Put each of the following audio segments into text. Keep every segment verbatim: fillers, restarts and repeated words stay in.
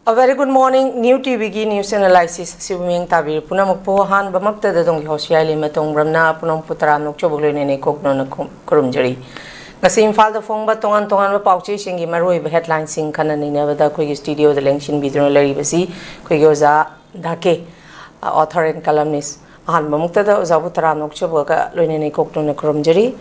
A very good morning, New ꯇꯤꯚꯤꯒꯤ news analysis ꯑꯁꯤꯕꯨ ꯃꯤꯠꯌꯦꯡ ꯇꯥꯕꯤꯔꯤꯕ ꯄꯨꯝꯅꯃꯛꯄꯨ ꯑꯍꯥꯟꯕꯃꯛꯇꯗ ꯑꯗꯣꯝꯒꯤ host ꯌꯥꯏꯂꯤ ꯃꯇꯣꯡ ꯕ꯭ꯔꯝꯅ ꯄꯨꯝꯅꯃꯛꯄꯨ ꯇꯔꯥꯝꯅ ꯑꯣꯛꯆꯕꯒ ꯂꯣꯏꯅꯅ ꯏꯀꯣꯛ ꯅꯣꯟꯅ ꯈꯨꯝ-, ꯈꯨꯔꯨꯝꯖꯔꯤ꯫ ꯉꯁꯤ ꯏꯝꯐꯥꯜꯗ ꯐꯣꯡꯕ ꯇꯣꯉꯥꯟ ꯇꯣꯉꯥꯟꯕ ꯄꯥꯎꯆꯦꯁꯤꯡꯒꯤ ꯃꯔꯨꯑꯣꯏꯕ headlineꯁꯤꯡ ꯈꯟꯅ ꯅꯩꯅꯕꯗ ꯑꯩꯈꯣꯏꯒꯤ studioꯗ ꯂꯦꯡꯁꯤꯟꯕꯤꯗꯨꯅ ꯂꯩꯔꯤꯕꯁꯤ ꯑꯩꯈꯣꯏꯒꯤ ꯑꯣꯖꯥ ꯙꯥꯀꯦ, ꯑ, author and columnist꯫ ꯑꯍꯥꯟꯕꯃꯛꯇꯗ ꯑꯣꯖꯥꯕꯨ ꯇꯔꯥꯝꯅ ꯑꯣꯛꯆꯕꯒ ꯂꯣꯏꯅꯅ ꯏꯀꯣꯛ ꯅꯣꯟꯅ ꯈꯨꯔꯨꯝꯖꯔꯤ꯫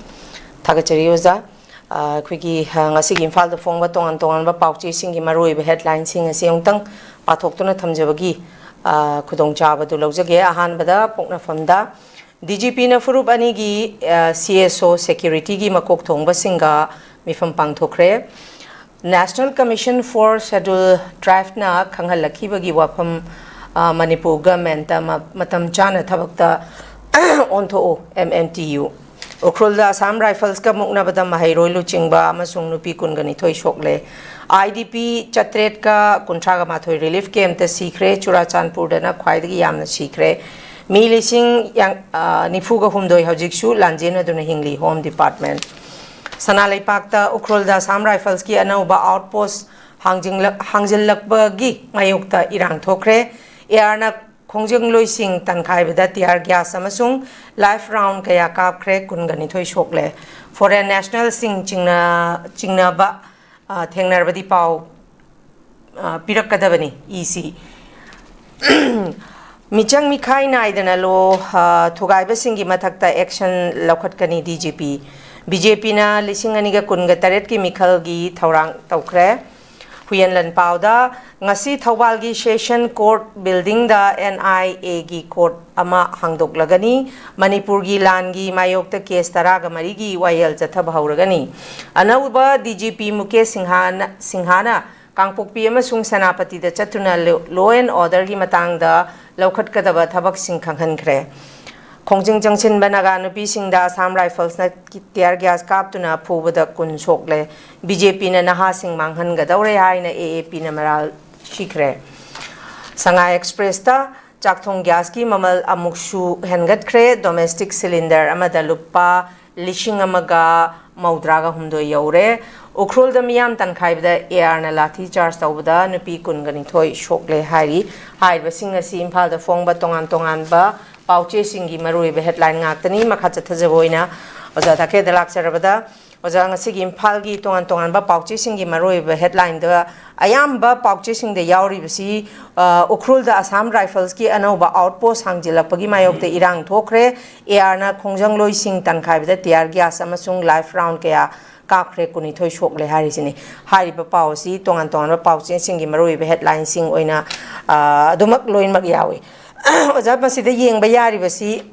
ꯊꯥꯒꯠꯆꯔꯤ ꯑꯣꯖꯥ꯫ ꯑ, ꯑꯩꯈꯣꯏꯒꯤ, ꯑ, ꯉꯁꯤꯒꯤ ꯏꯝꯐꯥꯜꯗ ꯐꯣꯡꯕ ꯇꯣꯉꯥꯟ ꯇꯣꯉꯥꯟꯕ ꯄꯥꯎꯆꯦꯁꯤꯡꯒꯤ ꯃꯔꯨꯑꯣꯏꯕ headlineꯁꯤꯡ ꯑꯁꯤ ꯑꯃꯨꯛꯇꯪ ꯄꯥꯊꯣꯛꯇꯨꯅ ꯊꯝꯖꯕꯒꯤ, ꯑ, ꯈꯨꯗꯣꯡꯆꯥꯕꯗꯨ ꯂꯧꯖꯒꯦ꯫ ꯑꯍꯥꯟꯕꯗ ꯄꯣꯛꯅꯐꯝꯗ ꯗꯤ ꯖꯤ ꯄꯤꯅ ꯐꯨꯔꯨꯞ ꯑꯅꯤꯒꯤ, ꯑ, ꯁꯤ ꯑꯦꯁ ꯑꯣ securityꯒꯤ ꯃꯀꯣꯛ ꯊꯣꯡꯕꯁꯤꯡꯒ ꯃꯤꯐꯝ ꯄꯥꯡꯊꯣꯛꯈ꯭ꯔꯦ꯫ National Commission for Scheduled Tribeꯅ ꯈꯪꯍꯜꯂꯛꯈꯤꯕꯒꯤ ꯋꯥꯐꯝ, ꯑ, ꯃꯅꯤꯄꯨꯔ governmentꯇ ꯃ-, ꯃꯇꯝ ꯆꯥꯅ ꯊꯕꯛꯇ ꯑꯣꯟꯊꯣꯛꯎ, M N T U꯫ ꯎꯈ꯭ꯔꯨꯜꯗ Assam Riflesꯀ ꯃꯨꯛꯅꯕꯗ ꯃꯍꯩꯔꯣꯏ ꯂꯨꯆꯤꯡꯕ ꯑꯃꯁꯨꯡ ꯅꯨꯄꯤ ꯀꯨꯟꯒ ꯅꯤꯊꯣꯏ ꯁꯣꯛꯂꯦ꯫ I D P ꯆꯥꯇ꯭ꯔꯦꯠꯀ ꯀꯨꯟꯊ꯭ꯔꯥꯒ ꯃꯥꯊꯣꯏ relief campꯇ ꯁꯤꯈ꯭ꯔꯦ꯫ ꯆꯨꯔꯥꯆꯥꯟꯄꯨꯔꯗꯅ ꯈ꯭ꯋꯥꯏꯗꯒꯤ ꯌꯥꯝꯅ ꯁꯤꯈ꯭ꯔꯦ꯫ ꯃꯤ ꯂꯤꯁꯤꯡ ꯌꯥꯡ-, ꯑ, ꯅꯤꯐꯨꯒ ꯍꯨꯝꯗꯣꯏ ꯍꯧꯖꯤꯛꯁꯨ ꯂꯥꯟꯖꯦꯟꯅꯗꯨꯅ ꯍꯤꯡꯂꯤ, Home Department꯫ ꯁꯅꯥ ꯂꯩꯄꯥꯛꯇ ꯎꯈ꯭ꯔꯨꯜꯗ Assam Riflesꯀꯤ ꯑꯅꯧꯕ outpost ꯍꯥꯡꯖꯤꯡꯂꯛ-, ꯍꯥꯡꯖꯤꯜꯂꯛꯄꯒꯤ ꯃꯥꯌꯣꯛꯇ ꯏꯔꯥꯡ ꯊꯣꯛꯈ꯭ꯔꯦ꯫ ARꯅ ꯈꯣꯡꯖꯪꯂꯣꯏꯁꯤꯡ ꯇꯟꯈꯥꯏꯕꯗ tear gas ꯑꯃꯁꯨꯡ live round ꯀꯌꯥ ꯀꯥꯞꯈ꯭ꯔꯦ, ꯀꯨꯟꯒ ꯅꯤꯊꯣꯏ ꯁꯣꯛꯂꯦ꯫ Foreign nationalꯁꯤꯡ ꯆꯤꯡꯅ-, ꯆꯤꯡꯅꯕ, ꯑ, ꯊꯦꯡꯅꯔꯕꯗꯤ ꯄꯥꯎ, ꯑ, ꯄꯤꯔꯛꯀꯗꯕꯅꯤ, E C꯫ ꯃꯤꯆꯪ ꯃꯤꯈꯥꯏ ꯅꯥꯏꯗꯅ ꯂꯣ, ꯑ, ꯊꯨꯒꯥꯏꯕꯁꯤꯡꯒꯤ ꯃꯊꯛꯇ action ꯂꯧꯈꯠꯀꯅꯤ, D G P꯫ BJPꯅ ꯂꯤꯁꯤꯡ ꯑꯅꯤꯒ ꯀꯨꯟꯒ ꯇꯔꯦꯠꯀꯤ ꯃꯤꯈꯜꯒꯤ ꯊꯧꯔꯥꯡ ꯇꯧꯈ꯭ꯔꯦ꯫ ꯍꯨꯏꯌꯦꯟ ꯂꯟꯄꯥꯎꯗ ꯉꯁꯤ ꯊꯧꯕꯥꯜꯒꯤ Session Court buildingꯗ N I Aꯒꯤ court ꯑꯃ ꯍꯥꯡꯗꯣꯛꯂꯒꯅꯤ꯫ ꯃꯅꯤꯄꯨꯔꯒꯤ ꯂꯥꯟꯒꯤ ꯃꯥꯌꯣꯛꯇ case ꯇꯔꯥꯒ ꯃꯔꯤꯒꯤ ꯋꯥꯌꯦꯜ ꯆꯠꯊꯕ ꯍꯧꯔꯒꯅꯤ꯫ ꯑꯅꯧꯕ D G P ꯃꯨꯀꯦꯁ ꯁꯤꯡꯍꯥꯅ, ꯁꯤꯡꯍꯥꯅ ꯀꯥꯡꯄꯣꯛꯄꯤ ꯑꯃꯁꯨꯡ ꯁꯦꯅꯥꯄꯇꯤꯗ ꯆꯠꯇꯨꯅ law and orderꯒꯤ ꯃꯇꯥꯡꯗ ꯂꯧꯈꯠꯀꯗꯕ ꯊꯕꯛꯁꯤꯡ ꯈꯪꯍꯟꯈ꯭ꯔꯦ꯫ ꯈꯣꯡꯖꯪ ꯆꯪꯁꯤꯟꯕ ꯅꯥꯒꯥ ꯅꯨꯄꯤꯁꯤꯡꯗ Assam Riflesꯅ tear gas ꯀꯥꯞꯇꯨꯅ ꯐꯨꯕꯗ ꯀꯨꯟ ꯁꯣꯛꯂꯦ꯫ BJPꯅ ꯅꯍꯥꯁꯤꯡ ꯃꯥꯡꯍꯟꯒꯗꯧꯔꯦ ꯍꯥꯏꯅ AAPꯅ ꯃꯔꯥꯜ ꯁꯤꯈ꯭ꯔꯦ꯫ ꯁꯉꯥꯏ Expressꯇ ꯆꯥꯛꯊꯣꯡ gasꯀꯤ ꯃꯃꯜ ꯑꯃꯨꯛꯁꯨ ꯍꯦꯟꯒꯠꯈ꯭ꯔꯦ꯫ Domestic cylinder ꯑꯃꯗ ꯂꯨꯄꯥ ꯂꯤꯁꯤꯡ ꯑꯃꯒ ꯃꯧꯗ꯭ꯔꯥꯒ ꯍꯨꯝꯗꯣꯏ ꯌꯧꯔꯦ꯫ ꯎꯈ꯭ꯔꯨꯜꯗ ꯃꯤꯌꯥꯝ ꯇꯟꯈꯥꯏꯕꯗ ꯑꯦ ꯑꯥꯔꯅ ꯂꯥꯊꯤ ꯆꯥꯔꯖ ꯇꯧꯕꯗ ꯅꯨꯄꯤ ꯀꯨꯟꯒ ꯅꯤꯊꯣꯏ ꯁꯣꯛꯂꯦ ꯍꯥꯏꯔꯤ꯫ ꯍꯥꯏꯔꯤꯕꯁꯤꯡ ꯑꯁꯤ ꯏꯝꯐꯥꯜꯗ ꯐꯣꯡꯕ ꯇꯣꯉꯥꯟ ꯇꯣꯉꯥꯟꯕ ꯄꯥꯎꯆꯦꯁꯤꯡꯒꯤ ꯃꯔꯨꯑꯣꯏꯕ ꯍꯦꯗꯂꯥꯏꯟ ꯉꯥꯛꯇꯅꯤ꯫ ꯃꯈꯥ ꯆꯠꯊꯖꯕ ꯑꯣꯏꯅ ꯑꯣꯖꯥ ꯇꯥꯀꯦꯗ ꯂꯥꯛꯆꯔꯕꯗ, ꯑꯣꯖꯥ, ꯉꯁꯤꯒꯤ ꯏꯝꯐꯥꯜꯒꯤ ꯇꯣꯉꯥꯟ ꯇꯣꯉꯥꯟꯕ ꯄꯥꯎꯆꯦꯁꯤꯡꯒꯤ ꯃꯔꯨꯑꯣꯏꯕ ꯍꯦꯗꯂꯥꯏꯟꯗ ꯑꯌꯥꯝꯕ ꯄꯥꯎꯆꯦꯁꯤꯡꯗ ꯌꯥꯎꯔꯤꯕꯁꯤ, ꯑ, ꯎꯈ꯭ꯔꯨꯜꯗ ꯑꯁꯥꯝ ꯔꯥꯏꯐꯜꯁꯀꯤ ꯑꯅꯧꯕ ꯑꯥꯎꯠꯄꯣꯁ ꯍꯥꯡꯖꯤꯜꯂꯛꯄꯒꯤ ꯃꯥꯌꯣꯛꯇ ꯏꯔꯥꯡ ꯊꯣꯛꯈ꯭ꯔꯦ꯫ ꯑꯦ ꯑꯥꯔꯅ ꯈꯣꯡꯖꯪꯂꯣꯏꯁꯤꯡ ꯇꯟꯈꯥꯏꯕꯗ ꯇꯤꯌꯥꯔ ꯒ꯭ꯌꯥꯁ ꯑꯃꯁꯨꯡ ꯂꯥꯏꯐ ꯔꯥꯎꯟ ꯀꯌꯥ ꯀꯥꯞꯈ꯭ꯔꯦ, ꯀꯨꯟꯅꯤꯊꯣꯏ ꯁꯣꯛꯂꯦ ꯍꯥꯏꯔꯤꯁꯤꯅꯤ꯫ ꯍꯥꯏꯔꯤꯕ ꯄꯥꯎ ꯑꯁꯤ ꯇꯣꯉꯥꯟ ꯇꯣꯉꯥꯟꯕ ꯄꯥꯎꯆꯦꯁꯤꯡꯒꯤ ꯃꯔꯨꯑꯣꯏꯕ ꯍꯦꯗꯂꯥꯏꯟꯁꯤꯡ ꯑꯣꯏꯅ, ꯑ, ꯑꯗꯨꯃꯛ ꯂꯣꯏꯅꯃꯛ ꯌꯥꯎꯏ꯫ ꯑꯣꯖꯥ, ꯃꯁꯤꯗ ꯌꯦꯡꯕ ꯌꯥꯔꯤꯕꯁꯤ,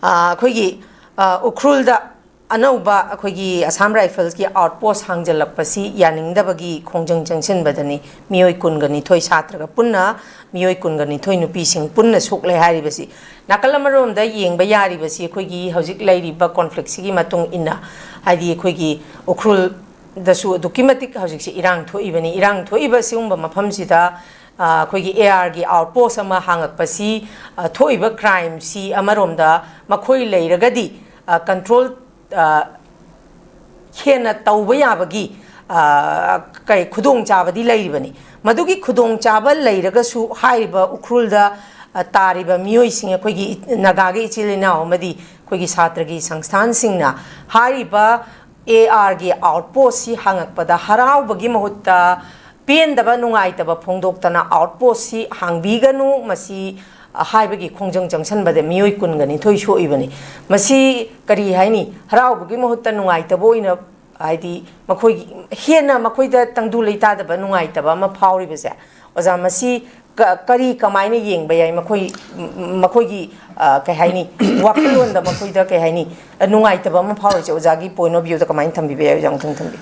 ꯑ, ꯑꯩꯈꯣꯏꯒꯤ, ꯑ, ꯎꯈ꯭ꯔꯨꯜꯗ ꯑꯅꯧꯕ ꯑꯩꯈꯣꯏꯒꯤ ꯑꯁꯥꯝ ꯔꯥꯏꯐꯜꯁꯀꯤ ꯑꯥꯎꯠꯄꯣꯁ ꯍꯥꯡꯖꯜꯂꯛꯄꯁꯤ ꯌꯥꯅꯤꯡꯗꯕꯒꯤ ꯈꯣꯡꯖꯪ ꯆꯪꯁꯤꯟꯕꯗꯅꯤ ꯃꯤꯑꯣꯏ ꯀꯨꯟꯒ ꯅꯤꯊꯣꯏ, ꯁꯥꯇ꯭ꯔꯒ ꯄꯨꯟꯅ ꯃꯤꯑꯣꯏ ꯀꯨꯟꯒ ꯅꯤꯊꯣꯏ, ꯅꯨꯄꯤꯁꯤꯡ ꯄꯨꯟꯅ ꯁꯣꯛꯂꯦ ꯍꯥꯏꯔꯤꯕꯁꯤ꯫ ꯅꯥꯀꯜ ꯑꯃꯔꯣꯝꯗ ꯌꯦꯡꯕ ꯌꯥꯔꯤꯕꯁꯤ ꯑꯩꯈꯣꯏꯒꯤ ꯍꯧꯖꯤꯛ ꯂꯩꯔꯤꯕ ꯀꯣꯟꯐ꯭ꯂꯤꯛꯁꯤꯒꯤ ꯃꯇꯨꯡ ꯏꯟꯅ, ꯍꯥꯏꯗꯤ ꯑꯩꯈꯣꯏꯒꯤ ꯎꯈ꯭ꯔꯨꯜꯗꯁꯨ ꯑꯗꯨꯛꯀꯤ ꯃꯇꯤꯛ ꯍꯧꯖꯤꯛꯁꯤ ꯏꯔꯥꯡ ꯊꯣꯛꯏꯕꯅꯤ꯫ ꯏꯔꯥꯡ ꯊꯣꯛꯏꯕ ꯁꯤꯒꯨꯝꯕ ꯃꯐꯝꯁꯤꯗ, ꯑ, ꯑꯩꯈꯣꯏꯒꯤ ꯑꯦ ꯑꯥꯔꯒꯤ ꯑꯥꯎꯠꯄꯣꯁ ꯑꯃ ꯍꯥꯡꯉꯛꯄꯁꯤ, ꯑ, ꯊꯣꯛꯏꯕ ꯀ꯭ꯔꯥꯏꯝꯁꯤ ꯑꯃꯔꯣꯝꯗ ꯃꯈꯣꯏ ꯂꯩꯔꯒꯗꯤ, ꯑ, ꯀꯟꯇ꯭ꯔꯣꯜ, ꯑ, ꯍꯦꯟꯅ ꯇꯧꯕ ꯌꯥꯕꯒꯤ, ꯑ, ꯀꯩ, ꯈꯨꯗꯣꯡꯆꯥꯕꯗꯤ ꯂꯩꯔꯤꯕꯅꯤ꯫ ꯃꯗꯨꯒꯤ ꯈꯨꯗꯣꯡꯆꯥꯕ ꯂꯩꯔꯒꯁꯨ ꯍꯥꯏꯔꯤꯕ ꯎꯈ꯭ꯔꯨꯜꯗ, ꯑ, ꯇꯥꯔꯤꯕ ꯃꯤꯑꯣꯏꯁꯤꯡ, ꯑꯩꯈꯣꯏꯒꯤ ꯏ-, ꯅꯥꯒꯥꯒꯤ ꯏꯆꯤꯜ ꯏꯅꯥꯎ ꯑꯃꯗꯤ ꯑꯩꯈꯣꯏꯒꯤ ꯁꯥꯇ꯭ꯔꯒꯤ ꯁꯪꯁꯊꯥꯟꯁꯤꯡꯅ ꯍꯥꯏꯔꯤꯕ ꯑꯦ ꯑꯥꯔꯒꯤ ꯑꯥꯎꯠꯄꯣꯁꯁꯤ ꯍꯥꯡꯉꯛꯄꯗ ꯍꯔꯥꯎꯕꯒꯤ ꯃꯍꯨꯠꯇ ꯄꯦꯟꯗꯕ, ꯅꯨꯡꯉꯥꯏꯇꯕ ꯐꯣꯡꯗꯣꯛꯇꯅ ꯑꯥꯎꯠꯄꯣꯁꯁꯤ ꯍꯥꯡꯕꯤꯒꯅꯨ, ꯃꯁꯤ ꯍꯥꯏꯕꯒꯤ ꯈꯣꯡꯖꯪ ꯆꯪꯁꯟꯕꯗ ꯃꯤꯑꯣꯏ ꯀꯨꯟꯒ ꯅꯤꯊꯣꯏ ꯁꯣꯛꯏꯕꯅꯤ꯫ ꯃꯁꯤ ꯀꯔꯤ ꯍꯥꯏꯅꯤ? ꯍꯔꯥꯎꯕꯒꯤ ꯃꯍꯨꯠꯇ ꯅꯨꯡꯉꯥꯏꯇꯕ ꯑꯣꯏꯅ, ꯍꯥꯏꯗꯤ ꯃꯈꯣꯏꯒꯤ ꯍꯦꯟꯅ ꯃꯈꯣꯏꯗ ꯇꯪꯗꯨ ꯂꯩꯇꯥꯗꯕ, ꯅꯨꯡꯉꯥꯏꯇꯕ ꯑꯃ ꯐꯥꯎꯔꯤꯕꯁꯦ, ꯑꯣꯖꯥ, ꯃꯁꯤ ꯀ-, ꯀꯔꯤ, ꯀꯃꯥꯏꯅ ꯌꯦꯡꯕ ꯌꯥꯏ? ꯃꯈꯣꯏ, ꯃꯈꯣꯏꯒꯤ, ꯑ, ꯀꯩ ꯍꯥꯏꯅꯤ, ꯋꯥꯈꯜꯂꯣꯟꯗ ꯃꯈꯣꯏꯗ, ꯀꯩ ꯍꯥꯏꯅꯤ, ꯅꯨꯡꯉꯥꯏꯇꯕ ꯑꯃ ꯐꯥꯎꯔꯤꯁꯦ ꯑꯣꯖꯥꯒꯤ point of viewꯗ ꯀꯃꯥꯏꯅ ꯊꯝꯕꯤꯕ ꯌꯥꯏ? ꯑꯣꯖꯥ, ꯑꯃꯨꯛꯇꯪ ꯊꯝꯕꯤꯌꯨ꯫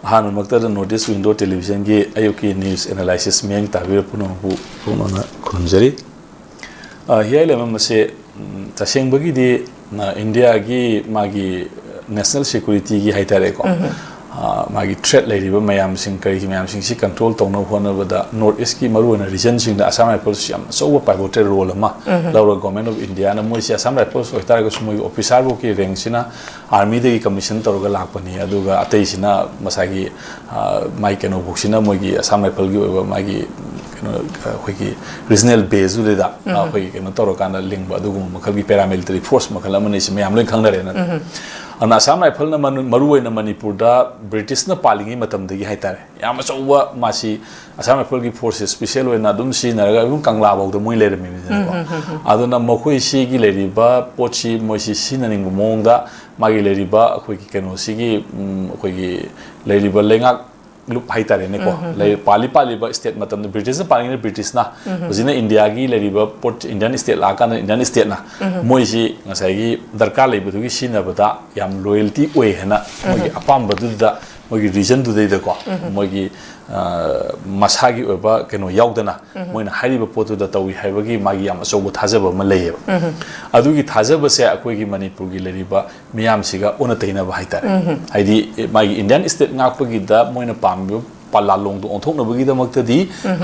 ꯑꯍꯥꯟꯕꯃꯛꯇꯗ North East Window Televisionꯒꯤ ꯑꯌꯨꯛꯀꯤ news analysis ꯃꯤꯠꯌꯦꯡ ꯇꯥꯕꯤꯔꯤꯕ ꯄꯨꯝꯅꯃꯛꯄꯨ ꯍꯧꯅ ꯈꯨꯔꯨꯝꯖꯔꯤ꯫ ꯑ, ꯍꯤꯌꯥꯏ ꯂꯩꯃ ꯑꯁꯦ, ꯎꯝ, ꯇꯁꯦꯡꯕꯒꯤꯗꯤ, ꯑ, ꯏꯟꯗꯤꯌꯥꯒꯤ ꯃꯥꯒꯤ national securityꯒꯤ ꯍꯥꯏꯇꯥꯔꯦꯀꯣ, ꯎꯝ꯫ ꯑ, ꯃꯥꯒꯤ ꯊ꯭ꯔꯦꯠ ꯂꯩꯔꯤꯕ ꯃꯌꯥꯝꯁꯤꯡ, ꯀꯔꯤꯒꯤ ꯃꯌꯥꯝꯁꯤꯡꯁꯤ ꯀꯟꯇ꯭ꯔꯣꯜ ꯇꯧꯅꯕ ꯍꯣꯠꯅꯕꯗ ꯅꯣꯔꯠ ꯏꯁꯀꯤ ꯃꯔꯨꯑꯣꯏꯅ ꯔꯤꯖꯟꯁꯤꯡꯗ ꯑꯁꯥꯝ ꯔꯥꯏꯐꯜꯁꯤ ꯌꯥꯝ ꯑꯆꯧꯕ ꯄꯥꯏꯕꯣꯇꯦꯜ ꯔꯣꯜ ꯑꯃ ꯂꯧꯔꯒ ꯒꯣꯔꯃꯦꯟ ꯑꯣꯐ ꯏꯟꯗꯤꯌꯥꯅ ꯃꯣꯏꯁꯤ ꯑꯁꯥꯝ ꯔꯥꯏꯐꯜꯁ ꯑꯣꯏꯇꯥꯔꯒꯁꯨ ꯃꯣꯏꯒꯤ ꯑꯣꯐꯤꯁꯥꯔꯐꯥꯎꯀꯤ ꯔꯦꯡꯁꯤꯅ ꯑꯥꯔꯃꯤꯗꯒꯤ ꯀꯃꯤꯁꯟ ꯇꯧꯔꯒ ꯂꯥꯛꯄꯅꯤ, ꯑꯗꯨꯒ ꯑꯇꯩꯁꯤꯅ ꯃꯁꯥꯒꯤ, ꯑ, ꯃꯥꯒꯤ ꯀꯩꯅꯣꯐꯥꯎꯁꯤꯅ ꯃꯣꯏꯒꯤ ꯑꯁꯥꯝ ꯔꯥꯏꯐꯜꯒꯤ ꯑꯣꯏꯕ ꯃꯥꯒꯤ ꯀꯩꯅꯣ, ꯑꯩꯈꯣꯏꯒꯤ ꯔꯤꯖꯅꯦꯜ ꯕꯦꯁꯇꯨꯗꯩꯗ ꯑꯩꯈꯣꯏꯒꯤ ꯀꯩꯅꯣ ꯇꯧꯔꯀꯥꯟꯗ ꯂꯤꯡꯕ ꯑꯗꯨꯒꯨꯝꯕ ꯃꯈꯜꯒꯤ ꯄꯦꯔꯥꯃꯤꯂꯤꯇꯔꯤ ꯐꯣꯔꯁ ꯃꯈꯜ ꯑꯃꯅꯤ꯫ ꯁꯤ ꯃꯌꯥꯝ ꯂꯣꯏ ꯈꯪꯅꯔꯦ ꯅꯠꯇ꯭ꯔꯥ? ꯑꯗꯨꯅ ꯑꯁꯥꯝ ꯔꯥꯏꯐꯜꯅ ꯃꯅꯨ-, ꯃꯔꯨꯑꯣꯏꯅ ꯃꯅꯤꯄꯨꯔꯗ ꯕ꯭ꯔꯤꯇꯤꯁꯅ ꯄꯥꯜꯂꯤꯉꯩ ꯃꯇꯝꯗꯒꯤ ꯍꯥꯏꯇꯥꯔꯦ, ꯌꯥꯝ ꯑꯆꯧꯕ ꯃꯥꯁꯤ ꯑꯁꯥꯝ ꯔꯥꯏꯐꯜꯒꯤ ꯐꯣꯔꯁꯁꯦ ꯁ꯭ꯄꯤꯁꯦꯜ ꯑꯣꯏꯅ ꯑꯗꯨꯝ ꯁꯤꯖꯤꯟꯅꯔꯒ ꯑꯗꯨꯝ ꯀꯪꯂꯥ ꯐꯥꯎꯗ ꯃꯣꯏ ꯂꯩꯔꯝꯃꯤꯕꯅꯤꯅꯀꯣ꯫ ꯑꯗꯨꯅ ꯃꯈꯣꯏ ꯁꯤꯒꯤ ꯂꯩꯔꯤꯕ ꯄꯣꯠꯁꯤ ꯃꯣꯏꯁꯤ ꯁꯤꯖꯤꯟꯅꯅꯤꯡꯕ ꯃꯑꯣꯡꯗ ꯃꯥꯒꯤ ꯂꯩꯔꯤꯕ ꯑꯩꯈꯣꯏꯒꯤ ꯀꯩꯅꯣꯁꯤꯒꯤ, ꯎꯝ, ꯑꯩꯈꯣꯏꯒꯤ ꯂꯩꯔꯤꯕ ꯂꯩꯉꯥꯛ ꯂꯨꯞ ꯍꯥꯏꯇꯥꯔꯦꯅꯦꯀꯣ꯫ ꯂꯩ-, ꯄꯥꯜꯂꯤ ꯄꯥꯜꯂꯤꯕ ꯁ꯭ꯇꯦꯠ ꯃꯇꯝꯗ, ꯕ꯭ꯔꯤꯇꯤꯁꯅ ꯄꯥꯜꯂꯤꯉꯩꯗ ꯕ꯭ꯔꯤꯇꯤꯁꯅ, ꯍꯧꯖꯤꯛꯅ ꯏꯟꯗꯤꯌꯥꯒꯤ ꯂꯩꯔꯤꯕ ꯄꯣꯠ, ꯏꯟꯗꯤꯌꯥꯟ ꯁ꯭ꯇꯦꯠ ꯂꯥꯛꯑꯀꯥꯟꯗ ꯏꯟꯗꯤꯌꯥꯟ ꯁ꯭ꯇꯦꯠꯅ ꯃꯣꯏꯁꯤ ꯉꯁꯥꯏꯒꯤ ꯗꯔꯀꯥꯔ ꯂꯩꯕꯗꯨꯒꯤ ꯁꯤꯖꯤꯟꯅꯕꯗ ꯌꯥꯝ ꯂꯣꯌꯦꯜꯇꯤ ꯑꯣꯏ ꯍꯥꯏꯅ ꯃꯣꯏꯒꯤ ꯑꯄꯥꯝꯕꯗꯨꯗ, ꯃꯣꯏꯒꯤ ꯔꯤꯖꯟꯗꯨꯗꯩꯗꯀꯣ, ꯃꯣꯏꯒꯤ, ꯑ, ꯃꯁꯥꯒꯤ ꯑꯣꯏꯕ ꯀꯩꯅꯣ ꯌꯥꯎꯗꯅ ꯃꯣꯏꯅ ꯍꯥꯏꯔꯤꯕ ꯄꯣꯠꯇꯨꯗ ꯇꯧꯏ ꯍꯥꯏꯕꯒꯤ ꯃꯥꯒꯤ ꯌꯥꯝ ꯑꯆꯧꯕ ꯊꯥꯖꯕ ꯑꯃ ꯂꯩꯌꯦꯕ꯫ ꯑꯗꯨꯒꯤ ꯊꯥꯖꯕꯁꯦ ꯑꯩꯈꯣꯏꯒꯤ ꯃꯅꯤꯄꯨꯔꯒꯤ ꯂꯩꯔꯤꯕ ꯃꯤꯌꯥꯝꯁꯤꯒ ꯑꯣꯟꯅ ꯇꯩꯅꯕ ꯍꯥꯏꯇꯥꯔꯦ꯫ ꯍꯥꯏꯗꯤ, ꯑꯦ, ꯃꯥꯒꯤ ꯏꯟꯗꯤꯌꯥꯟ ꯁ꯭ꯇꯦꯠ ꯉꯥꯛꯄꯒꯤꯗ ꯃꯣꯏꯅ ꯄꯥꯝꯃꯤꯕ ꯄ-, ꯂꯥꯂꯣꯡꯗꯣ ꯑꯣꯟꯊꯣꯛꯅꯕꯒꯤꯗꯃꯛꯇꯗꯤ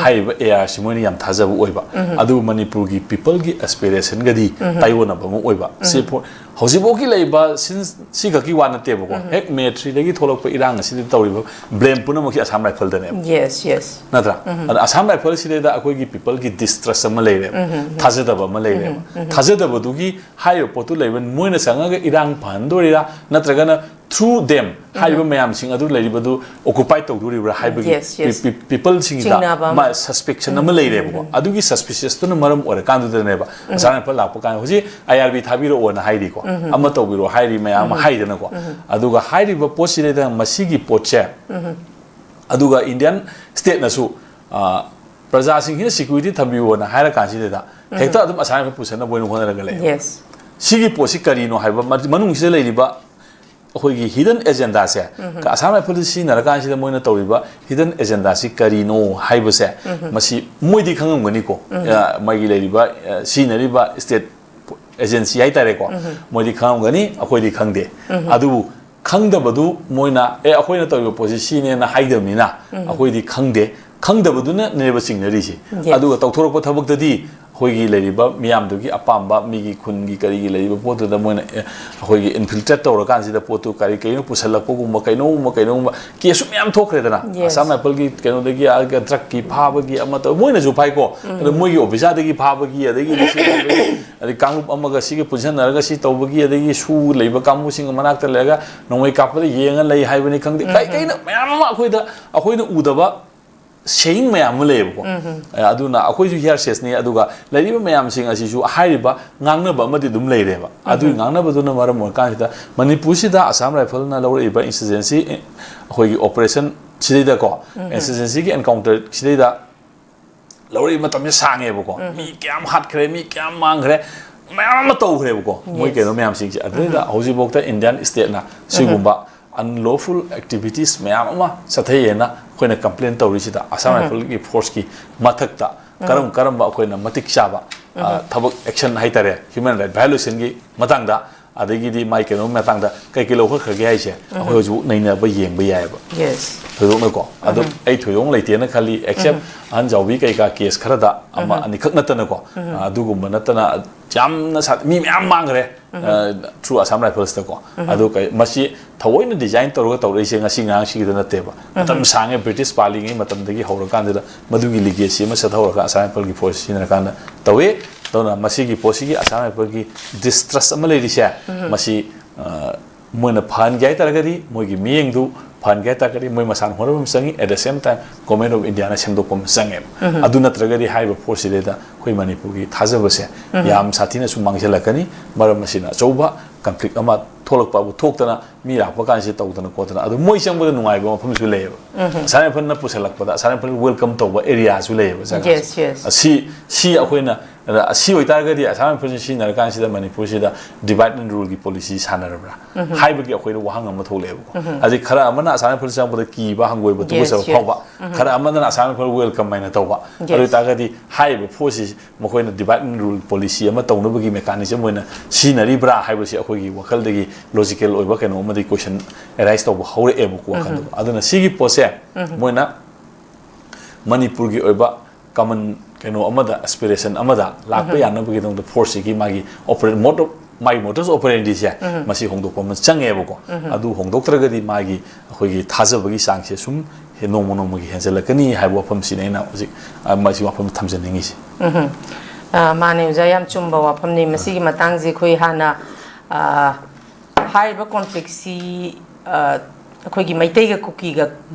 ꯍꯥꯏꯔꯤꯕ ꯑꯦ ꯑꯥꯔ ꯁꯤ ꯃꯣꯏꯅ ꯌꯥꯝ ꯊꯥꯖꯕ ꯑꯣꯏꯕ꯫ ꯑꯗꯨꯕꯨ ꯃꯅꯤꯄꯨꯔꯒꯤ ꯄꯤꯄꯜꯒꯤ ꯑꯦꯁꯄꯤꯔꯦꯁꯟꯒꯗꯤ ꯇꯥꯏꯑꯣꯟꯅꯕ ꯑꯃ ꯑꯣꯏꯕ꯫ ꯁꯤ ꯐꯣ-, ꯍꯧꯖꯤꯛꯐꯥꯎꯒꯤ ꯂꯩꯕ ꯁꯤꯟꯁ ꯁꯤ ꯈꯛꯀꯤ ꯋꯥ ꯅꯠꯇꯦꯕꯀꯣ꯫ ꯍꯦꯛ ꯃꯦ ꯊ꯭ꯔꯤꯗꯒꯤ ꯊꯣꯛꯂꯛꯄ ꯏꯔꯥꯡ ꯑꯁꯤꯗ ꯇꯧꯔꯤꯕ ꯕ꯭ꯂꯦꯝ ꯄꯨꯝꯅꯃꯛꯁꯤ ꯑꯁꯥꯝ ꯔꯥꯏꯐꯜꯗꯅꯦꯕ꯫ Yes, yes. ꯅꯠꯇ꯭ꯔꯥ? ꯑꯗ ꯑꯁꯥꯝ ꯔꯥꯏꯐꯜꯁꯤꯗꯩꯗ ꯑꯩꯈꯣꯏꯒꯤ ꯄꯤꯄꯜꯒꯤ ꯗꯤꯁꯇ꯭ꯔꯁ ꯑꯃ ꯂꯩꯔꯦꯕ, ꯊꯥꯖꯗꯕ ꯑꯃ ꯂꯩꯔꯦꯕ꯫ ꯊꯥꯖꯗꯕꯗꯨꯒꯤ ꯍꯥꯏꯔꯤꯕ ꯄꯣꯠꯇꯨ ꯂꯩꯕ, ꯃꯣꯏꯅ ꯆꯪꯉꯒ ꯏꯔꯥꯡ ꯐꯍꯟꯗꯣꯔꯤꯔꯥ, ꯅꯠꯇ꯭ꯔꯒꯅ ꯊ꯭ꯔꯨ ꯗꯦꯝ ꯍꯥꯏꯔꯤꯕ ꯃꯌꯥꯝꯁꯤꯡ ꯑꯗꯨ ꯂꯩꯔꯤꯕꯗꯨ ꯑꯣꯀꯨꯄꯥꯏ ꯇꯧꯗꯣꯔꯤꯕ꯭ꯔꯥ ꯍꯥꯏꯕꯒꯤ ꯌꯦꯁ, ꯌꯦꯁ꯫ ꯄꯤ-, ꯄꯤ-, ꯄꯤꯄꯜꯁꯤꯡꯒꯤꯗ ꯆꯤꯡꯅꯕ ꯑꯃ꯫ ꯑꯃ ꯁꯁꯄꯦꯛꯁꯟ ꯑꯃ ꯂꯩꯔꯦꯕꯀꯣ꯫ ꯑꯗꯨꯒꯤ ꯁꯁꯄꯤꯁꯤꯌꯁꯇꯨꯅ ꯃꯔꯝ ꯑꯣꯏꯔꯀꯥꯟꯗꯨꯗꯅꯦꯕ ꯑꯁꯥꯝ ꯔꯥꯏꯐꯜ ꯂꯥꯛꯄ ꯀꯥꯟꯗ ꯍꯧꯖꯤꯛ ꯑꯥꯏ ꯑꯥꯔ ꯕꯤ ꯊꯥꯕꯤꯔꯛꯑꯣꯅ ꯍꯥꯏꯔꯤꯀꯣ, ꯑꯃ ꯇꯧꯕꯤꯔꯛꯑꯣ ꯍꯥꯏꯔꯤ ꯃꯌꯥꯝ ꯑꯃ ꯍꯥꯏꯗꯅꯀꯣ꯫ ꯑꯗꯨꯒ ꯍꯥꯏꯔꯤꯕ ꯄꯣꯠꯁꯤꯗꯩꯗ ꯃꯁꯤꯒꯤ ꯄꯣꯠꯁꯦ, ꯑꯗꯨꯒ ꯏꯟꯗꯤꯌꯥꯟ ꯁ꯭ꯇꯦꯠꯅꯁꯨ, ꯑ, ꯄ꯭ꯔꯖꯥꯁꯤꯡꯁꯤꯅ ꯁꯦꯀ꯭ꯌꯨꯔꯤꯇꯤ ꯊꯝꯕꯤꯌꯣꯅ ꯍꯥꯏꯔ ꯀꯥꯟꯁꯤꯗꯩꯗ ꯍꯦꯛꯇ ꯑꯗꯨꯝ ꯑꯁꯥꯝ ꯔꯥꯏꯐꯜ ꯄꯨꯁꯟꯅꯕ ꯑꯣꯏꯅ ꯍꯣꯠꯅꯔꯒ ꯂꯩꯌꯦꯕ꯫ ꯌꯦꯁ꯫ ꯁꯤꯒꯤ ꯄꯣꯠꯁꯤ ꯀꯔꯤꯅꯣ ꯍꯥꯏꯕ ꯃ-, ꯃꯅꯨꯡꯁꯤꯗ ꯂꯩꯔꯤꯕ ꯑꯩꯈꯣꯏꯒꯤ ꯍꯤꯗꯟ ꯑꯦꯖꯦꯟꯗꯥꯁꯦ, ꯑꯁꯥꯝ ꯔꯥꯏꯐꯜꯁꯦ ꯁꯤꯖꯤꯟꯅꯔꯀꯥꯟꯁꯤꯗ ꯃꯣꯏꯅ ꯇꯧꯔꯤꯕ ꯍꯤꯗꯟ ꯑꯦꯖꯦꯟꯗꯥꯁꯤ ꯀꯔꯤꯅꯣ ꯍꯥꯏꯕꯁꯦ, ꯃꯁꯤ ꯃꯣꯏꯗꯤ ꯈꯪꯉꯝꯒꯅꯤꯀꯣ꯫ ꯑ, ꯃꯣꯏꯒꯤ ꯂꯩꯔꯤꯕ, ꯑ, ꯁꯤꯖꯤꯟꯅꯔꯤꯕ ꯁ꯭ꯇꯦꯠ ꯑꯦꯖꯦꯟꯁꯤ ꯍꯥꯏꯇꯥꯔꯦꯀꯣ, ꯃꯣꯏꯗꯤ ꯈꯪꯉꯝꯒꯅꯤ, ꯑꯩꯈꯣꯏꯗꯤ ꯈꯪꯗꯦ꯫ ꯑꯗꯨꯕꯨ ꯈꯪꯗꯕꯗꯨ ꯃꯣꯏꯅ, "ꯑꯦ, ꯑꯩꯈꯣꯏꯅ ꯇꯧꯔꯤꯕ ꯄꯣꯠꯁꯤ ꯁꯤꯅꯦꯅ" ꯍꯥꯏꯗꯕꯅꯤꯅ, ꯑꯩꯈꯣꯏꯗꯤ ꯈꯪꯗꯦ, ꯈꯪꯗꯕꯗꯨꯅꯅꯦꯕ ꯆꯤꯡꯅꯔꯤꯁꯦ꯫ Yes. ꯑꯗꯨꯒ ꯇꯧꯊꯣꯔꯛꯄ ꯊꯕꯛꯇꯗꯤ ꯑꯩꯈꯣꯏꯒꯤ ꯂꯩꯔꯤꯕ ꯃꯤꯌꯥꯝꯗꯨꯒꯤ ꯑꯄꯥꯝꯕ, ꯃꯤꯒꯤ ꯈꯨꯟꯒꯤ ꯀꯔꯤꯒꯤ ꯂꯩꯔꯤꯕ ꯄꯣꯠꯇꯨꯗ ꯃꯣꯏꯅ, ꯑꯦ, ꯑꯩꯈꯣꯏꯒꯤ infiltrate ꯇꯧꯔꯀꯥꯟꯁꯤꯗ ꯄꯣꯠꯇꯨ ꯀꯔꯤ ꯀꯩꯅꯣ ꯄꯨꯁꯜꯂꯛꯄꯒꯨꯝꯕ, ꯀꯩꯅꯣꯒꯨꯝꯕ, ꯀꯩꯅꯣꯒꯨꯝꯕ, case ꯁꯨ ꯃꯌꯥꯝ ꯊꯣꯛꯈ꯭ꯔꯦꯗꯅ꯫ Yes. ꯑꯁꯥꯝ ꯔꯥꯏꯐꯜꯒꯤ ꯀꯩꯅꯣꯗꯒꯤ ꯑꯥ drug ꯀꯤ ꯐꯥꯕꯒꯤ ꯑꯃ ꯇꯧ-, ꯃꯣꯏꯅꯁꯨ ꯐꯥꯏꯀꯣ꯫ ꯑꯗꯣ ꯃꯣꯏꯒꯤ officer ꯗꯒꯤ ꯐꯥꯕꯒꯤ, ꯑꯗꯒꯤ ꯁꯤ ꯇꯧꯕꯒꯤ, ꯑꯗꯩ ꯀꯥꯡꯂꯨꯞ ꯑꯃꯒ ꯁꯤꯒ ꯄꯨꯟꯁꯤꯟꯅꯔꯒ ꯁꯤ ꯇꯧꯕꯒꯤ, ꯑꯗꯒꯤ ꯁꯨ ꯂꯩꯕ ꯀꯥꯡꯕꯨꯁꯤꯡꯒꯤ ꯃꯅꯥꯛꯇ ꯂꯩꯔꯒ ꯅꯣꯡꯃꯩ ꯀꯥꯞꯄꯗ ꯌꯦꯡꯉ ꯂꯩ ꯍꯥꯏꯕꯅꯤ ꯈꯪꯗꯦ, ꯀꯩ ꯀꯩꯅꯣ ꯃꯌꯥꯝ ꯑꯃ ꯑꯩꯈꯣꯏꯗ, ꯑꯩꯈꯣꯏꯅ ꯎꯗꯕ saying ꯃꯌꯥꯝ ꯑꯃ ꯂꯩꯌꯦꯕꯀꯣ꯫ ꯑ, ꯑꯗꯨꯅ ꯑꯩꯈꯣꯏꯁꯨ hearers ꯅꯤ, ꯑꯗꯨꯒ ꯂꯩꯔꯤꯕ ꯃꯌꯥꯝꯁꯤꯡ ꯑꯁꯤꯁꯨ ꯍꯥꯏꯔꯤꯕ ꯉꯥꯡꯅꯕ ꯑꯃꯗꯤ ꯑꯗꯨꯝ ꯂꯩꯔꯦꯕ꯫ ꯑꯗꯨꯒꯤ ꯉꯥꯡꯅꯕꯗꯨꯅ ꯃꯔꯝ ꯑꯣꯏꯔꯀꯥꯟꯁꯤꯗ ꯃꯅꯤꯄꯨꯔꯁꯤꯗ ꯑꯁꯥꯝ ꯔꯥꯏꯐꯜꯅ ꯂꯧꯔꯛꯏꯕ insurgency, ꯑꯩꯈꯣꯏꯒꯤ operation ꯁꯤꯗꯩꯗꯀꯣ, insurgency ꯒꯤ encounter ꯁꯤꯗꯩꯗ ꯂꯧꯔꯛꯏ ꯃꯇꯝꯁꯦ ꯁꯥꯡꯉꯦꯕꯀꯣ꯫ ꯃꯤ ꯀꯌꯥꯝ ꯍꯥꯠꯈ꯭ꯔꯦ, ꯃꯤ ꯀꯌꯥꯝ ꯃꯥꯡꯈ꯭ꯔꯦ, ꯃꯌꯥꯝ ꯑꯃ ꯇꯧꯈ꯭ꯔꯦꯕꯀꯣ꯫ ꯃꯣꯏ Yes. ꯀꯩꯅꯣ ꯃꯌꯥꯝꯁꯤꯡꯁꯦ꯫ ꯑꯗꯨꯗꯩꯗ ꯍꯧꯖꯤꯛꯐꯥꯎꯗ Indian state ꯅ ꯁꯤꯒꯨꯝꯕ unlawful activities ꯃꯌꯥꯝ ꯑꯃ ꯆꯠꯊꯩꯌꯦꯅ ꯑꯩꯈꯣꯏꯅ complain ꯇꯧꯔꯤꯁꯤꯗ, ꯑꯁꯥꯝ ꯔꯥꯏꯐꯜꯒꯤ force ꯀꯤ ꯃꯊꯛꯇ ꯀꯔꯝ ꯀꯔꯝꯕ ꯑꯩꯈꯣꯏꯅ ꯃꯇꯤꯛ ꯆꯥꯕ, ꯑ, ꯊꯕꯛ, action ꯍꯥꯏꯇꯥꯔꯦ, human right violation ꯒꯤ ꯃꯇꯥꯡꯗ, ꯑꯗꯒꯤꯗꯤ ꯃꯥꯏ ꯀꯩꯅꯣ ꯃꯇꯥꯡꯗ ꯀꯩ ꯀꯩ ꯂꯧꯈꯠꯈ꯭ꯔꯒꯦ ꯍꯥꯏꯁꯦ ꯑꯩꯈꯣꯏ ꯍꯧꯖꯤꯛ ꯅꯩꯅꯕ ꯌꯦꯡꯕ ꯌꯥꯏꯑꯕ꯫ Yes. ꯊꯣꯏꯗꯣꯛꯅꯀꯣ꯫ ꯑꯗꯣ ꯑꯩ ꯊꯣꯏꯗꯣꯛꯅ ꯂꯩꯇꯦꯅ ꯈꯜꯂꯤ, except ꯑꯍꯟ ꯖꯥꯎꯕꯤ ꯀꯩꯀꯥ case ꯈꯔꯗ ꯑꯃ ꯑꯅꯤꯈꯛ ꯅꯠꯇꯅꯀꯣ꯫ ꯑ, ꯑꯗꯨꯒꯨꯝꯕ ꯅꯠꯇꯅ ꯌꯥꯝꯅ ꯁꯥ-, ꯃꯤ ꯃꯌꯥꯝ ꯃꯥꯡꯈ꯭ꯔꯦ, ꯑ, through Assam Rifles ꯇꯀꯣ꯫ ꯑꯗꯣ ꯀꯩ, ꯃꯁꯤ ꯊꯑꯣꯏꯅ design ꯇꯧꯔꯒ ꯇꯧꯔꯛꯏꯁꯦ ꯉꯁꯤ ꯉꯔꯥꯡ ꯁꯤꯒꯤꯗ ꯅꯠꯇꯦꯕ꯫ ꯃꯇꯝ ꯁꯥꯡꯉꯦ, British ꯄꯥꯜꯂꯤꯉꯩ ꯃꯇꯝꯗꯒꯤ ꯍꯧꯔꯀꯥꯟꯗꯨꯗ ꯃꯗꯨꯒꯤ legacy ꯑꯃ ꯆꯠꯊꯍꯧꯔꯒ Assam Rifle ꯒꯤ force ꯁꯤꯖꯤꯟꯅꯔꯀꯥꯟꯗ ꯇꯧꯏ꯫ ꯑꯗꯨꯅ ꯃꯁꯤꯒꯤ ꯄꯣꯠꯁꯤꯒꯤ Assam Rifle ꯒꯤ distrust ꯑꯃ ꯂꯩꯔꯤꯁꯦ, ꯃꯁꯤ, ꯑ, ꯃꯣꯏꯅ ꯐꯍꯟꯒꯦ ꯍꯥꯏꯇꯥꯔꯒꯗꯤ, ꯃꯣꯏꯒꯤ ꯃꯤꯠꯌꯦꯡꯗꯨ ꯐꯍꯟꯒꯦ ꯍꯥꯏꯇꯥꯔꯒꯗꯤ, ꯃꯣꯏ ꯃꯁꯥꯅ ꯍꯣꯠꯅꯕ ꯑꯃ ꯆꯪꯉꯤ꯫ At the same time, Government of India ꯅ ꯁꯦꯝꯗꯣꯛꯄ ꯑꯃ ꯆꯪꯉꯦꯕ꯫ ꯑꯗꯨ ꯅꯠꯇ꯭ꯔꯒꯗꯤ ꯍꯥꯏꯔꯤꯕ force ꯁꯤꯗꯩꯗ ꯑꯩꯈꯣꯏ ꯃꯅꯤꯄꯨꯔꯒꯤ ꯊꯥꯖꯕꯁꯦ ꯌꯥꯝ ꯁꯥꯊꯤꯅꯁꯨ ꯃꯥꯡꯁꯤꯜꯂꯛꯀꯅꯤ꯫ ꯃꯔꯝ ꯑꯁꯤꯅ ꯑꯆꯧꯕ conflict ꯑꯃ ꯊꯣꯛꯂꯛꯄꯕꯨ ꯊꯣꯛꯇꯅ, ꯃꯤ ꯂꯥꯛꯄ ꯀꯥꯟꯁꯤꯗ ꯇꯧꯗꯅ ꯈꯣꯠꯇꯅ, ꯑꯗꯨ ꯃꯣꯏ ꯆꯪꯕꯗ ꯅꯨꯡꯉꯥꯏꯕ ꯃꯐꯝꯁꯨ ꯂꯩꯌꯦꯕ꯫ Assam Rifle ꯅ ꯄꯨꯁꯜꯂꯛꯄꯗ Assam Rifle welcome ꯇꯧꯕ area ꯁꯨ ꯂꯩꯌꯦꯕ ꯖꯒꯥꯁꯦ꯫ Yes, yes. ꯑꯁꯤ, ꯁꯤ ꯑꯩꯈꯣꯏꯅ ꯑꯗ ꯑꯁꯤ ꯑꯣꯏꯇꯥꯔꯒꯗꯤ ꯑꯁꯥꯝ ꯔꯥꯏꯐꯜꯁꯤ ꯁꯤꯖꯤꯟꯅꯔꯀꯥꯟꯁꯤꯗ ꯃꯅꯤꯄꯨꯔꯁꯤꯗ divide and rule ꯒꯤ policy ꯁꯥꯟꯅꯔꯕ꯭ꯔꯥ ꯍꯥꯏꯕꯒꯤ ꯑꯩꯈꯣꯏꯗ ꯋꯥꯍꯪ ꯑꯃ ꯊꯣꯛꯂꯛꯑꯦꯕꯀꯣ꯫ ꯍꯧꯖꯤꯛ ꯈꯔ ꯑꯃꯅ ꯑꯁꯥꯝ ꯔꯥꯏꯐꯜ ꯆꯪꯕꯗ ꯀꯤꯕ, ꯍꯪꯒꯣꯏꯕ, ꯇꯨꯀꯠꯆꯕ ꯐꯥꯎꯕ, ꯈꯔ ꯑꯃꯅ ꯑꯁꯥꯝ ꯔꯥꯏꯐꯜ welcome ꯍꯥꯏꯅ ꯇꯧꯕ꯫ ꯑꯗꯨ ꯑꯣꯏꯇꯥꯔꯒꯗꯤ ꯍꯥꯏꯔꯤꯕ force ꯁꯤ ꯃꯈꯣꯏꯅ divide and rule policy ꯑꯃ ꯇꯧꯅꯕꯒꯤ mechanism ꯑꯣꯏꯅ ꯁꯤꯖꯤꯟꯅꯔꯤꯕ꯭ꯔꯥ ꯍꯥꯏꯕꯁꯤ ꯑꯩꯈꯣꯏꯒꯤ ꯋꯥꯈꯜꯗꯒꯤ logical ꯑꯣꯏꯕ ꯀꯩꯅꯣ ꯑꯃꯗꯤ question arise ꯇꯧꯕ ꯍꯧꯔꯛꯑꯦꯕꯀꯣ ꯋꯥꯈꯜꯗ꯫ ꯑꯗꯨꯅ ꯁꯤꯒꯤ ꯄꯣꯠꯁꯦ ꯃꯣꯏꯅ ꯃꯅꯤꯄꯨꯔꯒꯤ ꯑꯣꯏꯕ common ꯀꯩꯅꯣ ꯑꯃꯗ, aspiration ꯑꯃꯗ ꯂꯥꯛꯄ ꯌꯥꯅꯕꯒꯤꯗꯃꯛꯇ force ꯁꯤꯒꯤ ꯃꯥꯒꯤ operate mode of, ꯃꯥꯒꯤ modus operandi ꯁꯦ ꯃꯁꯤ ꯍꯣꯡꯗꯣꯛꯄ ꯑꯃ ꯆꯪꯉꯦꯕꯀꯣ꯫ ꯑꯗꯨ ꯍꯣꯡꯗꯣꯛꯇ꯭ꯔꯒꯗꯤ ꯃꯥꯒꯤ ꯑꯩꯈꯣꯏꯒꯤ ꯊꯥꯖꯕꯒꯤ ꯆꯥꯡꯁꯦ ꯁꯨꯝ ꯍꯦ-, ꯅꯣꯡꯃ ꯅꯣꯡꯃꯒꯤ ꯍꯦꯟꯖꯜꯂꯛꯀꯅꯤ ꯍꯥꯏꯕ ꯋꯥꯐꯝꯁꯤꯅ ꯑꯩꯅ ꯍꯧꯖꯤꯛ, ꯑ, ꯃꯁꯤ ꯋꯥꯐꯝ ꯊꯝꯖꯅꯤꯡꯉꯤꯁꯦ꯫ ꯑ, ꯃꯥꯅꯦ ꯑꯣꯖꯥ, ꯌꯥꯝ ꯆꯨꯝꯕ ꯋꯥꯐꯝꯅꯤ꯫ ꯃꯁꯤꯒꯤ ꯃꯇꯥꯡꯁꯦ ꯑꯩꯈꯣꯏ ꯍꯥꯟꯅ, ꯑ, ꯍꯥꯏꯔꯤꯕ conflict ꯁꯤ, ꯑ, ꯑꯩꯈꯣꯏꯒꯤ ꯃꯩꯇꯩꯒ ꯀꯨꯀꯤꯒ,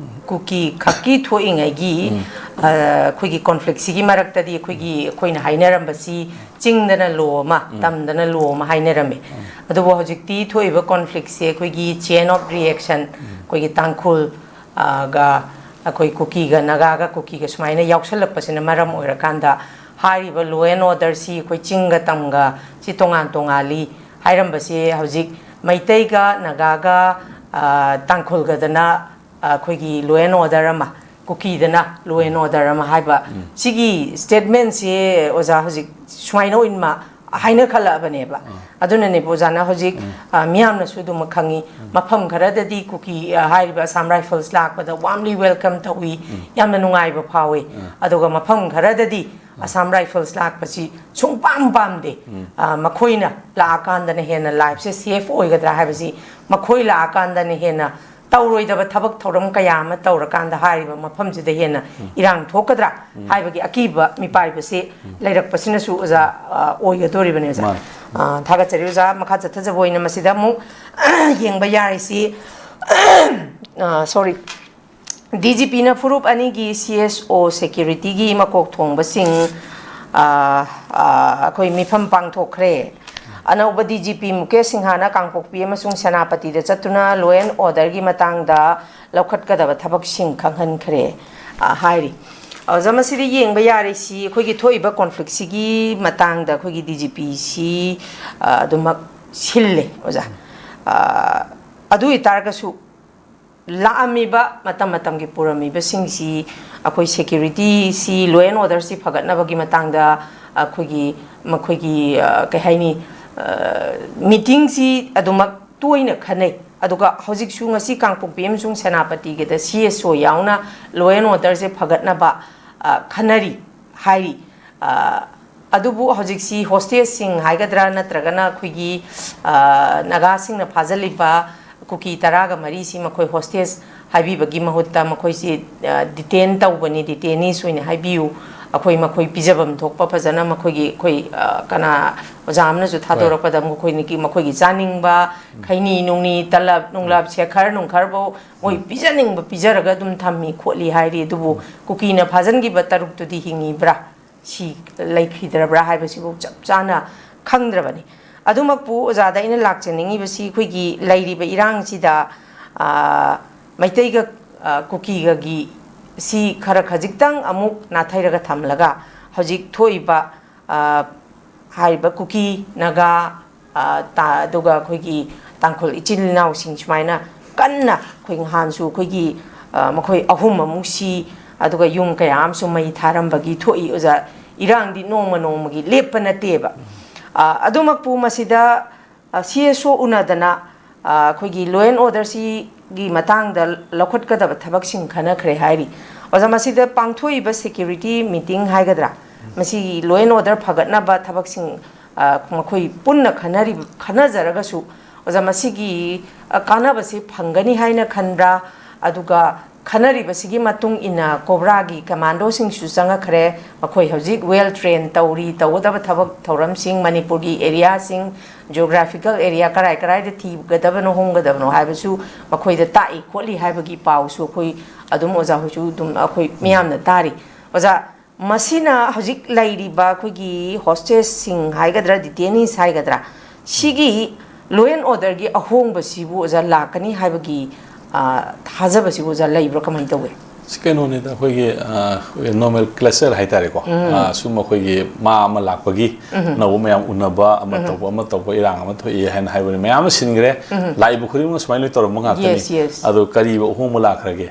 ꯀꯨꯀꯤ ꯈꯛꯀꯤ ꯊꯣꯛꯏꯉꯩꯒꯤ, ꯑ, ꯑꯩꯈꯣꯏꯒꯤ conflict ꯁꯤꯒꯤ ꯃꯔꯛꯇꯗꯤ ꯑꯩꯈꯣꯏꯒꯤ, ꯑꯩꯈꯣꯏꯅ ꯍꯥꯏꯅꯔꯝꯕꯁꯤ ꯆꯤꯡꯗꯅ law ꯑꯃ, ꯇꯝꯗꯅ law ꯑꯃ ꯍꯥꯏꯅꯔꯝꯃꯤ꯫ ꯑꯗꯨꯕꯨ ꯍꯧꯖꯤꯛꯇꯤ ꯊꯣꯛꯏꯕ conflict ꯁꯦ ꯑꯩꯈꯣꯏꯒꯤ chain of reaction, ꯑꯩꯈꯣꯏꯒꯤ ꯇꯥꯡꯈꯨꯜ, ꯑ, ꯒ ꯑꯩꯈꯣꯏ ꯀꯨꯀꯤꯒ, ꯅꯥꯒꯥꯒ ꯀꯨꯀꯤꯒ ꯁꯨꯃꯥꯏꯅ ꯌꯥꯎꯁꯜꯂꯛꯄꯁꯤꯅ ꯃꯔꯝ ꯑꯣꯏꯔꯀꯥꯟꯗ ꯍꯥꯏꯔꯤꯕ law and order ꯁꯤ ꯑꯩꯈꯣꯏ ꯆꯤꯡꯒ ꯇꯝꯒ ꯁꯤ ꯇꯣꯉꯥꯟ ꯇꯣꯉꯥꯜꯂꯤ ꯍꯥꯏꯔꯝꯕꯁꯦ ꯍꯧꯖꯤꯛ ꯃꯩꯇꯩꯒ, ꯅꯥꯒꯥꯒ, ꯑ, ꯇꯥꯡꯈꯨꯜꯒꯗꯅ, ꯑ, ꯑꯩꯈꯣꯏꯒꯤ law and order ꯑꯃ, ꯀꯨꯀꯤꯗꯅ law and order ꯑꯃ ꯍꯥꯏꯕ ꯁꯤꯒꯤ statement ꯁꯦ ꯑꯣꯖꯥ ꯍꯧꯖꯤꯛ ꯁꯨꯃꯥꯏꯅ ꯑꯣꯏꯅ ꯃꯥ ꯍꯥꯏꯅ ꯈꯜꯂꯛꯑꯕꯅꯦꯕ꯫ ꯑꯗꯨꯅꯅꯦꯕ ꯑꯣꯖꯥꯅ ꯍꯧꯖꯤꯛ, ꯑ, ꯃꯤꯌꯥꯝꯅꯁꯨ ꯑꯗꯨꯃꯛ ꯈꯪꯉꯤ꯫ ꯃꯐꯝ ꯈꯔꯗꯗꯤ ꯀꯨꯀꯤ, ꯑ, ꯍꯥꯏꯔꯤꯕ Assam Rifles ꯂꯥꯛꯄꯗ warmly welcome ꯇꯧꯏ, ꯌꯥꯝꯅ ꯅꯨꯡꯉꯥꯏꯕ ꯐꯥꯎꯏ꯫ ꯑꯗꯨꯒ ꯃꯐꯝ ꯈꯔꯗꯗꯤ Assam Rifles ꯂꯥꯛꯄꯁꯤ ꯁꯨꯡꯄꯥꯝ ꯄꯥꯝꯗꯦ꯫ ꯑ, ꯃꯈꯣꯏꯅ ꯂꯥꯛꯑꯀꯥꯟꯗꯅ ꯍꯦꯟꯅ life ꯁꯦ safe ꯑꯣꯏꯒꯗ꯭ꯔꯥ ꯍꯥꯏꯕꯁꯤ, ꯃꯈꯣꯏ ꯂꯥꯛꯑꯀꯥꯟꯗꯅ ꯍꯦꯟꯅ ꯇꯧꯔꯣꯏꯗꯕ ꯊꯕꯛ ꯊꯧꯔꯝ ꯀꯌꯥ ꯑꯃ ꯇꯧꯔꯀꯥꯟꯗ ꯍꯥꯏꯔꯤꯕ ꯃꯐꯝꯁꯤꯗ ꯍꯦꯟꯅ ꯏꯔꯥꯡ ꯊꯣꯛꯀꯗ꯭ꯔꯥ ꯍꯥꯏꯕꯒꯤ ꯑꯀꯤꯕ ꯃꯤꯄꯥꯏꯕꯁꯤ ꯂꯩꯔꯛꯄꯁꯤꯅꯁꯨ ꯑꯣꯖꯥ, ꯑ, ꯑꯣꯏꯒꯗꯣꯔꯤꯕꯅꯦ ꯑꯣꯖꯥ꯫ ꯃꯥꯅꯤ꯫ ꯑ, ꯊꯥꯒꯠꯆꯔꯤ ꯑꯣꯖꯥ꯫ ꯃꯈꯥ ꯆꯠꯊꯖꯕ ꯑꯣꯏꯅ ꯃꯁꯤꯗ ꯑꯃꯨꯛ ꯌꯦꯡꯕ ꯌꯥꯔꯤꯁꯤ, ꯑ, sorry, D G P ꯅ ꯐꯨꯔꯨꯞ ꯑꯅꯤꯒꯤ C S O security ꯒꯤ ꯃꯀꯣꯛ ꯊꯣꯡꯕꯁꯤꯡ, ꯑ, ꯑ, ꯑꯩꯈꯣꯏ ꯃꯤꯐꯝ ꯄꯥꯡꯊꯣꯛꯈ꯭ꯔꯦ꯫ ꯑꯅꯧꯕ D G P ꯃꯨꯀꯦꯁ ꯁꯤꯡꯍꯥꯅ ꯀꯥꯡꯄꯣꯛꯄꯤ ꯑꯃꯁꯨꯡ ꯁꯦꯅꯥꯄꯇꯤꯗ ꯆꯠꯇꯨꯅ law and order ꯒꯤ ꯃꯇꯥꯡꯗ ꯂꯧꯈꯠꯀꯗꯕ ꯊꯕꯛꯁꯤꯡ ꯈꯪꯍꯟꯈ꯭ꯔꯦ, ꯑ, ꯍꯥꯏꯔꯤ꯫ ꯑꯣꯖꯥ, ꯃꯁꯤꯗ ꯌꯦꯡꯕ ꯌꯥꯔꯤꯁꯤ ꯑꯩꯈꯣꯏꯒꯤ ꯊꯣꯛꯏꯕ ꯀꯣꯟꯐ꯭ꯂꯤꯛꯁꯤꯒꯤ ꯃꯇꯥꯡꯗ ꯑꯩꯈꯣꯏꯒꯤ ꯗꯤ ꯖꯤ ꯄꯤꯁꯤ ꯑꯗꯨꯃꯛ ꯁꯤꯜꯂꯦ ꯑꯣꯖꯥ꯫ ꯑ, ꯑꯗꯨ ꯑꯣꯏꯇꯥꯔꯒꯁꯨ ꯂꯥꯛꯑꯝꯃꯤꯕ ꯃꯇꯝ ꯃꯇꯝꯒꯤ ꯄꯨꯔꯝꯃꯤꯕꯁꯤꯡꯁꯤ ꯑꯩꯈꯣꯏ ꯁꯦꯀ꯭ꯌꯨꯔꯤꯇꯤꯁꯤ, ꯂꯣ ꯑꯦꯟ ꯑꯣꯔꯗꯔꯁꯤ ꯐꯒꯠꯅꯕꯒꯤ ꯃꯇꯥꯡꯗ ꯑꯩꯈꯣꯏꯒꯤ, ꯃꯈꯣꯏꯒꯤ, ꯑ, ꯀꯩ ꯍꯥꯏꯅꯤ, ꯃꯤꯇꯤꯡꯁꯤ ꯑꯗꯨꯃꯛ ꯇꯣꯏꯅ ꯈꯟꯅꯩ꯫ ꯑꯗꯨꯒ ꯍꯧꯖꯤꯛꯁꯨ ꯉꯁꯤ ꯀꯥꯡꯄꯣꯛꯄꯤ ꯑꯃꯁꯨꯡ ꯁꯦꯅꯥꯄꯇꯤꯒꯤꯗ ꯁꯤ ꯑꯦꯁ ꯑꯣ ꯌꯥꯎꯅ ꯂꯣ ꯑꯦꯟ ꯑꯣꯔꯗꯔꯁꯦ ꯐꯒꯠꯅꯕ, ꯑ, ꯈꯟꯅꯔꯤ ꯍꯥꯏꯔꯤ꯫ ꯑ, ꯑꯗꯨꯕꯨ ꯍꯧꯖꯤꯛꯁꯤ ꯍꯣꯁꯇꯦꯖꯁꯤꯡ ꯍꯥꯏꯒꯗ꯭ꯔꯥ, ꯅꯠꯇ꯭ꯔꯒꯅ ꯑꯩꯈꯣꯏꯒꯤ, ꯑ, ꯅꯥꯒꯥꯁꯤꯡꯅ ꯐꯥꯖꯤꯜꯂꯤꯕ ꯀꯨꯀꯤ ꯇꯔꯥꯒ ꯃꯔꯤꯁꯤ ꯃꯈꯣꯏ ꯍꯣꯁꯇꯦꯖ ꯍꯥꯏꯕꯤꯕꯒꯤ ꯃꯍꯨꯠꯇ ꯃꯈꯣꯏꯁꯤ, ꯑ, ꯗꯤꯇꯦꯟ ꯇꯧꯕꯅꯤ, ꯗꯤꯇꯦꯅꯤꯁ ꯑꯣꯏꯅ ꯍꯥꯏꯕꯤꯌꯨ, ꯑꯩꯈꯣꯏ ꯃꯈꯣꯏ ꯄꯤꯖꯐꯝ ꯊꯣꯛꯄ ꯐꯖꯅ ꯃꯈꯣꯏꯒꯤ, ꯑꯩꯈꯣꯏ, ꯑ, ꯀꯅꯥ ꯑꯣꯖꯥ ꯑꯃꯅꯁꯨ ꯊꯥꯗꯣꯔꯛꯄꯗ ꯃꯈꯣꯏꯅ ꯃꯈꯣꯏꯒꯤ ꯆꯥꯅꯤꯡꯕ ꯈꯩꯅꯤ ꯅꯨꯡꯅꯤ, ꯇꯂꯞ ꯅꯨꯡꯂꯞ, ꯁꯦꯈꯔ ꯅꯨꯡꯈꯔꯐꯧ ꯃꯣꯏ ꯄꯤꯖꯅꯤꯡꯕ ꯄꯤꯖꯔꯒ ꯑꯗꯨꯝ ꯊꯝꯃꯤ ꯈꯣꯠꯂꯤ ꯍꯥꯏꯔꯤ꯫ ꯑꯗꯨꯕꯨ ꯀꯨꯀꯤꯅ ꯐꯥꯖꯤꯟꯈꯤꯕ ꯇꯔꯨꯛꯇꯨꯗꯤ ꯍꯤꯡꯉꯤꯕ꯭ꯔꯥ, ꯁꯤ ꯂꯩꯈꯤꯗ꯭ꯔꯕ꯭ꯔꯥ ꯍꯥꯏꯕꯁꯤꯕꯨ ꯆꯞ ꯆꯥꯅ ꯈꯪꯗ꯭ꯔꯕꯅꯤ꯫ ꯑꯗꯨꯃꯛꯄꯨ ꯑꯣꯖꯥꯗ ꯑꯩꯅ ꯂꯥꯛꯆꯅꯤꯡꯉꯤꯕꯁꯤ ꯑꯩꯈꯣꯏꯒꯤ ꯂꯩꯔꯤꯕ ꯏꯔꯥꯡꯁꯤꯗ, ꯑ, ꯃꯩꯇꯩꯒ, ꯑ, ꯀꯨꯀꯤꯒꯒꯤ ꯁꯤ ꯈꯔ ꯈꯖꯤꯛꯇꯪ ꯑꯃꯨꯛ ꯅꯥꯊꯩꯔꯒ ꯊꯝꯂꯒ ꯍꯧꯖꯤꯛ ꯊꯣꯛꯏꯕ, ꯑ, ꯍꯥꯏꯔꯤꯕ ꯀꯨꯀꯤ, ꯅꯥꯒꯥ, ꯑ, ꯇꯥ-, ꯑꯗꯨꯒ ꯑꯩꯈꯣꯏꯒꯤ ꯇꯥꯡꯈꯨꯜ ꯏꯆꯤꯜ ꯏꯅꯥꯎꯁꯤꯡ ꯁꯨꯃꯥꯏꯅ ꯀꯟꯅ ꯑꯩꯈꯣꯏ ꯅꯍꯥꯟꯁꯨ ꯑꯩꯈꯣꯏꯒꯤ, ꯑ, ꯃꯈꯣꯏ ꯑꯍꯨꯝ ꯑꯃꯨꯛ ꯁꯤ, ꯑꯗꯨꯒ ꯌꯨꯝ ꯀꯌꯥ ꯑꯃꯁꯨ ꯃꯩ ꯊꯥꯔꯝꯕꯒꯤ ꯊꯣꯛꯏ ꯑꯣꯖꯥ꯫ ꯏꯔꯥꯡꯗꯤ ꯅꯣꯡꯃ ꯅꯣꯡꯃꯒꯤ ꯂꯦꯞꯄ ꯅꯠꯇꯦꯕ꯫ ꯑ, ꯑꯗꯨꯃꯛꯄꯨ ꯃꯁꯤꯗ, ꯑ, ꯁꯤ ꯑꯦꯁ ꯑꯣ ꯎꯅꯗꯅ, ꯑ, ꯑꯩꯈꯣꯏꯒꯤ ꯂꯣ ꯑꯦꯟ ꯑꯣꯔꯗꯔꯁꯤꯒꯤ ꯃꯇꯥꯡꯗ ꯂꯧꯈꯠꯀꯗꯕ ꯊꯕꯛꯁꯤꯡ ꯈꯟꯅꯈ꯭ꯔꯦ ꯍꯥꯏꯔꯤ꯫ ꯑꯣꯖꯥ, ꯃꯁꯤꯗ ꯄꯥꯡꯊꯣꯛꯏꯕ ꯁꯦꯀ꯭ꯌꯨꯔꯤꯇꯤ ꯃꯤꯇꯤꯡ ꯍꯥꯏꯒꯗ꯭ꯔꯥ, ꯃꯁꯤꯒꯤ ꯂꯣ ꯑꯦꯟ ꯑꯣꯔꯗꯔ ꯐꯒꯠꯅꯕ ꯊꯕꯛꯁꯤꯡ, ꯑ, ꯃꯈꯣꯏ ꯄꯨꯟꯅ ꯈꯟꯅꯔꯤꯕ, ꯈꯟꯅꯖꯔꯒꯁꯨ, ꯑꯣꯖꯥ, ꯃꯁꯤꯒꯤ, ꯑ, ꯀꯥꯟꯅꯕꯁꯤ ꯐꯪꯒꯅꯤ ꯍꯥꯏꯅ ꯈꯟꯕ꯭ꯔꯥ? ꯑꯗꯨꯒ ꯈꯟꯅꯔꯤꯕꯁꯤꯒꯤ ꯃꯇꯨꯡ ꯏꯟꯅ ꯀꯣꯕ꯭ꯔꯥꯒꯤ ꯀꯃꯥꯟꯗꯣꯁꯤꯡꯁꯨ ꯆꯪꯉꯛꯈ꯭ꯔꯦ꯫ ꯃꯈꯣꯏ ꯍꯧꯖꯤꯛ ꯋꯦꯜ ꯇ꯭ꯔꯦꯟ ꯇꯧꯔꯤ, ꯇꯧꯒꯗꯕ ꯊꯕꯛ ꯊꯧꯔꯝꯁꯤꯡ, ꯃꯅꯤꯄꯨꯔꯒꯤ ꯑꯦꯔꯤꯌꯥꯁꯤꯡ, ꯖꯤꯑꯣꯒ꯭ꯔꯥꯐꯤꯀꯦꯜ ꯑꯦꯔꯤꯌꯥ ꯀꯔꯥꯏ ꯀꯔꯥꯏꯗ ꯊꯤꯒꯗꯕꯅꯣ, ꯍꯣꯡꯒꯗꯕꯅꯣ ꯍꯥꯏꯕꯁꯨ ꯃꯈꯣꯏꯗ ꯇꯥꯛꯏ ꯈꯣꯠꯂꯤ ꯍꯥꯏꯕꯒꯤ ꯄꯥꯎꯁꯨ ꯑꯩꯈꯣꯏ ꯑꯗꯨꯝ, ꯑꯣꯖꯥ ꯍꯣꯏꯁꯨ ꯑꯗꯨꯝ, ꯑꯩꯈꯣꯏ ꯃꯤꯌꯥꯝꯅ ꯇꯥꯔꯤ꯫ ꯑꯣꯖꯥ, ꯃꯁꯤꯅ ꯍꯧꯖꯤꯛ ꯂꯩꯔꯤꯕ ꯑꯩꯈꯣꯏꯒꯤ ꯍꯣꯁꯇꯦꯖꯁꯤꯡ ꯍꯥꯏꯒꯗ꯭ꯔꯥ, ꯗꯤꯇꯦꯅꯤꯁ ꯍꯥꯏꯒꯗ꯭ꯔꯥ, ꯁꯤꯒꯤ ꯂꯣ ꯑꯦꯟ ꯑꯣꯔꯗꯔꯒꯤ ꯑꯍꯣꯡꯕꯁꯤꯕꯨ ꯑꯣꯖꯥ ꯂꯥꯛꯀꯅꯤ ꯍꯥꯏꯕꯒꯤ, ꯑ, ꯊꯥꯖꯕꯁꯤꯕꯨ ꯑꯣꯖꯥ ꯂꯩꯕ꯭ꯔꯥ, ꯀꯃꯥꯏꯅ ꯇꯧꯋꯤ? ꯁꯤ ꯀꯩꯅꯣꯅꯤꯗ, ꯑꯩꯈꯣꯏꯒꯤ ꯅꯣꯃꯦꯟꯀ꯭ꯂꯦꯆꯔ ꯍꯥꯏꯇꯥꯔꯦꯀꯣ꯫ ꯑ, ꯁꯨꯝ ꯑꯩꯈꯣꯏꯒꯤ ꯃꯥ ꯑꯃ ꯂꯥꯛꯄꯒꯤ ꯑꯅꯧꯕ ꯃꯌꯥꯝ ꯎꯅꯕ, ꯑꯃ ꯇꯧꯕ, ꯑꯃ ꯇꯧꯕ, ꯏꯔꯥꯡ ꯑꯃ ꯊꯣꯛꯏ ꯍꯥꯏꯅ ꯍꯥꯏꯕꯅꯤ, ꯃꯌꯥꯝ ꯑꯃ ꯁꯤꯟꯈ꯭ꯔꯦ꯫ ꯂꯥꯛꯏꯕ ꯈꯨꯗꯤꯡꯃꯛ ꯁꯨꯃꯥꯏꯅ ꯂꯣꯏ ꯇꯧꯔꯝꯕ ꯉꯥꯛꯇꯅꯤ꯫ Yes, yes. ꯑꯗꯣ ꯀꯔꯤꯕ ꯑꯍꯣꯡꯕ ꯂꯥꯛꯈ꯭ꯔꯒꯦ?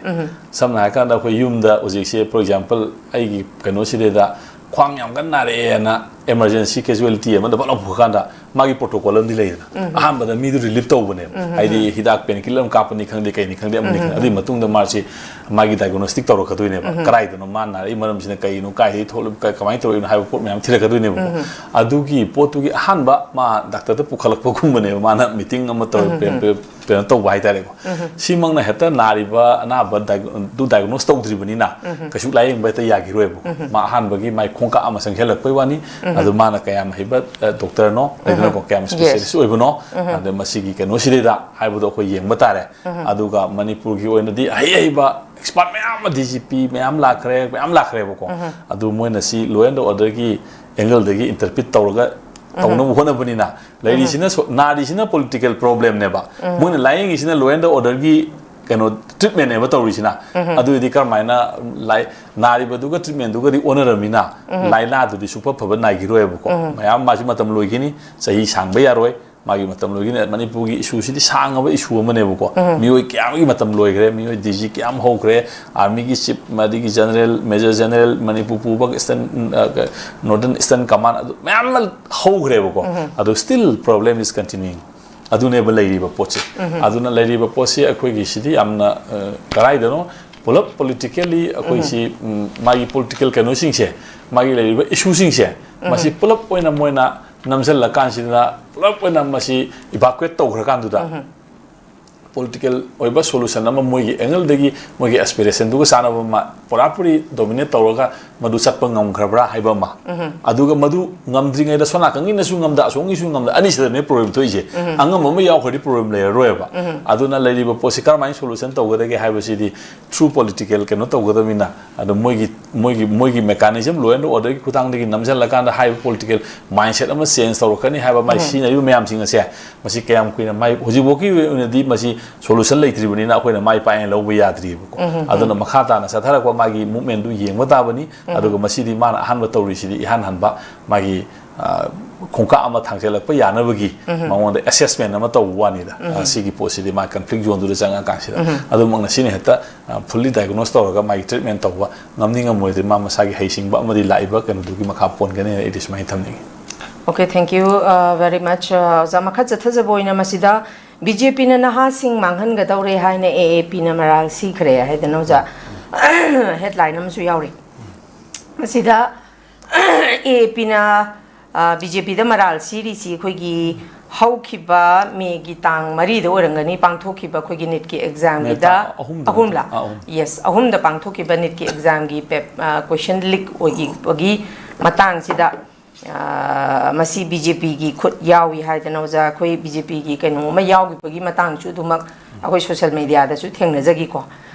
ꯁꯝꯅ ꯍꯥꯏꯔꯀꯥꯟꯗ ꯑꯩꯈꯣꯏ ꯌꯨꯝꯗ ꯍꯧꯖꯤꯛꯁꯦ, for example, ꯑꯩꯒꯤ ꯀꯩꯅꯣꯁꯤꯗꯩꯗ ꯈ꯭ꯋꯥꯡ ꯌꯥꯝ ꯀꯟꯅ ꯅꯥꯔꯛꯑꯦꯅ emergency casualty ꯑꯃꯗ ꯐꯠ ꯂꯥꯎ ꯄꯨꯈꯠꯀꯥꯟꯗ ꯃꯥꯒꯤ protocol ꯑꯃꯗꯤ ꯂꯩꯗꯅ꯫ ꯑꯍꯥꯟꯕꯗ ꯃꯤꯗꯨ relief ꯇꯧꯕꯅꯦꯕ꯫ ꯍꯥꯏꯗꯤ ꯍꯤꯗꯥꯛ painkiller ꯑꯃ ꯀꯥꯞꯄꯅꯤ ꯈꯪꯗꯦ, ꯀꯩꯅꯤ ꯈꯪꯗꯦ, ꯑꯃꯅꯤ ꯈꯪꯗꯦ꯫ ꯑꯗꯨꯒꯤ ꯃꯇꯨꯡꯗ ꯃꯥꯁꯤ ꯃꯥꯒꯤ diagnostic ꯇꯧꯔꯛꯀꯗꯣꯏꯅꯦꯕ꯫ ꯀꯗꯥꯏꯗꯅꯣ ꯃꯥ ꯅꯥꯔꯛꯏ ꯃꯔꯝꯁꯤꯅ ꯀꯩꯅꯣ, ꯀꯥꯏꯗꯒꯤ ꯊꯣꯛꯂꯤꯕ, ꯀ-, ꯀꯃꯥꯏꯅ ꯇꯧꯔꯛꯏꯅꯣ ꯍꯥꯏꯕ ꯄꯣꯠ ꯃꯌꯥꯝ ꯊꯤꯔꯛꯀꯗꯣꯏꯅꯦꯕꯀꯣ꯫ ꯑꯗꯨꯒꯤ ꯄꯣꯠꯇꯨꯒꯤ ꯑꯍꯥꯟꯕ ꯃꯥ ꯗꯥꯛꯇꯔꯗ ꯄꯨꯈꯠꯂꯛꯄꯒꯨꯝꯕꯅꯦꯕ꯫ ꯃꯥꯅ meeting ꯑꯃ ꯇꯧꯔ ꯀꯩꯅꯣ ꯇꯧꯕ ꯍꯥꯏꯇꯥꯔꯦꯀꯣ꯫ ꯁꯤꯃꯛꯅ ꯍꯦꯛꯇ ꯅꯥꯔꯤꯕ ꯑꯅꯥꯕ diag-, ꯗꯨ diagnose ꯇꯧꯗ꯭ꯔꯤꯕꯅꯤꯅ ꯀꯩꯁꯨ ꯂꯥꯏꯌꯦꯡꯕ ꯍꯦꯛꯇ ꯌꯥꯈꯤꯔꯣꯏꯕꯀꯣ꯫ ꯃꯥ ꯑꯍꯥꯟꯕꯒꯤ ꯃꯥꯏ ꯈꯣꯡꯀꯥꯞ ꯑꯃ ꯆꯪꯁꯤꯜꯂꯛꯄꯩ ꯋꯥꯅꯤ꯫ ꯑꯗꯨ ꯃꯥꯅ ꯀꯌꯥꯝ ꯍꯩꯕ, ꯑ, doctor ꯅꯣ, ꯂꯩꯗꯅꯀꯣ, ꯀꯌꯥꯝ specialist ꯑꯣꯏꯕꯅꯣ, ꯑꯗ ꯃꯁꯤꯒꯤ ꯀꯩꯅꯣꯁꯤꯗꯩꯗ ꯍꯥꯏꯕꯗꯣ ꯑꯩꯈꯣꯏ ꯌꯦꯡꯕ ꯇꯥꯔꯦ꯫ ꯑꯗꯨꯒ ꯃꯅꯤꯄꯨꯔꯒꯤ ꯑꯣꯏꯅꯗꯤ ꯑꯍꯩ ꯑꯍꯩꯕ expert ꯃꯌꯥꯝ ꯑꯃ, D G P ꯃꯌꯥꯝ ꯂꯥꯛꯈ꯭ꯔꯦ, ꯃꯌꯥꯝ ꯂꯥꯛꯈ꯭ꯔꯦꯕꯀꯣ꯫ ꯑꯗꯨ ꯃꯣꯏꯅ ꯁꯤ law and order ꯒꯤ angle ꯗꯒꯤ interpret ꯇꯧꯔꯒ ꯇꯧꯅꯕ ꯍꯣꯠꯅꯕꯅꯤꯅ, ꯂꯩꯔꯤꯁꯤꯅ ꯁꯣ-, ꯅꯥꯔꯤꯁꯤꯅ political problem ꯅꯦꯕ꯫ ꯃꯣꯏꯅ ꯂꯥꯏꯌꯦꯡꯉꯤꯁꯤꯅ law and order ꯒꯤ ꯀꯩꯅꯣ treatment ꯅꯦꯕ ꯇꯧꯔꯤꯁꯤꯅ꯫ ꯑꯗꯨ ꯑꯣꯏꯗꯤ ꯀꯔꯝꯍꯥꯏꯅ ꯂꯥꯏ-, ꯅꯥꯔꯤꯕꯗꯨꯒ treatment ꯗꯨꯒꯗꯤ ꯑꯣꯟꯅꯔꯝꯅꯤꯅ, ꯂꯥꯏꯅꯥꯗꯨꯗꯤ ꯁꯨꯡꯐ ꯐꯕ ꯅꯥꯏꯈꯤꯔꯣꯏꯕꯀꯣ꯫ ꯃꯌꯥꯝ ꯃꯥꯁꯤ ꯃꯇꯝ ꯂꯣꯏꯈꯤꯅꯤ, ꯆꯍꯤ ꯁꯥꯡꯕ ꯌꯥꯔꯣꯏ꯫ ꯃꯥꯒꯤ ꯃꯇꯝ ꯂꯣꯏꯈꯤꯅꯤ꯫ ꯃꯅꯤꯄꯨꯔꯒꯤ issue ꯁꯤꯗꯤ ꯁꯥꯡꯉꯕ issue ꯑꯃꯅꯦꯕꯀꯣ꯫ ꯃꯤꯑꯣꯏ ꯀꯌꯥ ꯑꯃꯒꯤ ꯃꯇꯝ ꯂꯣꯏꯈ꯭ꯔꯦ, ꯃꯤꯑꯣꯏ D G ꯀꯌꯥ ꯑꯃ ꯍꯧꯈ꯭ꯔꯦ, army ꯒꯤ chief, ꯑꯗꯒꯤ general, major general, ꯃꯅꯤꯄꯨꯔ ꯄꯨꯕ Eastern, ꯑ, Northern Eastern Command, ꯑꯗꯨ ꯃꯌꯥꯝ ꯑꯃ ꯍꯧꯈ꯭ꯔꯦꯕꯀꯣ꯫ ꯑꯗꯨ still problem is continuing꯫ ꯑꯗꯨꯅꯦꯕ ꯂꯩꯔꯤꯕ ꯄꯣꯠꯁꯦ꯫ ꯑꯗꯨꯅ ꯂꯩꯔꯤꯕ ꯄꯣꯠꯁꯤ ꯑꯩꯈꯣꯏꯒꯤ ꯁꯤꯗꯤ ꯌꯥꯝꯅ, ꯑ, ꯀꯗꯥꯏꯗꯅꯣ ꯄꯨꯂꯞ politically ꯑꯩꯈꯣꯏꯁꯤ, ꯎꯝ, ꯃꯥꯒꯤ political ꯀꯩꯅꯣꯁꯤꯡꯁꯦ, ꯃꯥꯒꯤ ꯂꯩꯔꯤꯕ issue ꯁꯤꯡꯁꯦ, ꯃꯁꯤ ꯄꯨꯂꯞ ꯑꯣꯏꯅ ꯃꯣꯏꯅ ꯅꯝꯁꯤꯜꯂꯀꯥꯟꯁꯤꯗ ꯄꯨꯂꯞ ꯑꯣꯏꯅ ꯃꯁꯤ evacuate ꯇꯧꯈ꯭ꯔꯀꯥꯟꯗꯨꯗ, political ꯑꯣꯏꯕ solution ꯑꯃ ꯃꯣꯏꯒꯤ angle ꯗꯒꯤ, ꯃꯣꯏꯒꯤ aspiration ꯗꯨꯒ ꯆꯥꯟꯅꯕ ꯑꯃ ꯄꯨꯔꯥ ꯄꯨꯔꯤ dominate ꯇꯧꯔꯒ ꯃꯗꯨ ꯆꯠꯄ ꯉꯝꯈ꯭ꯔꯕ꯭ꯔꯥ ꯍꯥꯏꯕ ꯑꯃ꯫ ꯑꯗꯨꯒ ꯃꯗꯨ ꯉꯝꯗ꯭ꯔꯤꯉꯩꯗ ꯁꯣꯝ ꯅꯥꯀꯟꯒꯤꯅꯁꯨ ꯉꯝꯗ, ꯑꯁꯣꯝꯒꯤꯁꯨ ꯉꯝꯗ, ꯑꯅꯤꯁꯤꯗꯅꯦ problem ꯊꯣꯛꯏꯁꯦ꯫ ꯑꯉꯝꯕ ꯑꯃ ꯌꯥꯎꯈ꯭ꯔꯗꯤ problem ꯂꯩꯔꯔꯣꯏꯕ꯫ ꯑꯗꯨꯅ ꯂꯩꯔꯤꯕ ꯄꯣꯠꯁꯤ ꯀꯔꯝꯍꯥꯏꯅ solution ꯇꯧꯒꯗꯒꯦ ꯍꯥꯏꯕꯁꯤꯗꯤ through political ꯀꯩꯅꯣ ꯇꯧꯒꯗꯕꯅꯤꯅ, ꯑꯗꯣ ꯃꯣꯏꯒꯤ, ꯃꯣꯏꯒꯤ, ꯃꯣꯏꯒꯤ mechanism, law and order ꯒꯤ ꯈꯨꯠꯊꯥꯡꯗꯒꯤ ꯅꯝꯁꯤꯜꯂꯀꯥꯟꯗ ꯍꯥꯏꯕ political mindset ꯑꯃ change ꯇꯧꯔꯛꯀꯅꯤ ꯍꯥꯏꯕ, ꯃꯥꯏ ꯁꯤꯖꯤꯟꯅꯔꯤꯕ ꯃꯌꯥꯝꯁꯤꯡ ꯑꯁꯦ, ꯃꯁꯤ ꯀꯌꯥꯝ ꯀꯨꯏꯅ ꯃꯥꯏ, ꯍꯧꯖꯤꯛꯐꯥꯎꯒꯤ ꯑꯣꯏꯅꯗꯤ ꯃꯁꯤ ꯁꯣꯂꯨꯁꯟ ꯂꯩꯇ꯭ꯔꯤꯕꯅꯤꯅ ꯑꯩꯈꯣꯏꯅ ꯃꯥꯏ ꯄꯥꯛꯑꯦꯅ ꯂꯧꯕ ꯌꯥꯗ꯭ꯔꯤꯕꯀꯣ꯫ ꯑꯗꯨꯅ ꯃꯈꯥ ꯇꯥꯅ ꯆꯠꯊꯔꯛꯄ ꯃꯥꯒꯤ ꯃꯨꯞꯃꯦꯟꯗꯨ ꯌꯦꯡꯕ ꯇꯥꯕꯅꯤ꯫ ꯑꯗꯨꯒ ꯃꯁꯤꯗꯤ ꯃꯥꯅ ꯑꯍꯥꯟꯕ ꯇꯧꯔꯤꯁꯤꯗꯤ ꯏꯍꯥꯟ ꯍꯥꯟꯕ ꯃꯥꯒꯤ, ꯑ, ꯈꯣꯡꯀꯥꯞ ꯑꯃ ꯊꯥꯡꯖꯜꯂꯛꯄ ꯌꯥꯅꯕꯒꯤ ꯃꯉꯣꯟꯗ ꯑꯦꯁꯦꯁꯃꯦꯟ ꯑꯃ ꯇꯧꯕ ꯋꯥꯅꯤꯗ꯫ ꯑ, ꯁꯤꯒꯤ ꯄꯣꯠꯁꯤꯗꯤ ꯃꯥ ꯀꯟꯐ꯭ꯂꯤꯛ ꯖꯣꯟꯗꯨꯗ ꯆꯪꯉꯀꯥꯟꯁꯤꯗ꯫ ꯑꯗꯨꯃꯛꯅ ꯁꯤꯅ ꯍꯦꯛꯇ, ꯑ, ꯐꯨꯜꯂꯤ ꯗꯥꯏꯒꯅꯣꯁ ꯇꯧꯔꯒ ꯃꯥꯒꯤ ꯇ꯭ꯔꯤꯠꯃꯦꯟ ꯇꯧꯕ ꯉꯝꯅꯤ ꯉꯝꯃꯣꯏꯗꯤ ꯃꯥ ꯃꯁꯥꯒꯤ ꯍꯩꯁꯤꯡꯕ ꯑꯃꯗꯤ ꯂꯥꯛꯏꯕ ꯀꯩꯅꯣꯗꯨꯒꯤ ꯃꯈꯥ ꯄꯣꯟꯒꯅꯤ ꯍꯥꯏꯅ ꯑꯩꯗꯤ ꯁꯨꯃꯥꯏꯅ ꯊꯝꯅꯤꯡꯉꯤ꯫ Okay, thank you, uh, very much. Uh, ꯑꯣꯖꯥ, ꯃꯈꯥ ꯆꯠꯊꯖꯕ ꯑꯣꯏꯅ ꯃꯁꯤꯗ ꯕꯤ ꯖꯦ ꯄꯤꯅ ꯅꯍꯥꯁꯤꯡ ꯃꯥꯡꯍꯟꯒꯗꯧꯔꯦ ꯍꯥꯏꯅ ꯑꯦ ꯑꯦ ꯄꯤꯅ ꯃꯔꯥꯜ ꯁꯤꯈ꯭ꯔꯦ ꯍꯥꯏꯗꯅ ꯑꯣꯖꯥ ꯍꯦꯗꯂꯥꯏꯟ ꯑꯃꯁꯨ ꯌꯥꯎꯔꯤ꯫ ꯃꯁꯤꯗ ꯑꯦ ꯑꯦ ꯄꯤꯅ ꯕꯤ ꯖꯦ ꯄꯤꯗ ꯃꯔꯥꯜ ꯁꯤꯔꯤꯁꯤ ꯑꯩꯈꯣꯏꯒꯤ ꯍꯧꯈꯤꯕ ꯃꯦꯒꯤ ꯇꯥꯡ ꯃꯔꯤꯗ ꯑꯣꯏꯔꯝꯒꯅꯤ ꯄꯥꯡꯊꯣꯛꯈꯤꯕ ꯑꯩꯈꯣꯏꯒꯤ ꯅꯤꯠꯀꯤ ꯑꯦꯛꯖꯥꯝꯒꯤꯗ, ꯃꯦ ꯇꯥꯡ ꯑꯍꯨꯝꯗ ꯑꯍꯨꯝꯂꯥ? ꯅꯠꯇ꯭ꯔꯣ? ꯑꯥ, ꯑꯍꯨꯝ꯫ ꯌꯦꯁ, ꯑꯍꯨꯝꯗ ꯄꯥꯡꯊꯣꯛꯈꯤꯕ ꯅꯤꯠꯀꯤ ꯑꯦꯛꯖꯥꯝꯒꯤ ꯄꯦꯞ-, ꯑ, ꯀꯣꯏꯁꯟ ꯂꯤꯛ ꯑꯣꯏꯈꯤꯕꯒꯤ ꯃꯇꯥꯡꯁꯤꯗ, ꯑ, ꯃꯁꯤ ꯕꯤ ꯖꯦ ꯄꯤꯒꯤ ꯈꯨꯠ ꯌꯥꯎꯏ ꯍꯥꯏꯗꯅ ꯑꯣꯖꯥ, ꯑꯩꯈꯣꯏ ꯕꯤ ꯖꯦ ꯄꯤꯒꯤ ꯀꯩꯅꯣ ꯑꯃ ꯌꯥꯎꯈꯤꯕꯒꯤ ꯃꯇꯥꯡꯁꯨ ꯑꯗꯨꯃꯛ ꯑꯩꯈꯣꯏ ꯁꯣꯁꯦꯜ ꯃꯦꯗꯤꯌꯥꯗꯁꯨ ꯊꯦꯡꯅꯖꯈꯤꯀꯣ꯫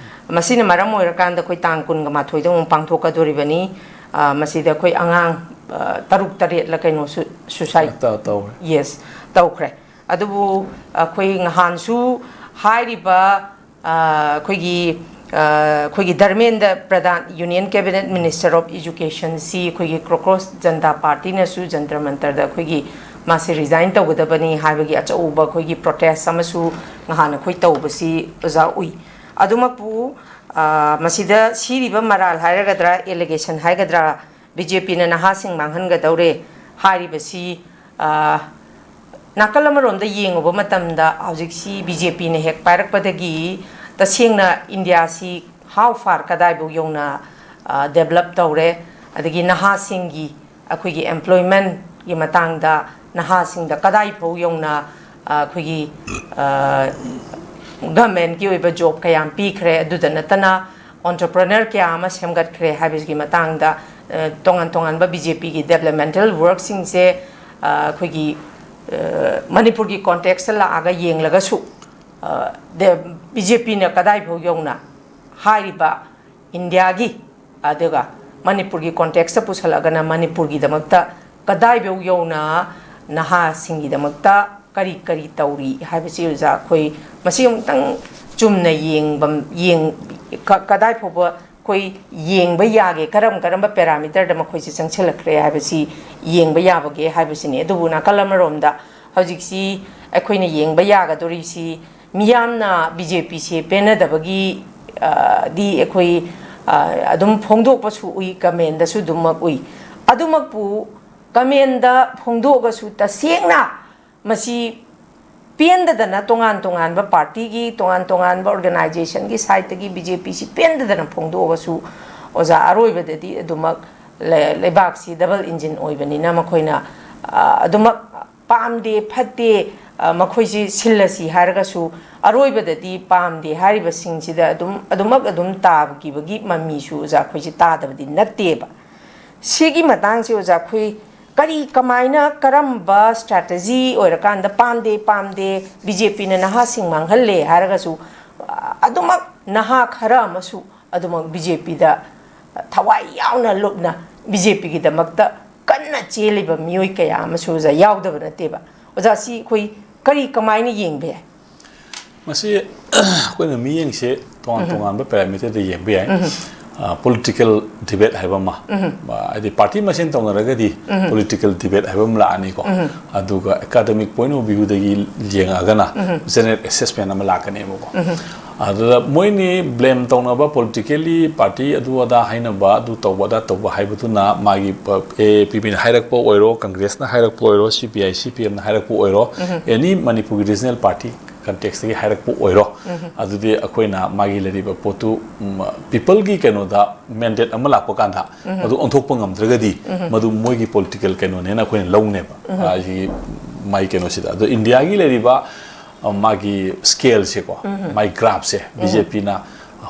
ꯃꯁꯤꯅ ꯃꯔꯝ ꯑꯣꯏꯔꯀꯥꯟꯗ ꯑꯩꯈꯣꯏ ꯇꯥꯡ ꯀꯨꯟꯒ ꯃꯥꯊꯣꯏꯗ ꯑꯃꯨꯛ ꯄꯥꯡꯊꯣꯛꯀꯗꯣꯔꯤꯕꯅꯤ꯫ ꯑ, ꯃꯁꯤꯗ ꯑꯩꯈꯣꯏ ꯑꯉꯥꯡ, ꯑ, ꯇꯔꯨꯛ ꯇꯔꯦꯠꯂ ꯀꯩꯅꯣ ꯁꯨ-, ꯁꯨꯁꯥꯏꯠ ꯇꯧ-, ꯇꯧꯔꯦ꯫ ꯌꯦꯁ, ꯇꯧꯈ꯭ꯔꯦ꯫ ꯑꯗꯨꯕꯨ ꯑꯩꯈꯣꯏ ꯉꯍꯥꯟꯁꯨ ꯍꯥꯏꯔꯤꯕ, ꯑ, ꯑꯩꯈꯣꯏꯒꯤ, ꯑ, ꯑꯩꯈꯣꯏꯒꯤ ꯙꯔꯃꯦꯟꯗ꯭ꯔ ꯄ꯭ꯔꯙꯥꯟ, Union Cabinet Minister of Educationꯁꯤ ꯑꯩꯈꯣꯏꯒꯤ ꯀ꯭ꯔꯣꯀꯣꯁ ꯖꯟꯇꯥ ꯄꯥꯔꯇꯤꯅꯁꯨ ꯖꯟꯇꯔ ꯃꯟꯇꯔꯗ ꯑꯩꯈꯣꯏꯒꯤ ꯃꯥꯁꯤ ꯔꯤꯖꯥꯏꯟ ꯇꯧꯒꯗꯕꯅꯤ ꯍꯥꯏꯕꯒꯤ ꯑꯆꯧꯕ ꯑꯩꯈꯣꯏꯒꯤ ꯄ꯭ꯔꯣꯇꯦꯁ ꯑꯃꯁꯨ ꯉꯍꯥꯟ ꯑꯩꯈꯣꯏ ꯇꯧꯕꯁꯤ ꯑꯣꯖꯥ ꯎꯏ꯫ ꯑꯗꯨꯃꯛꯄꯨ, ꯑ, ꯃꯁꯤꯗ ꯁꯤꯔꯤꯕ ꯃꯔꯥꯜ ꯍꯥꯏꯔꯒꯗ꯭ꯔꯥ, ꯑꯦꯂꯤꯒꯦꯁꯟ ꯍꯥꯏꯒꯗ꯭ꯔꯥ, ꯕꯤ ꯖꯦ ꯄꯤꯅ ꯅꯍꯥꯁꯤꯡ ꯃꯥꯡꯍꯟꯒꯗꯧꯔꯦ ꯍꯥꯏꯔꯤꯕꯁꯤ, ꯑ, ꯅꯥꯀꯜ ꯑꯃꯔꯣꯝꯗ ꯌꯦꯡꯉꯨꯕ ꯃꯇꯝꯗ ꯍꯧꯖꯤꯛꯁꯤ ꯕꯤ ꯖꯦ ꯄꯤꯅ ꯍꯦꯛ ꯄꯥꯏꯔꯛꯄꯗꯒꯤ ꯇꯁꯦꯡꯅ ꯏꯟꯗꯤꯌꯥꯁꯤ how far, ꯀꯗꯥꯏꯐꯥꯎ ꯌꯧꯅ, ꯑ, ꯗꯦꯕꯂꯞ ꯇꯧꯔꯦ, ꯑꯗꯒꯤ ꯅꯍꯥꯁꯤꯡꯒꯤ ꯑꯩꯈꯣꯏꯒꯤ ꯑꯦꯝꯄ꯭ꯂꯣꯏꯃꯦꯟꯒꯤ ꯃꯇꯥꯡꯗ ꯅꯍꯥꯁꯤꯡꯗ ꯀꯗꯥꯏꯐꯥꯎ ꯌꯧꯅ, ꯑ, ꯑꯩꯈꯣꯏꯒꯤ, ꯑ, ꯒꯚꯔꯟꯃꯦꯟꯠꯀꯤ ꯑꯣꯏꯕ ꯖꯣꯕ ꯀꯌꯥꯝ ꯄꯤꯈ꯭ꯔꯦ, ꯑꯗꯨꯗ ꯅꯠꯇꯅ ꯑꯣꯟꯇꯔꯄ꯭ꯔꯅꯔ ꯀꯌꯥ ꯑꯃ ꯁꯦꯝꯒꯠꯈ꯭ꯔꯦ ꯍꯥꯏꯕꯁꯤꯒꯤ ꯃꯇꯥꯡꯗ, ꯑ, ꯇꯣꯉꯥꯟ ꯇꯣꯉꯥꯟꯕ ꯕꯤ ꯖꯦ ꯄꯤꯒꯤ ꯗꯦꯕꯂꯞꯃꯦꯟꯇꯦꯜ ꯋꯥꯔꯛꯁꯤꯡꯁꯦ, ꯑ, ꯑꯩꯈꯣꯏꯒꯤ, ꯑ, ꯃꯅꯤꯄꯨꯔꯒꯤ ꯀꯣꯟꯇꯦꯛꯁꯇ ꯂꯥꯛꯑꯒ ꯌꯦꯡꯂꯒꯁꯨ, ꯑ, ꯗꯦ-, ꯕꯤ ꯖꯦ ꯄꯤꯅ ꯀꯗꯥꯏꯐꯥꯎ ꯌꯧꯅ ꯍꯥꯏꯔꯤꯕ ꯏꯟꯗꯤꯌꯥꯒꯤ, ꯑꯗꯨꯒ ꯃꯅꯤꯄꯨꯔꯒꯤ ꯀꯣꯟꯇꯦꯛꯁꯇ ꯄꯨꯁꯜꯂꯛꯑꯒꯅ ꯃꯅꯤꯄꯨꯔꯒꯤꯗꯃꯛꯇ ꯀꯗꯥꯏꯐꯥꯎ ꯌꯧꯅ ꯅꯍꯥꯁꯤꯡꯒꯤꯗꯃꯛꯇ ꯀꯔꯤ ꯀꯔꯤ ꯇꯧꯔꯤ ꯍꯥꯏꯕꯁꯤ ꯑꯣꯖꯥ ꯑꯩꯈꯣꯏ ꯃꯁꯤ ꯑꯃꯨꯛꯇꯪ ꯆꯨꯝꯅ ꯌꯦꯡꯕ, ꯌꯦꯡ-, ꯀ-, ꯀꯗꯥꯏ ꯐꯥꯎꯕ ꯑꯩꯈꯣꯏ ꯌꯦꯡꯕ ꯌꯥꯒꯦ, ꯀꯔꯝ ꯀꯔꯝꯕ parameterꯗ ꯃꯈꯣꯏꯁꯦ ꯆꯪꯁꯤꯜꯂꯛꯈ꯭ꯔꯦ ꯍꯥꯏꯕꯁꯤ ꯌꯦꯡꯕ ꯌꯥꯕꯒꯦ ꯍꯥꯏꯕꯁꯤꯅꯤ꯫ ꯑꯗꯨꯕꯨ ꯅꯥꯀꯜ ꯑꯃꯔꯣꯝꯗ ꯍꯧꯖꯤꯛꯁꯤ ꯑꯩꯈꯣꯏꯅ ꯌꯦꯡꯕ ꯌꯥꯒꯗꯧꯔꯤꯁꯤ ꯃꯤꯌꯥꯝꯅ BJPꯁꯦ ꯄꯦꯟꯅꯗꯕꯒꯤ, ꯑ, ꯗꯤ ꯑꯩꯈꯣꯏ, ꯑ, ꯑꯗꯨꯝ ꯐꯣꯡꯗꯣꯛꯄꯁꯨ ꯎꯏ, commentꯗꯁꯨ ꯑꯗꯨꯃꯛ ꯎꯏ꯫ ꯑꯗꯨꯃꯛꯄꯨ commentꯗ ꯐꯣꯡꯗꯣꯛꯑꯒꯁꯨ ꯇꯁꯦꯡꯅ ꯃꯁꯤ ꯄꯦꯟꯗꯗꯅ ꯇꯣꯉꯥꯟ ꯇꯣꯉꯥꯟꯕ partyꯒꯤ, ꯇꯣꯉꯥꯟ ꯇꯣꯉꯥꯟꯕ organizationꯒꯤ sideꯇꯒꯤ BJPꯁꯤ ꯄꯦꯟꯗꯗꯅ ꯐꯣꯡꯗꯣꯛꯑꯒꯁꯨ ꯑꯣꯖꯥ ꯑꯔꯣꯏꯕꯗꯗꯤ ꯑꯗꯨꯃꯛ ꯂꯩ-, ꯂꯩꯕꯥꯛꯁꯤ double engine ꯑꯣꯏꯕꯅꯤꯅ ꯃꯈꯣꯏꯅ, ꯑ, ꯑꯗꯨꯃꯛ ꯄꯥꯝꯗꯦ, ꯐꯠꯇꯦ, ꯑ, ꯃꯈꯣꯏꯁꯤ ꯁꯤꯜꯂꯁꯤ ꯍꯥꯏꯔꯒꯁꯨ ꯑꯔꯣꯏꯕꯗꯗꯤ ꯄꯥꯝꯗꯦ ꯍꯥꯏꯔꯤꯕꯁꯤꯡꯁꯤꯗ ꯑꯗꯨꯝ, ꯑꯗꯨꯃꯛ ꯑꯗꯨꯝ ꯇꯥꯈꯤꯕꯒꯤ ꯃꯃꯤꯁꯨ ꯑꯣꯖꯥ ꯑꯩꯈꯣꯏꯁꯤ ꯇꯥꯗꯕꯗꯤ ꯅꯠꯇꯦꯕ꯫ ꯁꯤꯒꯤ ꯃꯇꯥꯡꯁꯤ ꯑꯣꯖꯥ ꯑꯩꯈꯣꯏ ꯀꯔꯤ, ꯀꯃꯥꯏꯅ, ꯀꯔꯝꯕ strategy ꯑꯣꯏꯔꯀꯥꯟꯗ ꯄꯥꯝꯗꯦ, ꯄꯥꯝꯗꯦ, BJPꯅ ꯅꯍꯥꯁꯤꯡ ꯃꯥꯡꯍꯜꯂꯦ ꯍꯥꯏꯔꯒꯁꯨ, ꯑ, ꯑꯗꯨꯃꯛ ꯅꯍꯥ ꯈꯔ ꯑꯃꯁꯨ ꯑꯗꯨꯃꯛ BJPꯗ ꯊꯋꯥꯏ ꯌꯥꯎꯅ ꯂꯨꯞꯅ BJPꯒꯤꯗꯃꯛꯇ ꯀꯟꯅ ꯆꯦꯜꯂꯤꯕ ꯃꯤꯑꯣꯏ ꯀꯌꯥ ꯑꯃꯁꯨ ꯑꯣꯖꯥ ꯌꯥꯎꯗꯕ ꯅꯠꯇꯦꯕ꯫ ꯑꯣꯖꯥ, ꯁꯤ ꯑꯩꯈꯣꯏ ꯀꯔꯤ, ꯀꯃꯥꯏꯅ ꯌꯦꯡꯕ ꯌꯥꯏ? ꯃꯁꯤ ꯑꯩꯈꯣꯏꯅ ꯃꯤꯠꯌꯦꯡꯁꯦ ꯇꯣꯉꯥꯟ ꯇꯣꯉꯥꯟꯕ parameterꯗ ꯌꯦꯡꯕ ꯌꯥꯏ꯫ ꯑ, political debate ꯍꯥꯏꯕ ꯑꯃ, ꯑ, ꯍꯥꯏꯗꯤ party ꯃꯁꯦꯟ ꯇꯧꯅꯔꯒꯗꯤ political debate ꯍꯥꯏꯕ ꯑꯃ ꯂꯥꯛꯑꯅꯤꯀꯣ꯫ ꯑꯗꯨꯒ academic point of viewꯗꯒꯤ ꯌꯦꯡꯉꯛꯑꯒꯅ general assessment ꯑꯃ ꯂꯥꯛꯀꯅꯦꯕꯀꯣ꯫ ꯑꯗꯨꯗ ꯃꯣꯏꯅꯤ blame ꯇꯧꯅꯕ, politically party ꯑꯗꯨ ꯑꯗꯥ ꯍꯥꯏꯅꯕ, ꯑꯗꯨ ꯇꯧꯕ ꯑꯗꯥ ꯇꯧꯕ ꯍꯥꯏꯕꯗꯨꯅ ꯃꯥꯒꯤ ꯄ-, AAPPꯅ ꯍꯥꯏꯔꯛꯄ ꯑꯣꯏꯔꯣ, Congressꯅ ꯍꯥꯏꯔꯛꯄ ꯑꯣꯏꯔꯣ, CPI, CPMꯅ ꯍꯥꯏꯔꯛꯄ ꯑꯣꯏꯔꯣ, any Manipur regional party contextꯇꯒꯤ ꯍꯥꯏꯔꯛꯄ ꯑꯣꯏꯔꯣ, ꯑꯗꯨꯗꯤ ꯑꯩꯈꯣꯏꯅ ꯃꯥꯒꯤ ꯂꯩꯔꯤꯕ ꯄꯣꯠꯇꯨ, ꯎꯝ, peopleꯒꯤ ꯀꯩꯅꯣꯗ mandate ꯑꯃ ꯂꯥꯛꯄ ꯀꯥꯟꯗ ꯃꯗꯨ ꯑꯣꯟꯊꯣꯛꯄ ꯉꯝꯗ꯭ꯔꯒꯗꯤ ꯃꯗꯨ ꯃꯣꯏꯒꯤ political ꯀꯩꯅꯣꯅꯦꯅ ꯑꯩꯈꯣꯏꯅ ꯂꯧꯅꯦꯕ, ꯑ, ꯁꯤꯒꯤ ꯃꯥꯒꯤ ꯀꯩꯅꯣꯁꯤꯗ꯫ ꯑꯗꯣ ꯏꯟꯗꯤꯌꯥꯒꯤ ꯂꯩꯔꯤꯕ, ꯑ, ꯃꯥꯒꯤ scaleꯁꯦꯀꯣ, ꯃꯥꯒꯤ graphꯁꯦ, BJPꯅ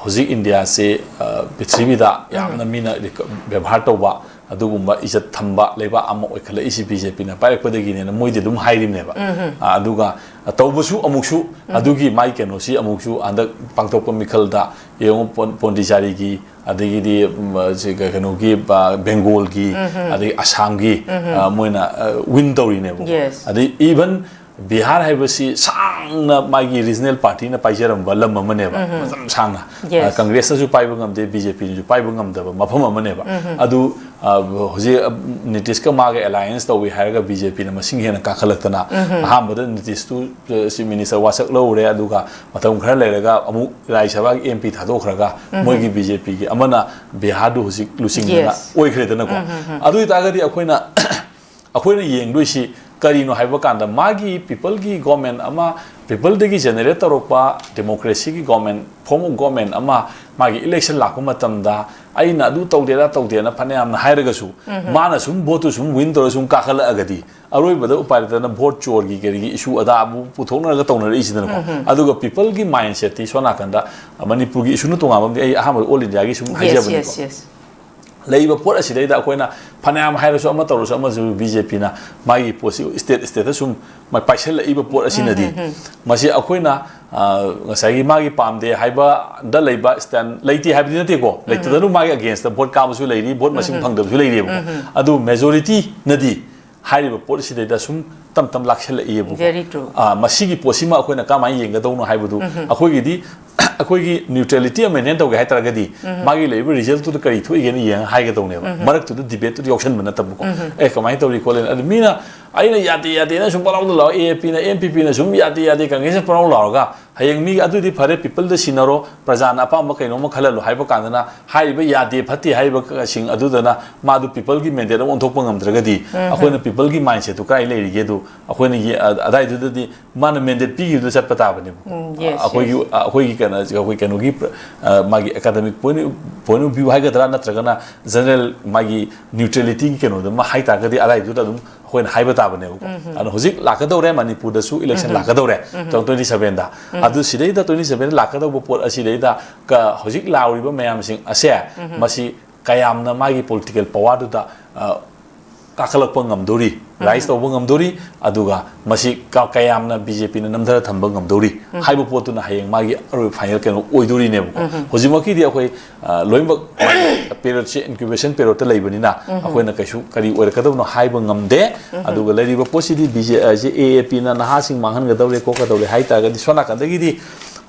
ꯍꯧꯖꯤꯛ ꯏꯟꯗꯤꯌꯥꯁꯦ, ꯑ, ꯄ꯭ꯔꯤꯊꯤꯕꯤꯗ ꯌꯥꯝꯅ ꯃꯤꯅ ꯔꯤꯀ-, ꯕꯦꯕꯥꯔ ꯇꯧꯕ ꯑꯗꯨꯒꯨꯝꯕ ꯏꯖꯠ ꯊꯝꯕ ꯂꯩꯕꯥꯛ ꯑꯃ ꯑꯣꯏꯈꯠꯂꯛꯏꯁꯤ BJPꯅ ꯄꯥꯏꯔꯛꯄꯗꯒꯤꯅꯦꯅ ꯃꯣꯏꯗꯤ ꯑꯗꯨꯝ ꯍꯥꯏꯔꯤꯕꯅꯦꯕ꯫ ꯑ, ꯑꯗꯨꯒ ꯇꯧꯕꯁꯨ ꯑꯃꯨꯛꯁꯨ ꯑꯗꯨꯒꯤ ꯃꯥꯒꯤ ꯀꯩꯅꯣꯁꯤ ꯑꯃꯨꯛꯁꯨ ꯍꯟꯗꯛ ꯄꯥꯡꯊꯣꯛꯄ ꯃꯤꯈꯜꯗ ꯌꯦꯡꯉꯨ, ꯄꯣꯟ-, ꯄꯣꯟꯗꯤꯆꯥꯔꯤꯒꯤ, ꯑꯗꯒꯤꯗꯤ, ꯎꯝ, ꯁꯤ ꯀ-, ꯀꯩꯅꯣꯒꯤ, ꯑ, ꯕꯦꯡꯒꯣꯜꯒꯤ, ꯑꯗꯒꯤ ꯑꯁꯥꯝꯒꯤ, ꯑ, ꯃꯣꯏꯅ, ꯑ, win ꯇꯧꯔꯤꯅꯦꯕꯀꯣ꯫ Yes. ꯑꯗꯩ even ꯕꯤꯍꯥꯔ ꯍꯥꯏꯕꯁꯤ ꯁꯥꯡꯅ ꯃꯥꯒꯤ ꯔꯤꯖꯅꯦꯜ ꯄꯥꯔꯇꯤꯅ ꯄꯥꯏꯖꯔꯝꯕ ꯂꯝ ꯑꯃꯅꯦꯕ, ꯃꯇꯝ ꯁꯥꯡꯅ꯫ Yes. ꯑ, ꯀꯪꯒ꯭ꯔꯦꯁꯅꯁꯨ ꯄꯥꯏꯕ ꯉꯝꯗꯦ, ꯕꯤ ꯖꯦ ꯄꯤꯅꯁꯨ ꯄꯥꯏꯕ ꯉꯝꯗꯕ ꯃꯐꯝ ꯑꯃꯅꯦꯕ꯫ ꯑꯗꯨ, ꯑ, ꯍꯧꯖꯤꯛ, ꯑ, ꯅꯤꯇꯤꯁꯀ ꯃꯥꯒ ꯑꯦꯂꯥꯏꯌꯦꯟꯁ ꯇꯧꯏ ꯍꯥꯏꯔꯒ ꯕꯤ ꯖꯦ ꯄꯤꯅ ꯃꯁꯤꯡ ꯍꯦꯟꯅ ꯀꯥꯈꯠꯂꯛꯇꯅ, ꯑꯍꯥꯟꯕꯗ ꯅꯤꯇꯤꯁꯇꯨ, ꯑ, ꯆꯤꯐ ꯃꯤꯅꯤꯁꯇꯔ ꯋꯥꯁꯛ ꯂꯧꯔꯦ, ꯑꯗꯨꯒ ꯃꯇꯝ ꯈꯔ ꯂꯩꯔꯒ ꯑꯃꯨꯛ ꯔꯥꯖ꯭ꯌ ꯁꯚꯥꯒꯤ ꯑꯦꯝ ꯄꯤ ꯊꯥꯗꯣꯛꯈ꯭ꯔꯒ ꯃꯣꯏꯒꯤ ꯕꯤ ꯖꯦ ꯄꯤꯒꯤ ꯑꯃꯅ ꯕꯤꯍꯥꯔꯗꯨ ꯍꯧꯖꯤꯛ ꯂꯨꯆꯤꯡꯗꯅ Yes. ꯑꯣꯏꯈ꯭ꯔꯦꯗꯅꯀꯣ꯫ ꯑꯗꯨ ꯑꯣꯏꯇꯥꯔꯒꯗꯤ ꯑꯩꯈꯣꯏꯅ ꯑꯩꯈꯣꯏꯅ ꯌꯦꯡꯗꯣꯏꯁꯤ ꯀꯔꯤꯅꯣ ꯍꯥꯏꯕ ꯀꯥꯟꯗ, ꯃꯥꯒꯤ ꯄꯤꯄꯜꯒꯤ ꯒꯣꯔꯃꯦꯟ ꯑꯃ, ꯄꯤꯄꯜꯗꯒꯤ ꯖꯦꯅꯦꯔꯦꯠ ꯇꯧꯔꯛꯄ ꯗꯦꯃꯣꯀ꯭ꯔꯦꯁꯤꯒꯤ ꯒꯣꯔꯃꯦꯟ, ꯐꯣꯔꯝ ꯑꯣꯐ ꯒꯣꯔꯃꯦꯟ ꯑꯃ, ꯃꯥꯒꯤ ꯏꯂꯦꯛꯁꯟ ꯂꯥꯛꯄ ꯃꯇꯝꯗ ꯑꯩꯅ ꯑꯗꯨ ꯇꯧꯗꯦꯗ ꯇꯧꯗꯦꯅ ꯐꯅꯌꯥꯝꯅ ꯍꯥꯏꯔꯒꯁꯨ, ꯃꯥꯅ ꯁꯨꯝ ꯚꯣꯠꯇꯨ ꯁꯨꯝ ꯋꯤꯟ ꯇꯧꯔ ꯁꯨꯝ ꯀꯥꯈꯠꯂꯛꯑꯒꯗꯤ, ꯑꯔꯣꯏꯕꯗ ꯎꯄꯥꯏ ꯂꯩꯇꯅ ꯚꯣꯠ ꯆꯣꯔꯒꯤ ꯀꯔꯤꯒꯤ ꯏꯁꯨ ꯑꯗꯥ ꯑꯃꯨꯛ ꯄꯨꯊꯣꯛꯅꯔꯒ ꯇꯧꯅꯔꯛꯏꯁꯤꯗꯅꯀꯣ꯫ ꯑꯗꯨꯒ ꯄꯤꯄꯜꯒꯤ ꯃꯥꯏꯟꯁꯦꯠꯇꯤ ꯁꯣꯝ ꯅꯥꯀꯟꯗ ꯃꯅꯤꯄꯨꯔꯒꯤ ꯏꯁꯨꯅ ꯇꯣꯉꯥꯟꯕ ꯑꯃꯗꯤ, ꯑꯩ ꯑꯍꯥꯟꯕꯗ ꯑꯣꯜ ꯏꯟꯗꯤꯌꯥꯒꯤ ꯁꯨꯝ Yes, ꯍꯥꯏꯖꯕꯅꯤꯀꯣ꯫ Yes, yes. ꯂꯩꯔꯤꯕ ꯄꯣꯠ ꯑꯁꯤꯗꯩꯗ ꯑꯩꯈꯣꯏꯅ ꯐꯅꯌꯥꯝ ꯍꯥꯏꯔꯁꯨ, ꯑꯃ ꯇꯧꯔꯁꯨ, ꯑꯃꯁꯨ ꯕꯤ ꯖꯦ ꯄꯤꯅ ꯃꯥꯒꯤ ꯄꯣꯠꯁꯤ ꯁ꯭ꯇꯦꯠ ꯁ꯭ꯇꯦꯠꯇ ꯁꯨꯝ ꯃꯥ ꯄꯥꯏꯁꯜꯂꯛꯏꯕ ꯄꯣꯠ ꯑꯁꯤꯅꯗꯤ, ꯃꯁꯤ ꯑꯩꯈꯣꯏꯅ, ꯑ, ꯉꯁꯥꯏꯒꯤ ꯃꯥꯒꯤ ꯄꯥꯝꯗꯦ ꯍꯥꯏꯕꯗ ꯂꯩꯕ ꯁ꯭ꯇꯦꯟ ꯂꯩꯇꯦ ꯍꯥꯏꯕꯗꯤ ꯅꯠꯇꯦꯀꯣ, ꯂꯩꯇꯗꯅ ꯃꯥꯒꯤ ꯑꯒꯦꯟꯁꯇ ꯚꯣꯠ ꯀꯥꯕꯁꯨ ꯂꯩꯔꯤ, ꯚꯣꯠ ꯃꯁꯤꯡ ꯐꯪꯗꯕꯁꯨ ꯂꯩꯔꯤꯕꯀꯣ꯫ ꯑꯗꯨ ꯃꯦꯖꯣꯔꯤꯇꯤꯅꯗꯤ ꯍꯥꯏꯔꯤꯕ ꯄꯣꯠ ꯑꯁꯤꯗꯩꯗ ꯁꯨꯝ ꯇꯞ ꯇꯞ ꯂꯥꯛꯁꯜꯂꯛꯏꯕꯀꯣ꯫ Very true. ꯑ, ꯃꯁꯤꯒꯤ ꯄꯣꯠꯁꯤꯃ ꯑꯩꯈꯣꯏꯅ ꯀꯃꯥꯏꯅ ꯌꯦꯡꯒꯗꯧꯅꯣ ꯍꯥꯏꯕꯗꯨ, ꯑꯩꯈꯣꯏꯒꯤꯗꯤ ꯑꯩꯈꯣꯏꯒꯤ ꯅ꯭ꯌꯨꯇ꯭ꯔꯦꯂꯤꯇꯤ ꯑꯃ ꯃꯦꯟꯇꯦꯟ ꯇꯧꯒꯦ ꯍꯥꯏꯇꯥꯔꯒꯗꯤ, ꯃꯥꯒꯤ ꯂꯩꯔꯤꯕ ꯔꯤꯖꯜꯇꯨꯗ ꯀꯔꯤ ꯊꯣꯛꯏꯒꯦꯅ ꯌꯦꯡꯉ ꯍꯥꯏꯒꯗꯧꯅꯦꯕ꯫ ꯃꯔꯛꯇꯨꯗ ꯗꯤꯕꯦꯠꯇꯨꯗ ꯌꯥꯎꯁꯟꯕ ꯅꯠꯇꯕꯀꯣ꯫ ꯑꯦ, ꯀꯃꯥꯏꯅ ꯇꯧꯔꯤ ꯈꯣꯠꯂꯤ, ꯑꯗꯨ ꯃꯤꯅ ꯑꯩꯅ ꯌꯥꯗꯦ ꯌꯥꯗꯦꯅ ꯁꯨꯝ ꯄꯪꯂꯥꯎꯗ ꯂꯥꯎꯔ, ꯑꯦ ꯑꯦ ꯄꯤꯅ, ꯑꯦꯝ ꯄꯤ ꯄꯤꯅ ꯁꯨꯝ ꯌꯥꯗꯦ ꯌꯥꯗꯦ, ꯀꯪꯒ꯭ꯔꯦꯁꯅ ꯄꯪꯂꯥꯎ ꯂꯥꯎꯔꯒ, ꯍꯌꯦꯡ ꯃꯤ ꯑꯗꯨꯗꯤ ꯐꯔꯦ, ꯄꯤꯄꯜꯗ ꯁꯤꯟꯅꯔꯣ, ꯄ꯭ꯔꯖꯥꯅ ꯑꯄꯥꯝꯕ ꯀꯩꯅꯣꯝꯃ ꯈꯜꯍꯜꯂꯣ ꯍꯥꯏꯕ ꯀꯥꯟꯗꯅ, ꯍꯥꯏꯔꯤꯕ ꯌꯥꯗꯦ ꯐꯠꯇꯦ ꯍꯥꯏꯔꯤꯕꯁꯤꯡ ꯑꯗꯨꯗꯅ ꯃꯥꯗꯨ ꯄꯤꯄꯜꯒꯤ ꯃꯦꯟꯗꯦꯠ ꯑꯃ ꯑꯣꯟꯊꯣꯛꯄ ꯉꯝꯗ꯭ꯔꯒꯗꯤ, ꯑꯩꯈꯣꯏꯅ ꯄꯤꯄꯜꯒꯤ ꯃꯥꯏꯟꯁꯦꯠꯇꯨ ꯀꯥꯏ ꯂꯩꯔꯤꯒꯦ? ꯑꯗꯨ ꯑꯩꯈꯣꯏꯅ ꯌꯦ-, ꯑ-, ꯑꯗꯥꯏꯗꯨꯗꯗꯤ ꯃꯥꯅ ꯃꯦꯟꯗꯦꯠ ꯄꯤꯈꯤꯕꯗ ꯆꯠꯄ ꯇꯥꯕꯅꯦꯕ꯫ ꯎꯝ, yes, ꯑꯩꯈꯣꯏꯒꯤ, yes. ꯑꯩꯈꯣꯏꯒꯤ ꯀꯩꯅꯣ, ꯑꯩꯈꯣꯏ ꯀꯩꯅꯣꯒꯤ, ꯑ, ꯃꯥꯒꯤ academic point, point of view ꯍꯥꯏꯒꯗ꯭ꯔꯥ, ꯅꯠꯇ꯭ꯔꯒꯅ ꯖꯦꯅꯔꯦꯜ ꯃꯥꯒꯤ ꯅ꯭ꯌꯨꯇ꯭ꯔꯦꯂꯤꯇꯤꯒꯤ ꯀꯩꯅꯣꯗ ꯑꯃ ꯍꯥꯏ ꯇꯥꯔꯒꯗꯤ, ꯑꯗꯥꯏꯗꯨꯗ ꯑꯗꯨꯝ ꯑꯩꯈꯣꯏꯅ ꯍꯥꯏꯕ ꯇꯥꯕꯅꯦꯕꯀꯣ꯫ ꯑꯗꯣ ꯍꯧꯖꯤꯛ ꯂꯥꯛꯀꯗꯧꯔꯦ, ꯃꯅꯤꯄꯨꯔꯗꯁꯨ ꯏꯂꯦꯛꯁꯟ ꯂꯥꯛꯀꯗꯧꯔꯦ, ꯇ꯭ꯋꯦꯟꯇꯤ ꯁꯚꯦꯟꯗ꯫ ꯑꯗꯨ ꯁꯤꯗꯩꯗ ꯇ꯭ꯋꯦꯟꯇꯤ ꯁꯚꯦꯟꯗ ꯂꯥꯛꯀꯗꯧꯕ ꯄꯣꯠ ꯑꯁꯤꯗꯩꯗ ꯀ-, ꯍꯧꯖꯤꯛ ꯂꯥꯎꯔꯤꯕ ꯃꯌꯥꯝꯁꯤꯡ ꯑꯁꯦ, ꯃꯁꯤ ꯀꯌꯥꯝꯅ ꯃꯥꯒꯤ ꯄꯣꯂꯤꯇꯤꯀꯦꯜ ꯄꯋꯥꯔꯗꯨꯗ, ꯑ, ꯀꯥꯈꯠꯂꯛꯄ ꯉꯝꯗꯣꯔꯤ, ꯔꯥꯏꯁ ꯇꯧꯕ ꯉꯝꯗꯣꯔꯤ, ꯑꯗꯨꯒ ꯃꯁꯤ ꯀ- ꯀꯌꯥꯝꯅ ꯕꯤ ꯖꯦ ꯄꯤꯅ ꯅꯝꯊꯔ ꯊꯝꯕ ꯉꯝꯗꯣꯔꯤ ꯍꯥꯏꯕ ꯄꯣꯠꯇꯨꯅ ꯍꯌꯦꯡ ꯃꯥꯒꯤ ꯑꯔꯣꯏꯕ ꯐꯥꯏꯅꯦꯜ ꯀꯩꯅꯣ ꯑꯣꯏꯗꯣꯔꯤꯅꯦꯕꯀꯣ꯫ ꯍꯧꯖꯤꯛꯃꯛꯀꯤꯗꯤ ꯑꯩꯈꯣꯏ ꯑ, ꯂꯣꯏꯅꯃꯛ ꯄꯦꯔꯣꯠꯁꯦ ꯏꯟꯀ꯭ꯌꯨꯕꯦꯁꯟ ꯄꯦꯔꯣꯠꯇ ꯂꯩꯕꯅꯤꯅ ꯑꯩꯈꯣꯏꯅ ꯀꯩꯁꯨ ꯀꯔꯤ ꯑꯣꯏꯔꯛꯀꯗꯕꯅꯣ ꯍꯥꯏꯕ ꯉꯝꯗꯦ꯫ ꯑꯗꯨꯒ ꯂꯩꯔꯤꯕ ꯄꯣꯠꯁꯤꯗꯤ ꯕꯤ ꯖꯦ ꯑ, ꯁꯤ ꯑꯦ ꯑꯦ ꯄꯤꯅ ꯅꯍꯥꯁꯤꯡ ꯃꯥꯡꯍꯟꯒꯗꯧꯔꯦ ꯈꯣꯠꯀꯗꯧꯔꯦ ꯍꯥꯏ ꯇꯥꯔꯒꯗꯤ ꯁꯣꯝ ꯅꯥꯀꯟꯗꯒꯤꯗꯤ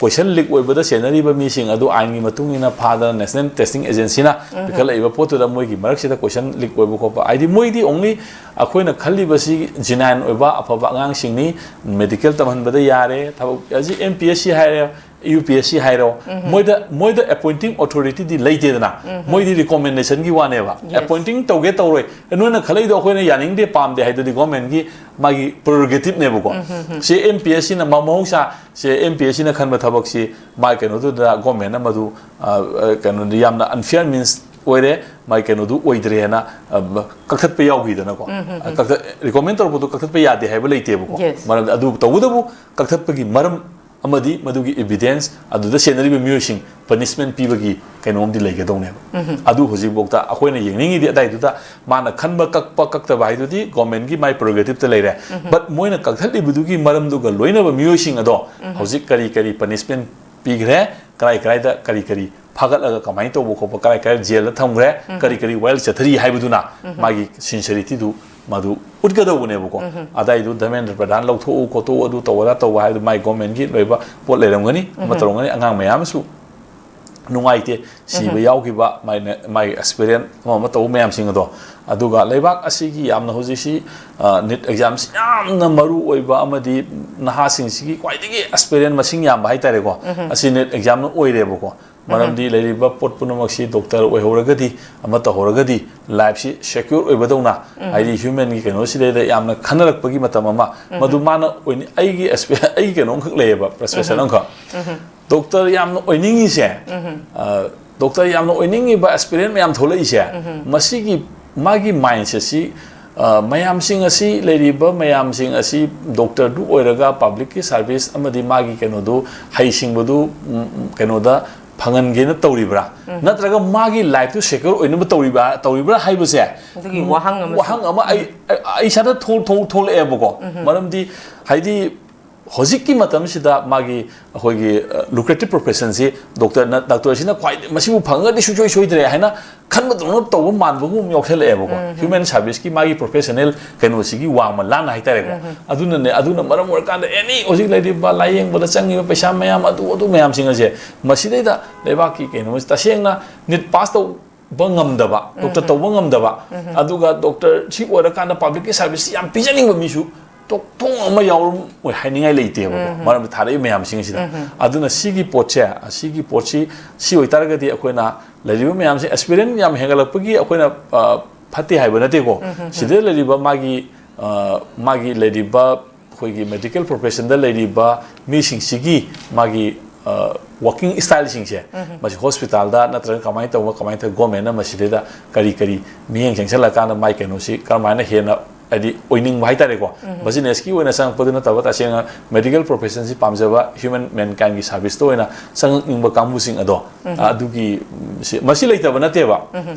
ꯀꯣꯏꯁꯟ ꯂꯤꯛ ꯑꯣꯏꯕꯗ ꯆꯦꯟꯅꯔꯤꯕ ꯃꯤꯁꯤꯡ ꯑꯗꯨ ꯑꯥꯏꯟꯒꯤ ꯃꯇꯨꯡ ꯏꯟꯅ ꯐꯥꯗꯅ ꯅꯦꯁꯅꯦꯜ ꯇꯦꯁꯇꯤꯡ ꯑꯦꯖꯦꯟꯁꯤꯅ ꯄꯤꯈꯠꯂꯛꯏꯕ ꯄꯣꯠꯇꯨꯗ ꯃꯣꯏꯒꯤ ꯃꯔꯛꯁꯤꯗ ꯀꯣꯏꯁꯟ ꯂꯤꯛ ꯑꯣꯏꯕ ꯈꯣꯠꯄ ꯍꯥꯏꯗꯤ ꯃꯣꯏꯗꯤ ꯑꯣꯡꯂꯤ ꯑꯩꯈꯣꯏꯅ ꯈꯜꯂꯤꯕꯁꯤ ꯖꯤꯅꯥꯏꯟ ꯑꯣꯏꯕ ꯑꯐꯕ ꯑꯉꯥꯡꯁꯤꯡꯅꯤ, ꯃꯦꯗꯤꯀꯦꯜ ꯇꯝꯍꯟꯕꯗ ꯌꯥꯔꯦ, ꯊꯕꯛ ꯍꯧꯖꯤꯛ ꯑꯦꯝ ꯄꯤ ꯑꯦꯁ ꯁꯤ ꯍꯥꯏꯔꯦ, ꯌꯨ ꯄꯤ ꯑꯦꯁ ꯁꯤ ꯍꯥꯏꯔꯣ, ꯃꯣꯏꯗ ꯃꯣꯏꯗ ꯑꯦꯄꯣꯏꯟꯇꯤꯡ ꯑꯣꯊꯣꯔꯤꯇꯤꯗꯤ ꯂꯩꯇꯦꯗꯅ, ꯃꯣꯏꯗꯤ ꯔꯤꯀꯣꯃꯦꯟꯗꯦꯁꯟꯒꯤ ꯋꯥꯅꯦꯕ꯫ Yes. ꯑꯦꯄꯣꯏꯟꯇꯤꯡ ꯇꯧꯒꯦ ꯇꯧꯔꯣꯏ, ꯑꯦ, ꯅꯣꯏꯅ ꯈꯜꯂꯛꯏꯗꯣ ꯑꯩꯈꯣꯏꯅ ꯌꯥꯅꯤꯡꯗꯦ ꯄꯥꯝꯗꯦ ꯍꯥꯏꯗꯨꯗꯤ ꯒꯣꯔꯃꯦꯟꯒꯤ ꯃꯥꯒꯤ ꯄ꯭ꯔꯣꯔꯣꯒꯦꯇꯤꯞꯅꯦꯕꯀꯣ꯫ ꯁꯤ ꯑꯦꯝ ꯄꯤ ꯑꯦꯁ ꯁꯤꯅ ꯃ- ꯃꯍꯧꯁꯥ ꯁꯦ ꯑꯦꯝ ꯄꯤ ꯑꯦꯁ ꯁꯤꯅ ꯈꯟꯕ ꯊꯕꯛꯁꯤ ꯃꯥꯒꯤ ꯀꯩꯅꯣꯗꯨꯗ ꯒꯣꯔꯃꯦꯟꯅ ꯃꯗꯨ ꯑ, ꯑ, ꯀꯩꯅꯣꯗꯤ ꯌꯥꯝꯅ ꯑꯟꯐꯤꯌꯔ ꯃꯤꯟꯁ ꯑꯣꯏꯔꯦ, ꯃꯥꯒꯤ ꯀꯩꯅꯣꯗꯨ ꯑꯣꯏꯗ꯭ꯔꯦꯅ ꯑ, ꯀꯛꯊꯠꯄ ꯌꯥꯎꯈꯤꯗꯅꯀꯣ꯫ ꯀꯛꯊꯠ ꯔꯤꯀꯣꯃꯦꯟ ꯇꯧꯔꯛꯄꯗꯣ ꯀꯛꯊꯠꯄ ꯌꯥꯗꯦ ꯍꯥꯏꯕ ꯂꯩꯇꯦꯕꯀꯣ꯫ Yes. ꯃꯔꯝꯗꯤ ꯑꯗꯨ ꯇꯧꯕꯇꯕꯨ ꯀꯛꯊꯠꯄꯒꯤ ꯃꯔꯝ ꯑꯃꯗꯤ ꯃꯗꯨꯒꯤ ꯏꯚꯤꯗꯦꯟꯁ ꯑꯗꯨꯗ ꯁꯦꯟꯅꯔꯤꯕ ꯃꯤꯑꯣꯏꯁꯤꯡ ꯄꯅꯤꯁꯃꯦꯟ ꯄꯤꯕꯒꯤ ꯀꯩꯅꯣꯝꯗꯤ ꯂꯩꯒꯗꯧꯅꯦꯕ꯫ ꯑꯗꯨ ꯍꯧꯖꯤꯛꯐꯥꯎꯗ ꯑꯩꯈꯣꯏꯅ ꯌꯦꯡꯅꯤꯡꯉꯤꯗꯤ ꯑꯗꯥꯏꯗꯨꯗ ꯃꯥꯅ ꯈꯟꯕ ꯀꯛꯄ ꯀꯛꯇꯕ ꯍꯥꯏꯗꯨꯗꯤ ꯒꯣꯔꯃꯦꯟꯒꯤ ꯃꯥꯏ ꯄ꯭ꯔꯣꯔꯣꯒꯦꯇꯤꯞꯇ ꯂꯩꯔꯦ꯫ ꯕꯠ ꯃꯣꯏꯅ ꯀꯛꯊꯠꯂꯤꯕꯗꯨꯒꯤ ꯃꯔꯝꯗꯨꯒ ꯂꯣꯏꯅꯕ ꯃꯤꯑꯣꯏꯁꯤꯡ ꯑꯗꯣ ꯍꯧꯖꯤꯛ ꯀꯔꯤ ꯀꯔꯤ ꯄꯅꯤꯁꯃꯦꯟ ꯄꯤꯈ꯭ꯔꯦ, ꯀꯔꯥꯏ ꯀꯔꯥꯏꯗ ꯀꯔꯤ ꯀꯔꯤ ꯐꯥꯒꯠꯂꯒ ꯀꯃꯥꯏꯅ ꯇꯧꯕ ꯈꯣꯠꯄ, ꯀꯔꯥꯏ ꯀꯔꯥꯏ ꯖꯦꯜꯗ ꯊꯝꯈ꯭ꯔꯦ, ꯀꯔꯤ ꯀꯔꯤ ꯋꯥꯌꯦꯜ ꯆꯠꯊꯔꯤ ꯍꯥꯏꯕꯗꯨꯅ ꯃꯥꯒꯤ ꯁꯤꯟꯁꯔꯤꯇꯤꯗꯨ ꯃꯗꯨ ꯎꯠꯀꯗꯧꯕꯅꯦꯕꯀꯣ꯫ ꯑꯗꯥꯏꯗꯨ ꯙꯔꯃꯦꯟꯗ꯭ꯔ ꯄ꯭ꯔꯙꯥꯟ ꯂꯧꯊꯣꯛꯎ ꯈꯣꯠꯇꯣꯛꯎ ꯑꯗꯨ ꯇꯧꯕ ꯑꯗꯥ ꯇꯧꯕ ꯍꯥꯏꯕꯗꯨ ꯃꯥꯏ ꯒꯣꯔꯃꯦꯟꯒꯤ ꯂꯣꯏꯕ ꯄꯣꯠ ꯂꯩꯔꯝꯒꯅꯤ, ꯑꯃ ꯇꯧꯔꯝꯒꯅꯤ꯫ ꯑꯉꯥꯡ ꯃꯌꯥꯝ ꯑꯃꯁꯨ ꯅꯨꯡꯉꯥꯏꯇꯦ ꯁꯤꯕ ꯌꯥꯎꯈꯤꯕ, ꯃꯥꯏꯅ ꯃꯥꯒꯤ ꯑꯦꯛꯁꯄꯤꯔꯤꯌꯦꯟ ꯑꯃ ꯑꯃ ꯇꯧꯕ ꯃꯌꯥꯝꯁꯤꯡ ꯑꯗꯣ꯫ ꯑꯗꯨꯒ ꯂꯩꯕꯥꯛ ꯑꯁꯤꯒꯤ ꯌꯥꯝꯅ ꯍꯧꯖꯤꯛꯁꯤ ꯅꯤꯠ ꯑꯦꯛꯖꯥꯝꯁꯤ ꯌꯥꯝꯅ ꯃꯔꯨ ꯑꯣꯏꯕ ꯑꯃꯗꯤ ꯅꯍꯥꯁꯤꯡꯁꯤꯒꯤ ꯈ꯭ꯋꯥꯏꯗꯒꯤ ꯑꯦꯛꯁꯄꯤꯔꯤꯌꯦꯟ ꯃꯁꯤꯡ ꯌꯥꯝꯕ ꯍꯥꯏꯇꯥꯔꯦꯀꯣ꯫ ꯑꯁꯤ ꯅꯤꯠ ꯑꯦꯛꯖꯥꯝꯅ ꯑꯣꯏꯔꯦꯕꯀꯣ꯫ ꯃꯔꯝꯗꯤ ꯂꯩꯔꯤꯕ ꯄꯣꯠ ꯄꯨꯝꯅꯃꯛꯁꯤ ꯗꯣꯛꯇꯔ ꯑꯣꯏꯍꯧꯔꯒꯗꯤ, ꯑꯃ ꯇꯧꯍꯧꯔꯒꯗꯤ ꯂꯥꯏꯐꯁꯤ ꯁꯦꯀ꯭ꯌꯣꯔ ꯑꯣꯏꯕꯗꯧꯅ, ꯍꯥꯏꯗꯤ ꯍ꯭ꯌꯨꯃꯦꯟꯒꯤ ꯀꯩꯅꯣꯁꯤꯗꯩꯗ ꯌꯥꯝꯅ ꯈꯟꯅꯔꯛꯄꯒꯤ ꯃꯇꯝ ꯑꯃ꯫ ꯃꯗꯨ ꯃꯥꯅ ꯑꯣꯏꯅꯤ꯫ ꯑꯩꯒꯤ ꯑꯦꯛꯁꯄꯤ- ꯑꯩꯒꯤ ꯀꯩꯅꯣ ꯑꯃꯈꯛ ꯂꯩꯌꯦꯕ, ꯄ꯭ꯔꯁꯄꯦꯛꯁꯟ ꯑꯃꯈꯛ꯫ ꯗꯣꯛꯇꯔ ꯌꯥꯝꯅ ꯑꯣꯏꯅꯤꯡꯉꯤꯁꯦ, ꯑ, ꯗꯣꯛꯇꯔ ꯌꯥꯝꯅ ꯑꯣꯏꯅꯤꯡꯉꯤꯕ ꯑꯦꯁꯄꯤꯔꯦꯟ ꯃꯌꯥꯝ ꯊꯣꯛꯂꯛꯏꯁꯦ, ꯃꯁꯤꯒꯤ ꯃꯥꯒꯤ ꯃꯥꯏꯟꯁꯦꯠꯁꯤ, ꯑ, ꯃꯌꯥꯝꯁꯤꯡ ꯑꯁꯤ, ꯂꯩꯔꯤꯕ ꯃꯌꯥꯝꯁꯤꯡ ꯑꯁꯤ ꯗꯣꯛꯇꯔꯗꯨ ꯑꯣꯏꯔꯒ ꯄꯕ꯭ꯂꯤꯛꯀꯤ ꯁꯥꯔꯚꯤꯁ ꯑꯃꯗꯤ ꯃꯥꯒꯤ ꯀꯩꯅꯣꯗꯨ, ꯍꯩꯁꯤꯡꯕꯗꯨ, ꯎꯝ, ꯀꯩꯅꯣꯗ ꯐꯪꯍꯟꯒꯦꯅ ꯇꯧꯔꯤꯕ꯭ꯔꯥ, ꯅꯠꯇ꯭ꯔꯒ ꯃꯥꯒꯤ ꯂꯥꯏꯐꯇꯨ ꯁꯦꯀ꯭ꯌꯣꯔ ꯑꯣꯏꯅꯕ ꯇꯧꯔꯤꯕ꯭ꯔꯥ ꯇꯧꯔꯤꯕ꯭ꯔꯥ ꯍꯥꯏꯕꯁꯦ, ꯑꯗꯨꯒꯤ ꯋꯥꯍꯪ ꯑꯃꯁꯨ꯫ ꯋꯥꯍꯪ ꯑꯃ ꯑꯩ ꯑꯩ ꯏꯁꯥꯗ ꯊꯣꯛ- ꯊꯣꯛ- ꯊꯣꯛꯂꯛꯑꯦꯕꯀꯣ꯫ ꯃꯔꯝꯗꯤ ꯍꯥꯏꯗꯤ ꯍꯧꯖꯤꯛꯀꯤ ꯃꯇꯝꯁꯤꯗ ꯃꯥꯒꯤ ꯑꯩꯈꯣꯏꯒꯤ ꯂꯨꯀ꯭ꯔꯦꯇꯤꯞ ꯄ꯭ꯔꯣꯐꯦꯁꯟꯁꯤ ꯗꯣꯛꯇꯔꯅ, ꯗꯥꯛꯇꯔꯁꯤꯅ ꯈ꯭ꯋꯥꯏ ꯃꯁꯤꯕꯨ ꯐꯪꯉꯒꯗꯤ ꯁꯨꯡꯁꯣꯏ ꯁꯣꯏꯗ꯭ꯔꯦ ꯍꯥꯏꯅ ꯈꯟꯕꯗꯧꯅ ꯇꯧꯕ ꯃꯥꯟꯕꯒꯨꯝ ꯌꯥꯎꯁꯜꯂꯛꯑꯦꯕꯀꯣ꯫ ꯍ꯭ꯌꯨꯃꯦꯟ ꯁꯥꯔꯚꯤꯁꯀꯤ ꯃꯥꯒꯤ ꯄ꯭ꯔꯣꯐꯦꯁꯅꯦꯜ ꯀꯩꯅꯣꯁꯤꯒꯤ ꯋꯥꯡꯃ ꯂꯥꯟꯅ ꯍꯥꯏꯇꯥꯔꯦꯀꯣ꯫ ꯑꯗꯨꯅꯅꯦ, ꯑꯗꯨꯅ ꯃꯔꯝ ꯑꯣꯏꯔꯀꯥꯟꯗ ꯑꯦꯅꯤ ꯍꯧꯖꯤꯛ ꯂꯩꯔꯤꯕ ꯂꯥꯏꯌꯦꯡꯕꯗ ꯆꯪꯉꯤꯕ ꯄꯩꯁꯥ ꯃꯌꯥꯝ ꯑꯗꯨ ꯑꯗꯨ ꯃꯌꯥꯝꯁꯤꯡ ꯑꯁꯦ ꯃꯁꯤꯗꯩꯗ ꯂꯩꯕꯥꯛꯀꯤ ꯀꯩꯅꯣ ꯇꯁꯦꯡꯅ ꯅꯤꯠ ꯄꯥꯁ ꯇꯧꯕ ꯉꯝꯗꯕ, ꯗꯣꯛꯇꯔ ꯇꯧꯕ ꯉꯝꯗꯕ, ꯑꯗꯨꯒ ꯗꯣꯛꯇꯔ ꯁꯤ ꯑꯣꯏꯔꯀꯥꯟꯗ ꯄꯕ꯭ꯂꯤꯛꯀꯤ ꯁꯥꯔꯚꯤꯁ ꯌꯥꯝ ꯄꯤꯖꯅꯤꯡꯕ ꯃꯤꯁꯨ ꯇꯣꯛꯊꯣꯡ ꯑꯃ ꯌꯥꯎꯔꯝꯃꯣꯏ ꯍꯥꯏꯅꯤꯡꯉꯥꯏ ꯂꯩꯇꯦꯕꯀꯣ꯫ ꯃꯔꯝꯗꯤ ꯊꯥꯔꯛꯏ ꯃꯌꯥꯝꯁꯤꯡ ꯑꯁꯤꯗ꯫ ꯑꯗꯨꯅ ꯁꯤꯒꯤ ꯄꯣꯠꯁꯦ, ꯑꯁꯤꯒꯤ ꯄꯣꯠꯁꯤ ꯁꯤ ꯑꯣꯏꯇꯥꯔꯒꯗꯤ ꯑꯩꯈꯣꯏꯅ ꯂꯩꯔꯤꯕ ꯃꯌꯥꯝꯁꯦ ꯑꯦꯁꯄꯤꯔꯦꯟ ꯌꯥꯝ ꯍꯦꯟꯒꯠꯂꯛꯄꯒꯤ ꯑꯩꯈꯣꯏꯅ ꯑ, ꯐꯠꯇꯦ ꯍꯥꯏꯕ ꯅꯠꯇꯦꯀꯣ꯫ ꯁꯤꯗ ꯂꯩꯔꯤꯕ ꯃꯥꯒꯤ ꯑ, ꯃꯥꯒꯤ ꯂꯩꯔꯤꯕ ꯑꯩꯈꯣꯏꯒꯤ ꯃꯦꯗꯤꯀꯦꯜ ꯄ꯭ꯔꯣꯐꯦꯁꯟꯗ ꯂꯩꯔꯤꯕ ꯃꯤꯁꯤꯡꯁꯤꯒꯤ ꯃꯥꯒꯤ ꯋꯥꯔꯀꯤꯡ ꯁ꯭ꯇꯥꯏꯜꯁꯤꯡꯁꯦ ꯃꯁꯤ ꯍꯣꯁꯄꯤꯇꯥꯜꯗ ꯅꯠꯇ꯭ꯔꯒ ꯀꯃꯥꯏꯅ ꯇꯧꯕ, ꯀꯃꯥꯏꯅ ꯇꯧꯕ, ꯒꯣꯔꯃꯦꯟꯅ ꯃꯁꯤꯗꯩꯗ ꯀꯔꯤ ꯀꯔꯤ ꯃꯤꯠꯌꯦꯡ ꯆꯪꯁꯤꯜꯂꯀꯥꯟꯗ ꯃꯥꯏ ꯀꯩꯅꯣꯁꯤ ꯀꯔꯝꯍꯥꯏꯅ ꯍꯦꯟꯅ ꯍꯥꯏꯗꯤ ꯑꯣꯏꯅꯤꯡꯕ ꯍꯥꯏꯇꯥꯔꯦꯀꯣ꯫ ꯕꯤꯖꯤꯅꯦꯁꯀꯤ ꯑꯣꯏꯅ ꯆꯪꯉꯛꯄꯗꯨ ꯅꯠꯇꯕ ꯇꯁꯦꯡꯅ ꯃꯦꯗꯤꯀꯦꯜ ꯄ꯭ꯔꯣꯐꯦꯁꯟꯁꯤ ꯄꯥꯝꯖꯕ ꯍ꯭ꯌꯨꯃꯦꯟ ꯃꯦꯟꯀꯥꯏꯟꯒꯤ ꯁꯥꯔꯚꯤꯁꯇ ꯑꯣꯏꯅ ꯆꯪꯉꯛꯅꯤꯡꯕ ꯀꯥꯡꯕꯨꯁꯤꯡ ꯑꯗꯣ ꯑꯗꯨꯒꯤ ꯁꯤ- ꯃꯁꯤ ꯂꯩꯇꯕ ꯅꯠꯇꯦꯕ꯫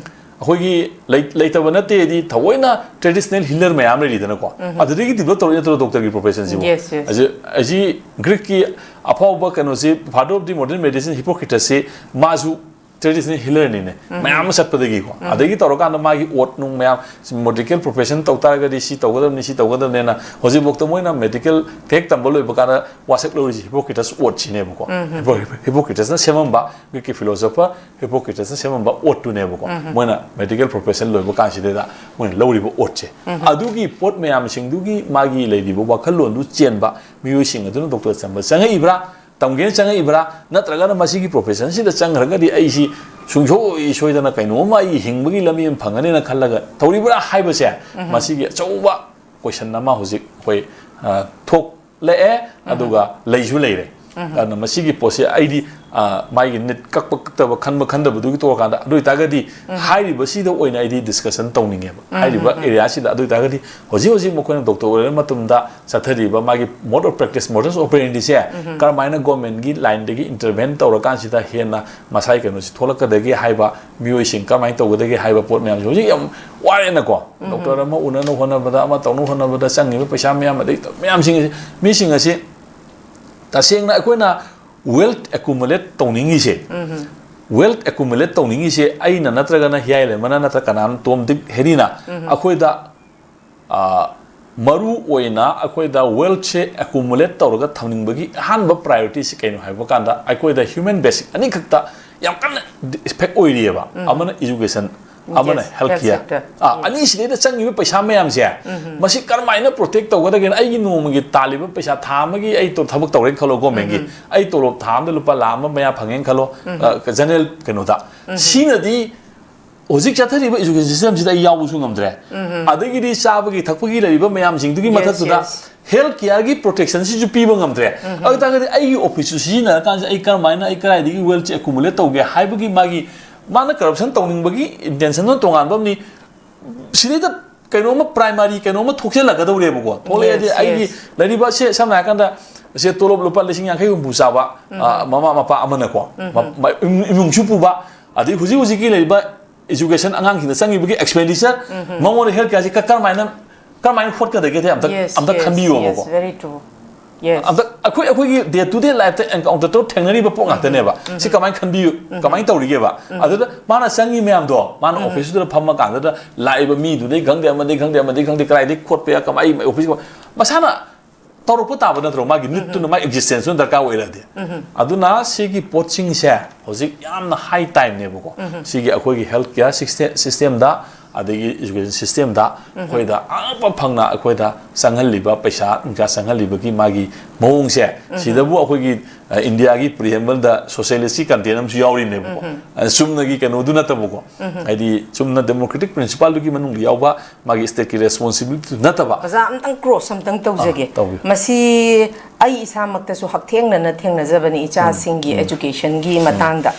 ꯑꯩꯈꯣꯏꯒꯤ ꯂꯩ- ꯂꯩꯇꯕ ꯅꯠꯇꯦꯗꯤ ꯊꯑꯣꯏꯅ ꯇ꯭ꯔꯦꯗꯤꯁꯅꯦꯜ ꯍꯤꯂꯔ ꯃꯌꯥꯝ ꯂꯩꯔꯤꯗꯅꯀꯣ꯫ ꯑꯗꯨꯗꯒꯤ ꯗꯤꯕꯂꯞ ꯇꯧꯔꯛꯏ ꯅꯠꯇ꯭ꯔꯣ ꯗꯣꯛꯇꯔꯒꯤ ꯄ꯭ꯔꯣꯐꯦꯁꯟꯁꯤꯕꯨ? Yes, yes. ꯑꯁꯤ ꯑꯁꯤ ꯒ꯭ꯔꯤꯛꯀꯤ ꯑꯐꯥꯎꯕ ꯀꯩꯅꯣꯁꯤ, father of the modern medicine, ꯍꯤꯄꯣꯀ꯭ꯔꯤꯇꯁꯁꯤ ꯃꯥꯁꯨ ꯇ꯭ꯔꯦꯗꯤꯁꯅꯦꯜ ꯍꯤꯂꯔꯅꯤꯅꯦ꯫ ꯃꯌꯥꯝ ꯑꯃ ꯆꯠꯄꯗꯒꯤꯀꯣ꯫ ꯑꯗꯒꯤ ꯇꯧꯔꯀꯥꯟꯗ ꯃꯥꯒꯤ ꯑꯣꯠ ꯅꯨꯡ ꯃꯌꯥꯝ ꯃꯦꯗꯤꯀꯦꯜ ꯄ꯭ꯔꯣꯐꯦꯁꯟ ꯇꯧ ꯇꯥꯔꯒꯗꯤ ꯁꯤ ꯇꯧꯒꯗꯕꯅꯤ, ꯁꯤ ꯇꯧꯒꯗꯕꯅꯦꯅ ꯍꯧꯖꯤꯛꯐꯥꯎꯗ ꯃꯣꯏꯅ ꯃꯦꯗꯤꯀꯦꯜ ꯍꯦꯛ ꯇꯝꯕ ꯂꯣꯏꯕ ꯀꯥꯟꯗ ꯋꯥꯁꯛ ꯂꯧꯔꯤꯁꯤ ꯍꯤꯄꯣꯀ꯭ꯔꯤꯇꯁ ꯑꯣꯠꯁꯤꯅꯦꯕꯀꯣ꯫ ꯍꯤꯄꯣ- ꯍꯤꯄꯣꯀ꯭ꯔꯤꯇꯁꯅ ꯁꯦꯝꯃꯝꯕ ꯒ꯭ꯔꯤꯛꯀꯤ ꯐꯤꯂꯣꯁꯣꯐꯔ ꯍꯤꯄꯣꯀ꯭ꯔꯤꯇꯁꯅ ꯁꯦꯝꯃꯝꯕ ꯑꯣꯠꯇꯨꯅꯦꯕꯀꯣ꯫ ꯃꯣꯏꯅ ꯃꯦꯗꯤꯀꯦꯜ ꯄ꯭ꯔꯣꯐꯦꯁꯟ ꯂꯣꯏꯕ ꯀꯥꯟꯁꯤꯗꯩꯗ ꯃꯣꯏꯅ ꯂꯧꯔꯤꯕ ꯑꯣꯠꯁꯦ꯫ ꯑꯗꯨꯒꯤ ꯄꯣꯠ ꯃꯌꯥꯝꯁꯤꯡꯗꯨꯒꯤ ꯃꯥꯒꯤ ꯂꯩꯔꯤꯕ ꯋꯥꯈꯜꯂꯣꯟꯗꯨ ꯆꯦꯟꯕ ꯃꯤꯑꯣꯏꯁꯤꯡ ꯑꯗꯨꯅ ꯗꯣꯛꯇꯔ ꯇꯝꯕ ꯆꯪꯉꯛꯏꯕ꯭ꯔꯥ, ꯇꯝꯒꯦꯅ ꯆꯪꯉꯛꯏꯕ꯭ꯔꯥ, ꯅꯠꯇ꯭ꯔꯒꯅ ꯃꯁꯤꯒꯤ ꯄ꯭ꯔꯣꯐꯦꯁꯟꯁꯤꯗ ꯆꯪꯈ꯭ꯔꯒꯗꯤ ꯑꯩꯁꯤ ꯁꯨꯡꯁꯣꯏ ꯁꯣꯏꯗꯅ ꯀꯩꯅꯣꯝꯃ ꯑꯩ ꯍꯤꯡꯕꯒꯤ ꯂꯝꯕꯤ ꯑꯃ ꯐꯪꯒꯅꯤꯅ ꯈꯜꯂꯒ ꯇꯧꯔꯤꯕ꯭ꯔꯥ ꯍꯥꯏꯕꯁꯦ, ꯃꯁꯤꯒꯤ ꯑꯆꯧꯕ ꯀꯣꯏꯁꯟ ꯑꯃ ꯍꯧꯖꯤꯛ ꯑꯩꯈꯣꯏ, ꯑ, ꯊꯣꯛꯂꯛꯑꯦ, ꯑꯗꯨꯒ ꯂꯩꯁꯨ ꯂꯩꯔꯦ꯫ ꯑꯗꯨꯅ ꯃꯁꯤꯒꯤ ꯄꯣꯠꯁꯦ ꯑꯩꯗꯤ ꯑ, ꯃꯥꯒꯤ ꯅꯤꯠ ꯀꯛꯄ ꯀꯛꯇꯕ, ꯈꯟꯕ ꯈꯟꯗꯕꯗꯨꯒꯤ ꯇꯣꯛꯑꯀꯥꯟꯗ, ꯑꯗꯨ ꯑꯣꯏꯇꯥꯔꯒꯗꯤ ꯍꯥꯏꯔꯤꯕꯁꯤꯗ ꯑꯣꯏꯅ ꯑꯩꯗꯤ ꯗꯤꯁꯀꯁꯟ ꯇꯧꯅꯤꯡꯉꯦꯕ꯫ ꯍꯥꯏꯔꯤꯕ ꯑꯦꯔꯤꯌꯥꯁꯤꯗ ꯑꯗꯨ ꯑꯣꯏꯇꯥꯔꯒꯗꯤ ꯍꯧꯖꯤꯛ ꯍꯧꯖꯤꯛ ꯃꯈꯣꯏꯅ ꯗꯣꯛꯇꯔ ꯑꯣꯏꯔꯕ ꯃꯇꯝꯗ ꯆꯠꯊꯔꯤꯕ ꯃꯥꯒꯤ mode of practice, modus operandiꯁꯦ ꯀꯔꯝꯍꯥꯏꯅ ꯒꯣꯔꯃꯦꯟꯒꯤ ꯂꯥꯏꯟꯗꯒꯤ ꯏꯟꯇꯔꯚꯦꯟ ꯇꯧꯔꯀꯥꯟꯁꯤꯗ ꯍꯦꯟꯅ ꯃꯁꯥꯒꯤ ꯀꯩꯅꯣꯁꯤ ꯊꯣꯛꯂꯛꯀꯗꯒꯦ ꯍꯥꯏꯕ, ꯃꯤꯑꯣꯏꯁꯤꯡ ꯀꯔꯝꯍꯥꯏꯅ ꯇꯧꯒꯗꯒꯦ ꯍꯥꯏꯕ ꯄꯣꯠ ꯃꯌꯥꯝꯁꯦ ꯍꯧꯖꯤꯛ ꯌꯥꯝ ꯋꯥꯔꯦꯅꯀꯣ꯫ ꯗꯣꯛꯇꯔ ꯑꯃ ꯎꯅꯅ ꯍꯣꯠꯅꯕꯗ, ꯑꯃ ꯇꯧꯅ ꯍꯣꯠꯅꯕꯗ ꯆꯪꯉꯤꯕ ꯄꯩꯁꯥ ꯃꯌꯥꯝ, ꯑꯗꯩ ꯃꯌꯥꯝꯁꯤꯡ ꯑꯁꯤ, ꯃꯤꯁꯤꯡ ꯑꯁꯤ ꯇꯁꯦꯡꯅ ꯑꯩꯈꯣꯏꯅ wealth accumulate ꯇꯧꯅꯤꯡꯉꯤꯁꯦ, wealth accumulate ꯇꯧꯅꯤꯡꯉꯤꯁꯦ ꯑꯩꯅ ꯅꯠꯇ꯭ꯔꯒꯅ ꯍꯤꯌꯥꯏ ꯂꯩꯃꯅ ꯅꯠꯇ꯭ꯔ ꯀꯅꯥꯅ, ꯇꯣꯝ ꯗꯤꯛ ꯍꯦꯔꯤꯅ ꯑꯩꯈꯣꯏꯗ, ꯑ, ꯃꯔꯨ ꯑꯣꯏꯅ ꯑꯩꯈꯣꯏꯗ wealthꯁꯦ accumulate ꯇꯧꯔꯒ ꯊꯝꯅꯤꯡꯕꯒꯤ ꯑꯍꯥꯟꯕ priorityꯁꯦ ꯀꯩꯅꯣ ꯍꯥꯏꯕ ꯀꯥꯟꯗ, ꯑꯩꯈꯣꯏꯗ human basic ꯑꯅꯤꯈꯛꯇ ꯌꯥꯝ ꯀꯟꯅ effect ꯑꯣꯏꯔꯤꯑꯕ꯫ ꯑꯃꯅ education, ꯑꯃꯅ Yes, health health care꯫ Sector. ꯑꯥ, ꯑꯅꯤꯁꯤꯗꯩꯗ ꯆꯪꯉꯤꯕ ꯄꯩꯁꯥ ꯃꯌꯥꯝꯁꯦ, ꯃꯁꯤ ꯀꯔꯝꯍꯥꯏꯅ protect ꯇꯧꯒꯗꯒꯦꯅ, ꯑꯩꯒꯤ ꯅꯣꯡꯃꯒꯤ ꯇꯥꯜꯂꯤꯕ ꯄꯩꯁꯥ, ꯊꯥ ꯑꯃꯒꯤ ꯑꯩ ꯇꯣ-, ꯊꯕꯛ ꯇꯧꯔꯦꯅ ꯈꯜꯂꯣ, ꯒꯣꯔꯃꯦꯟꯒꯤ, ꯑꯩ ꯇꯣꯂꯣꯞ ꯊꯥ ꯑꯃꯗ ꯂꯨꯄꯥ ꯂꯥꯈ ꯑꯃ ꯃꯌꯥ ꯐꯪꯉꯦꯅ ꯈꯜꯂꯣ, ꯑ, ꯖꯦꯅꯔꯦꯜ ꯀꯩꯅꯣꯗ꯫ ꯁꯤꯅꯗꯤ ꯍꯧꯖꯤꯛ ꯆꯠꯊꯔꯤꯕ education systemꯁꯤꯗ ꯑꯩ ꯌꯥꯎꯕꯁꯨ ꯉꯝꯗ꯭ꯔꯦ꯫ ꯑꯗꯒꯤꯗꯤ ꯆꯥꯕꯒꯤ ꯊꯛꯄꯒꯤ ꯂꯩꯔꯤꯕ ꯃꯌꯥꯝꯁꯤꯡꯗꯨꯒꯤ Yes, ꯃꯊꯛꯇꯨꯗ yes. Health careꯒꯤ protectionꯁꯤꯁꯨ ꯄꯤꯕ ꯉꯝꯗ꯭ꯔꯦ꯫ ꯑꯗꯨ ꯑꯣꯏꯇꯥꯔꯒꯗꯤ ꯑꯩꯒꯤ officeꯁꯨ ꯁꯤꯖꯤꯟꯅꯔꯀꯥꯟꯁꯤꯗ ꯑꯩ ꯀꯔꯝꯍꯥꯏꯅ, ꯑꯩ ꯀꯗꯥꯏꯗꯒꯤ wealthꯁꯦ accumulate ꯇꯧꯒꯦ ꯍꯥꯏꯕꯒꯤ ꯃꯥꯒꯤ, ꯃꯥꯅ corruption ꯇꯧꯅꯤꯡꯕꯒꯤ intentionꯗꯨꯅ ꯇꯣꯉꯥꯟꯕ ꯑꯃꯅꯤ꯫ ꯁꯤꯗꯩꯗ ꯀꯩꯅꯣꯝꯃ primary ꯀꯩꯅꯣꯝꯃ ꯊꯣꯛꯆꯜꯂꯛꯀꯗꯧꯔꯦꯕꯀꯣ꯫ ꯊꯣꯛꯂꯛꯑꯗꯤ Yes, ꯑꯩꯒꯤ yes. ꯂꯩꯔꯤꯕ ꯁꯦ, ꯁꯝꯅ ꯍꯥꯏꯔꯀꯥꯟꯗ ꯁꯦ ꯇꯣꯂꯣꯞ ꯂꯨꯄꯥ ꯂꯤꯁꯤꯡ ꯌꯥꯡꯈꯩ ꯍꯨꯝꯐꯨ ꯆꯥꯕ, ꯑ, ꯃꯃꯥ ꯃꯄꯥ ꯑꯃꯅꯀꯣ, ꯃ-, ꯃ-, ꯏꯃꯨꯡꯁꯨ ꯄꯨꯕ, ꯑꯗꯩ ꯍꯧꯖꯤꯛ ꯍꯧꯖꯤꯛꯀꯤ ꯂꯩꯔꯤꯕ education, ꯑꯉꯥꯡꯁꯤꯡꯗ ꯆꯪꯉꯤꯕꯒꯤ expenditure, ꯃꯉꯣꯟꯗ health careꯁꯤ ꯀ-, ꯀꯔꯝꯍꯥꯏꯅ, ꯀꯔꯝꯍꯥꯏꯅ ꯍꯣꯠꯀꯗꯒꯦ ꯑꯝꯇ, Yes, ꯑꯝꯇ yes, ꯈꯟꯕꯤꯌꯣꯕꯀꯣ꯫ Yes, very true. Yes. ꯑꯝꯇ ꯑꯩꯈꯣꯏ, ꯑꯩꯈꯣꯏꯒꯤ day to day lifeꯇ encounter ꯇꯧꯔ ꯊꯦꯡꯅꯔꯤꯕ ꯄꯣꯠ ꯉꯥꯛꯇꯅꯦꯕ꯫ ꯁꯤ ꯀꯃꯥꯏꯅ ꯈꯟꯕꯤꯌꯨ, ꯀꯃꯥꯏꯅ ꯇꯧꯔꯤꯒꯦꯕ? ꯑꯗꯨꯗ ꯃꯥꯅ ꯆꯪꯉꯤ ꯃꯌꯥꯝꯗꯣ, ꯃꯥꯅ officeꯇꯨꯗ ꯐꯝꯃ ꯀꯥꯟꯗꯨꯗ ꯂꯥꯛꯏꯕ ꯃꯤꯗꯨꯗꯩ ꯈꯪꯗꯦ, ꯑꯃꯗꯩ ꯈꯪꯗꯦ, ꯑꯃꯗꯩ ꯈꯪꯗꯦ, ꯀꯗꯥꯏꯗꯩ ꯈꯣꯠꯄ ꯌꯥ, ꯀꯃꯥꯏ office, ꯃꯁꯥꯅ ꯇꯧꯔꯛꯄ ꯇꯥꯕ ꯅꯠꯇ꯭ꯔꯣ? ꯃꯥꯒꯤ ꯅꯤꯠꯇꯨꯅ, ꯃꯥꯒꯤ existenceꯇꯨꯅ ꯗꯔꯀꯥꯔ ꯑꯣꯏꯔꯗꯤ꯫ ꯑꯗꯨꯅ ꯁꯤꯒꯤ ꯄꯣꯠꯁꯤꯡꯁꯦ ꯍꯧꯖꯤꯛ ꯌꯥꯝꯅ high timeꯅꯦꯕꯀꯣ꯫ ꯁꯤꯒꯤ ꯑꯩꯈꯣꯏꯒꯤ health care system, systemꯗ ꯑꯗꯒꯤ education system ꯗ ꯑꯩꯈꯣꯏꯗ ꯑꯉꯛꯄ ꯐꯪꯅ ꯑꯩꯈꯣꯏꯗ ꯆꯪꯍꯜꯂꯤꯕ, ꯄꯩꯁꯥ ꯅꯨꯡꯁꯥ ꯆꯪꯍꯜꯂꯤꯕꯒꯤ ꯃꯥꯒꯤ ꯃꯑꯣꯡꯁꯦ, ꯁꯤꯗꯕꯨ ꯑꯩꯈꯣꯏꯒꯤ, ꯑ, ꯏꯟꯗꯤꯌꯥꯒꯤ preamble ꯗ socialist ꯀꯤ content ꯑꯃꯁꯨ ꯌꯥꯎꯔꯤꯕꯅꯦꯕꯀꯣ꯫ ꯑ, ꯆꯨꯝꯅꯒꯤ ꯀꯩꯅꯣꯗꯨ ꯅꯠꯇꯕꯀꯣ, ꯍꯥꯏꯗꯤ ꯆꯨꯝꯅ democratic principle ꯗꯨꯒꯤ ꯃꯅꯨꯡꯗ ꯌꯥꯎꯕ ꯃꯥꯒꯤ state ꯀꯤ responsibility ꯗꯨ ꯅꯠꯇꯕ꯫ ꯑꯣꯖꯥ, ꯑꯝꯇꯪ cross ꯑꯝꯇꯪ ꯇꯧꯖꯒꯦ꯫ ꯑꯥ, ꯇꯧꯕꯤꯌꯨ꯫ ꯃꯁꯤ ꯑꯩ ꯏꯁꯥꯃꯛꯇꯁꯨ ꯍꯛꯊꯦꯡꯅꯅ ꯊꯦꯡꯅꯖꯕꯅꯤ, ꯏꯆꯥꯁꯤꯡꯒꯤ education ꯒꯤ ꯃꯇꯥꯡꯗ꯫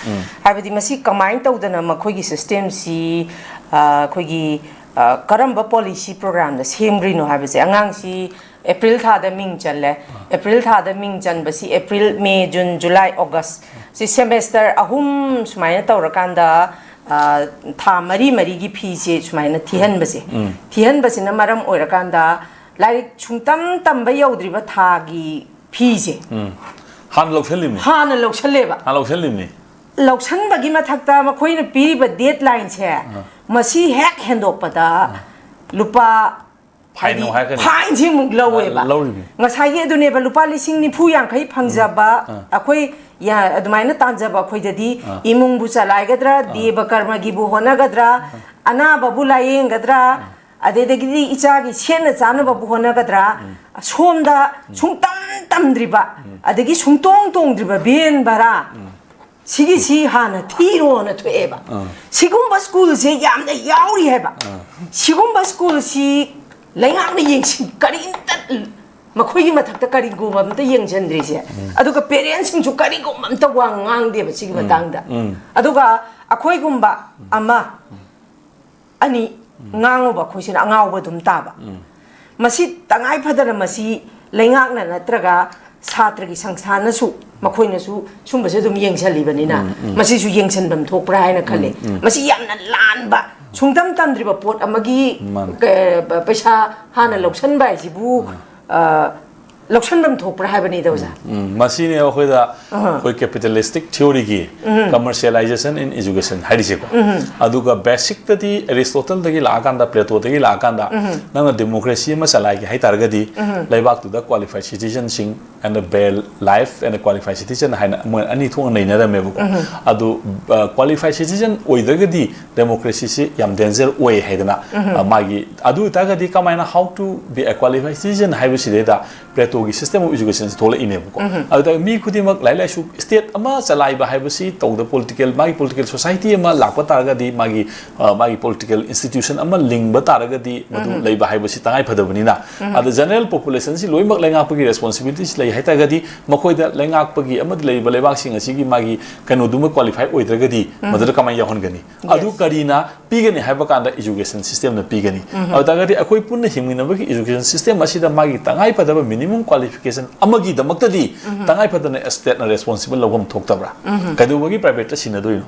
ꯍꯥꯏꯕꯗꯤ ꯃꯁꯤ ꯀꯃꯥꯏꯅ ꯇꯧꯗꯅ ꯃꯈꯣꯏꯒꯤ system ꯁꯤ, ꯑ, ꯑꯩꯈꯣꯏꯒꯤ, ꯑ, ꯀꯔꯝꯕ policy program ꯗ ꯁꯦꯝꯈ꯭ꯔꯤꯅꯣ ꯍꯥꯏꯕꯁꯦ꯫ ꯑꯉꯥꯡꯁꯤ April ꯊꯥꯗ ꯃꯤꯡ ꯆꯜꯂꯦ꯫ April ꯊꯥꯗ ꯃꯤꯡ ꯆꯟꯕꯁꯤ April, May, June, July, August, ꯁꯤ semester ꯑꯍꯨꯝ ꯁꯨꯃꯥꯏꯅ ꯇꯧꯔꯀꯥꯟꯗ, ꯑ, ꯊꯥ ꯃꯔꯤ ꯃꯔꯤꯒꯤ ꯐꯤꯁꯦ ꯁꯨꯃꯥꯏꯅ ꯊꯤꯍꯟꯕꯁꯦ, ꯊꯤꯍꯟꯕꯁꯤꯅ ꯃꯔꯝ ꯑꯣꯏꯔꯀꯥꯟꯗ ꯂꯥꯏꯔꯤꯛ ꯁꯨꯡꯇꯝ ꯇꯝꯕ ꯌꯧꯗ꯭ꯔꯤꯕ ꯊꯥꯒꯤ ꯐꯤꯁꯦ ꯎꯝ꯫ ꯍꯥꯟꯅ ꯂꯧꯁꯜꯂꯤꯕꯅꯤ꯫ ꯍꯥꯟꯅ ꯂꯧꯁꯜꯂꯦꯕ꯫ ꯍꯥꯟꯅ ꯂꯧꯁꯜꯂꯤꯕꯅꯤ꯫ ꯂꯧꯁꯟꯕꯒꯤ ꯃꯊꯛꯇ ꯃꯈꯣꯏꯅ ꯄꯤꯔꯤꯕ deadline ꯁꯦ, ꯑꯥ꯫ ꯃꯁꯤ ꯍꯦꯛ ꯍꯦꯟꯗꯣꯛꯄꯗ ꯂꯨꯄꯥ, fine ꯍꯥꯏꯗꯤ, ꯑꯃꯨꯛ ꯍꯥꯏꯔꯛꯀꯅꯤ꯫ Fine ꯁꯤ ꯑꯃꯨꯛ ꯂꯧꯋꯦꯕ꯫ ꯑꯥ, ꯂꯧꯔꯤꯕꯅꯤ꯫ ꯉꯁꯥꯏꯒꯤ ꯑꯗꯨꯅꯦꯕ, ꯂꯨꯄꯥ ꯂꯤꯁꯤꯡ ꯅꯤꯐꯨ ꯌꯥꯡꯈꯩ ꯐꯪꯖꯕ, ꯑꯥ꯫ ꯑꯩꯈꯣꯏ ꯌꯥ-, ꯑꯗꯨꯃꯥꯏꯅ ꯇꯥꯟꯖꯕ ꯑꯩꯈꯣꯏꯗꯗꯤ ꯑꯥ꯫ ꯏꯃꯨꯡꯕꯨ ꯆꯂꯥꯏꯒꯗ꯭ꯔꯥ, ꯑꯥ꯫ ꯗꯦꯕ ꯀꯔꯃꯒꯤꯕꯨ ꯍꯣꯠꯅꯒꯗ꯭ꯔꯥ, ꯑꯥ꯫ ꯑꯅꯥꯕꯕꯨ ꯂꯥꯌꯦꯡꯒꯗ꯭ꯔꯥ, ꯑꯥ꯫ ꯑꯗꯩꯗꯒꯤꯗꯤ ꯏꯆꯥꯒꯤ ꯁꯦꯠꯅ ꯆꯥꯅꯕꯕꯨ ꯍꯣꯠꯅꯒꯗ꯭ꯔꯥ, ꯎꯝ꯫ ꯁꯣꯝꯗ ꯎꯝ꯫ ꯁꯨꯡꯇꯝ ꯇꯝꯗ꯭ꯔꯤꯕ, ꯎꯝ꯫ ꯑꯗꯒꯤ ꯁꯨꯡꯇꯣꯡ ꯇꯣꯡꯗ꯭ꯔꯤꯕ van ꯚꯔꯥ, ꯎꯝ꯫ ꯁꯤꯒꯤꯁꯤ ꯍꯥꯟꯅ ꯊꯤꯔꯣꯅ ꯊꯣꯛꯑꯦꯕ꯫ ꯑꯥ꯫ ꯁꯤꯒꯨꯝꯕ school ꯁꯦ ꯌꯥꯝꯅ ꯌꯥꯎꯔꯤ ꯍꯥꯏꯕ꯫ ꯑꯥ꯫ ꯁꯤꯒꯨꯝꯕ school ꯁꯤ ꯂꯩꯉꯥꯛꯅ ꯌꯦꯡꯁꯤꯟ-, ꯀꯔꯤꯝꯇ ꯃꯈꯣꯏꯒꯤ ꯃꯊꯛꯇ ꯀꯔꯤꯒꯨꯝꯕ ꯑꯝꯇ ꯌꯦꯡꯁꯤꯟꯗ꯭ꯔꯤꯁꯦ꯫ ꯎꯝ꯫ ꯑꯗꯨꯒ parent ꯁꯤꯡꯁꯨ ꯀꯔꯤꯒꯨꯝꯕ ꯑꯝꯇ ꯋꯥ ꯉꯥꯡꯗꯦꯕ ꯁꯤꯒꯤ ꯎꯝ꯫ ꯃꯇꯥꯡꯗ꯫ ꯎꯝ꯫ ꯑꯗꯨꯒ ꯑꯩꯈꯣꯏꯒꯨꯝꯕ ꯑꯃ ꯑꯅꯤ ꯎꯝ꯫ ꯉꯥꯡꯉꯨꯕ ꯑꯩꯈꯣꯏꯁꯤꯅ ꯑꯉꯥꯎꯕ ꯑꯗꯨꯝ ꯇꯥꯕ꯫ ꯎꯝ꯫ ꯃꯁꯤ ꯇꯉꯥꯏ ꯐꯗꯅ ꯃꯁꯤ ꯂꯩꯉꯥꯛꯅ ꯅꯠꯇ꯭ꯔꯒ ꯁꯥꯇ꯭ꯔꯒꯤ ꯁꯪꯁꯊꯥꯟꯅꯁꯨ, ꯃꯈꯣꯏꯅꯁꯨ ꯁꯨꯝꯕꯁꯦ ꯑꯗꯨꯝ ꯌꯦꯡꯁꯤꯜꯂꯤꯕꯅꯤꯅ, ꯎꯝ, ꯎꯝ꯫ ꯃꯁꯤꯁꯨ ꯌꯦꯡꯁꯤꯟꯐꯝ ꯊꯣꯛꯄ꯭ꯔꯥ ꯍꯥꯏꯅ ꯈꯜꯂꯤ꯫ ꯎꯝ, ꯎꯝ꯫ ꯃꯁꯤ ꯌꯥꯝꯅ ꯂꯥꯟꯕ, ꯁꯨꯡꯇꯝ ꯇꯝꯗ꯭ꯔꯤꯕ ꯄꯣꯠ ꯑꯃꯒꯤ, ꯃꯥꯅꯤ꯫ ꯀ-, ꯄ-, ꯄꯩꯁꯥ ꯍꯥꯟꯅ ꯂꯧꯁꯟꯕ ꯍꯥꯏꯁꯤꯕꯨ, ꯎꯝ꯫ ꯑ, ꯂꯧꯁꯟꯐꯝ ꯊꯣꯛꯄ꯭ꯔꯥ ꯍꯥꯏꯕꯅꯤꯗ, ꯑꯣꯖꯥ꯫ ꯎꯝ, ꯃꯁꯤꯅꯦ ꯑꯩꯈꯣꯏꯗ, ꯑꯍ꯫ ꯑꯩꯈꯣꯏ capitalistic theory ꯒꯤ ꯎꯝ꯫ Commercialization in education ꯍꯥꯏꯔꯤꯁꯦꯀꯣ꯫ ꯎꯝ꯫ ꯑꯗꯨꯒ basic ꯇꯗꯤ Aristotle ꯗꯒꯤ ꯂꯥꯛꯑꯀꯥꯟꯗ, Plato ꯗꯒꯤ ꯂꯥꯛꯑꯀꯥꯟꯗ, ꯎꯝ꯫ ꯅꯪꯅ democracy ꯑꯃ ꯆꯂꯥꯏꯒꯦ ꯍꯥꯏ ꯇꯥꯔꯒꯗꯤ, ꯎꯝ꯫ ꯂꯩꯕꯥꯛꯇꯨꯗ qualified citizen ꯁꯤꯡ and a bare life and a qualified citizen ꯍꯥꯏꯅ ꯃꯣꯏ ꯑꯅꯤ ꯊꯣꯛꯅ ꯅꯩꯅꯔꯝꯃꯦꯕꯀꯣ꯫ ꯑꯗꯨ ꯀ꯭ꯋꯥꯂꯤꯐꯥꯏ ꯁꯤꯇꯤꯖꯟ ꯑꯣꯏꯗ꯭ꯔꯒꯗꯤ ꯗꯦꯃꯣꯀ꯭ꯔꯦꯁꯤꯁꯤ ꯌꯥꯝ ꯗꯦꯟꯖꯔ ꯑꯣꯏ ꯍꯥꯏꯗꯅ, ꯑ, ꯃꯥꯒꯤ ꯑꯗꯨ ꯑꯣꯏꯇꯥꯔꯒꯗꯤ ꯀꯃꯥꯏꯅ, how to be a qualified citizen ꯍꯥꯏꯕꯁꯤꯗꯩꯗ ꯄ꯭ꯂꯦꯇꯣꯒꯤ system of education ꯊꯣꯛꯂꯛꯏꯅꯦꯕꯀꯣ꯫ ꯑꯗꯨꯗ ꯃꯤ ꯈꯨꯗꯤꯡꯃꯛ ꯂꯥꯏꯔꯤꯛ ꯂꯥꯏꯁꯨ, ꯁ꯭ꯇꯦꯠ ꯑꯃ ꯆꯂꯥꯏꯕ ꯍꯥꯏꯕꯁꯤ ꯇꯧꯗ ꯄꯣꯂꯤꯇꯤꯀꯦꯜ, ꯃꯥꯒꯤ ꯄꯣꯂꯤꯇꯤꯀꯦꯜ ꯁꯣꯁꯥꯏꯇꯤ ꯑꯃ ꯂꯥꯛꯄ ꯇꯥꯔꯒꯗꯤ, ꯃꯥꯒꯤ, ꯑ, ꯃꯥꯒꯤ ꯄꯣꯂꯤꯇꯤꯀꯦꯜ ꯏꯟꯁꯇꯤꯇ꯭ꯌꯨꯁꯟ ꯑꯃ ꯂꯤꯡꯕ ꯇꯥꯔꯒꯗꯤ ꯃꯗꯨ ꯂꯩꯕ ꯍꯥꯏꯕꯁꯤ ꯇꯉꯥꯏ ꯐꯗꯕꯅꯤꯅ, ꯑꯗ ꯖꯦꯅꯔꯦꯜ ꯄꯣꯄꯨꯂꯦꯁꯟꯁꯤ ꯂꯣꯏꯅꯃꯛ ꯂꯩꯉꯥꯛꯄꯒꯤ ꯔꯦꯁꯄꯣꯟꯁꯤꯕꯤꯂꯤꯇꯤꯁꯤ ꯂꯩ ꯍꯥꯏꯇꯥꯔꯒꯗꯤ, ꯃꯈꯣꯏꯗ ꯂꯩꯉꯥꯛꯄꯒꯤ ꯑꯃꯗꯤ ꯂꯩꯔꯤꯕ ꯂꯩꯕꯥꯛꯁꯤꯡ ꯑꯁꯤꯒꯤ ꯃꯥꯒꯤ ꯀꯩꯅꯣꯗꯨꯃ ꯀ꯭ꯋꯥꯂꯤꯐꯥꯏ ꯑꯣꯏꯗ꯭ꯔꯒꯗꯤ ꯃꯗꯨꯗ ꯀꯃꯥꯏꯅ ꯌꯥꯎꯍꯟꯒꯅꯤ? ꯑꯗꯨ ꯀꯔꯤꯅ ꯄꯤꯒꯅꯤ ꯍꯥꯏꯕ ꯀꯥꯟꯗ education system ꯅ ꯄꯤꯒꯅꯤ꯫ ꯑꯗꯨ ꯇꯥꯔꯒꯗꯤ ꯑꯩꯈꯣꯏ ꯄꯨꯟꯅ ꯍꯤꯡꯃꯤꯟꯅꯕꯒꯤ education system ꯑꯁꯤꯗ ꯃꯥꯒꯤ ꯇꯉꯥꯏ ꯐꯗꯕ minimum qualification ꯑꯃꯒꯤꯗꯃꯛꯇꯗꯤ ꯇꯉꯥꯏ ꯐꯗꯅ state ꯅ responsible ꯂꯧꯐꯝ ꯊꯣꯛꯇꯕ꯭ꯔꯥ? ꯀꯩꯗꯧꯕꯒꯤ private ꯇ ꯁꯤꯟꯅꯗꯣꯏꯅꯣ?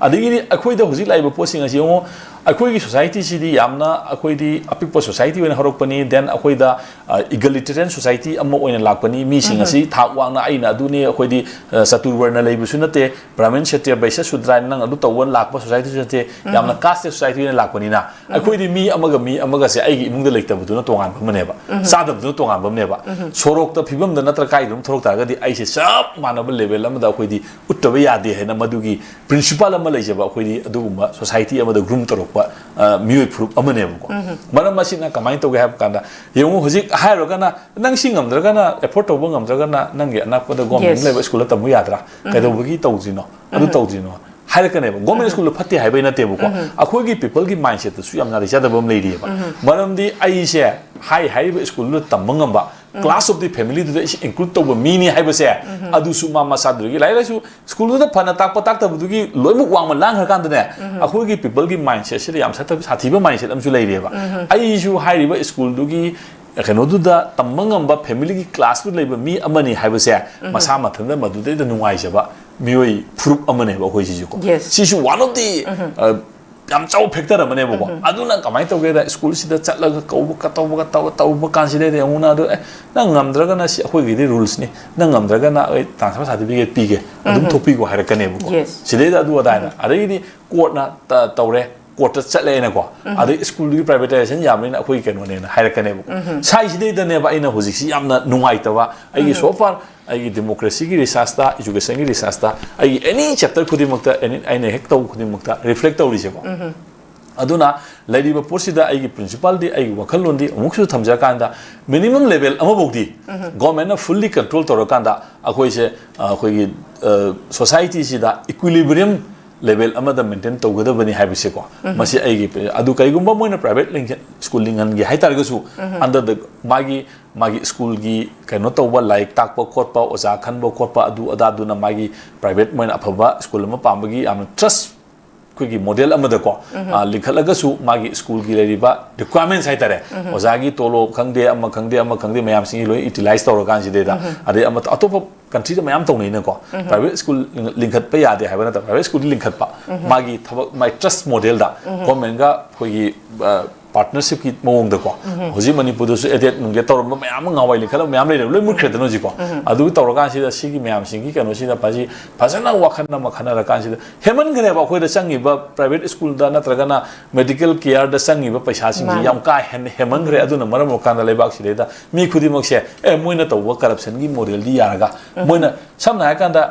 ꯑꯗꯒꯤꯗꯤ ꯑꯩꯈꯣꯏꯗ ꯍꯧꯖꯤꯛ ꯂꯥꯛꯏꯕ ꯄꯣꯠꯁꯤꯡ ꯑꯁꯤ ꯌꯦꯡꯉꯣ, ꯑꯩꯈꯣꯏꯒꯤ ꯁꯣꯁꯥꯏꯇꯤꯁꯤꯗꯤ ꯌꯥꯝꯅ, ꯑꯩꯈꯣꯏꯗꯤ ꯑꯄꯤꯛꯄ ꯁꯣꯁꯥꯏꯇꯤ ꯑꯣꯏꯅ ꯍꯧꯔꯛꯄꯅꯤ, then ꯑꯩꯈꯣꯏꯗ, ꯑ, egalitarian society ꯑꯃ ꯑꯣꯏꯅ ꯂꯥꯛꯄꯅꯤ꯫ ꯃꯤꯁꯤꯡ ꯑꯁꯤ ꯊꯥꯛ ꯋꯥꯡꯅ ꯑꯩꯅ ꯑꯗꯨꯅꯤ, ꯑꯩꯈꯣꯏꯗꯤ, ꯑ, ꯆꯇꯨꯔ ꯋꯔꯅ ꯂꯩꯕꯁꯨ ꯅꯠꯇꯦ, ꯕ꯭ꯔꯥꯍꯃꯟ, ꯁꯇ꯭ꯔꯤꯌ, ꯕꯩꯁ꯭ꯌ, ꯁꯨꯗ꯭ꯔ ꯍꯥꯏꯅ ꯅꯪ ꯑꯗꯨ ꯇꯧꯕ ꯂꯥꯛꯄ ꯁꯣꯁꯥꯏꯇꯤꯁꯨ ꯅꯠꯇꯦ, ꯌꯥꯝꯅ caste ꯁꯣꯁꯥꯏꯇꯤ ꯑꯣꯏꯅ ꯂꯥꯛꯄꯅꯤꯅ ꯑꯩꯈꯣꯏꯗꯤ ꯃꯤ ꯑꯃꯒ ꯃꯤ ꯑꯃꯒꯁꯦ ꯑꯩꯒꯤ ꯏꯃꯨꯡꯗ ꯂꯩꯇꯕꯗꯨꯅ ꯇꯣꯉꯥꯟꯕ ꯑꯃꯅꯦꯕ, ꯆꯥꯗꯕꯗꯨꯅ ꯇꯣꯉꯥꯟꯕ ꯑꯃꯅꯦꯕ꯫ ꯁꯣꯔꯣꯛꯇ ꯐꯤꯕꯝꯗ ꯅꯠꯇ꯭ꯔꯒ ꯀꯥꯏꯗꯅꯣꯝ ꯊꯣꯛꯂꯛ ꯇꯥꯔꯒꯗꯤ ꯑꯩꯁꯦ ꯆꯞ ꯃꯥꯟꯅꯕ ꯂꯦꯚꯦꯜ ꯑꯃꯗ ꯑꯩꯈꯣꯏꯗꯤ ꯎꯠꯇꯕ ꯌꯥꯗꯦ ꯍꯥꯏꯅ ꯃꯗꯨꯒꯤ principle ꯑꯃ ꯂꯩꯖꯕ ꯑꯩꯈꯣꯏꯗꯤ ꯑꯗꯨꯒꯨꯝꯕ ꯁꯣꯁꯥꯏꯇꯤ ꯑꯃꯗ ꯒ꯭ꯔꯨꯝ ꯇꯧꯔꯛꯄ, ꯑ, ꯃꯤꯑꯣꯏ ꯐꯨꯔꯨꯞ ꯑꯃꯅꯦꯕꯀꯣ꯫ ꯃꯔꯝ ꯑꯁꯤꯅ ꯀꯃꯥꯏꯅ ꯇꯧꯒꯦ ꯍꯥꯏꯕ ꯀꯥꯟꯗ, ꯌꯦꯡꯉꯨ, ꯍꯧꯖꯤꯛ ꯍꯥꯏꯔꯨꯔꯒꯅ ꯅꯪ ꯁꯤ ꯉꯝꯗ꯭ꯔꯒꯅ, ꯑꯦꯐꯣꯔꯠ ꯇꯧꯕ ꯉꯝꯗ꯭ꯔꯒꯅ ꯅꯪꯒꯤ ꯑꯅꯛꯄꯗ ꯒꯣꯔꯃꯦꯟ ꯂꯩꯕ ꯁ꯭ꯀꯨꯜꯗ ꯇꯝꯃꯨ ꯌꯥꯗ꯭ꯔꯥ? ꯀꯩꯗꯧꯕꯒꯤ ꯇꯧꯗ꯭ꯔꯤꯅꯣ? ꯑꯗꯨ ꯇꯧꯗ꯭ꯔꯤꯅꯣ? ꯍꯥꯏꯔꯛꯀꯅꯦꯕ꯫ ꯒꯣꯔꯃꯦꯟ ꯁ꯭ꯀꯨꯜꯗ ꯐꯠꯇꯦ ꯍꯥꯏꯕꯩ ꯅꯠꯇꯦꯕꯀꯣ, ꯑꯩꯈꯣꯏꯒꯤ ꯄꯤꯄꯜꯒꯤ ꯃꯥꯏꯟꯁꯦꯠꯇꯁꯨ ꯌꯥꯝ ꯅꯥꯇꯩ ꯆꯥꯗꯕ ꯑꯃ ꯂꯩꯔꯤꯑꯕ꯫ ꯃꯔꯝꯗꯤ ꯑꯩꯁꯦ ꯍꯥꯏ ꯍꯥꯏꯔꯤꯕ ꯁ꯭ꯀꯨꯜꯗꯨꯗ ꯇꯝꯕ ꯉꯝꯕ, class of the family ꯗꯨꯗ ꯑꯩꯁꯦ include ꯇꯧꯕ ꯃꯤꯅꯤ ꯍꯥꯏꯕꯁꯦ, ꯑꯗꯨꯁꯨ ꯃꯥ ꯃꯁꯥꯗꯨꯗꯒꯤ ꯂꯥꯏꯔꯤꯛ ꯂꯥꯏꯁꯨ ꯁ꯭ꯀꯨꯜꯗꯨꯗ ꯐꯅ ꯇꯥꯛꯄ ꯇꯥꯛꯇꯕꯗꯨꯒꯤ ꯂꯣꯏꯅꯃꯛ ꯋꯥꯡꯃ ꯂꯥꯡꯈ꯭ꯔꯀꯥꯟꯗꯅꯦ, ꯑꯩꯈꯣꯏꯒꯤ ꯄꯤꯄꯜꯒꯤ ꯃꯥꯏꯟꯁꯦꯠꯁꯤꯗ ꯌꯥꯝ ꯁꯥꯊꯤ-, ꯁꯥꯊꯤꯕ ꯃꯥꯏꯟꯁꯦꯠ ꯑꯃꯁꯨ ꯂꯩꯔꯤꯑꯕ꯫ ꯑꯩꯁꯨ ꯍꯥꯏꯔꯤꯕ ꯁ꯭ꯀꯨꯜꯗꯨꯒꯤ ꯀꯩꯅꯣꯗꯨꯗ ꯇꯝꯕ ꯉꯝꯕ ꯐꯦꯃꯤꯂꯤꯒꯤ ꯀ꯭ꯂꯥꯁꯇꯨ ꯂꯩꯕ ꯃꯤ ꯑꯃꯅꯤ ꯍꯥꯏꯕꯁꯦ, ꯃꯁꯥ ꯃꯊꯟꯇ ꯃꯗꯨꯗꯩꯗ ꯅꯨꯡꯉꯥꯏꯖꯕ ꯃꯤꯑꯣꯏ ꯐꯨꯔꯨꯞ ꯑꯃꯅꯦꯕ ꯑꯩꯈꯣꯏꯁꯤꯁꯨꯀꯣ꯫ Yes. ꯁꯤꯁꯨ one of the, ꯑ, ꯌꯥꯝ ꯆꯥꯎꯕ ꯐꯦꯛꯇꯔ ꯑꯃꯅꯦꯕꯀꯣ꯫ ꯑꯗꯨꯅ ꯀꯃꯥꯏꯅ ꯇꯧꯒꯦꯗ, ꯁ꯭ꯀꯨꯜꯁꯤꯗ ꯆꯠꯂꯒ ꯀꯧꯕ, ꯀ-, ꯇꯧꯕꯒ ꯇꯧ-, ꯇꯧꯕ ꯀꯥꯟꯁꯤꯗꯩꯗ ꯑꯃꯨꯛꯅ ꯑꯗꯨ, "ꯑꯦ, ꯅꯪ ꯉꯝꯗ꯭ꯔꯒꯅ ꯁꯤ ꯑꯩꯈꯣꯏꯒꯤꯗꯤ ꯔꯨꯜꯁꯅꯤ, ꯅꯪ ꯉꯝꯗ꯭ꯔꯒꯅ ꯑꯩ transfer certificate ꯄꯤꯒꯦ, ꯑꯗꯨꯝ ꯊꯣꯛꯄꯤꯈꯣ" ꯍꯥꯏꯔꯛꯀꯅꯦꯕꯀꯣ꯫ Yes. ꯁꯤꯗꯩꯗ ꯑꯗꯨ ꯑꯗꯥ ꯍꯥꯏꯅ꯫ ꯑꯗꯒꯤꯗꯤ ꯀꯣꯔꯠꯅ ꯇ-, ꯇꯧꯔꯦ, ꯀꯣꯔꯠꯇ ꯆꯠꯂꯦꯅꯀꯣ, ꯑꯗꯩ ꯁ꯭ꯀꯨꯜꯗꯨꯒꯤ ꯄ꯭ꯔꯥꯏꯚꯦꯇꯥꯏꯖꯦꯁꯟ ꯌꯥꯝꯕꯅꯤꯅ ꯑꯩꯈꯣꯏ ꯀꯩꯅꯣꯅꯦꯅ ꯍꯥꯏꯔꯛꯀꯅꯦꯕꯀꯣ꯫ ꯁꯥꯏꯁꯤꯗꯩꯗꯅꯦꯕ ꯑꯩꯅ ꯍꯧꯖꯤꯛꯁꯤ ꯌꯥꯝꯅ ꯅꯨꯡꯉꯥꯏꯇꯕ, ꯑꯩꯒꯤ so far ꯑꯩꯒꯤ ꯗꯦꯃꯣꯀ꯭ꯔꯦꯁꯤꯒꯤ ꯔꯤꯁꯥꯔꯁꯇ, ꯏꯖꯨꯀꯦꯁꯟꯒꯤ ꯔꯤꯁꯥꯔꯁꯇ ꯑꯩꯒꯤ ꯑꯦꯅꯤ ꯆꯦꯞꯇꯔ ꯈꯨꯗꯤꯡꯃꯛꯇ, ꯑꯦꯅꯤ ꯑꯩꯅ ꯍꯦꯛ ꯇꯧꯕ ꯈꯨꯗꯤꯡꯃꯛꯇ ꯔꯤꯐ꯭ꯂꯦꯛ ꯇꯧꯔꯤꯁꯦꯀꯣ꯫ ꯑꯗꯨꯅ ꯂꯩꯔꯤꯕ ꯄꯣꯠꯁꯤꯗ ꯑꯩꯒꯤ ꯄ꯭ꯔꯤꯟꯁꯤꯄꯥꯜꯗꯤ, ꯑꯩꯒꯤ ꯋꯥꯈꯜꯂꯣꯟꯗꯤ ꯑꯃꯨꯛꯁꯨ ꯊꯝꯖꯔꯀꯥꯟꯗ, ꯃꯤꯅꯤꯃꯝ ꯂꯦꯚꯦꯜ ꯑꯃꯐꯥꯎꯗꯤ ꯒꯣꯔꯃꯦꯟꯅ ꯐꯨꯜꯂꯤ ꯀꯟꯇ꯭ꯔꯣꯜ ꯇꯧꯔꯀꯥꯟꯗ ꯑꯩꯈꯣꯏꯁꯦ, ꯑ, ꯑꯩꯈꯣꯏꯒꯤ ꯁꯣꯁꯥꯏꯇꯤꯁꯤꯗ ꯏꯀ꯭ꯋꯤꯂꯤꯕ꯭ꯔꯤꯌꯝ ꯂꯦꯚꯦꯜ ꯑꯃꯗ ꯃꯦꯟꯇꯦꯟ ꯇꯧꯒꯗꯕꯅꯤ ꯍꯥꯏꯕꯁꯦꯀꯣ꯫ ꯃꯁꯤ ꯑꯩꯒꯤ, ꯑꯗꯨ ꯀꯔꯤꯒꯨꯝꯕ ꯃꯣꯏꯅ ꯄ꯭ꯔꯥꯏꯚꯦꯠ ꯁ꯭ꯀꯨꯜ ꯂꯤꯡꯍꯟꯒꯦ ꯍꯥꯏꯇꯥꯔꯒꯁꯨ, under the ꯃꯥꯒꯤ, ꯃꯥꯒꯤ ꯁ꯭ꯀꯨꯜꯒꯤ ꯀꯩꯅꯣ ꯇꯧꯕ, ꯂꯥꯏꯔꯤꯛ ꯇꯥꯛꯄ ꯈꯣꯠꯄ, ꯑꯣꯖꯥ ꯈꯟꯕ ꯈꯣꯠꯄ, ꯑꯗꯨ ꯑꯗꯥꯗꯨꯅ ꯃꯥꯒꯤ ꯄ꯭ꯔꯥꯏꯚꯦꯠ ꯃꯣꯏꯅ ꯑꯐꯕ ꯁ꯭ꯀꯨꯜ ꯑꯃ ꯄꯥꯝꯕꯒꯤ ꯌꯥꯝꯅ ꯇ꯭ꯔꯁ ꯑꯩꯈꯣꯏꯒꯤ ꯃꯣꯗꯦꯜ ꯑꯃꯗꯀꯣ, ꯑ, ꯂꯤꯡꯈꯠꯂꯒꯁꯨ ꯃꯥꯒꯤ ꯁ꯭ꯀꯨꯜꯒꯤ ꯂꯩꯔꯤꯕ ꯔꯤꯀ꯭ꯋꯥꯏꯔꯃꯦꯟꯁ ꯍꯥꯏꯇꯥꯔꯦ, ꯑꯣꯖꯥꯒꯤ ꯇꯣꯂꯣꯞ ꯈꯪꯗꯦ, ꯑꯃ ꯈꯪꯗꯦ, ꯑꯃ ꯈꯪꯗꯦ, ꯃꯌꯥꯝꯁꯤꯡꯒꯤ ꯂꯣꯏ ꯏꯌꯨꯇꯤꯂꯥꯏꯁ ꯇꯧꯔꯀꯥꯟꯁꯤꯗꯩꯗ, ꯑꯗꯩ ꯑꯃ ꯑꯇꯣꯞꯄ ꯀꯟꯇ꯭ꯔꯤꯗ ꯃꯌꯥꯝ ꯇꯧꯅꯩꯅꯀꯣ, ꯄ꯭ꯔꯥꯏꯚꯦꯠ ꯁ꯭ꯀꯨꯜ ꯂꯤꯡꯈꯠꯄ ꯌꯥꯗꯦ ꯍꯥꯏꯕ ꯅꯠꯇꯕ, ꯄ꯭ꯔꯥꯏꯚꯦꯠ ꯁ꯭ꯀꯨꯜꯗꯤ ꯂꯤꯡꯈꯠꯄ, ꯃꯥꯒꯤ ꯊꯕꯛ, ꯃꯥꯒꯤ ꯇ꯭ꯔꯁ ꯃꯣꯗꯦꯜꯗ ꯒꯣꯔꯃꯦꯟꯒ ꯑꯩꯈꯣꯏꯒꯤ, ꯑ, ꯄꯥꯔꯠꯅꯔꯁꯤꯞꯀꯤ ꯃꯑꯣꯡꯗꯀꯣ, ꯍꯧꯖꯤꯛ ꯃꯅꯤꯄꯨꯔꯗꯁꯨ ꯑꯦꯗꯦꯠ ꯅꯨꯡꯗꯦꯠ ꯇꯧꯔꯝꯕ ꯃꯌꯥꯝ ꯑꯃ ꯉꯍꯥꯟꯋꯥꯏ ꯂꯤꯡꯈꯠꯂꯝꯕ ꯃꯌꯥꯝ ꯂꯩꯔꯦ, ꯂꯣꯏ ꯃꯨꯠꯈ꯭ꯔꯦꯗꯅ ꯍꯧꯖꯤꯛꯀꯣ꯫ ꯑꯗꯨ ꯇꯧꯔꯀꯥꯟꯁꯤꯗ ꯁꯤꯒꯤ ꯃꯌꯥꯝꯁꯤꯡꯒꯤ ꯀꯩꯅꯣꯁꯤꯗ ꯐꯖꯤ-, ꯐꯖꯅ ꯋꯥꯈꯜ ꯑꯃ ꯈꯟꯅꯔꯀꯥꯟꯁꯤꯗ ꯍꯦꯟꯃꯟꯈ꯭ꯔꯦꯕ ꯑꯩꯈꯣꯏꯗ ꯆꯪꯉꯤꯕ ꯄ꯭ꯔꯥꯏꯚꯦꯠ ꯁ꯭ꯀꯨꯜꯗ ꯅꯠꯇ꯭ꯔꯒꯅ ꯃꯦꯗꯤꯀꯦꯜ ꯀꯤꯌꯔꯗ ꯆꯪꯉꯤꯕ ꯄꯩꯁꯥꯁꯤꯡꯁꯤ ꯃꯥꯅꯤ꯫ ꯌꯥꯝ ꯀꯥ ꯍꯦꯟꯅ ꯍꯦꯟꯃꯟꯈ꯭ꯔꯦ꯫ ꯑꯗꯨꯅ ꯃꯔꯝ ꯑꯣꯏꯔꯀꯥꯟꯗ ꯂꯩꯕꯥꯛꯁꯤꯗꯩꯗ ꯃꯤ ꯈꯨꯗꯤꯡꯃꯛꯁꯦ, ꯑꯦ, ꯃꯣꯏꯅ ꯇꯧꯕ ꯀꯔꯞꯁꯟꯒꯤ ꯃꯣꯗꯦꯜꯗꯤ ꯌꯥꯔꯒ, ꯃꯣꯏꯅ ꯁꯝꯅ ꯍꯥꯏꯔꯀꯥꯟꯗ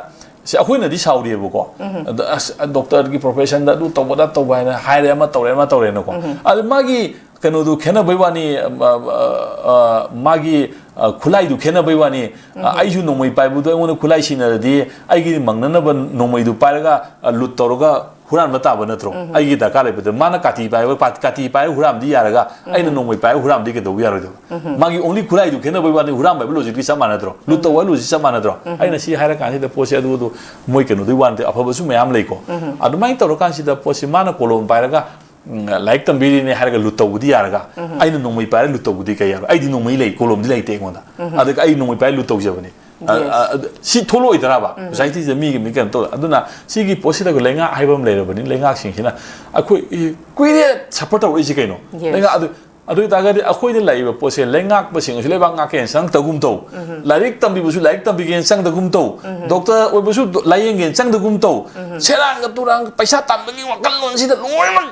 ꯁꯤ ꯑꯩꯈꯣꯏꯅꯗꯤ ꯁꯥꯎꯔꯤꯑꯕꯀꯣ꯫ ꯑꯗ ꯑꯁ, ꯗꯣꯛꯇꯔꯒꯤ ꯄ꯭ꯔꯣꯐꯦꯁꯟꯗ ꯑꯗꯨ ꯇꯧꯕꯗ ꯇꯧꯕ ꯍꯥꯏꯅ ꯍꯥꯏꯔꯦ, ꯑꯃ ꯇꯧꯔꯦ, ꯑꯃ ꯇꯧꯔꯦꯅꯀꯣ꯫ ꯑꯗ ꯃꯥꯒꯤ ꯀꯩꯅꯣꯗꯨ ꯈꯦꯠꯅꯕꯩ ꯋꯥꯅꯤ, ꯑ, ꯑ, ꯑ, ꯃꯥꯒꯤ, ꯑ, ꯈꯨꯠꯂꯥꯏꯗꯨ ꯈꯦꯠꯅꯕꯩ ꯋꯥꯅꯤ꯫ ꯑ, ꯑꯩꯁꯨ ꯅꯣꯡꯃꯩ ꯄꯥꯏꯕꯗꯣ ꯑꯩꯉꯣꯟꯗ ꯈꯨꯠꯂꯥꯏ ꯁꯤꯟꯅꯔꯗꯤ ꯑꯩꯒꯤ ꯃꯪꯅꯅꯕ ꯅꯣꯡꯃꯩꯗꯨ ꯄꯥꯏꯔꯒ, ꯑ, ꯂꯨꯠ ꯇꯧꯔꯒ ꯍꯨꯔꯥꯟꯕ ꯇꯥꯕ ꯅꯠꯇ꯭ꯔꯣ? ꯑꯩꯒꯤ ꯗꯔꯀꯥꯔ ꯂꯩꯕꯗ ꯃꯥꯅ ꯀꯥꯇꯤ ꯄꯥꯏꯕ, ꯄꯥ-, ꯀꯥꯇꯤ ꯄꯥꯏꯔꯒ ꯍꯨꯔꯥꯟꯕꯗꯤ ꯌꯥꯔꯒ ꯑꯩꯅ ꯅꯣꯡꯃꯩ ꯄꯥꯏꯔꯒ ꯍꯨꯔꯥꯟꯕꯗꯤ ꯀꯩꯗꯧꯕ ꯌꯥꯔꯣꯏꯗꯕ? ꯃꯥꯒꯤ only ꯈꯨꯠꯂꯥꯏꯗꯨ ꯈꯦꯠꯅꯕꯩ ꯋꯥꯅꯤ, ꯍꯨꯔꯥꯟꯕ ꯍꯥꯏꯕ ꯂꯣꯖꯤꯛꯇꯤ ꯆꯞ ꯃꯥꯟꯅꯗ꯭ꯔꯣ? ꯂꯨꯠ ꯇꯧꯕ ꯍꯥꯏꯕ ꯂꯣꯖꯤꯛ ꯆꯞ ꯃꯥꯟꯅꯗ꯭ꯔꯣ? ꯑꯩꯅ ꯁꯤ ꯍꯥꯏꯔꯀꯥꯟꯁꯤꯗ ꯄꯣꯠꯁꯦ ꯑꯗꯨ, ꯑꯗꯨ ꯃꯣꯏ ꯀꯩꯅꯣꯗꯨꯒꯤ ꯋꯥ ꯅꯠꯇꯦ, ꯑꯐꯕꯁꯨ ꯃꯌꯥꯝ ꯂꯩꯀꯣ꯫ ꯑꯗꯨꯃꯥꯏꯅ ꯇꯧꯔꯀꯥꯟꯁꯤꯗ ꯄꯣꯠꯁꯦ ꯃꯥꯅ ꯀꯣꯂꯣꯝ ꯄꯥꯏꯔꯒ, ꯎꯝ, ꯂꯥꯏꯔꯤꯛ ꯇꯝꯕꯤꯔꯤꯅꯦ ꯍꯥꯏꯔꯒ ꯂꯨꯠ ꯇꯧꯕꯗꯤ ꯌꯥꯔꯒ, ꯑꯩꯅ ꯅꯣꯡꯃꯩ ꯄꯥꯏꯔꯒ ꯂꯨꯠ ꯇꯧꯕꯗꯤ ꯀꯩ ꯌꯥꯔꯣꯏ? ꯑꯩꯗꯤ ꯅꯣꯡꯃꯩ ꯂꯩ, ꯀꯣꯂꯣꯝꯗꯤ ꯂꯩꯇꯦ ꯑꯩꯉꯣꯟꯗ꯫ ꯑꯗꯨꯒ ꯑꯩ ꯅꯣꯡꯃꯩ ꯄꯥꯏꯔꯒ ꯂꯨꯠ ꯇꯧꯖꯕꯅꯤ꯫ ꯑ, Yes. ꯑ, ꯑꯗ ꯁꯤ ꯊꯣꯛꯂꯛꯑꯣꯏꯗ꯭ꯔꯕ? ꯁꯣꯁꯥꯏꯇꯤꯁꯤꯗ ꯃꯤꯒꯤ ꯃꯤ ꯀꯩꯅꯣ ꯇꯧ-, ꯑꯗꯨꯅ ꯁꯤꯒꯤ ꯄꯣꯠꯁꯤꯗ ꯑꯩꯈꯣꯏ ꯂꯩꯉꯥꯛ ꯍꯥꯏꯕ ꯑꯃ ꯂꯩꯔꯕꯅꯤ꯫ ꯂꯩꯉꯥꯛꯁꯤꯡꯁꯤꯅ ꯑꯩꯈꯣꯏ, ꯏ-, ꯀꯨꯏꯔꯦ ꯁꯐꯔ ꯇꯧꯔꯛꯏꯁꯤ ꯀꯩꯅꯣ? Yes. ꯂꯩꯉꯥꯛ ꯑꯗꯨ, ꯑꯗꯨ ꯑꯣꯏꯇꯥꯔꯒꯗꯤ ꯑꯩꯈꯣꯏꯗ ꯂꯥꯛꯏꯕ ꯄꯣꯠꯁꯦ ꯂꯩꯉꯥꯛꯄꯁꯤꯡ ꯑꯁꯤ ꯂꯩꯕꯥꯛ ꯉꯥꯛꯀꯦꯅ ꯆꯪꯗꯒꯨꯝ ꯇꯧ, ꯂꯥꯏꯔꯤꯛ ꯇꯝꯕꯤꯕꯁꯨ ꯂꯥꯏꯔꯤꯛ ꯇꯝꯕꯤꯒꯦꯅ ꯆꯪꯗꯒꯨꯝ ꯇꯧ, ꯗꯣꯛꯇꯔ ꯑꯣꯏꯕꯁꯨ ꯗꯣ-, ꯂꯥꯏꯌꯦꯡꯒꯦꯅ ꯆꯪꯗꯒꯨꯝ ꯇꯧ, ꯁꯦꯔꯥꯟꯒ ꯇꯨꯔꯥꯟꯒ ꯄꯩꯁꯥ ꯇꯥꯟꯕꯒꯤ ꯋꯥꯈꯜꯂꯣꯟꯁꯤꯗ ꯂꯣꯏꯅꯃꯛ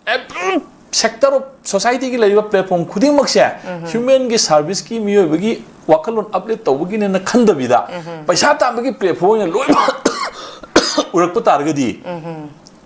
ꯑꯦꯚ꯭ꯔꯤ ꯁꯦꯛꯇꯔ ꯑꯣꯐ ꯁꯣꯁꯥꯏꯇꯤꯒꯤ ꯂꯩꯔꯤꯕ ꯄ꯭ꯂꯦꯠꯐꯣꯝ ꯈꯨꯗꯤꯡꯃꯛꯁꯦ ꯍ꯭ꯌꯨꯃꯦꯟꯒꯤ ꯁꯥꯔꯚꯤꯁꯀꯤ ꯃꯤꯑꯣꯏꯕꯒꯤ ꯋꯥꯈꯜꯂꯣꯟ ꯑꯞꯂꯤꯐ ꯇꯧꯕꯒꯤꯅꯦꯅ ꯈꯟꯗꯕꯤꯗ ꯄꯩꯁꯥ ꯇꯥꯟꯕꯒꯤ ꯄ꯭ꯂꯦꯠꯐꯣꯝ ꯑꯣꯏꯅ ꯂꯣꯏꯅꯃꯛ ꯎꯔꯛꯄ ꯇꯥꯔꯒꯗꯤ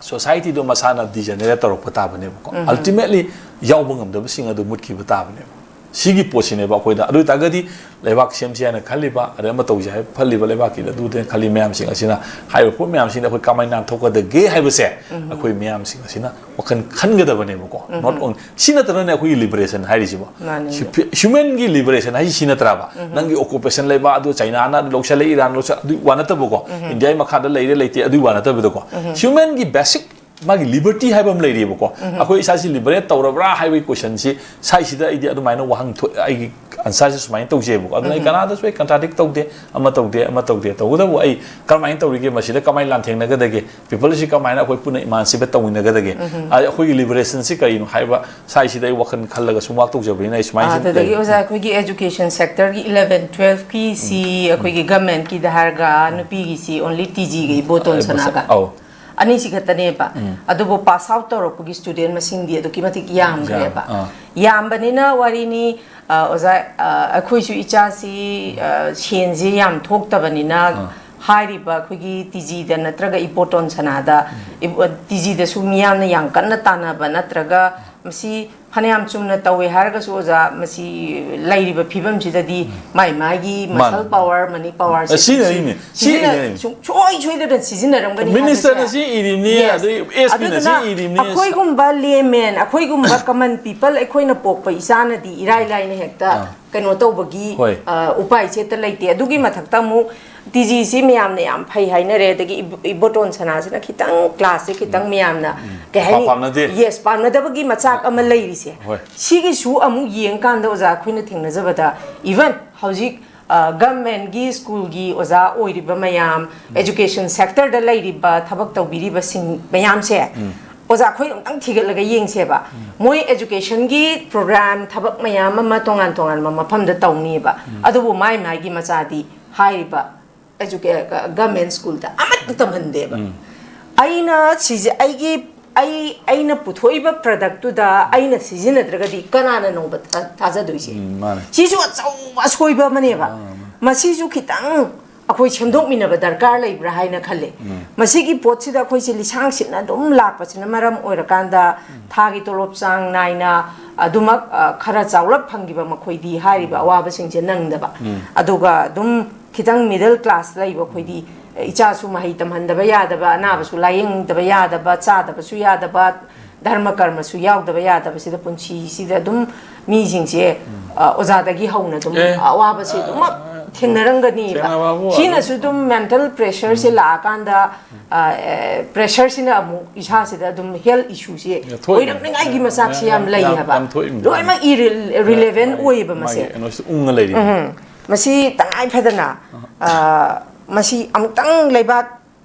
ꯁꯣꯁꯥꯏꯇꯤꯗꯣ ꯃꯁꯥꯅ ꯗꯤꯖꯦꯅꯦꯔꯦꯠ ꯇꯧꯔꯛꯄ ꯇꯥꯕꯅꯦꯕꯀꯣ꯫ ꯑꯜꯇꯤꯃꯦꯠꯂꯤ ꯌꯥꯎꯕ ꯉꯝꯗꯕꯁꯤꯡ ꯑꯗꯨ ꯃꯨꯠꯈꯤꯕ ꯇꯥꯕꯅꯦꯕ꯫ ꯁꯤꯒꯤ ꯄꯣꯠꯁꯤꯅꯦꯕ ꯑꯩꯈꯣꯏꯗ ꯑꯗꯨ ꯑꯣꯏꯇꯥꯔꯒꯗꯤ ꯂꯩꯕꯥꯛ ꯁꯦꯝꯁꯤ ꯍꯥꯏꯅ ꯈꯜꯂꯤꯕ, ꯑꯗꯩ ꯑꯃ ꯇꯧꯁꯤ ꯍꯥꯏꯕ ꯈꯜꯂꯤꯕ ꯂꯩꯕꯥꯛꯀꯤꯗ ꯑꯗꯨꯗ ꯈꯜꯂꯤ ꯃꯌꯥꯝꯁꯤꯡ ꯑꯁꯤꯅ ꯍꯥꯏꯔꯤꯕ ꯄꯣꯠ ꯃꯌꯥꯝꯁꯤꯡꯗ ꯑꯩꯈꯣꯏ ꯀꯃꯥꯏꯅ ꯅꯥꯟꯊꯣꯛꯀꯗꯒꯦ ꯍꯥꯏꯕꯁꯦ ꯑꯩꯈꯣꯏ ꯃꯌꯥꯝꯁꯤꯡ ꯑꯁꯤꯅ ꯋꯥꯈꯜ ꯈꯟꯒꯗꯕꯅꯦꯕꯀꯣ꯫ Not only ꯁꯤ ꯅꯠꯇꯅꯅꯦ ꯑꯩꯈꯣꯏꯒꯤ ꯂꯤꯕꯔꯦꯁꯟ ꯍꯥꯏꯔꯤꯁꯤꯕꯣ꯫ ꯃꯥꯅꯤ꯫ ꯍ꯭ꯌꯨꯃꯦꯟꯒꯤ ꯂꯤꯕꯔꯦꯁꯟ ꯍꯥꯏꯁꯤ ꯁꯤ ꯅꯠꯇ꯭ꯔꯕ? ꯅꯪꯒꯤ ꯑꯣꯀꯨꯄꯦꯁꯟ ꯂꯩꯕ ꯑꯗꯨ ꯆꯥꯏꯅꯥꯅ ꯂꯧꯁꯜꯂꯦ, ꯏꯔꯥꯟ ꯂꯧꯁꯜ, ꯑꯗꯨ ꯋꯥ ꯅꯠꯇꯕꯀꯣ꯫ ꯏꯟꯗꯤꯌꯥꯒꯤ ꯃꯈꯥꯗ ꯂꯩꯔꯦ ꯂꯩꯇꯦ ꯑꯗꯨꯒꯤ ꯋꯥ ꯅꯠꯇꯕꯗꯀꯣ꯫ ꯍ꯭ꯌꯨꯃꯦꯟꯒꯤ ꯕꯦꯁꯤꯛ ꯃꯥꯒꯤ ꯂꯤꯕꯔꯇꯤ ꯍꯥꯏꯕ ꯑꯃ ꯂꯩꯔꯤꯕꯀꯣ꯫ ꯑꯩꯈꯣꯏ ꯏꯁꯥꯁꯤ ꯂꯤꯕꯔꯦꯠ ꯇꯧꯔꯕ꯭ꯔꯥ ꯍꯥꯏꯕꯒꯤ ꯀꯣꯏꯁꯟꯁꯤ ꯁꯥꯏꯁꯤꯗ ꯑꯩꯗꯤ ꯑꯗꯨꯃꯥꯏꯅ ꯋꯥꯍꯪ ꯊꯣꯛ-, ꯑꯩꯒꯤ ꯑꯟꯁꯔꯁꯦ ꯁꯨꯃꯥꯏꯅ ꯇꯧꯖꯩꯕꯀꯣ꯫ ꯑꯗꯨꯅ ꯑꯩ ꯀꯅꯥꯗꯁꯨ ꯑꯩ ꯀꯟꯇ꯭ꯔꯥꯗꯤꯛ ꯇꯧꯗꯦ, ꯑꯃ ꯇꯧꯗꯦ, ꯑꯃ ꯇꯧꯗꯦ꯫ ꯇꯧꯕꯇꯕꯨ ꯑꯩ ꯀꯔꯝꯍꯥꯏꯅ ꯇꯧꯔꯤꯒꯦ, ꯃꯁꯤꯗ ꯀꯃꯥꯏꯅ ꯂꯥꯟꯊꯦꯡꯅꯒꯗꯒꯦ, ꯄꯤꯄꯜꯁꯤ ꯀꯃꯥꯏꯅ ꯑꯩꯈꯣꯏ ꯄꯨꯟꯅ ꯏꯃꯥꯟꯁꯤꯄꯦꯠ ꯇꯧꯃꯤꯟꯅꯒꯗꯒꯦ, ꯑꯗ ꯑꯩꯈꯣꯏꯒꯤ ꯂꯤꯕꯔꯦꯁꯟꯁꯤ ꯀꯔꯤꯅꯣ ꯍꯥꯏꯕ ꯁꯥꯏꯁꯤꯗ ꯑꯩ ꯋꯥꯈꯜ ꯈꯜꯂꯒ ꯁꯨꯝ ꯋꯥꯛ ꯇꯧꯖꯕꯅꯤꯅ ꯑꯩ ꯁꯨꯃꯥꯏꯅ ꯑꯥ, ꯁꯨꯝ ꯑꯗꯨꯗꯒꯤ ꯂꯩ꯫ ꯑꯣꯖꯥ, ꯑꯩꯈꯣꯏꯒꯤ ꯑꯦꯖꯨꯀꯦꯁꯟ ꯁꯦꯛꯇꯔꯒꯤ ꯏꯂꯚꯦꯟ ꯇꯨꯋꯦꯜꯐꯀꯤꯁꯤ ꯑꯩꯈꯣꯏꯒꯤ ꯒꯃꯦꯟꯠꯀꯤꯗ ꯍꯥꯏꯔꯒ ꯅꯨꯄꯤꯒꯤꯁꯤ ꯑꯣꯟꯂꯤ ꯇꯤ ꯖꯤꯒ ꯏꯕꯣꯇꯣꯟ ꯁꯅꯥꯒ꯫ ꯑꯧ꯫ ꯑꯅꯤꯁꯤ ꯈꯛꯇꯅꯦꯕ꯫ ꯑꯗꯨꯕꯨ ꯄꯥꯁ ꯑꯥꯎꯠ ꯇꯧꯔꯛꯄꯒꯤ ꯁ꯭ꯇꯨꯗꯦꯟ ꯃꯁꯤꯡꯗꯤ ꯑꯗꯨꯛꯀꯤ ꯃꯇꯤꯛ ꯌꯥꯝꯈ꯭ꯔꯦꯕ꯫ ꯌꯥꯝ-, ꯑꯥ꯫ ꯌꯥꯝꯕꯅꯤꯅ ꯋꯥꯔꯤꯅꯤ, ꯑ, ꯑꯣꯖꯥ, ꯑ, ꯑꯩꯈꯣꯏꯁꯨ ꯏꯆꯥꯁꯤ, ꯑ, ꯁꯦꯟꯁꯤ ꯌꯥꯝ ꯊꯣꯛꯇꯕꯅꯤꯅ ꯑꯥ꯫ ꯍꯥꯏꯔꯤꯕ ꯑꯩꯈꯣꯏꯒꯤ ꯇꯤ ꯖꯤꯗ ꯅꯠꯇ꯭ꯔꯒ ꯏꯕꯣꯇꯣꯟ ꯁꯅꯥꯗ, ꯏꯕꯣ-, ꯇꯤ ꯖꯤꯗꯁꯨ ꯃꯤꯌꯥꯝꯅ ꯌꯥꯝ ꯀꯟꯅ ꯇꯥꯟꯅꯕ ꯅꯠꯇ꯭ꯔꯒ ꯃꯁꯤ ꯐꯅꯌꯥꯝ ꯆꯨꯝꯅ ꯇꯧꯋꯦ ꯍꯥꯏꯔꯒꯁꯨ ꯑꯣꯖꯥ, ꯃꯁꯤ ꯂꯩꯔꯤꯕ ꯐꯤꯕꯝꯁꯤꯗꯗꯤ ꯃꯥꯏ ꯃꯥꯏꯒꯤ ꯃꯥꯅꯤ꯫ ꯃꯁꯜ ꯄꯋꯥꯔ, ꯃꯅꯤ ꯄꯋꯥꯔꯁꯦ ꯁꯤꯅ ꯁꯤ-, ꯑꯩꯅꯦ꯫ ꯁꯤꯅ ꯁꯤꯅ ꯑꯩꯅꯦ꯫ ꯁꯨꯡꯁꯣꯏ ꯁꯣꯏꯗꯅ ꯁꯤꯖꯤꯟꯅꯔꯝꯒꯅꯤ ꯍꯥꯏꯕꯁꯦ꯫ ꯃꯤꯅꯤꯁꯇꯔꯅ ꯁꯤ ꯏꯔꯤꯕꯅꯤ, ꯌꯦꯁ꯫ ꯑꯗꯩ ꯑꯦꯁ ꯄꯤꯅ ꯁꯤ ꯑꯗꯨꯗꯨꯅ ꯏꯔꯤꯕꯅꯤ꯫ ꯑꯩꯈꯣꯏꯒꯨꯝꯕ ꯂꯦꯃꯦꯟ, ꯑꯩꯈꯣꯏꯒꯨꯝꯕ ꯀꯃꯟ ꯄꯤꯄꯜ, ꯑꯩꯈꯣꯏꯅ ꯄꯣꯛꯄ ꯏꯆꯥꯅꯗꯤ ꯏꯔꯥꯏ ꯂꯥꯏꯅ ꯍꯦꯛꯇ ꯑꯥ꯫ ꯀꯩꯅꯣ ꯇꯧꯕꯒꯤ, ꯍꯣꯏ꯫ ꯑ, ꯎꯄꯥꯏꯁꯦ ꯍꯦꯛꯇ ꯂꯩꯇꯦ꯫ ꯑꯗꯨꯒꯤ ꯃꯊꯛꯇ ꯑꯃꯨꯛ ꯇꯤ ꯖꯤꯁꯤ ꯃꯌꯥꯝꯅ ꯌꯥꯝ ꯐꯩ ꯍꯥꯏꯅꯔꯦ, ꯑꯗꯒꯤ ꯏꯕ-, ꯏꯕꯣꯇꯣꯟ ꯁꯅꯥꯁꯤꯅ ꯈꯤꯇꯪ ꯀ꯭ꯂꯥꯁꯁꯦ ꯈꯤꯇꯪ ꯃꯌꯥꯝꯅ ꯀꯩ ꯄꯥ-, ꯍꯥꯏꯅꯤ? ꯄꯥꯝꯅꯗꯦ꯫ ꯌꯦꯁ, ꯄꯥꯝꯅꯗꯕꯒꯤ ꯃꯆꯥꯛ ꯑꯃ ꯂꯩꯔꯤꯁꯦ꯫ ꯍꯣꯏ꯫ ꯁꯤꯒꯤꯁꯨ ꯑꯃꯨꯛ ꯌꯦꯡꯀꯥꯟꯗ ꯑꯣꯖꯥ, ꯑꯩꯈꯣꯏꯅ ꯊꯦꯡꯅꯖꯕꯗ, ꯏꯚꯟ ꯍꯧꯖꯤꯛ, ꯑ, ꯒꯚꯔꯟꯃꯦꯟꯠꯀꯤ ꯁ꯭ꯀꯨꯜꯒꯤ ꯑꯣꯖꯥ ꯑꯣꯏꯔꯤꯕ ꯃꯌꯥꯝ, ꯎꯝ꯫ ꯑꯦꯖꯨꯀꯦꯁꯟ ꯁꯦꯛꯇꯔꯗ ꯂꯩꯔꯤꯕ ꯊꯕꯛ ꯇꯧꯕꯤꯔꯤꯕꯁꯤꯡ ꯃꯌꯥꯝꯁꯦ, ꯎꯝ꯫ ꯑꯣꯖꯥ, ꯑꯩꯈꯣꯏ ꯑꯃꯨꯛꯇꯪ ꯊꯤꯒꯠꯂꯒ ꯌꯦꯡꯁꯦꯕ꯫ ꯎꯝ꯫ ꯃꯣꯏ ꯑꯦꯖꯨꯀꯦꯁꯟꯒꯤ ꯄ꯭ꯔꯣꯒ꯭ꯔꯥꯝ, ꯊꯕꯛ ꯃꯌꯥꯝ ꯑꯃ ꯇꯣꯉꯥꯟ ꯇꯣꯉꯥꯟꯕ ꯃꯐꯝꯗ ꯇꯧꯅꯤꯕ꯫ ꯎꯝ꯫ ꯑꯗꯨꯕꯨ ꯃꯥꯏ ꯃꯥꯏꯒꯤ ꯃꯆꯥꯗꯤ ꯍꯥꯏꯔꯤꯕ ꯑꯦꯖꯨꯀꯦ-, ꯒ-, ꯒꯚꯔꯟꯃꯦꯟꯠ ꯁ꯭ꯀꯨꯜꯗ ꯑꯃꯠꯇ ꯇꯝꯍꯟꯗꯦꯕ꯫ ꯎꯝ꯫ ꯑꯩꯅ ꯁꯤꯁꯦ ꯑꯩꯒꯤ ꯑꯩ ꯑꯩꯅ ꯄꯨꯊꯣꯛꯏꯕ ꯄ꯭ꯔꯗꯛꯇꯨꯗ ꯑꯩꯅ ꯁꯤꯖꯤꯟꯅꯗ꯭ꯔꯒꯗꯤ ꯀꯅꯥꯅꯅꯣꯕ ꯊꯥ- ꯊꯥꯖꯗꯣꯏꯁꯦ? ꯎꯝ, ꯃꯥꯅꯦ꯫ ꯁꯤꯁꯨ ꯑꯆꯧꯕ ꯑꯁꯣꯏꯕ ꯑꯃꯅꯦꯕ꯫ ꯃꯁꯤꯁꯨ ꯈꯤꯇꯪ ꯑꯩꯈꯣꯏ ꯁꯦꯝꯗꯣꯛꯃꯤꯟꯅꯕ ꯗꯔꯀꯥꯔ ꯂꯩꯕ꯭ꯔꯥ ꯍꯥꯏꯅ ꯈꯜꯂꯦ꯫ ꯃꯁꯤꯒꯤ ꯄꯣꯠꯁꯤꯗ ꯑꯩꯈꯣꯏꯁꯦ ꯂꯤꯁꯥꯡ ꯁꯤꯠꯅ ꯑꯗꯨꯝ ꯂꯥꯛꯄꯁꯤꯅ ꯃꯔꯝ ꯑꯣꯏꯔꯀꯥꯟꯗ ꯊꯥꯒꯤ ꯇꯣꯂꯣꯞ ꯆꯥꯡ ꯅꯥꯏꯅ ꯑꯗꯨꯃꯛ ꯑ, ꯈꯔ ꯆꯥꯎꯂꯞ ꯐꯪꯈꯤꯕ ꯃꯈꯣꯏꯗꯤ ꯍꯥꯏꯔꯤꯕ ꯑꯋꯥꯕꯁꯤꯡꯁꯦ ꯅꯪꯗꯕ꯫ ꯑꯗꯨꯒ ꯑꯗꯨꯝ ꯈꯤꯇꯪ ꯃꯤꯗꯜ ꯀ꯭ꯂꯥꯁ ꯂꯩꯕ ꯑꯩꯈꯣꯏꯗꯤ ꯏꯆꯥꯁꯨ ꯃꯍꯩ ꯇꯝꯍꯟꯗꯕ ꯌꯥꯗꯕ, ꯑꯅꯥꯕꯁꯨ ꯂꯥꯌꯦꯡꯗꯕ ꯌꯥꯗꯕ, ꯆꯥꯗꯕꯁꯨ ꯌꯥꯗꯕ, ꯙꯔꯃ ꯀꯔꯃꯁꯨ ꯌꯥꯎꯗꯕ ꯌꯥꯗꯕꯁꯤꯗ ꯄꯨꯟꯁꯤꯁꯤꯗ ꯑꯗꯨꯝ ꯃꯤꯁꯤꯡꯁꯦ ꯑ, ꯑꯣꯖꯥꯗꯒꯤ ꯍꯧꯅ ꯑꯗꯨꯝ ꯑꯦ, ꯑꯋꯥꯕꯁꯦ ꯑꯗꯨꯃꯛ ꯊꯦꯡꯅꯔꯝꯒꯅꯤꯕ꯫ ꯊꯦꯡꯅꯕꯕꯨ ꯁꯤꯅꯁꯨ ꯑꯗꯨꯝ ꯃꯦꯟꯇꯦꯜ ꯄ꯭ꯔꯦꯁꯔꯁꯦ ꯂꯥꯛꯑꯀꯥꯟꯗ ꯄ꯭ꯔꯦꯁꯔꯁꯤꯅ ꯑꯃꯨꯛ ꯏꯁꯥꯁꯤꯗ ꯑꯗꯨꯝ ꯍꯦꯜꯊ ꯏꯁꯨꯁꯦ ꯊꯣꯛꯏ꯫ ꯑꯣꯏꯔꯛꯅꯤꯉꯥꯏꯒꯤ ꯃꯆꯥꯛꯁꯦ ꯌꯥꯝ ꯌꯥꯝ- ꯂꯩ ꯌꯥꯝ- ꯍꯥꯏꯕ꯫ ꯌꯥꯝ ꯊꯣꯛꯏ꯫ ꯂꯣꯏꯅꯃꯛ ꯏꯔꯤꯂꯦꯚꯦꯟ ꯑꯣꯏꯌꯦꯕ ꯃꯁꯦ꯫ ꯃꯥꯒꯤ ꯀꯩꯅꯣꯁꯤ ꯎꯪꯉ ꯂꯩꯔꯤ꯫ ꯃꯁꯤ ꯇꯉꯥꯏ ꯐꯗꯅ ꯑ, ꯃꯁꯤ ꯑꯃꯨꯛꯇꯪ ꯂꯩꯕꯥꯛ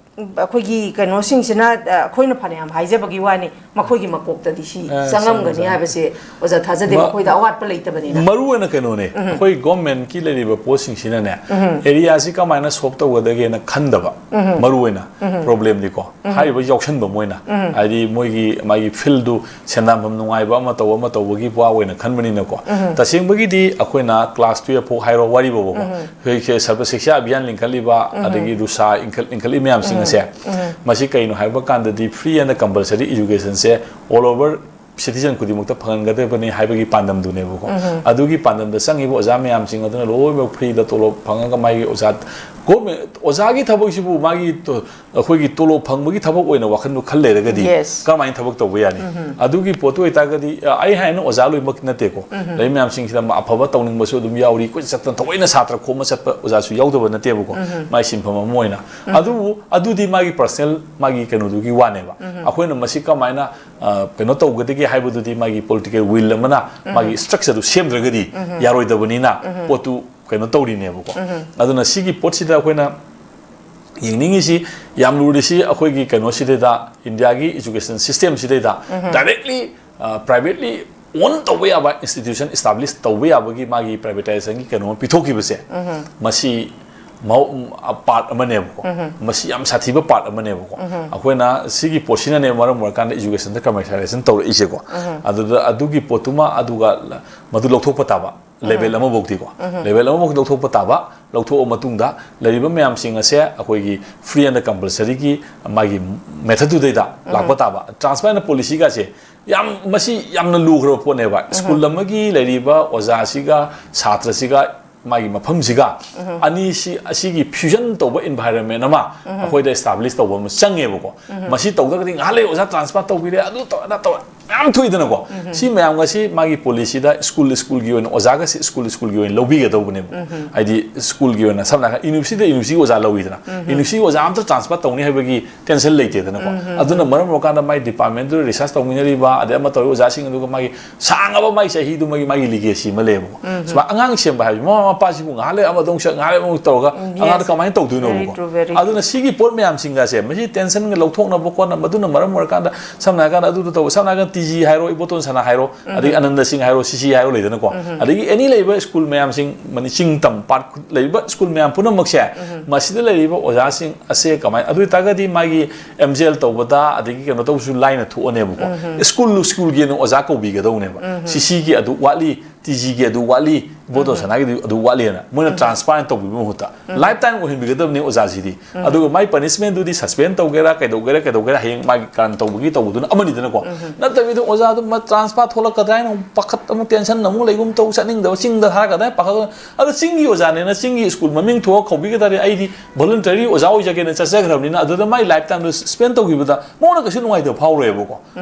ꯑꯩꯈꯣꯏꯒꯤ ꯀꯩꯅꯣꯁꯤꯡꯁꯤꯅ ꯑ, ꯑꯩꯈꯣꯏꯅ ꯐꯅꯌꯥꯝ ꯍꯥꯏꯖꯕꯒꯤ ꯋꯥꯅꯤ, ꯃꯈꯣꯏꯒꯤ ꯃꯀꯣꯛꯇꯗꯤ ꯁꯤ ꯑ, ꯆꯪꯉꯝꯒꯅꯤ ꯆꯪꯉꯦ, ꯍꯥꯏꯕꯁꯦ ꯑꯣꯖꯥ ꯊꯥꯖꯗꯦ꯫ ꯃ- ꯃꯈꯣꯏꯗ ꯑꯋꯥꯠꯄ ꯂꯩꯇꯕꯅꯤꯅ꯫ ꯃꯔꯨ ꯑꯣꯏꯅ ꯀꯩꯅꯣꯅꯦ, ꯑꯩꯈꯣꯏ ꯒꯣꯔꯃꯦꯟꯠꯀꯤ ꯂꯩꯔꯤꯕ ꯄꯣꯠꯁꯤꯡꯁꯤꯅꯅꯦ, ꯑꯦꯔꯤꯌꯥꯁꯤ ꯀꯃꯥꯏꯅ ꯁꯣꯜꯕ ꯇꯧꯒꯗꯒꯦꯅ ꯈꯟꯗꯕ, ꯃꯔꯨ ꯑꯣꯏꯅ ꯄ꯭ꯔꯣꯕ꯭ꯂꯦꯝꯗꯤꯀꯣ꯫ ꯍꯥꯏꯔꯤꯕ ꯌꯥꯎꯁꯟꯕ ꯃꯣꯏꯅ, ꯍꯥꯏꯗꯤ ꯃꯣꯏꯒꯤ ꯃꯥꯒꯤ ꯐꯤꯜꯗꯨ ꯁꯦꯟꯗꯥꯟꯐꯝ ꯅꯨꯡꯉꯥꯏꯕ ꯑꯃ ꯇꯧꯕ ꯑꯃ ꯇꯧꯕꯒꯤ ꯋꯥ ꯑꯣꯏꯅ ꯈꯟꯕꯅꯤꯅꯀꯣ꯫ ꯇꯁꯦꯡꯕꯒꯤꯗꯤ ꯑꯩꯈꯣꯏꯅ ꯀ꯭ꯂꯥꯁ ꯇꯨꯌꯦꯜꯐ ꯐꯥꯎ ꯍꯥꯏꯔꯣ, ꯋꯥꯔꯤꯕꯣꯕꯀꯣ, ꯑꯩꯈꯣꯏꯒꯤ ꯁꯔꯕ ꯁꯤꯛꯁꯥ ꯑꯚꯤꯌꯥꯟ ꯂꯤꯡꯈꯠꯂꯤꯕ, ꯑꯗꯒꯤ ꯔꯨꯁꯥ ꯏꯟꯈꯠ- ꯂꯤꯡꯈꯠꯂꯤ ꯃꯌꯥꯝꯁꯤꯡ ꯑꯁꯦ, ꯃꯁꯤ ꯀꯩꯅꯣ ꯍꯥꯏꯕ ꯀꯥꯟꯗꯗꯤ ꯐ꯭ꯔꯤ ꯑꯦꯟ ꯀꯝꯄꯜꯁꯔꯤ ꯏꯖꯨꯀꯦꯁꯟꯁꯦ ꯑꯣꯜ ꯑꯣꯚꯔ ꯁꯤꯇꯤꯖꯟ ꯈꯨꯗꯤꯡꯃꯛꯇ ꯐꯪꯍꯟꯒꯗꯕꯅꯤ ꯍꯥꯏꯕꯒꯤ ꯄꯥꯟꯗꯝꯗꯨꯅꯦꯕꯀꯣ꯫ ꯑꯗꯨꯒꯤ ꯄꯥꯟꯗꯝꯗ ꯆꯪꯉꯤꯕ ꯑꯣꯖꯥ ꯃꯌꯥꯝꯁꯤꯡ ꯑꯗꯨꯅ ꯂꯣꯏꯅꯃꯛ ꯐ꯭ꯔꯤꯗ ꯇꯣꯂꯣꯞ ꯐꯪꯉꯒ ꯃꯥꯒꯤ ꯑꯣꯖꯥ, ꯒꯣꯔꯃꯦꯟ ꯑꯣꯖꯥꯒꯤ ꯊꯕꯛꯁꯤꯕꯨ ꯃꯥꯒꯤ ꯇꯣ- ꯑꯩꯈꯣꯏꯒꯤ ꯇꯣꯂꯣꯞ ꯐꯪꯕꯒꯤ ꯊꯕꯛ ꯑꯣꯏꯅ ꯋꯥꯈꯜꯗꯣ ꯈꯜ ꯂꯩꯔꯒꯗꯤ Yes. ꯀꯔꯝꯍꯥꯏꯅ ꯊꯕꯛ ꯇꯧꯕ ꯌꯥꯅꯤ? ꯑꯗꯨꯒꯤ ꯄꯣꯠꯇꯨ ꯑꯣꯏꯇꯥꯔꯒꯗꯤ, ꯑ, ꯑꯩ ꯍꯥꯏꯅ ꯑꯣꯖꯥ ꯂꯣꯏꯅꯃꯛ ꯅꯠꯇꯦꯀꯣ꯫ ꯂꯩ ꯃꯌꯥꯝꯁꯤꯡꯁꯤꯗ ꯃꯥ ꯑꯐꯕ ꯇꯧꯅꯤꯡꯕꯁꯨ ꯑꯗꯨꯝ ꯌꯥꯎꯔꯤ, ꯀꯣꯏꯆꯠ ꯆꯠꯇꯅ ꯊꯑꯣꯏꯅ ꯁꯥꯇ꯭ꯔ ꯈꯣꯝꯕ ꯆꯠꯄ ꯑꯣꯖꯥꯁꯨ ꯌꯥꯎꯗꯕ ꯅꯠꯇꯦꯕꯀꯣ꯫ ꯃꯥꯏ ꯁꯤꯟꯐꯝ ꯑꯃ ꯑꯣꯏꯅ꯫ ꯑꯗꯨꯕꯨ ꯑꯗꯨꯗꯤ ꯃꯥꯒꯤ ꯄꯔꯁꯅꯦꯜ, ꯃꯥꯒꯤ ꯀꯩꯅꯣꯗꯨꯒꯤ ꯋꯥꯅꯦꯕ꯫ ꯑꯩꯈꯣꯏꯅ ꯃꯁꯤ ꯀꯃꯥꯏꯅ, ꯑ, ꯀꯩꯅꯣ ꯇꯧꯒꯗꯒꯦ ꯍꯥꯏꯕꯗꯨꯗꯤ ꯃꯥꯒꯤ ꯄꯣꯂꯤꯇꯤꯀꯦꯜ ꯋꯤꯜ ꯑꯃꯅ ꯃꯥꯒꯤ ꯁ꯭ꯇ꯭ꯔꯛꯆꯔꯗꯨ ꯁꯦꯝꯗ꯭ꯔꯒꯗꯤ ꯌꯥꯔꯣꯏꯗꯕꯅꯤꯅ ꯄꯣꯠꯇꯨ ꯀꯩꯅꯣ ꯇꯧꯔꯤꯅꯦꯕꯀꯣ꯫ ꯑꯗꯨꯅ ꯁꯤꯒꯤ ꯄꯣꯠꯁꯤꯗ ꯑꯩꯈꯣꯏꯅ ꯌꯦꯡꯅꯤꯡꯉꯤꯁꯤ, ꯌꯥꯝ ꯂꯨꯔꯤꯁꯤ ꯑꯩꯈꯣꯏꯒꯤ ꯀꯩꯅꯣꯁꯤꯗꯩꯗ, ꯏꯟꯗꯤꯌꯥꯒꯤ ꯏꯖꯨꯀꯦꯁꯟ ꯁꯤꯁꯇꯦꯝꯁꯤꯗꯩꯗ ꯗꯥꯏꯔꯦꯛꯂꯤ, ꯑ, ꯄ꯭ꯔꯥꯏꯚꯦꯠꯂꯤ ꯑꯣꯟ ꯇꯧꯕ ꯌꯥꯕ ꯏꯟꯁꯇꯤꯇ꯭ꯌꯨꯁꯟ ꯏꯁꯇꯥꯕ꯭ꯂꯤꯁ ꯇꯧꯕ ꯌꯥꯕꯒꯤ ꯃꯥꯒꯤ ꯄ꯭ꯔꯥꯏꯚꯦꯇꯥꯏꯖꯦꯁꯟꯒꯤ ꯀꯩꯅꯣ ꯑꯃ ꯄꯤꯊꯣꯛꯈꯤꯕꯁꯦ, ꯃꯁꯤ ꯃꯑꯣ-, ꯄꯥꯔꯠ ꯑꯃꯅꯦꯕꯀꯣ꯫ ꯃꯁꯤ ꯌꯥꯝ ꯁꯥꯊꯤꯕ ꯄꯥꯔꯠ ꯑꯃꯅꯦꯕꯀꯣ꯫ ꯑꯩꯈꯣꯏꯅ ꯁꯤꯒꯤ ꯄꯣꯠꯁꯤꯅꯅꯦ ꯃꯔꯝ ꯑꯣꯏꯔꯀꯥꯟꯗ ꯏꯖꯨꯀꯦꯁꯟꯗ ꯀꯃꯔꯁꯤꯌꯦꯂꯥꯏꯖꯦꯁꯟ ꯇꯧꯔꯛꯏꯁꯦꯀꯣ꯫ ꯑꯗꯨꯗ ꯑꯗꯨꯒꯤ ꯄꯣꯠꯇꯨꯃ, ꯑꯗꯨꯒ ꯃꯗꯨ ꯂꯧꯊꯣꯛꯄ ꯇꯥꯕ, ꯂꯦꯕꯦꯜ ꯑꯃꯐꯧꯗꯤꯀꯣ꯫ ꯂꯦꯕꯦꯜ ꯑꯃꯐꯧꯗꯤ ꯂꯧꯊꯣꯛꯄ ꯇꯥꯕ, ꯂꯧꯊꯣꯛꯑ ꯃꯇꯨꯡꯗ ꯂꯩꯔꯤꯕ ꯃꯌꯥꯝꯁꯤꯡ ꯑꯁꯦ ꯑꯩꯈꯣꯏꯒꯤ ꯐ꯭ꯔꯤ ꯑꯦꯟ ꯀꯝꯄꯜꯁꯔꯤꯒꯤ ꯃꯥꯒꯤ ꯃꯦꯊꯠꯇꯨꯗꯩꯗ ꯂꯥꯛꯄ ꯇꯥꯕ꯫ ꯇ꯭ꯔꯥꯟꯁꯄꯥꯔꯦꯟ ꯄꯣꯂꯤꯁꯤꯒꯁꯦ ꯌꯥꯝ, ꯃꯁꯤ ꯌꯥꯝꯅ ꯂꯨꯈ꯭ꯔꯕ ꯄꯣꯠꯅꯦꯕ꯫ ꯁ꯭ꯀꯨꯜ ꯑꯃꯒꯤ ꯂꯩꯔꯤꯕ ꯑꯣꯖꯥꯁꯤꯒ ꯁꯥꯇ꯭ꯔꯁꯤꯒ ꯃꯥꯒꯤ ꯃꯐꯝꯁꯤꯒ ꯑꯅꯤꯁꯤ, ꯑꯁꯤꯒꯤ ꯐ꯭ꯌꯨꯖꯟ ꯇꯧꯕ ꯏꯟꯚꯥꯏꯔꯟꯃꯦꯟ ꯑꯃ ꯑꯩꯈꯣꯏꯗ ꯑꯦꯁꯇꯥꯕ꯭ꯂꯤꯁ ꯇꯧꯕ ꯑꯃ ꯆꯪꯉꯦꯕꯀꯣ꯫ ꯃꯁꯤ ꯇꯧꯗ꯭ꯔꯒꯗꯤ ꯉꯥꯏꯍꯥꯛ ꯂꯩ ꯑꯣꯖꯥ ꯇ꯭ꯔꯥꯟꯁꯐꯔ ꯇꯧꯕꯤꯔꯦ, ꯑꯗꯨ ꯇꯧꯔꯦ, ꯑꯗꯥ ꯇꯧꯔꯦ, ꯃꯌꯥꯝ ꯊꯣꯛꯏꯗꯅꯀꯣ꯫ ꯁꯤ ꯃꯌꯥꯝꯒꯁꯤ ꯃꯥꯒꯤ ꯄꯣꯂꯤꯁꯤꯗ ꯁ꯭ꯀꯨꯜ ꯁ꯭ꯀꯨꯜꯒꯤ ꯑꯣꯏꯅ, ꯑꯣꯖꯥꯒꯁꯤ ꯁ꯭ꯀꯨꯜ ꯁ꯭ꯀꯨꯜꯒꯤ ꯑꯣꯏꯅ ꯂꯧꯕꯤꯒꯗꯧꯕꯅꯦꯕ꯫ ꯍꯥꯏꯗꯤ ꯁ꯭ꯀꯨꯜꯒꯤ ꯑꯣꯏꯅ ꯁꯝꯅ ꯍꯥꯏꯔꯒ ꯌꯨꯅꯤꯚꯔꯁꯤꯇꯤꯗ ꯌꯨꯅꯤꯚꯔꯁꯤꯇꯤ ꯑꯣꯖꯥ ꯂꯧꯋꯤꯗꯅ, ꯌꯨꯅꯤꯚꯔꯁꯤꯇꯤ ꯑꯣꯖꯥ ꯑꯝꯇ ꯇ꯭ꯔꯥꯟꯁꯐꯔ ꯇꯧꯅꯤ ꯍꯥꯏꯕꯒꯤ ꯇꯦꯟꯁꯟ ꯂꯩꯇꯦꯗꯅꯀꯣ꯫ ꯑꯗꯨꯅ ꯃꯔꯝ ꯑꯣꯏꯔꯀꯥꯟꯗ ꯃꯥꯏ ꯗꯤꯄꯥꯔꯠꯃꯦꯟꯗꯨꯗ ꯔꯤꯁꯔꯁ ꯇꯧꯃꯤꯟꯅꯔꯤꯕ, ꯑꯗꯩ ꯑꯃ ꯇꯧꯔꯤꯕ ꯑꯣꯖꯥꯁꯤꯡ ꯑꯗꯨꯒ ꯃꯥꯒꯤ ꯁꯥꯡꯉꯕ ꯃꯥꯒꯤ ꯆꯍꯤꯗꯨꯃꯒꯤ ꯃꯥꯒꯤ ꯂꯤꯒꯦꯁꯤ ꯑꯃ ꯂꯩꯌꯦꯕꯀꯣ꯫ ꯁꯨꯃꯥꯏꯅ ꯑꯉꯥꯡ ꯁꯦꯝꯕ ꯍꯥꯏꯕꯁꯤ ꯃꯃꯥ ꯃꯄꯥꯁꯤꯕꯨ ꯉꯥꯏꯍꯥꯛ ꯂꯩ ꯑꯃꯗ ꯑꯃꯨꯛ ꯆꯠ, ꯉꯥꯏꯍꯥꯛ ꯂꯩ ꯑꯃꯨꯛ ꯇꯧꯔꯒ ꯎꯝ, ꯑꯉꯥꯡꯗ yes. ꯀꯃꯥꯏꯅ Very ꯇꯧꯗꯣꯏꯅꯣꯕꯀꯣ? True, very true. ꯑꯗꯨꯅ ꯁꯤꯒꯤ ꯄꯣꯠ ꯃꯌꯥꯝꯁꯤꯡꯒꯁꯦ, ꯃꯁꯤ ꯇꯦꯟꯁꯟꯒ ꯂꯧꯊꯣꯛꯅꯕ ꯈꯣꯠꯅꯕ, ꯃꯗꯨꯅ ꯃꯔꯝ ꯑꯣꯏꯔꯀꯥꯟꯗ ꯁꯝꯅ ꯍꯥꯏꯔꯀꯥꯟꯗ ꯑꯗꯨꯗ ꯇꯧꯕ, ꯁꯝꯅ ꯍꯥꯏꯔꯀꯥꯟꯗ ꯇꯤ ꯖꯤ ꯍꯥꯏꯔꯣ, ꯏꯕꯣꯇꯣꯟ ꯁꯅꯥ ꯍꯥꯏꯔꯣ, ꯑꯗꯒꯤ ꯑꯅꯟꯗ ꯁꯤꯡ ꯍꯥꯏꯔꯣ, ꯁꯤꯁꯤ ꯍꯥꯏꯔꯣ ꯂꯩꯗꯅꯀꯣ꯫ ꯑꯗꯒꯤ ꯑꯦꯅꯤ ꯂꯩꯕ ꯁ꯭ꯀꯨꯜ ꯃꯌꯥꯝꯁꯤꯡ, ꯃꯅꯤ ꯆꯤꯡ ꯇꯝ ꯄꯥꯠ ꯂꯩꯔꯤꯕ ꯁ꯭ꯀꯨꯜ ꯃꯌꯥꯝ ꯄꯨꯝꯅꯃꯛꯁꯦ, ꯃꯁꯤꯗ ꯂꯩꯔꯤꯕ ꯑꯣꯖꯥꯁꯤꯡ ꯑꯁꯦ ꯀꯃꯥꯏꯅ, ꯑꯗꯨ ꯑꯣꯏꯇꯥꯔꯒꯗꯤ ꯃꯥꯒꯤ ꯑꯦꯝ ꯖꯤ ꯑꯦꯜ ꯇꯧꯕꯗ, ꯑꯗꯒꯤ ꯀꯩꯅꯣ ꯇꯧꯕꯁꯨ ꯂꯥꯏꯅ ꯊꯣꯛꯑꯅꯦꯕꯀꯣ꯫ ꯁ꯭ꯀꯨꯜ ꯁ꯭ꯀꯨꯜꯒꯤ ꯑꯣꯏꯅ ꯑꯣꯖꯥ ꯀꯧꯕꯤꯒꯗꯧꯅꯦꯕ꯫ ꯁꯤ ꯁꯤꯒꯤ ꯑꯗꯨ ꯋꯥꯠꯂꯤ, ꯇꯤ ꯖꯤꯒꯤ ꯑꯗꯨ ꯋꯥꯠꯂꯤ, ꯏꯕꯣꯇꯣꯟ ꯁꯅꯥꯒꯤꯗꯤ ꯑꯗꯨ ꯋꯥꯠꯂꯤꯅ ꯃꯣꯏꯅ ꯇ꯭ꯔꯥꯟꯁꯄꯥꯔꯦꯟ ꯇꯧꯕꯤꯕ ꯃꯍꯨꯠꯇ, ꯂꯥꯏꯐ ꯇꯥꯏꯝ ꯑꯣꯏꯍꯟꯕꯤꯒꯗꯕꯅꯤ ꯑꯣꯖꯥꯁꯤꯗꯤ꯫ ꯑꯗꯨꯒ ꯃꯥꯏ ꯄꯅꯤꯁꯃꯦꯟꯗꯨꯗꯤ ꯁꯁꯄꯦꯟ ꯇꯧꯒꯦꯔꯥ, ꯀꯩꯗꯧꯒꯦꯔꯥ, ꯀꯩꯗꯧꯒꯦꯔꯥ, ꯍꯌꯦꯡ ꯃꯥꯒꯤ ꯀꯥꯔꯟ ꯇꯧꯕꯒꯤ ꯇꯧꯕꯗꯨꯅ ꯑꯃꯅꯤꯗꯅꯀꯣ꯫ ꯅꯠꯇꯕꯤꯗ ꯑꯣꯖꯥꯗꯨ ꯃꯥ ꯇ꯭ꯔꯥꯟꯁꯐꯔ ꯊꯣꯛꯂꯛꯀꯗ꯭ꯔꯥ ꯍꯥꯏꯅ ꯑꯃꯨꯛ ꯄꯥꯈꯠ, ꯑꯃꯨꯛ ꯇꯦꯟꯁꯟ ꯑꯃꯨꯛ ꯂꯩꯒꯨꯝ ꯇꯧ, ꯆꯠꯅꯤꯡꯗꯕ, ꯆꯤꯡꯗ ꯊꯥꯔꯛꯀꯗ꯭ꯔꯥ ꯍꯥꯏꯅ ꯄꯥꯈꯠ꯫ ꯑꯗꯣ ꯆꯤꯡꯒꯤ ꯑꯣꯖꯥꯅꯦꯅ ꯆꯤꯡꯒꯤ ꯁ꯭ꯀꯨꯜ ꯃꯃꯤꯡ ꯊꯣꯛꯑ ꯀꯧꯕꯤꯒꯗꯥꯔꯦ, ꯑꯩꯗꯤ ꯚꯣꯂꯨꯟꯇꯔꯤ ꯑꯣꯖꯥ ꯑꯣꯏꯖꯒꯦꯅ ꯆꯠꯆꯈ꯭ꯔꯕꯅꯤꯅ ꯑꯗꯨꯗ ꯃꯥꯏ ꯂꯥꯏꯐ ꯇꯥꯏꯝꯗꯣ ꯁ꯭ꯄꯦꯟ ꯇꯧꯈꯤꯕꯗ ꯃꯉꯣꯟꯗ ꯀꯩꯁꯨ ꯅꯨꯡꯉꯥꯏꯇꯕ ꯐꯥꯎꯔꯣꯏꯕꯀꯣ꯫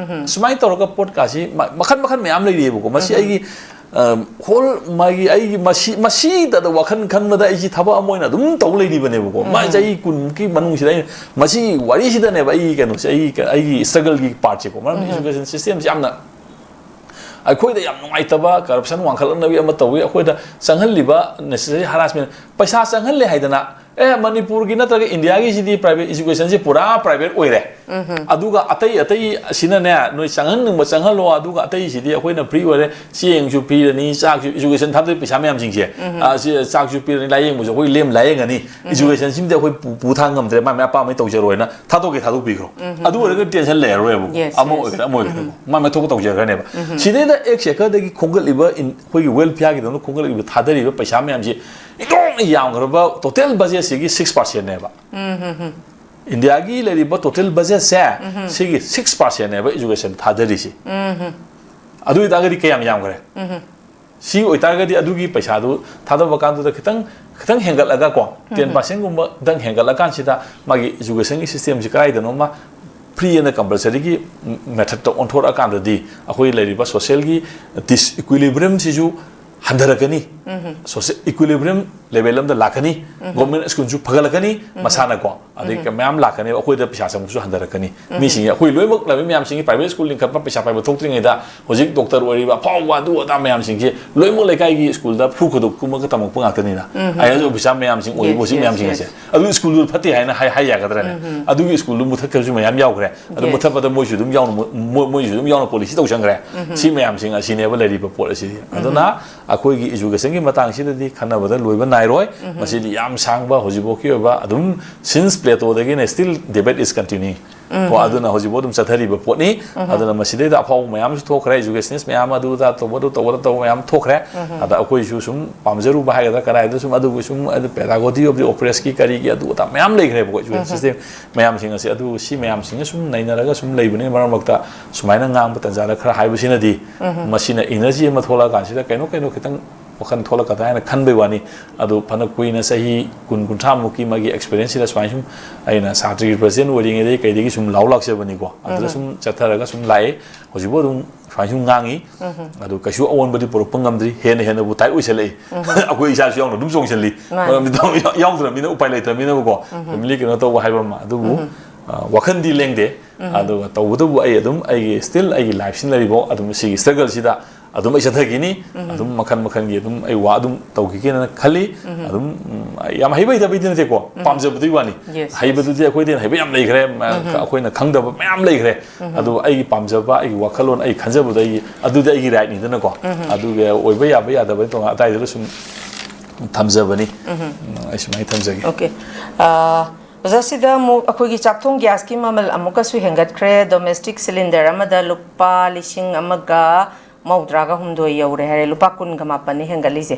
ꯁꯨꯃꯥꯏꯅ ꯇꯧꯔꯒ ꯄꯣꯠꯀꯥꯁꯤ ꯃ-, ꯃꯈꯟ ꯃꯈꯟ ꯃꯌꯥꯝ ꯂꯩꯔꯤꯑꯕꯀꯣ꯫ ꯃꯁꯤ ꯑꯩꯒꯤ, ꯑ, ꯍꯣꯜ ꯃꯥꯒꯤ ꯑꯩꯒꯤ ꯃꯁꯤ, ꯃꯁꯤꯗ ꯋꯥꯈꯜ ꯈꯟꯕꯗ ꯑꯩꯁꯤ ꯊꯕꯛ ꯑꯃ ꯑꯣꯏꯅ ꯑꯗꯨꯝ ꯇꯧ ꯂꯩꯔꯤꯕꯅꯦꯕꯀꯣ꯫ ꯃꯥ ꯆꯍꯤ ꯀꯨꯟꯃꯨꯛꯀꯤ ꯃꯅꯨꯡꯁꯤꯗ ꯑꯩꯅ ꯃꯁꯤ ꯋꯥꯔꯤꯁꯤꯗꯅꯦꯕ ꯑꯩꯒꯤ ꯀꯩꯅꯣꯁꯦ, ꯑꯩꯒꯤ, ꯑꯩꯒꯤ ꯁ꯭ꯇ꯭ꯔꯒꯜꯒꯤ ꯄꯥꯔꯠꯁꯦꯀꯣ꯫ ꯃꯔꯝꯗꯤ ꯏꯖꯨꯀꯦꯁꯟ ꯁꯤꯁꯇꯦꯝꯁꯦ ꯌꯥꯝꯅ ꯑꯩꯈꯣꯏꯗ ꯌꯥꯝ ꯅꯨꯡꯉꯥꯏꯇꯕ, ꯀꯔꯞꯁꯟ ꯋꯥꯡꯈꯠꯂꯛꯅꯕꯤ ꯑꯃ ꯇꯧꯏ꯫ ꯑꯩꯈꯣꯏꯗ ꯆꯪꯍꯜꯂꯤꯕ ꯅꯦꯁꯦꯁꯔꯤ ꯍꯔꯥꯁꯃꯦꯟ, ꯄꯩꯁꯥ ꯆꯪꯍꯜꯂꯦ ꯍꯥꯏꯗꯅ ꯑꯦ, ꯃꯅꯤꯄꯨꯔꯒꯤ ꯅꯠꯇ꯭ꯔꯒ ꯏꯟꯗꯤꯌꯥꯒꯤꯁꯤꯗꯤ private educationꯁꯦ ꯄꯨꯔꯥ private ꯑꯣꯏꯔꯦ꯫ ꯑꯗꯨꯒ ꯑꯇꯩ ꯑꯇꯩ ꯑꯁꯤꯅꯅꯦ, ꯅꯣꯏ ꯆꯪꯍꯟꯅꯤꯡꯕ ꯆꯪꯍꯜꯂꯣ, ꯑꯗꯨꯒ ꯑꯇꯩꯁꯤꯗꯤ ꯑꯩꯈꯣꯏꯅ free ꯑꯣꯏꯔꯦ, ꯆꯦꯡꯁꯨ ꯄꯤꯔꯅꯤ, ꯆꯥꯛꯁꯨ, education ꯊꯥꯗꯣꯏ ꯄꯩꯁꯥ ꯃꯌꯥꯝꯁꯤꯡꯁꯦ, ꯑ, ꯁꯤ ꯆꯥꯛꯁꯨ ꯄꯤꯔꯅꯤ, ꯂꯥꯏꯌꯦꯡꯕꯁꯨ ꯑꯩꯈꯣꯏ ꯂꯦꯝ ꯂꯥꯏꯌꯦꯡꯉꯅꯤ, educationꯁꯤꯃꯗꯤ ꯑꯩꯈꯣꯏ ꯄꯨ-, ꯄꯨ ꯊꯥꯡ ꯉꯝꯗ꯭ꯔꯦ, ꯃꯥꯏ ꯃꯥꯏ ꯑꯄꯥꯝꯕꯩ ꯇꯧꯖꯔꯣꯅ ꯊꯥꯗꯣꯛꯀꯦ ꯊꯥꯗꯣꯛꯄꯤꯈ꯭ꯔꯣ꯫ ꯑꯗꯨ ꯑꯣꯏꯔꯒꯗꯤ tension ꯂꯩꯔꯔꯣꯏꯕꯀꯣ꯫ Yes, ꯑꯃ yes. ꯑꯣꯏꯒꯦꯔꯥ ꯑꯃ ꯑꯣꯏꯒꯦꯔꯥꯀꯣ, ꯃꯥꯏ ꯃꯥꯏ ꯊꯣꯛꯄ ꯇꯧꯖꯈ꯭ꯔꯅꯦꯕ꯫ ꯁꯤꯗꯩꯗ exchequerꯗꯒꯤ ꯈꯣꯝꯒꯠꯂꯤꯕ ꯏꯟ-, ꯑꯩꯈꯣꯏꯒꯤ welfareꯒꯤꯗꯃꯛꯇ ꯈꯣꯝꯒꯠꯂꯤꯕ ꯊꯥꯗꯔꯤꯕ ꯄꯩꯁꯥ ꯃꯌꯥꯝꯁꯤ ꯏꯇꯣꯡꯅ ꯌꯥꯝꯈ꯭ꯔꯕ, total budgetꯁꯤꯒꯤ six percentꯅꯦꯕ꯫ ꯏꯟꯗꯤꯌꯥꯒꯤ ꯂꯩꯔꯤꯕ total budgetꯁꯦ ꯁꯤꯒꯤ six percentꯅꯦꯕ education ꯊꯥꯗꯔꯤꯁꯤ꯫ ꯑꯗꯨ ꯑꯣꯏꯇꯥꯔꯒꯗꯤ ꯀꯌꯥꯝ ꯌꯥꯝꯈ꯭ꯔꯦ? ꯁꯤ ꯑꯣꯏꯇꯥꯔꯒꯗꯤ ꯑꯗꯨꯒꯤ ꯄꯩꯁꯥꯗꯨ ꯊꯥꯗꯕ ꯀꯥꯟꯗꯨꯗ ꯈꯤꯇꯪ, ꯈꯤꯇꯪ ꯍꯦꯟꯒꯠꯂꯒ ꯀꯣ, ten percentꯒꯨꯝꯕ ꯈꯤꯇꯪ ꯍꯦꯟꯒꯠꯂꯀꯥꯟꯁꯤꯗ ꯃꯥꯒꯤ educationꯒꯤ systemꯁꯤ ꯀꯗꯥꯏꯗꯅꯣꯃ free and compulsoryꯒꯤ methodꯇ ꯑꯣꯟꯊꯣꯔꯛꯑꯀꯥꯟꯗꯗꯤ ꯑꯩꯈꯣꯏ ꯂꯩꯔꯤꯕ socialꯒꯤ disequilibriumꯁꯤꯁꯨ ꯍꯟꯊꯔꯛꯀꯅꯤ꯫ Social equilibrium level ꯑꯃꯗ ꯂꯥꯛꯀꯅꯤ꯫ Government schoolꯁꯨ ꯐꯒꯠꯂꯛꯀꯅꯤ ꯃꯁꯥꯅꯀꯣ꯫ ꯑꯗꯩ ꯃꯌꯥꯝ ꯂꯥꯛꯀꯅꯤ, ꯑꯩꯈꯣꯏꯗ ꯄꯩꯁꯥ ꯆꯪꯕꯁꯨ ꯍꯟꯊꯔꯛꯀꯅꯤ꯫ ꯃꯤꯁꯤꯡ, ꯑꯩꯈꯣꯏ ꯂꯣꯏꯅꯃꯛ ꯂꯩꯕ ꯃꯌꯥꯝꯁꯤꯡꯒꯤ private school ꯂꯤꯡꯈꯠꯄ, ꯄꯩꯁꯥ ꯄꯥꯏꯕ ꯊꯣꯛꯇ꯭ꯔꯤꯉꯩꯗ ꯍꯧꯖꯤꯛ doctor ꯑꯣꯏꯔꯤꯕ ꯑꯐꯥꯎꯕ ꯑꯗꯨ ꯑꯗꯥ ꯃꯌꯥꯝꯁꯤꯡꯁꯦ ꯂꯣꯏꯅꯃꯛ ꯂꯩꯀꯥꯏꯒꯤ schoolꯗ ꯐꯨ ꯈꯨꯗꯣꯞ ꯀꯨꯝꯃꯒ ꯇꯝꯃꯛꯄ ꯉꯥꯛꯇꯅꯤꯅ꯫ IAS officer ꯃꯌꯥꯝꯁꯤꯡ ꯑꯣꯏꯔꯤꯕ Yes, ꯍꯧꯖꯤꯛ yes, ꯃꯌꯥꯝꯁꯤꯡ yes, ꯑꯁꯦ꯫ ꯑꯗꯨ schoolꯗꯨ ꯐꯠꯇꯦ ꯍꯥꯏꯅ ꯍꯥꯏ, ꯍꯥꯏ ꯌꯥꯒꯗ꯭ꯔꯅꯦ? ꯑꯗꯨꯒꯤ schoolꯗꯨ ꯃꯨꯊꯠꯈ꯭ꯔꯁꯨ ꯃꯌꯥꯝ ꯌꯥꯎꯈ꯭ꯔꯦ꯫ ꯑꯗꯨ Yes. ꯃꯨꯊꯠꯄꯗ ꯃꯣꯏꯁꯨ ꯑꯗꯨꯝ ꯌꯥꯎꯅ, ꯃꯣꯏ, ꯃꯣꯏꯁꯨ ꯑꯗꯨꯝ ꯌꯥꯎꯅ policy ꯇꯧꯁꯟꯈ꯭ꯔꯦ꯫ ꯁꯤ ꯃꯌꯥꯝꯁꯤꯡ ꯑꯁꯤꯅꯦꯕ ꯂꯩꯔꯤꯕ ꯄꯣꯠ ꯑꯁꯤꯗꯤ꯫ ꯑꯗꯨꯅ ꯑꯩꯈꯣꯏꯒꯤ educationꯒꯤ ꯃꯇꯥꯡꯁꯤꯗꯗꯤ ꯈꯟꯅꯕꯗ ꯂꯣꯏꯕ ꯅꯥꯏꯔꯣꯏ꯫ ꯃꯁꯤꯗꯤ ꯌꯥꯝ ꯁꯥꯡꯕ ꯍꯧꯖꯤꯛꯐꯥꯎꯒꯤ ꯑꯣꯏꯕ ꯑꯗꯨꯝ since Platoꯗꯒꯤꯅ still debate is continuing꯫ ꯀꯣ, ꯑꯗꯨꯅ ꯍꯧꯖꯤꯛꯐꯥꯎ ꯑꯗꯨꯝ ꯆꯠꯊꯔꯤꯕ ꯄꯣꯠꯅꯤ꯫ ꯑꯗꯨꯅ ꯃꯁꯤꯗꯩꯗ ꯑꯐꯥꯎꯕ ꯃꯌꯥꯝꯁꯨ ꯊꯣꯛꯈ꯭ꯔꯦ, educationist ꯃꯌꯥꯝ ꯑꯗꯨ ꯑꯗꯥ ꯇꯧꯕ ꯑꯗꯨ ꯇꯧꯕ ꯇꯧꯕ ꯃꯌꯥꯝ ꯊꯣꯛꯈ꯭ꯔꯦ꯫ ꯑꯗ ꯑꯩꯈꯣꯏꯁꯨ ꯁꯨꯝ ꯄꯥꯝꯖꯔꯨꯕ ꯍꯥꯏꯒꯗ꯭ꯔꯥ, ꯀꯗꯥꯏꯗ ꯁꯨꯝ ꯑꯗꯨꯕꯨ ꯁꯨꯝ ꯑꯗꯨ pedagogy of the oppressedꯀꯤ ꯀꯔꯤꯒꯤ ꯑꯗꯨ ꯑꯗꯥ ꯃꯌꯥꯝ ꯂꯩꯈ꯭ꯔꯦꯕꯀꯣ, education system ꯃꯌꯥꯝꯁꯤꯡ ꯑꯁꯦ꯫ ꯑꯗꯨ ꯁꯤ ꯃꯌꯥꯝꯁꯤꯡꯅ ꯁꯨꯝ ꯅꯩꯅꯔꯒ ꯁꯨꯝ ꯂꯩꯕꯅꯤꯅ ꯃꯔꯛ ꯃꯔꯛꯇ ꯁꯨꯃꯥꯏꯅ ꯉꯥꯡꯕ ꯇꯟꯖꯥꯗ ꯈꯔ ꯍꯥꯏꯕꯁꯤꯅꯗꯤ ꯃꯁꯤꯅ energy ꯑꯃ ꯊꯣꯛꯂꯛꯑꯀꯥꯟꯁꯤꯗ ꯀꯩꯅꯣ ꯀꯩꯅꯣ ꯈꯤꯇꯪ ꯋꯥꯈꯜ ꯊꯣꯛꯂꯛꯀꯗ꯭ꯔꯥ ꯍꯥꯏꯅ ꯈꯟꯕꯩ ꯋꯥꯅꯤ꯫ ꯑꯗꯨ ꯐꯅ ꯀꯨꯏꯅ ꯆꯍꯤ ꯀꯨꯟ ꯀꯨꯟꯊ꯭ꯔꯥꯃꯨꯛꯀꯤ ꯃꯥꯒꯤ experienceꯁꯤꯗ ꯁꯨꯃꯥꯏꯅ ꯁꯨꯝ ꯑꯩꯅ ꯁꯥꯇ꯭ꯔꯒꯤ president ꯑꯣꯏꯔꯤꯉꯩꯗꯒꯤ ꯀꯩꯗꯒꯤ ꯁꯨꯝ ꯂꯥꯎ ꯂꯥꯛꯆꯕꯅꯤꯀꯣ꯫ ꯑꯗꯨꯗ ꯁꯨꯝ ꯆꯠꯊꯔꯒ ꯁꯨꯝ ꯂꯥꯛꯑꯦ꯫ ꯍꯧꯖꯤꯛꯐꯥꯎ ꯑꯗꯨꯝ ꯁꯨꯃꯥꯏꯅ ꯁꯨꯝ ꯉꯥꯡꯉꯤ꯫ ꯑꯗꯨ ꯀꯩꯁꯨ ꯑꯑꯣꯟꯕꯗꯤ ꯄꯨꯔꯛꯄ ꯉꯝꯗ꯭ꯔꯤ꯫ ꯍꯦꯟꯅ ꯍꯦꯟꯅꯕꯨ tight ꯑꯣꯏꯁꯜꯂꯛꯏ꯫ ꯑꯩꯈꯣꯏ ꯏꯁꯥꯁꯨ ꯌꯥꯎꯅ ꯑꯗꯨꯝ ꯆꯣꯡꯁꯤꯜꯂꯤ꯫ ꯃꯥꯅꯤ꯫ ꯃꯔꯝꯗꯤ ꯌꯥꯎ-, ꯌꯥꯎꯗ꯭ꯔꯕꯅꯤꯅ ꯎꯄꯥꯏ ꯂꯩꯇ꯭ꯔꯕꯅꯤꯅꯀꯣ꯫ Family ꯀꯩꯅꯣ ꯇꯧꯕ ꯍꯥꯏꯕ ꯑꯃ꯫ ꯑꯗꯨꯕꯨ, ꯑ, ꯋꯥꯈꯜꯗꯤ ꯂꯦꯡꯗꯦ꯫ ꯑꯗꯨꯒ ꯇꯧꯕꯇꯕꯨ ꯑꯩ ꯑꯗꯨꯝ ꯑꯩꯒꯤ still ꯑꯩꯒꯤ lifeꯁꯤꯅ ꯂꯩꯔꯤꯐꯥꯎ ꯑꯗꯨꯝ ꯁꯤꯒꯤ struggleꯁꯤꯗ ꯑꯗꯨꯝ ꯑꯩ ꯆꯠꯊꯈꯤꯅꯤ꯫ ꯑꯗꯨꯝ ꯃꯈꯜ ꯃꯈꯜꯒꯤ ꯑꯗꯨꯝ ꯑꯩ ꯋꯥ ꯑꯗꯨꯝ ꯇꯧꯈꯤꯒꯦꯅ ꯈꯜꯂꯤ꯫ ꯑꯗꯨꯝ ꯎꯝ, ꯌꯥꯝ ꯍꯩꯕ ꯍꯩꯇꯕꯩꯗꯤ ꯅꯠꯇꯦꯀꯣ, ꯄꯥꯝꯖꯕꯗꯨꯒꯤ ꯋꯥꯅꯤ꯫ Yes, yes. ꯍꯩꯕꯗꯨꯗꯤ ꯑꯩꯈꯣꯏꯗꯩ ꯍꯩꯕ ꯌꯥꯝ ꯂꯩꯈ꯭ꯔꯦ꯫ ꯃ-, ꯑꯩꯈꯣꯏꯅ ꯈꯪꯗꯕ ꯃꯌꯥꯝ ꯂꯩꯈ꯭ꯔꯦ꯫ ꯑꯗꯨ ꯑꯩꯒꯤ ꯄꯥꯝꯖꯕ, ꯑꯩꯒꯤ ꯋꯥꯈꯜꯂꯣꯟ, ꯑꯩ ꯈꯟꯖꯕꯗꯣ ꯑꯩꯒꯤ, ꯑꯗꯨꯗꯤ ꯑꯩꯒꯤ rightꯅꯤꯗꯅꯀꯣ꯫ ꯑꯗꯨꯒ ꯑꯣꯏꯕ ꯌꯥꯕ ꯌꯥꯗꯕ ꯇꯣꯉꯥꯟ ꯑꯗꯥꯏꯗꯨꯗ ꯁꯨꯝ ꯊꯝꯖꯕꯅꯤ꯫ ꯎꯝ, ꯑꯩ ꯁꯨꯃꯥꯏꯅ ꯊꯝꯖꯒꯦ꯫ Okay. ꯑꯥ, ꯑꯣꯖꯥ, ꯁꯤꯗ ꯑꯃꯨꯛ ꯑꯩꯈꯣꯏꯒꯤ ꯆꯥꯛꯊꯣꯡ gasꯀꯤ ꯃꯃꯜ ꯑꯃꯨꯛꯀꯁꯨ ꯍꯦꯟꯒꯠꯈ꯭ꯔꯦ꯫ Domestic cylinder ꯑꯃꯗ ꯂꯨꯄꯥ ꯂꯤꯁꯤꯡ ꯑꯃꯒ ꯃꯧꯗ꯭ꯔꯥꯒ ꯍꯨꯝꯗꯣꯏ ꯌꯧꯔꯦ ꯍꯥꯏꯔꯦ, ꯂꯨꯄꯥ ꯀꯨꯟꯒ ꯃꯥꯄꯟꯅꯤ ꯍꯦꯟꯒꯠꯂꯤꯁꯦ꯫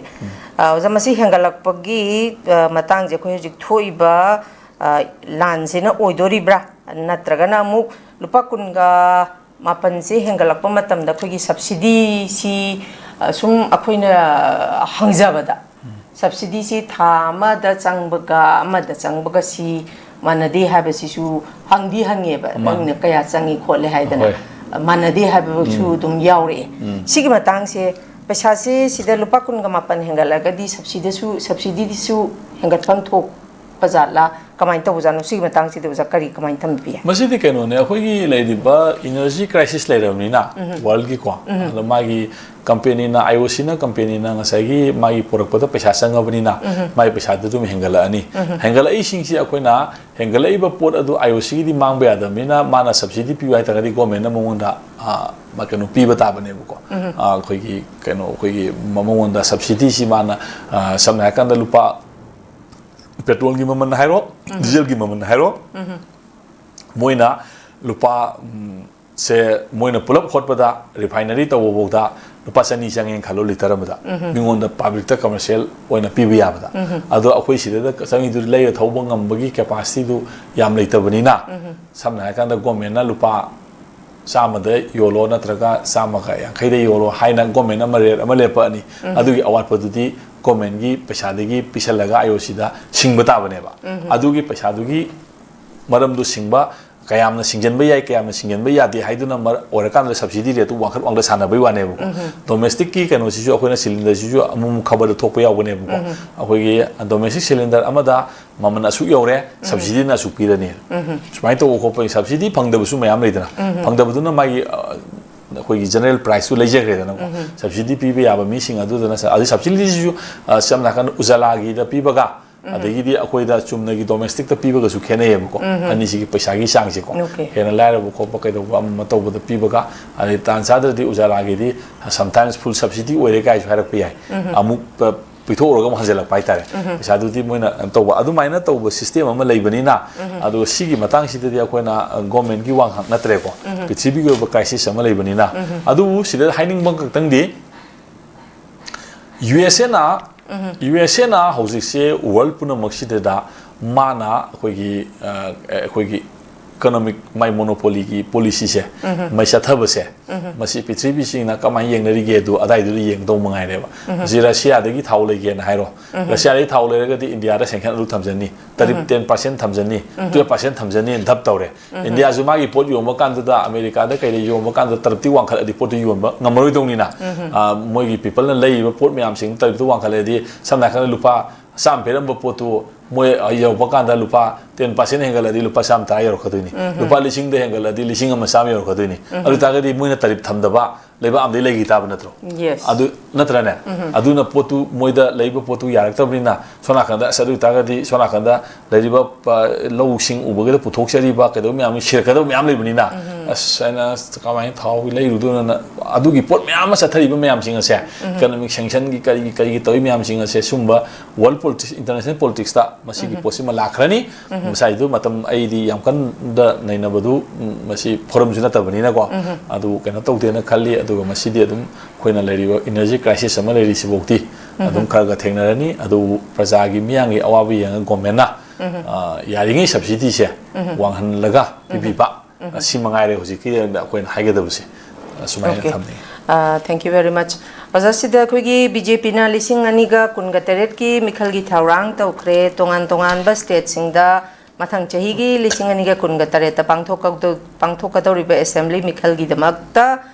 ꯑ, ꯑꯣꯖꯥ, ꯃꯁꯤ ꯍꯦꯟꯒꯠꯂꯛꯄꯒꯤ, ꯑ, ꯃꯇꯥꯡꯁꯦ ꯑꯩꯈꯣꯏ ꯍꯧꯖꯤꯛ ꯊꯣꯛꯏꯕ, ꯑ, ꯂꯥꯟꯁꯤꯅ ꯑꯣꯏꯗꯣꯔꯤꯕ꯭ꯔꯥ, ꯅꯠꯇ꯭ꯔꯒꯅ ꯑꯃꯨꯛ ꯂꯨꯄꯥ ꯀꯨꯟꯒ ꯃꯥꯄꯟꯁꯦ ꯍꯦꯟꯒꯠꯂꯛꯄ ꯃꯇꯝꯗ ꯑꯩꯈꯣꯏꯒꯤ subsidyꯁꯤ, ꯑ, ꯁꯨꯝ ꯑꯩꯈꯣꯏꯅ ꯍꯪꯖꯕꯗ, subsidyꯁꯤ ꯊꯥ ꯑꯃꯗ ꯆꯪꯕꯒ ꯑꯃꯗ ꯆꯪꯕꯒ ꯁꯤ ꯃꯥꯟꯅꯗꯦ ꯍꯥꯏꯕꯁꯤꯁꯨ ꯍꯪꯗꯤ ꯍꯪꯉꯦꯕ, ꯃꯥ- "ꯅꯪꯅ ꯀꯌꯥ ꯆꯪꯉꯤ ꯈꯣꯠꯂꯤ?" ꯍꯥꯏꯗꯅ꯫ ꯍꯣꯏ꯫ ꯃꯥꯟꯅꯗꯦ ꯍꯥꯏꯕꯁꯨ ꯎꯝ꯫ ꯑꯗꯨꯝ ꯌꯥꯎꯔꯛꯑꯦ꯫ ꯎꯝ꯫ ꯁꯤꯒꯤ ꯃꯇꯥꯡꯁꯦ, ꯄꯩꯁꯥꯁꯦ ꯁꯤꯗ ꯂꯨꯄꯥ ꯀꯨꯟꯒ ꯃꯥꯄꯟ ꯍꯦꯟꯒꯠꯂꯒꯗꯤ subsidyꯗꯁꯨ, subsidyꯗꯁꯨ ꯍꯦꯟꯒꯠꯐꯝ ꯊꯣꯛꯄ ꯖꯥꯠꯂꯥ? ꯀꯃꯥꯏꯅ ꯇꯧꯕꯖꯥꯠꯅꯣ? ꯁꯤꯒꯤ ꯃꯇꯥꯡꯁꯤꯗ ꯑꯣꯖꯥ ꯀꯔꯤ, ꯀꯃꯥꯏꯅ ꯊꯝꯕꯤꯒꯦ? ꯃꯁꯤꯗꯤ ꯀꯩꯅꯣꯅꯦ, ꯑꯩꯈꯣꯏꯒꯤ ꯂꯩꯔꯤꯕ energy crisis ꯂꯩꯔꯕꯅꯤꯅ, ꯎꯝ꯫ Worldꯀꯤꯀꯣ, ꯎꯝ꯫ ꯑꯗꯣ ꯃꯥꯒꯤ companyꯅ, IOCꯅ companyꯅ ꯉꯁꯥꯏꯒꯤ ꯃꯥꯒꯤ ꯄꯨꯔꯛꯄꯗ ꯄꯩꯁꯥ ꯆꯪꯉꯕꯅꯤꯅ, ꯎꯝ꯫ ꯃꯥꯒꯤ ꯄꯩꯁꯥꯗꯨ ꯑꯗꯨꯝ ꯍꯦꯟꯒꯠꯂꯛꯑꯅꯤ꯫ ꯎꯝ꯫ ꯍꯦꯟꯒꯠꯂꯛꯏꯁꯤꯡꯁꯤ ꯑꯩꯈꯣꯏꯅ, ꯍꯦꯟꯒꯠꯂꯛꯏꯕ ꯄꯣꯠ ꯑꯗꯨ IOCꯒꯤꯗꯤ ꯃꯥꯡꯕ ꯌꯥꯗꯕꯅꯤꯅ, ꯃꯥꯅ subsidy ꯄꯤꯌꯨ ꯍꯥꯏꯇꯥꯔꯒꯗꯤ governmentꯅ ꯃꯉꯣꯟꯗ, ꯑ, ꯃ-, ꯀꯩꯅꯣ ꯄꯤꯕ ꯇꯥꯕꯅꯦꯕꯀꯣ꯫ ꯎꯝ꯫ ꯑ, ꯑꯩꯈꯣꯏꯒꯤ ꯀꯩꯅꯣ, ꯑꯩꯈꯣꯏꯒꯤ ꯃ-, ꯃꯉꯣꯟꯗ subsidyꯁꯤ ꯃꯥꯅ, ꯑ, ꯁꯝꯅ ꯍꯥꯏꯔꯀꯥꯟꯗ ꯂꯨꯄꯥ, petrolꯒꯤ ꯃꯃꯜ ꯍꯥꯏꯔꯣ, ꯎꯝ꯫ Dieselꯒꯤ ꯃꯃꯜ ꯍꯥꯏꯔꯣ, ꯎꯝ꯫ ꯃꯣꯏꯅ ꯂꯨꯄꯥ, ꯎꯝ, ꯁꯦ ꯃꯣꯏꯅ ꯄꯨꯂꯞ ꯍꯣꯠꯄꯗ refinery ꯇꯧꯕꯐꯥꯎꯗ ꯂꯨꯄꯥ ꯆꯅꯤ ꯆꯪꯉꯦꯅ ꯈꯜꯂꯣ, litre ꯑꯃꯗ꯫ ꯎꯝ꯫ ꯃꯤꯉꯣꯟꯗ publicꯇ commercial ꯑꯣꯏꯅ ꯄꯤꯕ ꯌꯥꯕꯗ꯫ ꯎꯝ꯫ ꯑꯗꯣ ꯑꯩꯈꯣꯏ ꯁꯤꯗ ꯆꯪꯉꯤꯗꯨꯗꯤ ꯂꯩꯔ ꯊꯧꯕ ꯉꯝꯕꯒꯤ capacityꯗꯨ ꯌꯥꯝ ꯂꯩꯇꯕꯅꯤꯅ, ꯎꯝ꯫ ꯁꯝꯅ ꯍꯥꯏꯔꯀꯥꯟꯗ governmentꯅ ꯂꯨꯄꯥ ꯆꯥꯝꯃꯗ ꯌꯣꯜꯂꯣ ꯅꯠꯇ꯭ꯔꯒ ꯆꯥꯝꯃꯒ ꯌꯥꯡꯈꯩꯗ ꯌꯣꯜꯂꯣ ꯍꯥꯏꯅ governmentꯅ ꯑꯃ rate ꯑꯃ ꯂꯦꯞꯄꯛꯑꯅꯤ꯫ ꯎꯝ꯫ ꯑꯗꯨꯒꯤ ꯑꯋꯥꯠꯄꯗꯨꯗꯤ governmentꯀꯤ ꯄꯩꯁꯥꯗꯒꯤ ꯄꯤꯁꯜꯂꯒ IOCꯗ ꯁꯤꯡꯕ ꯇꯥꯕꯅꯦꯕ꯫ ꯎꯝ꯫ ꯑꯗꯨꯒꯤ ꯄꯩꯁꯥꯗꯨꯒꯤ ꯃꯔꯝꯗꯨ ꯁꯤꯡꯕ, ꯀꯌꯥꯝꯅ ꯁꯤꯡꯖꯟꯕ ꯌꯥꯏ, ꯀꯌꯥꯝꯅ ꯁꯤꯡꯖꯟꯕ ꯌꯥꯗꯦ ꯍꯥꯏꯗꯨꯅ ꯃꯔ-, ꯑꯣꯏꯔꯀꯥꯟꯗ subsidy rateꯇꯨ ꯋꯥꯡꯈꯠ ꯋꯥꯡꯊ ꯁꯥꯟꯅꯕꯩ ꯋꯥꯅꯦꯕꯀꯣ꯫ ꯎꯝ꯫ Domesticꯀꯤ ꯀꯩꯅꯣꯁꯤꯁꯨ ꯑꯩꯈꯣꯏꯅ cylinderꯁꯤꯁꯨ ꯑꯃꯨꯛ ꯑꯃꯨꯛ ꯈꯕꯔꯗ ꯊꯣꯛꯄ ꯌꯥꯎꯕꯅꯦꯕꯀꯣ꯫ ꯎꯝ꯫ ꯑꯩꯈꯣꯏꯒꯤ domestic cylinder ꯑꯃꯗ ꯃꯃꯜ ꯑꯁꯨꯛ ꯌꯧꯔꯦ, ꯎꯝ꯫ Subsidyꯅ ꯑꯁꯨꯛ ꯄꯤꯔꯅꯤ꯫ ꯎꯝ꯫ ꯁꯨꯃꯥꯏꯅ ꯇꯧꯕ ꯈꯣꯠꯄꯒꯤ subsidy ꯐꯪꯗꯕꯁꯨ ꯃꯌꯥꯝ ꯂꯩꯗꯅ꯫ ꯎꯝ꯫ ꯐꯪꯗꯕꯗꯨꯅ ꯃꯥꯒꯤ, ꯑ, ꯑꯩꯈꯣꯏꯒꯤ ꯖꯦꯅꯔꯦꯜ ꯄ꯭ꯔꯥꯏꯁꯇꯨ ꯂꯩꯖꯈ꯭ꯔꯦꯗꯅꯀꯣ꯫ ꯁꯕꯁꯤꯗꯤ ꯄꯤꯕ ꯌꯥꯕ ꯃꯤꯁꯤꯡ ꯑꯗꯨꯗꯅ ꯁ-, ꯑꯗꯨ ꯁꯕꯁꯤꯗꯤꯁꯤꯁꯨ, ꯑ, ꯁꯝꯅ ꯍꯥꯏꯔꯀꯥꯟꯗ ꯎꯖꯥꯂꯥꯒꯤꯗ ꯄꯤꯕꯒ, ꯑꯗꯒꯤꯗꯤ ꯑꯩꯈꯣꯏꯗ ꯆꯨꯝꯅꯒꯤ ꯗꯣꯃꯦꯁꯇꯤꯛꯇ ꯄꯤꯕꯒꯁꯨ ꯈꯦꯠꯅꯩꯌꯦꯕꯀꯣ꯫ ꯑꯅꯤꯁꯤꯒꯤ ꯄꯩꯁꯥꯒꯤ ꯆꯥꯡꯁꯦꯀꯣ꯫ Okay. ꯍꯦꯟꯅ ꯂꯥꯏꯔꯕ ꯈꯣꯠꯄ ꯀꯩꯗꯧꯕ ꯑꯃ ꯑꯃ ꯇꯧꯕꯗ ꯄꯤꯕꯒ, ꯑꯗꯩ ꯇꯥꯟ ꯆꯥꯗ꯭ꯔꯗꯤ ꯎꯖꯥꯂꯥꯒꯤꯗꯤ sometimes full subsidy ꯑꯣꯏꯔꯦ ꯀꯥꯏꯁꯨ ꯍꯥꯏꯔꯛꯄ ꯌꯥꯏ꯫ ꯑꯃꯨꯛ, ꯑ, ꯄꯤꯊꯣꯛꯎꯔꯒ ꯑꯃꯨꯛ ꯍꯟꯖꯤꯜꯂꯛꯄ ꯍꯥꯏꯇꯥꯔꯦ꯫ ꯄꯩꯁꯥꯗꯨꯗꯤ ꯃꯣꯏꯅ ꯀꯩꯅꯣ ꯇꯧꯕ, ꯑꯗꯨꯃꯥꯏꯅ ꯇꯧꯕ ꯁꯤꯁꯇꯦꯝ ꯑꯃ ꯂꯩꯕꯅꯤꯅ, ꯑꯗꯨꯒ ꯁꯤꯒꯤ ꯃꯇꯥꯡꯁꯤꯗꯗꯤ ꯑꯩꯈꯣꯏꯅ, ꯑ, ꯒꯣꯔꯃꯦꯟꯒꯤ ꯋꯥ ꯉꯥꯛ ꯅꯠꯇ꯭ꯔꯦꯀꯣ꯫ ꯄ꯭ꯔꯤꯊꯤꯕꯤꯒꯤ ꯑꯣꯏꯕ ꯀ꯭ꯔꯥꯏꯁꯤꯁ ꯑꯃ ꯂꯩꯕꯅꯤꯅ꯫ ꯑꯗꯨꯕꯨ ꯁꯤꯗ ꯍꯥꯏꯅꯤꯡꯕ ꯈꯛꯇꯪꯗꯤ, ꯌꯨ ꯑꯦꯁ ꯑꯦꯅ, ꯌꯨ ꯑꯦꯁ ꯑꯦꯅ ꯍꯧꯖꯤꯛꯁꯦ ꯋꯥꯔꯜ ꯄꯨꯝꯅꯃꯛꯁꯤꯗ ꯃꯥꯅ ꯑꯩꯈꯣꯏꯒꯤ, ꯑ, ꯑꯩꯈꯣꯏꯒꯤ ꯏꯀꯣꯅꯣꯃꯤꯛ ꯃꯥꯏ ꯃꯣꯅꯣꯄꯣꯂꯤꯒꯤ ꯄꯣꯂꯤꯁꯤꯁꯦ, ꯃꯥꯏ ꯆꯠꯊꯕꯁꯦ, ꯃꯁꯤ ꯄ꯭ꯔꯤꯊꯤꯕꯤꯁꯤꯡꯅ ꯀꯃꯥꯏꯅ ꯌꯦꯡꯅꯔꯤꯒꯦ ꯑꯗꯨ ꯑꯗꯥꯏꯗꯨꯗ ꯌꯦꯡꯗꯧ ꯃꯉꯥꯏꯔꯦꯕ꯫ ꯍꯧꯖꯤꯛ ꯔꯁꯤꯌꯥꯗꯒꯤ ꯊꯥꯎ ꯂꯩꯒꯦꯅ ꯍꯥꯏꯔꯣ, ꯔꯁꯤꯌꯥꯗꯒꯤ ꯊꯥꯎ ꯂꯩꯔꯒꯗꯤ ꯏꯟꯗꯤꯌꯥꯗ ꯁꯦꯡꯁꯟ ꯑꯗꯨ ꯊꯝꯖꯅꯤ, ꯇꯔꯤꯞ ten percent ꯊꯝꯖꯅꯤ, twelve percent ꯊꯝꯖꯅꯤ ꯙꯞ ꯇꯧꯔꯦ꯫ ꯏꯟꯗꯤꯌꯥꯁꯨ ꯃꯥꯒꯤ ꯄꯣꯠ ꯌꯣꯟꯕ ꯀꯥꯟꯗꯨꯗ, ꯑꯃꯦꯔꯤꯀꯥꯗ ꯀꯩꯗ ꯌꯣꯟꯕ ꯀꯥꯟꯗ ꯇꯔꯤꯞꯇꯤ ꯋꯥꯡꯈꯠꯂꯗꯤ ꯄꯣꯠꯇꯨ ꯌꯣꯟꯕ ꯉꯝꯃꯔꯣꯏꯗꯧꯅꯤꯅ꯫ ꯑ, ꯃꯣꯏꯒꯤ ꯄꯤꯄꯜꯅ ꯂꯩꯔꯤꯕ ꯄꯣꯠ ꯃꯌꯥꯝꯁꯤꯡ ꯇꯔꯤꯞꯇꯨ ꯋꯥꯡꯈꯠꯂꯗꯤ, ꯁꯝꯅ ꯍꯥꯏꯔꯀꯥꯟꯗ ꯂꯨꯄꯥ ꯆꯥꯝꯃ ꯄꯤꯔꯝꯕ ꯄꯣꯠꯇꯨ ꯃꯣꯏ, ꯑ, ꯌꯧꯔꯛꯄ ꯀꯥꯟꯗ ꯂꯨꯄꯥ ten percent ꯍꯦꯟꯒꯠꯂꯗꯤ ꯂꯨꯄꯥ ꯆꯥꯝꯃ ꯇꯔꯥ ꯌꯧꯔꯛꯀꯗꯣꯏꯅꯤ꯫ ꯂꯨꯄꯥ ꯂꯤꯁꯤꯡꯗ ꯍꯦꯟꯒꯠꯂꯗꯤ ꯂꯤꯁꯤꯡ ꯑꯃ ꯆꯥꯝꯃ ꯌꯧꯔꯛꯀꯗꯣꯏꯅꯤ꯫ ꯑꯗꯨ ꯑꯣꯏꯇꯥꯔꯒꯗꯤ ꯃꯣꯏꯅ ꯇꯔꯤꯞ ꯊꯝꯗꯕ ꯂꯩꯕꯥꯛ ꯑꯃꯗꯤ ꯂꯩꯈꯤ ꯇꯥꯕ ꯅꯠꯇ꯭ꯔꯣ? Yes. ꯑꯗꯨ ꯅꯠꯇ꯭ꯔꯅꯦ? ꯑꯗꯨꯅ ꯄꯣꯠꯇꯨ ꯃꯣꯏꯗ ꯂꯩꯕ ꯄꯣꯠꯇꯨ ꯌꯥꯔꯛꯇꯕꯅꯤꯅ, ꯁꯣꯝ ꯅꯥꯀꯟꯗ, ꯑꯁ, ꯑꯗꯨ ꯑꯣꯏꯇꯥꯔꯒꯗꯤ ꯁꯣꯝ ꯅꯥꯀꯟꯗ ꯂꯩꯔꯤꯕ, ꯑ, ꯂꯧꯁꯤꯡ ꯎꯕꯒꯤꯗ ꯄꯨꯊꯣꯛꯆꯔꯤꯕ ꯀꯩꯗꯧꯕ ꯃꯌꯥꯝ ꯁꯤꯔꯛꯀꯗꯕ ꯃꯌꯥꯝ ꯂꯩꯕꯅꯤꯅ, ꯑꯁ, ꯑꯩꯅ, ꯑꯁ, ꯀꯃꯥꯏꯅ ꯊꯥꯎ ꯂꯩꯔꯨꯗꯣꯏꯅꯣꯅ, ꯑꯗꯨꯒꯤ ꯄꯣꯠ ꯃꯌꯥꯝ ꯑꯃ ꯆꯠꯊꯔꯤꯕ ꯃꯌꯥꯝꯁꯤꯡ ꯑꯁꯦ, ꯏꯀꯣꯅꯣꯃꯤꯛ ꯁꯦꯡꯁꯟꯒꯤ ꯀꯔꯤꯒꯤ ꯀꯔꯤꯒꯤ ꯇꯧꯔꯤ ꯃꯌꯥꯝꯁꯤꯡ ꯑꯁꯦ, ꯁꯨꯝꯕ ꯋꯥꯔꯜ ꯄꯣꯂꯤꯇꯤꯛꯁ, ꯏꯟꯇꯔꯅꯦꯁꯅꯦꯜ ꯄꯣꯂꯤꯇꯤꯛꯁꯇ ꯃꯁꯤꯒꯤ ꯄꯣꯠꯁꯤꯃ ꯂꯥꯛꯈ꯭ꯔꯅꯤ꯫ ꯉꯁꯥꯏꯗꯨ ꯃꯇꯝ ꯑꯩꯗꯤ ꯌꯥꯝ ꯀꯟꯅ ꯅꯩꯅꯕꯗꯨ, ꯎꯝ, ꯃꯁꯤ ꯐꯣꯔꯝꯁꯨ ꯅꯠꯇꯕꯅꯤꯅꯀꯣ, ꯑꯗꯨ ꯀꯩꯅꯣ ꯇꯧꯗꯦꯅ ꯈꯜꯂꯤ꯫ ꯑꯗꯨꯒ ꯃꯁꯤꯗꯤ ꯑꯗꯨꯝ ꯑꯩꯈꯣꯏꯅ ꯂꯩꯔꯤꯕ ꯏꯅꯔꯖꯤ ꯀ꯭ꯔꯥꯏꯁꯤꯁ ꯑꯃ ꯂꯩꯔꯤꯁꯤꯐꯥꯎꯗꯤ ꯑꯗꯨꯝ ꯈꯔ ꯈꯔ ꯊꯦꯡꯅꯔꯅꯤ꯫ ꯑꯗꯨꯕꯨ ꯄ꯭ꯔꯖꯥꯒꯤ ꯃꯤꯌꯥꯝꯒꯤ ꯑꯋꯥꯕ ꯌꯦꯡꯉꯒ ꯒꯣꯔꯃꯦꯟꯅ, ꯑ, ꯌꯥꯔꯤꯉꯩ ꯁꯕꯁꯤꯗꯤꯁꯦ ꯋꯥꯡꯍꯜꯂꯒ ꯄꯤꯕꯤꯕ, ꯑ, ꯁꯤ ꯃꯉꯥꯏꯔꯦ ꯍꯧꯖꯤꯛꯀꯤ ꯑꯩꯈꯣꯏꯅ ꯍꯥꯏꯒꯗꯕꯁꯦ꯫ ꯑꯁꯨꯃꯥꯏꯅ Okay. ꯊꯝꯅꯤꯡꯉꯤ꯫ ꯑ, thank you very much꯫ ꯑꯣꯖꯥ, ꯁꯤꯗ ꯑꯩꯈꯣꯏꯒꯤ ꯕꯤ ꯖꯦ ꯄꯤꯅ ꯂꯤꯁꯤꯡ ꯑꯅꯤꯒ ꯀꯨꯟꯒ ꯇꯔꯦꯠꯀꯤ ꯃꯤꯈꯜꯒꯤ ꯊꯧꯔꯥꯡ ꯇꯧꯈ꯭ꯔꯦ꯫ ꯇꯣꯉꯥꯟ ꯇꯣꯉꯥꯟꯕ ꯁ꯭ꯇꯦꯠꯁꯤꯡꯗ ꯃꯊꯪ ꯆꯍꯤꯒꯤ ꯂꯤꯁꯤꯡ ꯑꯅꯤꯒ ꯀꯨꯟꯒ ꯇꯔꯦꯠꯇ ꯄꯥꯡꯊꯣꯛꯀꯧꯗꯧ-, ꯄꯥꯡꯊꯣꯛꯀꯗꯧꯔꯤꯕ ꯑꯦꯁꯦꯝꯕ꯭ꯂꯤ ꯃꯤꯈꯜꯒꯤꯗꯃꯛꯇ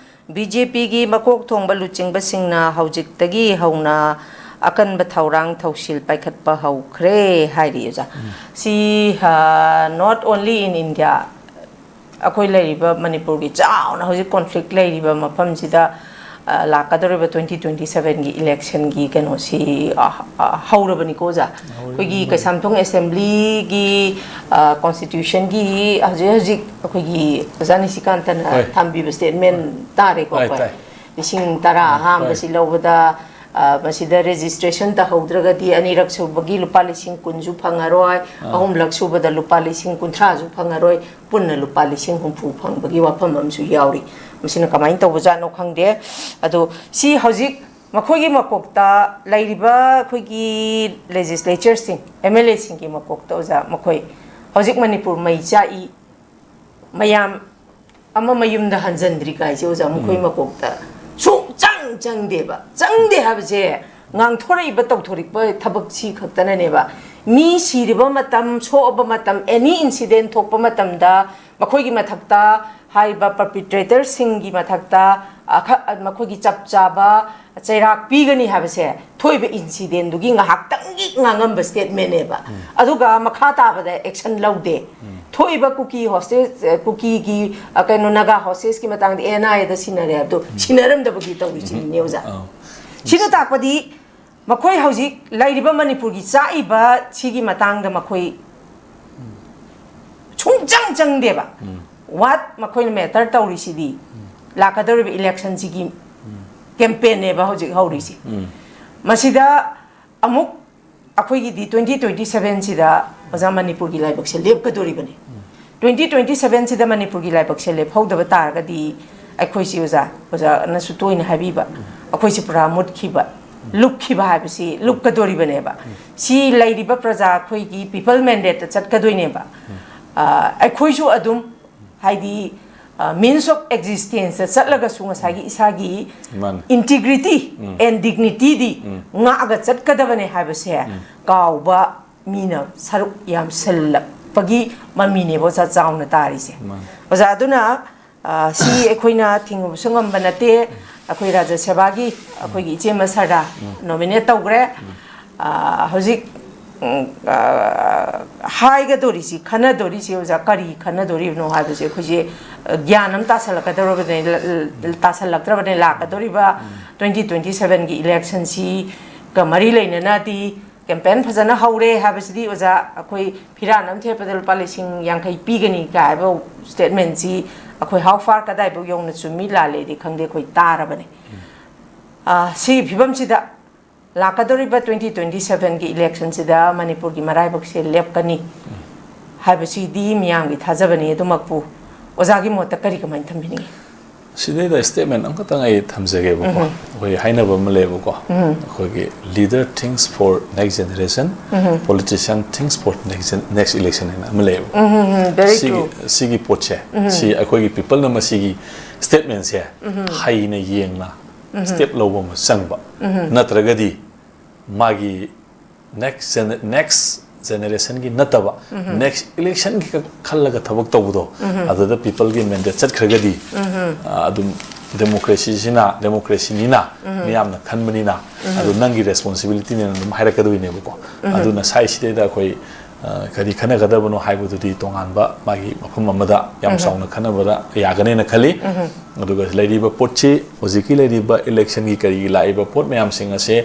ꯕꯤ ꯖꯦ ꯄꯤꯒꯤ ꯃꯀꯣꯛ ꯊꯣꯡꯕ ꯂꯨꯆꯤꯡꯕꯁꯤꯡꯅ ꯍꯧꯖꯤꯛꯇꯒꯤ ꯍꯧꯅ ꯑꯀꯟꯕ ꯊꯧꯔꯥꯡ ꯊꯧꯁꯤꯜ ꯄꯥꯏꯈꯠꯄ ꯍꯧꯈ꯭ꯔꯦ ꯍꯥꯏꯔꯤ, ꯑꯣꯖꯥ꯫ ꯁꯤ, ꯑ, not only in India, ꯑꯩꯈꯣꯏ ꯂꯩꯔꯤꯕ ꯃꯅꯤꯄꯨꯔꯒꯤ ꯆꯥꯎꯅ ꯍꯧꯖꯤꯛ ꯀꯣꯟꯐ꯭ꯂꯤꯛ ꯂꯩꯔꯤꯕ ꯃꯐꯝꯁꯤꯗ, ꯑ, ꯂꯥꯛꯀꯗꯧꯔꯤꯕ ꯇ꯭ꯋꯦꯟꯇꯤ ꯇ꯭ꯋꯦꯟꯇꯤ ꯁꯚꯦꯟꯒꯤ ꯏꯂꯦꯛꯁꯟꯒꯤ ꯀꯩꯅꯣꯁꯤ, ꯑ, ꯑ, ꯍꯧꯔꯕꯅꯤꯀꯣ ꯑꯣꯖꯥ꯫ ꯑꯩꯈꯣꯏꯒꯤ ꯀꯩꯁꯥꯝꯊꯣꯡ ꯑꯦꯁꯦꯝꯕ꯭ꯂꯤꯒꯤ, ꯑ, ꯀꯣꯟꯁꯇꯤꯇ꯭ꯌꯨꯁꯟꯒꯤ ꯍꯧꯖꯤꯛ ꯍꯧꯖꯤꯛ ꯑꯩꯈꯣꯏꯒꯤ ꯑꯣꯖꯥ ꯅꯤꯁꯤꯀꯥꯟꯇꯅ ꯍꯣꯏ꯫ ꯊꯝꯕꯤꯕ ꯁ꯭ꯇꯦꯠꯃꯦꯟ ꯇꯥꯔꯦꯀꯣ ꯍꯣꯏ, ꯑꯩꯈꯣꯏ꯫ ꯇꯥꯏ꯫ ꯂꯤꯁꯤꯡ ꯇꯔꯥ ꯎꯝ, ꯑꯍꯥꯟꯕꯁꯤ ꯍꯣꯏ꯫ ꯂꯧꯕꯗ, ꯑ, ꯃꯁꯤꯗ ꯔꯦꯖꯤꯁꯇ꯭ꯔꯦꯁꯟ ꯇꯧꯍꯧꯗ꯭ꯔꯒꯗꯤ ꯑꯅꯤꯔꯛ ꯁꯨꯕꯒꯤ ꯂꯨꯄꯥ ꯂꯤꯁꯤꯡ ꯀꯨꯟꯁꯨ ꯐꯪꯉꯔꯣꯏ, ꯑꯥ꯫ ꯑꯍꯨꯝꯂꯛ ꯁꯨꯕꯗ ꯂꯨꯄꯥ ꯂꯤꯁꯤꯡ ꯀꯨꯟꯊ꯭ꯔꯥꯁꯨ ꯐꯪꯉꯔꯣꯏ, ꯄꯨꯟꯅ ꯂꯨꯄꯥ ꯂꯤꯁꯤꯡ ꯍꯨꯝꯐꯨ ꯐꯪꯕꯒꯤ ꯋꯥꯐꯝ ꯑꯃꯁꯨ ꯌꯥꯎꯔꯤ꯫ ꯃꯁꯤꯅ ꯀꯃꯥꯏꯅ ꯇꯧꯕꯖꯥꯠꯅꯣ ꯈꯪꯗꯦ꯫ ꯑꯗꯣ ꯁꯤ ꯍꯧꯖꯤꯛ ꯃꯈꯣꯏꯒꯤ ꯃꯀꯣꯛꯇ ꯂꯩꯔꯤꯕ ꯑꯩꯈꯣꯏꯒꯤ ꯂꯦꯖꯤꯁꯂꯦꯆꯔꯁꯤꯡ, ꯑꯦꯝ ꯑꯦꯜ ꯑꯦꯁꯤꯡꯒꯤ ꯃꯀꯣꯛꯇ ꯑꯣꯖꯥ, ꯃꯈꯣꯏ ꯍꯧꯖꯤꯛ ꯃꯅꯤꯄꯨꯔ ꯃꯩ ꯆꯥꯛꯏ, ꯃꯌꯥꯝ ꯑꯃ ꯃꯌꯨꯝꯗ ꯍꯟꯖꯤꯟꯗ꯭ꯔꯤ ꯀꯥꯏꯁꯦ ꯑꯣꯖꯥ, ꯃꯈꯣꯏ ꯎꯝ꯫ ꯃꯀꯣꯛꯇ ꯁꯨꯡꯆꯪ ꯆꯪꯗꯦꯕ꯫ ꯆꯪꯗꯦ ꯍꯥꯏꯕꯁꯦ ꯉꯥꯡꯊꯣꯔꯛꯏꯕ, ꯇꯧꯊꯣꯔꯛꯄ ꯊꯕꯛꯁꯤ ꯈꯛꯇꯅꯅꯦꯕ꯫ ꯃꯤ ꯁꯤꯔꯤꯕ ꯃꯇꯝ, ꯁꯣꯛꯑꯕ ꯃꯇꯝ, ꯑꯦꯅꯤ ꯏꯟꯁꯤꯗꯦꯟ ꯊꯣꯛꯄ ꯃꯇꯝꯗ ꯃꯈꯣꯏꯒꯤ ꯃꯊꯛꯇ, ꯍꯥꯏꯔꯤꯕ ꯄꯔꯄꯤꯇ꯭ꯔꯦꯇꯔꯁꯤꯡꯒꯤ ꯃꯊꯛꯇ, ꯑꯈ-, ꯃꯈꯣꯏꯒꯤ ꯆꯞ ꯆꯥꯕ ꯆꯩꯔꯥꯛ ꯄꯤꯒꯅꯤ ꯍꯥꯏꯕꯁꯦ ꯊꯣꯛꯏꯕ ꯏꯟꯁꯤꯗꯦꯟꯗꯨꯒꯤ ꯉꯥꯏꯍꯥꯛꯇꯪꯒꯤ ꯉꯥꯡꯉꯝꯕ ꯁ꯭ꯇꯦꯠꯃꯦꯟꯅꯦꯕ꯫ ꯎꯝ꯫ ꯑꯗꯨꯒ ꯃꯈꯥ ꯇꯥꯕꯗ ꯑꯦꯛꯁꯟ ꯂꯧꯗꯦ꯫ ꯎꯝ꯫ ꯊꯣꯛꯏꯕ ꯀꯨꯀꯤ ꯍꯣꯁꯇꯦꯖ, ꯑ, ꯀꯨꯀꯤꯒꯤ, ꯑ, ꯀꯩꯅꯣ, ꯅꯥꯒꯥ ꯍꯣꯁꯇꯦꯖꯀꯤ ꯃꯇꯥꯡꯗ ꯑꯦꯟ ꯑꯥꯏ ꯑꯦꯗ ꯁꯤꯟꯅꯔꯦ ꯍꯥꯏꯕꯗꯣ ꯎꯝ꯫ ꯁꯤꯟꯅꯔꯝꯗꯕꯒꯤ ꯇꯧꯔꯤꯁꯤꯅꯤꯅꯦ ꯑꯣꯖꯥ꯫ ꯑꯧ꯫ ꯁꯤꯅ ꯇꯥꯛꯄꯗꯤ ꯃꯈꯣꯏ ꯍꯧꯖꯤꯛ ꯂꯩꯔꯤꯕ ꯃꯅꯤꯄꯨꯔꯒꯤ ꯆꯥꯛꯏꯕ ꯁꯤꯒꯤ ꯃꯇꯥꯡꯗ ꯃꯈꯣꯏ ꯁꯨꯡꯆꯪ ꯆꯪꯗꯦꯕ꯫ ꯎꯝ꯫ What ꯃꯈꯣꯏꯅ ꯃꯦꯇꯔ ꯇꯧꯔꯤꯁꯤꯗꯤ ꯎꯝ꯫ ꯂꯥꯛꯀꯗꯧꯔꯤꯕ ꯏꯂꯦꯛꯁꯟꯁꯤꯒꯤ ꯎꯝ꯫ ꯀꯦꯝꯄꯦꯟꯅꯦꯕ ꯍꯧꯖꯤꯛ ꯍꯧꯔꯤꯁꯤ꯫ ꯎꯝ꯫ ꯃꯁꯤꯗ ꯑꯃꯨꯛ ꯑꯩꯈꯣꯏꯒꯤꯗꯤ ꯇ꯭ꯋꯦꯟꯇꯤ ꯇ꯭ꯋꯦꯟꯇꯤ ꯁꯚꯦꯟꯁꯤꯗ ꯑꯣꯖꯥ ꯃꯅꯤꯄꯨꯔꯒꯤ ꯂꯥꯏꯕꯛꯁꯦ ꯂꯦꯞꯀꯗꯣꯔꯤꯕꯅꯤ꯫ ꯎꯝ꯫ ꯇ꯭ꯋꯦꯟꯇꯤ ꯇ꯭ꯋꯦꯟꯇꯤ ꯁꯚꯦꯟꯁꯤꯗ ꯃꯅꯤꯄꯨꯔꯒꯤ ꯂꯥꯏꯕꯛꯁꯦ ꯂꯦꯞꯍꯧꯗꯕ ꯇꯥꯔꯒꯗꯤ ꯑꯩꯈꯣꯏꯁꯤ ꯑꯣꯖꯥ, ꯑꯣꯖꯥꯅꯁꯨ ꯇꯣꯏꯅ ꯍꯥꯏꯕꯤꯕ, ꯎꯝ꯫ ꯑꯩꯈꯣꯏꯁꯤ ꯄꯨꯔꯥ ꯃꯨꯠꯈꯤꯕ, ꯎꯝ꯫ ꯂꯨꯞꯈꯤꯕ ꯍꯥꯏꯕꯁꯤ ꯂꯨꯞꯀꯗꯣꯔꯤꯕꯅꯦꯕ꯫ ꯎꯝ꯫ ꯁꯤ ꯂꯩꯔꯤꯕ ꯄ꯭ꯔꯖꯥ ꯑꯩꯈꯣꯏꯒꯤ ꯄꯤꯄꯜ ꯃꯦꯟꯗꯦꯠꯇ ꯆꯠꯀꯗꯣꯏꯅꯦꯕ꯫ ꯎꯝ꯫ ꯑ, ꯑꯩꯈꯣꯏꯁꯨ ꯑꯗꯨꯝ ꯍꯥꯏꯗꯤ, ꯑ, means of existenceꯇ ꯆꯠꯂꯒꯁꯨ ꯉꯁꯥꯏꯒꯤ ꯏꯁꯥꯒꯤ ꯃꯥꯅꯤ꯫ Integrity um. And dignityꯗꯤ ꯎꯝ꯫ ꯉꯥꯛꯑꯒ ꯆꯠꯀꯗꯕꯅꯦ ꯍꯥꯏꯕꯁꯦ ꯎꯝ꯫ ꯀꯥꯎꯕ ꯃꯤꯅ ꯁꯔꯨꯛ ꯌꯥꯝꯁꯤꯜꯂꯛꯄꯒꯤ ꯃꯃꯤꯅꯦꯕ ꯑꯣꯖꯥ ꯆꯥꯎꯅ ꯇꯥꯔꯤꯁꯦ꯫ ꯃꯥꯅꯤ꯫ ꯑꯣꯖꯥ, ꯑꯗꯨꯅ, ꯑ, ꯁꯤ ꯑꯩꯈꯣꯏꯅ ꯊꯤꯡꯉꯨꯕꯁꯨ ꯉꯝꯕ ꯅꯠꯇꯦ꯫ ꯑꯩꯈꯣꯏ ꯔꯥꯖ꯭ꯌ ꯁꯦꯕꯥꯒꯤ ꯑꯩꯈꯣꯏꯒꯤ ꯏꯆꯦ ꯃꯁꯥꯗ ꯎꯝ꯫ Nominate ꯇꯧꯈ꯭ꯔꯦ꯫ ꯎꯝ꯫ ꯑ, ꯍꯧꯖꯤꯛ ꯎꯝ, ꯑ, ꯍꯥꯏꯒꯗꯣꯔꯤꯁꯤ, ꯈꯟꯅꯗꯣꯔꯤꯁꯤ ꯑꯣꯖꯥ, ꯀꯔꯤ ꯈꯟꯅꯗꯣꯔꯤꯕꯅꯣ ꯍꯥꯏꯕꯁꯦ ꯑꯩꯈꯣꯏꯁꯦ, ꯑ, ꯒ꯭ꯌꯥꯟ ꯑꯃ ꯇꯥꯁꯜꯂꯛꯀꯗꯧꯔꯕꯅꯦ, ꯂ-, ꯂ-, ꯇꯥꯁꯜꯂꯛꯇ꯭ꯔꯕꯅꯦ꯫ ꯂꯥꯛꯀꯗꯧꯔꯤꯕ ꯎꯝ꯫ twenty twenty sevenꯒꯤ electionꯁꯤꯒ ꯃꯔꯤ ꯂꯩꯅꯅꯗꯤ campaign ꯐꯖꯅ ꯍꯧꯔꯦ ꯍꯥꯏꯕꯁꯤꯗꯤ ꯑꯣꯖꯥ, ꯑꯩꯈꯣꯏ ꯐꯤꯔꯥꯟ ꯑꯃ ꯊꯦꯠꯄꯗ ꯂꯨꯄꯥ ꯂꯤꯁꯤꯡ ꯌꯥꯡꯈꯩ ꯄꯤꯒꯅꯤ ꯀꯥꯏ ꯍꯥꯏꯕ statementꯁꯤ ꯑꯩꯈꯣꯏ how far, ꯀꯗꯥꯏꯐꯥꯎ ꯌꯧꯅ ꯆꯨꯝꯃꯤ ꯂꯥꯜꯂꯦꯗꯤ ꯈꯪꯗꯦ, ꯑꯩꯈꯣꯏ ꯇꯥꯔꯕꯅꯦ꯫ ꯎꯝ꯫ ꯑ, ꯁꯤꯒꯤ ꯐꯤꯕꯝꯁꯤꯗ ꯂꯥꯛꯀꯗꯧꯔꯤꯕ twenty twenty sevenꯒꯤ electionꯁꯤꯗ ꯃꯅꯤꯄꯨꯔꯒꯤ ꯃꯔꯥꯏꯕꯛꯁꯦ ꯂꯦꯞꯀꯅꯤ ꯍꯥꯏꯕꯁꯤꯗꯤ ꯃꯤꯌꯥꯝꯒꯤ ꯊꯥꯖꯕꯅꯤ꯫ ꯑꯗꯨꯃꯛꯄꯨ ꯑꯣꯖꯥꯒꯤ ꯃꯣꯠꯇ ꯀꯔꯤ, ꯀꯃꯥꯏꯅ ꯊꯝꯕꯤꯅꯤꯡꯉꯤ? ꯁꯤꯗꯩꯗ statement ꯑꯃꯈꯛꯇꯪ ꯑꯩ ꯊꯝꯖꯒꯦꯕꯀꯣ꯫ ꯎꯝ꯫ ꯑꯩꯈꯣꯏ ꯍꯥꯏꯅꯕ ꯑꯃ ꯂꯩꯌꯦꯕꯀꯣ꯫ ꯎꯝ꯫ ꯑꯩꯈꯣꯏꯒꯤ "Leader thinks for next generation, um. Politician thinks for next gen-, next election" ꯍꯥꯏꯅ ꯑꯃ ꯂꯩꯌꯦꯕ꯫ ꯎꯝ, ꯎꯝ, ꯎꯝ, very ꯁꯤꯒꯤ, true꯫ ꯁꯤꯒꯤ ꯄꯣꯠꯁꯦ, ꯎꯝ꯫ ꯁꯤ ꯑꯩꯈꯣꯏꯒꯤ peopleꯅ ꯃꯁꯤꯒꯤ statementꯁꯦ ꯎꯝ꯫ ꯍꯩꯅ ꯌꯦꯡꯅ ꯎꯝ꯫ Step ꯂꯧꯕ ꯑꯃ ꯆꯪꯕ꯫ ꯎꯝ꯫ ꯅꯠꯇ꯭ꯔꯒꯗꯤ ꯃꯥꯒꯤ next gene-, next generationꯒꯤ ꯅꯠꯇꯕ, ꯎꯝ꯫ Next electionꯒꯤ ꯈꯛ ꯈꯜꯂꯒ ꯊꯕꯛ ꯇꯧꯕꯗꯣ, ꯎꯝ꯫ ꯑꯗꯨꯗ peopleꯒꯤ mandate ꯆꯠꯈ꯭ꯔꯒꯗꯤ, ꯎꯝ꯫ ꯑ, ꯑꯗꯨꯝ democracyꯁꯤꯅ, democracyꯅꯤꯅ, ꯎꯝ꯫ ꯃꯤꯌꯥꯝꯅ ꯈꯟꯕꯅꯤꯅ, ꯎꯝ꯫ ꯑꯗꯨ ꯅꯪꯒꯤ responsibilityꯅꯦꯅ ꯑꯗꯨꯝ ꯍꯥꯏꯔꯛꯀꯗꯣꯏꯅꯦꯕꯀꯣ꯫ ꯎꯝ꯫ ꯑꯗꯨꯅ ꯁ꯭ꯋꯥꯏꯁꯤꯗꯩꯗ ꯑꯩꯈꯣꯏ, ꯑ, ꯀꯔꯤ ꯈꯟꯅꯒꯗꯕꯅꯣ ꯍꯥꯏꯕꯗꯨꯗꯤ ꯇꯣꯉꯥꯟꯕ ꯃꯥꯒꯤ ꯃꯐꯝ ꯑꯃꯗ ꯌꯥꯝ ꯎꯝ꯫ ꯆꯥꯎꯅ ꯈꯟꯅꯕꯗ ꯌꯥꯒꯅꯦꯅ ꯈꯜꯂꯤ꯫ ꯎꯝ꯫ ꯑꯗꯨꯒ ꯂꯩꯔꯤꯕ ꯄꯣꯠꯁꯤ, ꯍꯧꯖꯤꯛꯀꯤ ꯂꯩꯔꯤꯕ electionꯒꯤ ꯀꯔꯤꯒꯤ ꯂꯥꯛꯏꯕ ꯄꯣꯠ ꯃꯌꯥꯝꯁꯤꯡ ꯑꯁꯦ,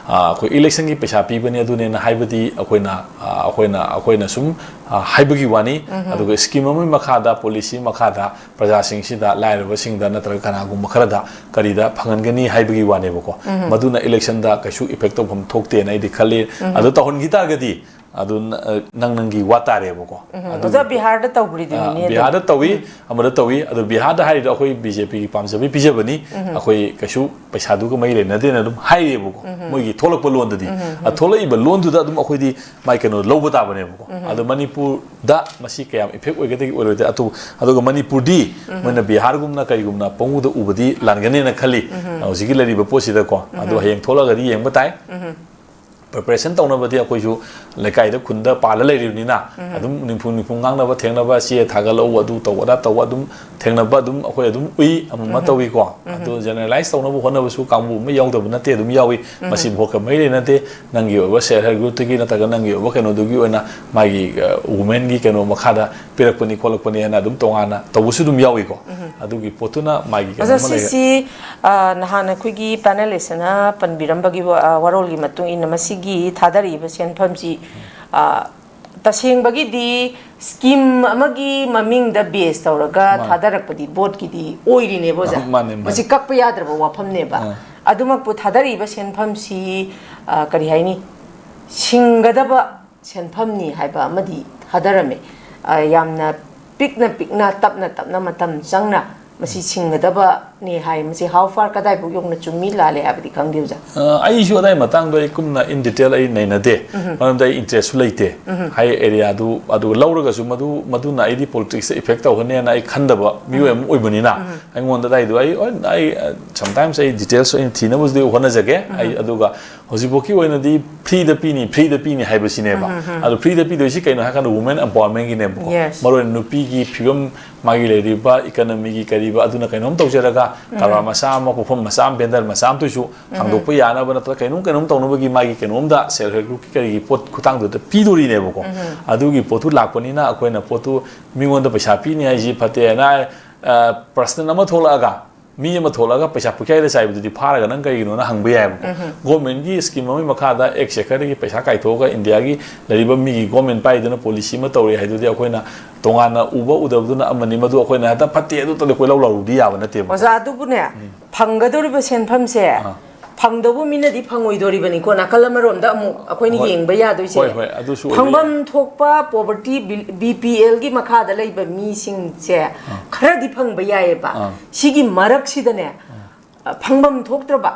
ꯑ, ꯑꯩꯈꯣꯏ electionꯒꯤ ꯄꯩꯁꯥ ꯄꯤꯕꯅꯤ ꯑꯗꯨꯅꯦꯅ ꯍꯥꯏꯕꯗꯤ ꯑꯩꯈꯣꯏꯅ, ꯑ, ꯑꯩꯈꯣꯏꯅ, ꯑꯩꯈꯣꯏꯅ ꯁꯨꯝ, ꯑ, ꯍꯥꯏꯕꯒꯤ ꯋꯥꯅꯤ꯫ ꯎꯝ꯫ ꯑꯗꯨꯒ scheme ꯑꯃꯒꯤ ꯃꯈꯥꯗ, policy ꯃꯈꯥꯗ ꯄ꯭ꯔꯖꯥꯁꯤꯡꯁꯤꯗ, ꯂꯥꯏꯔꯕꯁꯤꯡꯗ ꯅꯠꯇ꯭ꯔꯒ ꯀꯅꯥꯒꯨꯝꯕ ꯈꯔꯗ ꯀꯔꯤꯗ ꯐꯪꯍꯟꯒꯅꯤ ꯍꯥꯏꯕꯒꯤ ꯋꯥꯅꯦꯕꯀꯣ꯫ ꯎꯝ꯫ ꯃꯗꯨꯅ electionꯗ ꯀꯩꯁꯨ effect ꯇꯧꯐꯝ ꯊꯣꯛꯇꯦꯅ ꯑꯩꯗꯤ ꯈꯜꯂꯤ꯫ ꯎꯝ꯫ ꯑꯗꯨ ꯇꯧꯍꯟꯈꯤ ꯇꯥꯔꯒꯗꯤ ꯑꯗꯨ ꯅ-, ꯑ, ꯅꯪ ꯅꯪꯒꯤ ꯋꯥ ꯇꯥꯔꯦꯕꯀꯣ꯫ ꯎꯝ꯫ ꯑꯗꯨ ꯑꯣꯖꯥ, ꯕꯤꯍꯥꯔꯗ ꯇꯧꯈ꯭ꯔꯤꯗꯨꯅꯤꯅꯦ ꯑ, ꯑꯗꯨꯝ꯫ ꯕꯤꯍꯥꯔꯗ ꯇꯧꯏ, ꯎꯝ꯫ ꯑꯃꯗ ꯇꯧꯏ꯫ ꯑꯗꯣ ꯕꯤꯍꯥꯔꯗ ꯍꯥꯏꯔꯤꯗꯣ ꯑꯩꯈꯣꯏ BJPꯒꯤ ꯄꯥꯝꯖꯕꯩ ꯄꯤꯖꯕꯅꯤ, ꯎꯝ꯫ ꯑꯩꯈꯣꯏ ꯀꯩꯁꯨ ꯄꯩꯁꯥꯗꯨꯒ ꯃꯔꯤ ꯂꯩꯅꯗꯦꯅ ꯑꯗꯨꯝ ꯍꯥꯏꯔꯤꯕꯀꯣ, ꯎꯝ꯫ ꯃꯣꯏꯒꯤ ꯊꯣꯛꯂꯛꯄ ꯂꯣꯟꯗꯨꯗꯤ꯫ ꯎꯝ꯫ ꯑ, ꯊꯣꯛꯂꯛꯏꯕ ꯂꯣꯟꯗꯨꯗ ꯑꯗꯨꯝ ꯑꯩꯈꯣꯏꯗꯤ ꯃꯥꯏ ꯀꯩꯅꯣ ꯂꯧꯕ ꯇꯥꯕꯅꯦꯕꯀꯣ꯫ ꯎꯝ꯫ ꯑꯗꯣ ꯃꯅꯤꯄꯨꯔꯗ ꯃꯁꯤ ꯀꯌꯥꯝ effect ꯑꯣꯏꯒꯗꯒꯦ ꯑꯣꯏꯔꯣꯏꯗ, ꯑꯗꯨ, ꯑꯗꯨꯒ ꯃꯅꯤꯄꯨꯔꯗꯤ ꯎꯝ꯫ ꯃꯣꯏꯅ ꯕꯤꯍꯥꯔꯒꯨꯝꯅ ꯀꯔꯤꯒꯨꯝꯅ ꯄꯪꯎꯗ ꯎꯕꯗꯤ ꯂꯥꯟꯒꯅꯦꯅ ꯈꯜꯂꯤ꯫ ꯎꯝ꯫ ꯍꯧꯖꯤꯛꯀꯤ ꯂꯩꯔꯤꯕ ꯄꯣꯠꯁꯤꯗꯀꯣ꯫ ꯎꯝ꯫ ꯑꯗꯣ ꯍꯌꯦꯡ ꯊꯣꯛꯂꯛꯑꯒꯗꯤ ꯌꯦꯡꯕ ꯇꯥꯏ꯫ ꯎꯝ꯫ ꯄ꯭ꯔꯤꯄꯦꯔꯦꯁꯟ ꯇꯧꯅꯕꯗꯤ ꯑꯩꯈꯣꯏꯁꯨ ꯂꯩꯀꯥꯏꯗ ꯈꯨꯟꯗ ꯄꯥꯜꯂ ꯂꯩꯔꯤꯕꯅꯤꯅ, ꯑꯗꯨꯝ ꯅꯤꯡꯐꯨ ꯅꯤꯡꯐꯨ ꯉꯥꯡꯅꯕ ꯊꯦꯡꯅꯕ, ꯆꯦ ꯊꯥꯒꯠꯂꯛꯎ, ꯑꯗꯨ ꯇꯧ, ꯑꯗꯥ ꯇꯧ, ꯑꯗꯨꯝ ꯊꯦꯡꯅꯕ ꯑꯗꯨꯝ ꯑꯩꯈꯣꯏ ꯑꯗꯨꯝ ꯎꯏ, ꯑꯃ ꯑꯃ ꯇꯧꯏꯀꯣ꯫ ꯑꯗꯨ ꯖꯦꯅꯔꯦꯂꯥꯏꯁ ꯇꯧꯅꯕ ꯍꯣꯠꯅꯕꯁꯨ ꯀꯥꯡꯕꯨ ꯑꯃ ꯌꯥꯎꯗꯕ ꯅꯠꯇꯦ, ꯑꯗꯨꯝ ꯌꯥꯎꯏ꯫ ꯃꯁꯤ ꯚꯣꯠꯀ ꯃꯔꯤ ꯂꯩꯅꯗꯦ꯫ ꯅꯪꯒꯤ ꯑꯣꯏꯕ ꯁꯦꯜꯐ ꯍꯦꯜꯞ ꯒ꯭ꯔꯨꯞꯇꯒꯤ ꯅꯠꯇ꯭ꯔꯒ ꯅꯪꯒꯤ ꯑꯣꯏꯕ ꯀꯩꯅꯣꯗꯨꯒꯤ ꯑꯣꯏꯅ ꯃꯥꯒꯤ, ꯑ, ꯋꯨꯃꯦꯟꯒꯤ ꯀꯩꯅꯣ ꯃꯈꯥꯗ ꯄꯤꯔꯛꯄꯅꯤ ꯈꯣꯠꯂꯛꯄꯅꯤ ꯍꯥꯏꯅ ꯑꯗꯨꯝ ꯇꯣꯉꯥꯟꯅ ꯇꯧꯕꯁꯨ ꯑꯗꯨꯝ ꯌꯥꯎꯏꯀꯣ꯫ ꯑꯗꯨꯒꯤ ꯄꯣꯠꯇꯨꯅ ꯃꯥꯒꯤ ꯀꯩꯅꯣ ꯑꯣꯖꯥ, ꯑꯃ ꯂꯩꯔꯦ꯫ ꯁꯤꯁꯤ, ꯑ, ꯅꯍꯥꯟ ꯑꯩꯈꯣꯏꯒꯤ ꯄꯦꯅꯦꯂꯤꯁꯅ ꯄꯟꯕꯤꯔꯝꯕꯒꯤ ꯋꯥ-, ꯑ, ꯋꯥꯔꯣꯜꯒꯤ ꯃꯇꯨꯡ ꯏꯟꯅ ꯃꯁꯤꯒꯤ ꯊꯥꯗꯔꯛꯏꯕ ꯁꯦꯟꯐꯝꯁꯤ, ꯑ, ꯇꯁꯦꯡꯕꯒꯤꯗꯤ ꯁ꯭ꯀꯤꯝ ꯑꯃꯒꯤ ꯃꯃꯤꯡꯗ ꯕꯦꯁ ꯇꯧꯔꯒ ꯃꯥꯅꯦ꯫ ꯊꯥꯗꯔꯛꯄꯗꯤ ꯚꯣꯠꯀꯤꯗꯤ ꯑꯣꯏꯔꯤꯅꯦꯕ, ꯑꯣꯖꯥ꯫ ꯃꯥꯅꯦ, ꯃꯥꯅꯦ꯫ ꯃꯁꯤ ꯀꯛꯄ ꯌꯥꯗ꯭ꯔꯕ ꯋꯥꯐꯝꯅꯦꯕ꯫ ꯑꯥ꯫ ꯑꯗꯨꯃꯛꯄꯨ ꯊꯥꯗꯔꯛꯏꯕ ꯁꯦꯟꯐꯝꯁꯤ, ꯑ, ꯀꯔꯤ ꯍꯥꯏꯅꯤ, ꯁꯤꯡꯒꯗꯕ ꯁꯦꯟꯐꯝꯅꯤ ꯍꯥꯏꯕ ꯑꯃꯗꯤ ꯊꯥꯗꯔꯝꯃꯦ꯫ ꯑ, ꯌꯥꯝꯅ ꯄꯤꯛꯅ ꯄꯤꯛꯅ, ꯇꯞꯅ ꯇꯞꯅ, ꯃꯇꯝ ꯆꯪꯅ ꯃꯁꯤ ꯁꯤꯡꯒꯗꯕꯅꯤ ꯍꯥꯏ꯫ ꯃꯁꯤ how far, ꯀꯗꯥꯏꯐꯥꯎ ꯌꯧꯅ ꯆꯨꯝꯃꯤ ꯂꯥꯜꯂꯤ ꯍꯥꯏꯕꯗꯤ ꯈꯪꯗꯦ, ꯑꯣꯖꯥ꯫ ꯑ, ꯑꯩꯁꯨ ꯑꯗꯥꯏ ꯃꯇꯥꯡꯗꯣ ꯑꯩ ꯀꯨꯞꯅ in detail ꯑꯩ ꯅꯩꯅꯗꯦ꯫ ꯃꯔꯝꯗꯤ ꯑꯩ ꯏꯟꯇꯔꯦꯁꯁꯨ ꯂꯩꯇꯦ꯫ ꯍꯥꯏ ꯑꯦꯔꯤꯌꯥꯗꯨ ꯑꯗꯨ ꯂꯧꯔꯒꯁꯨ ꯃꯗꯨ, ꯃꯗꯨꯅ ꯑꯩꯗꯤ ꯄꯣꯂꯤꯇꯤꯛꯁꯇ ꯏꯐꯦꯛ ꯇꯧꯒꯅꯦꯅ ꯑꯩ ꯈꯟꯗꯕ ꯃꯤꯑꯣꯏ ꯑꯃ ꯑꯣꯏꯕꯅꯤꯅ, ꯑꯩꯉꯣꯟꯗ ꯑꯗꯥꯏꯗꯣ ꯑꯩ, ꯑꯩ, ꯑ, sometimes ꯑꯩ ꯗꯤꯇꯦꯜꯁ ꯑꯣꯏꯅ ꯊꯤꯅꯕꯁꯨ ꯍꯣꯠꯅꯖꯒꯦ꯫ ꯑꯩ ꯑꯗꯨꯒ ꯍꯧꯖꯤꯛꯐꯥꯎꯀꯤ ꯑꯣꯏꯅꯗꯤ ꯐ꯭ꯔꯤꯗ ꯄꯤꯅꯤ, ꯐ꯭ꯔꯤꯗ ꯄꯤꯅꯤ ꯍꯥꯏꯕꯁꯤꯅꯦꯕ꯫ ꯑꯗꯣ ꯐ꯭ꯔꯤꯗ ꯄꯤꯗꯣꯏꯁꯤ ꯀꯩꯅꯣ ꯍꯥꯏꯔꯀꯥꯟꯗ ꯋꯨꯃꯦꯟ ꯑꯦꯝꯄꯥꯋꯔꯃꯦꯟꯒꯤꯅꯦꯕꯀꯣ꯫ Yes. ꯃꯔꯨ ꯑꯣꯏꯅ ꯅꯨꯄꯤꯒꯤ ꯐꯤꯕꯝ, ꯃꯥꯒꯤ ꯂꯩꯔꯤꯕ ꯏꯀꯅꯃꯤꯒꯤ ꯀꯔꯤꯕ ꯑꯗꯨꯅ ꯀꯩꯅꯣꯝ ꯇꯧꯖꯔꯒ ꯀꯔꯕꯥꯔ ꯃꯆꯥ ꯑꯃ, ꯄꯣꯠꯐꯝ ꯃꯆꯥ ꯑꯃ, ꯚꯦꯟꯗꯔ ꯃꯆꯥ ꯑꯃꯇꯁꯨ ꯍꯥꯡꯗꯣꯛꯄ ꯌꯥꯅꯕ ꯅꯠꯇ꯭ꯔꯒ ꯀꯩꯅꯣꯝ ꯀꯩꯅꯣꯝ ꯇꯧꯅꯕꯒꯤ ꯃꯥꯒꯤ ꯀꯩꯅꯣꯝꯗ ꯁꯦꯜꯐ ꯍꯦꯜꯞ ꯒ꯭ꯔꯨꯞꯀꯤ ꯀꯔꯤꯒꯤ ꯄꯣꯠ ꯈꯨꯠꯊꯥꯡꯗꯨꯗ ꯄꯤꯗꯣꯔꯤꯅꯦꯕꯀꯣ꯫ ꯑꯗꯨꯒꯤ ꯄꯣꯠꯇꯨ ꯂꯥꯛꯄꯅꯤꯅ ꯑꯩꯈꯣꯏꯅ ꯄꯣꯠꯇꯨ ꯃꯤꯉꯣꯟꯗ ꯄꯩꯁꯥ ꯄꯤꯅꯤ ꯍꯥꯏꯁꯤ ꯐꯠꯇꯦ ꯍꯥꯏꯅ, ꯑ, ꯄꯔꯁꯅꯦꯜ ꯑꯃ ꯊꯣꯛꯂꯛꯑꯒ ꯃꯤ ꯑꯃ ꯊꯣꯛꯂꯛꯑꯒ ꯄꯩꯁꯥ ꯄꯨꯈ꯭ꯔꯤꯗ ꯆꯥꯏꯕꯗꯨꯗꯤ ꯐꯥꯔꯒ ꯅꯪ ꯀꯔꯤꯒꯤꯅꯣꯅ ꯍꯪꯕ ꯌꯥꯏꯕꯀꯣ꯫ ꯒꯣꯔꯃꯦꯟꯒꯤ ꯁ꯭ꯀꯤꯝ ꯑꯃꯒꯤ ꯃꯈꯥꯗ ꯑꯦꯛꯁ ꯁꯦꯀꯔꯗꯒꯤ ꯄꯩꯁꯥ ꯀꯥꯏꯊꯣꯛꯑꯒ ꯏꯟꯗꯤꯌꯥꯒꯤ ꯂꯩꯔꯤꯕ ꯃꯤꯒꯤ ꯒꯣꯔꯃꯦꯟ ꯄꯥꯏꯗꯨꯅ ꯄꯣꯂꯤꯁꯤ ꯑꯃ ꯇꯧꯔꯦ ꯍꯥꯏꯗꯨꯗꯤ ꯑꯩꯈꯣꯏꯅ ꯇꯣꯉꯥꯟꯅ ꯎꯕ ꯎꯗꯕꯗꯨꯅ ꯑꯃꯅꯤ, ꯃꯗꯨ ꯑꯩꯈꯣꯏꯅ ꯍꯦꯛꯇ ꯐꯠꯇꯦ ꯑꯗꯨ ꯇꯧꯗꯦ ꯀꯣꯏꯂꯥꯎ ꯂꯥꯎꯔꯨꯕꯗꯤ ꯌꯥꯕ ꯅꯠꯇꯦꯕꯀꯣ꯫ ꯑꯣꯖꯥ, ꯑꯗꯨꯕꯨꯅꯦ, ꯐꯪꯒꯗꯧꯔꯤꯕ ꯁꯦꯟꯐꯝꯁꯦ ꯑꯥ꯫ ꯐꯪꯗꯧꯕ ꯃꯤꯅꯗꯤ ꯐꯪꯉꯣꯏꯗꯣꯔꯤꯕꯅꯤꯀꯣ꯫ ꯅꯥꯀꯜ ꯑꯃꯔꯣꯝꯗ ꯑꯃꯨꯛ ꯑꯩꯈꯣꯏꯅ ꯍꯣꯏ꯫ ꯌꯦꯡꯕ ꯌꯥꯗꯣꯏꯁꯦ, ꯍꯣꯏ, ꯍꯣꯏ, ꯑꯗꯨꯁꯨ ꯑꯣꯏꯕ ꯐꯪꯐꯝ ꯌꯥꯏ꯫ ꯊꯣꯛꯄ ꯄꯣꯚꯔꯇꯤ, ꯕꯤ-, ꯕꯤ ꯄꯤ ꯑꯦꯜꯒꯤ ꯃꯈꯥꯗ ꯂꯩꯕ ꯃꯤꯁꯤꯡꯁꯦ ꯑꯥ꯫ ꯈꯔꯗꯤ ꯐꯪꯕ ꯌꯥꯏꯌꯦꯕ꯫ ꯑꯥ꯫ ꯁꯤꯒꯤ ꯃꯔꯛꯁꯤꯗꯅꯦ, ꯑꯥ꯫ ꯐꯪꯐꯝ ꯊꯣꯛꯇ꯭ꯔꯕ,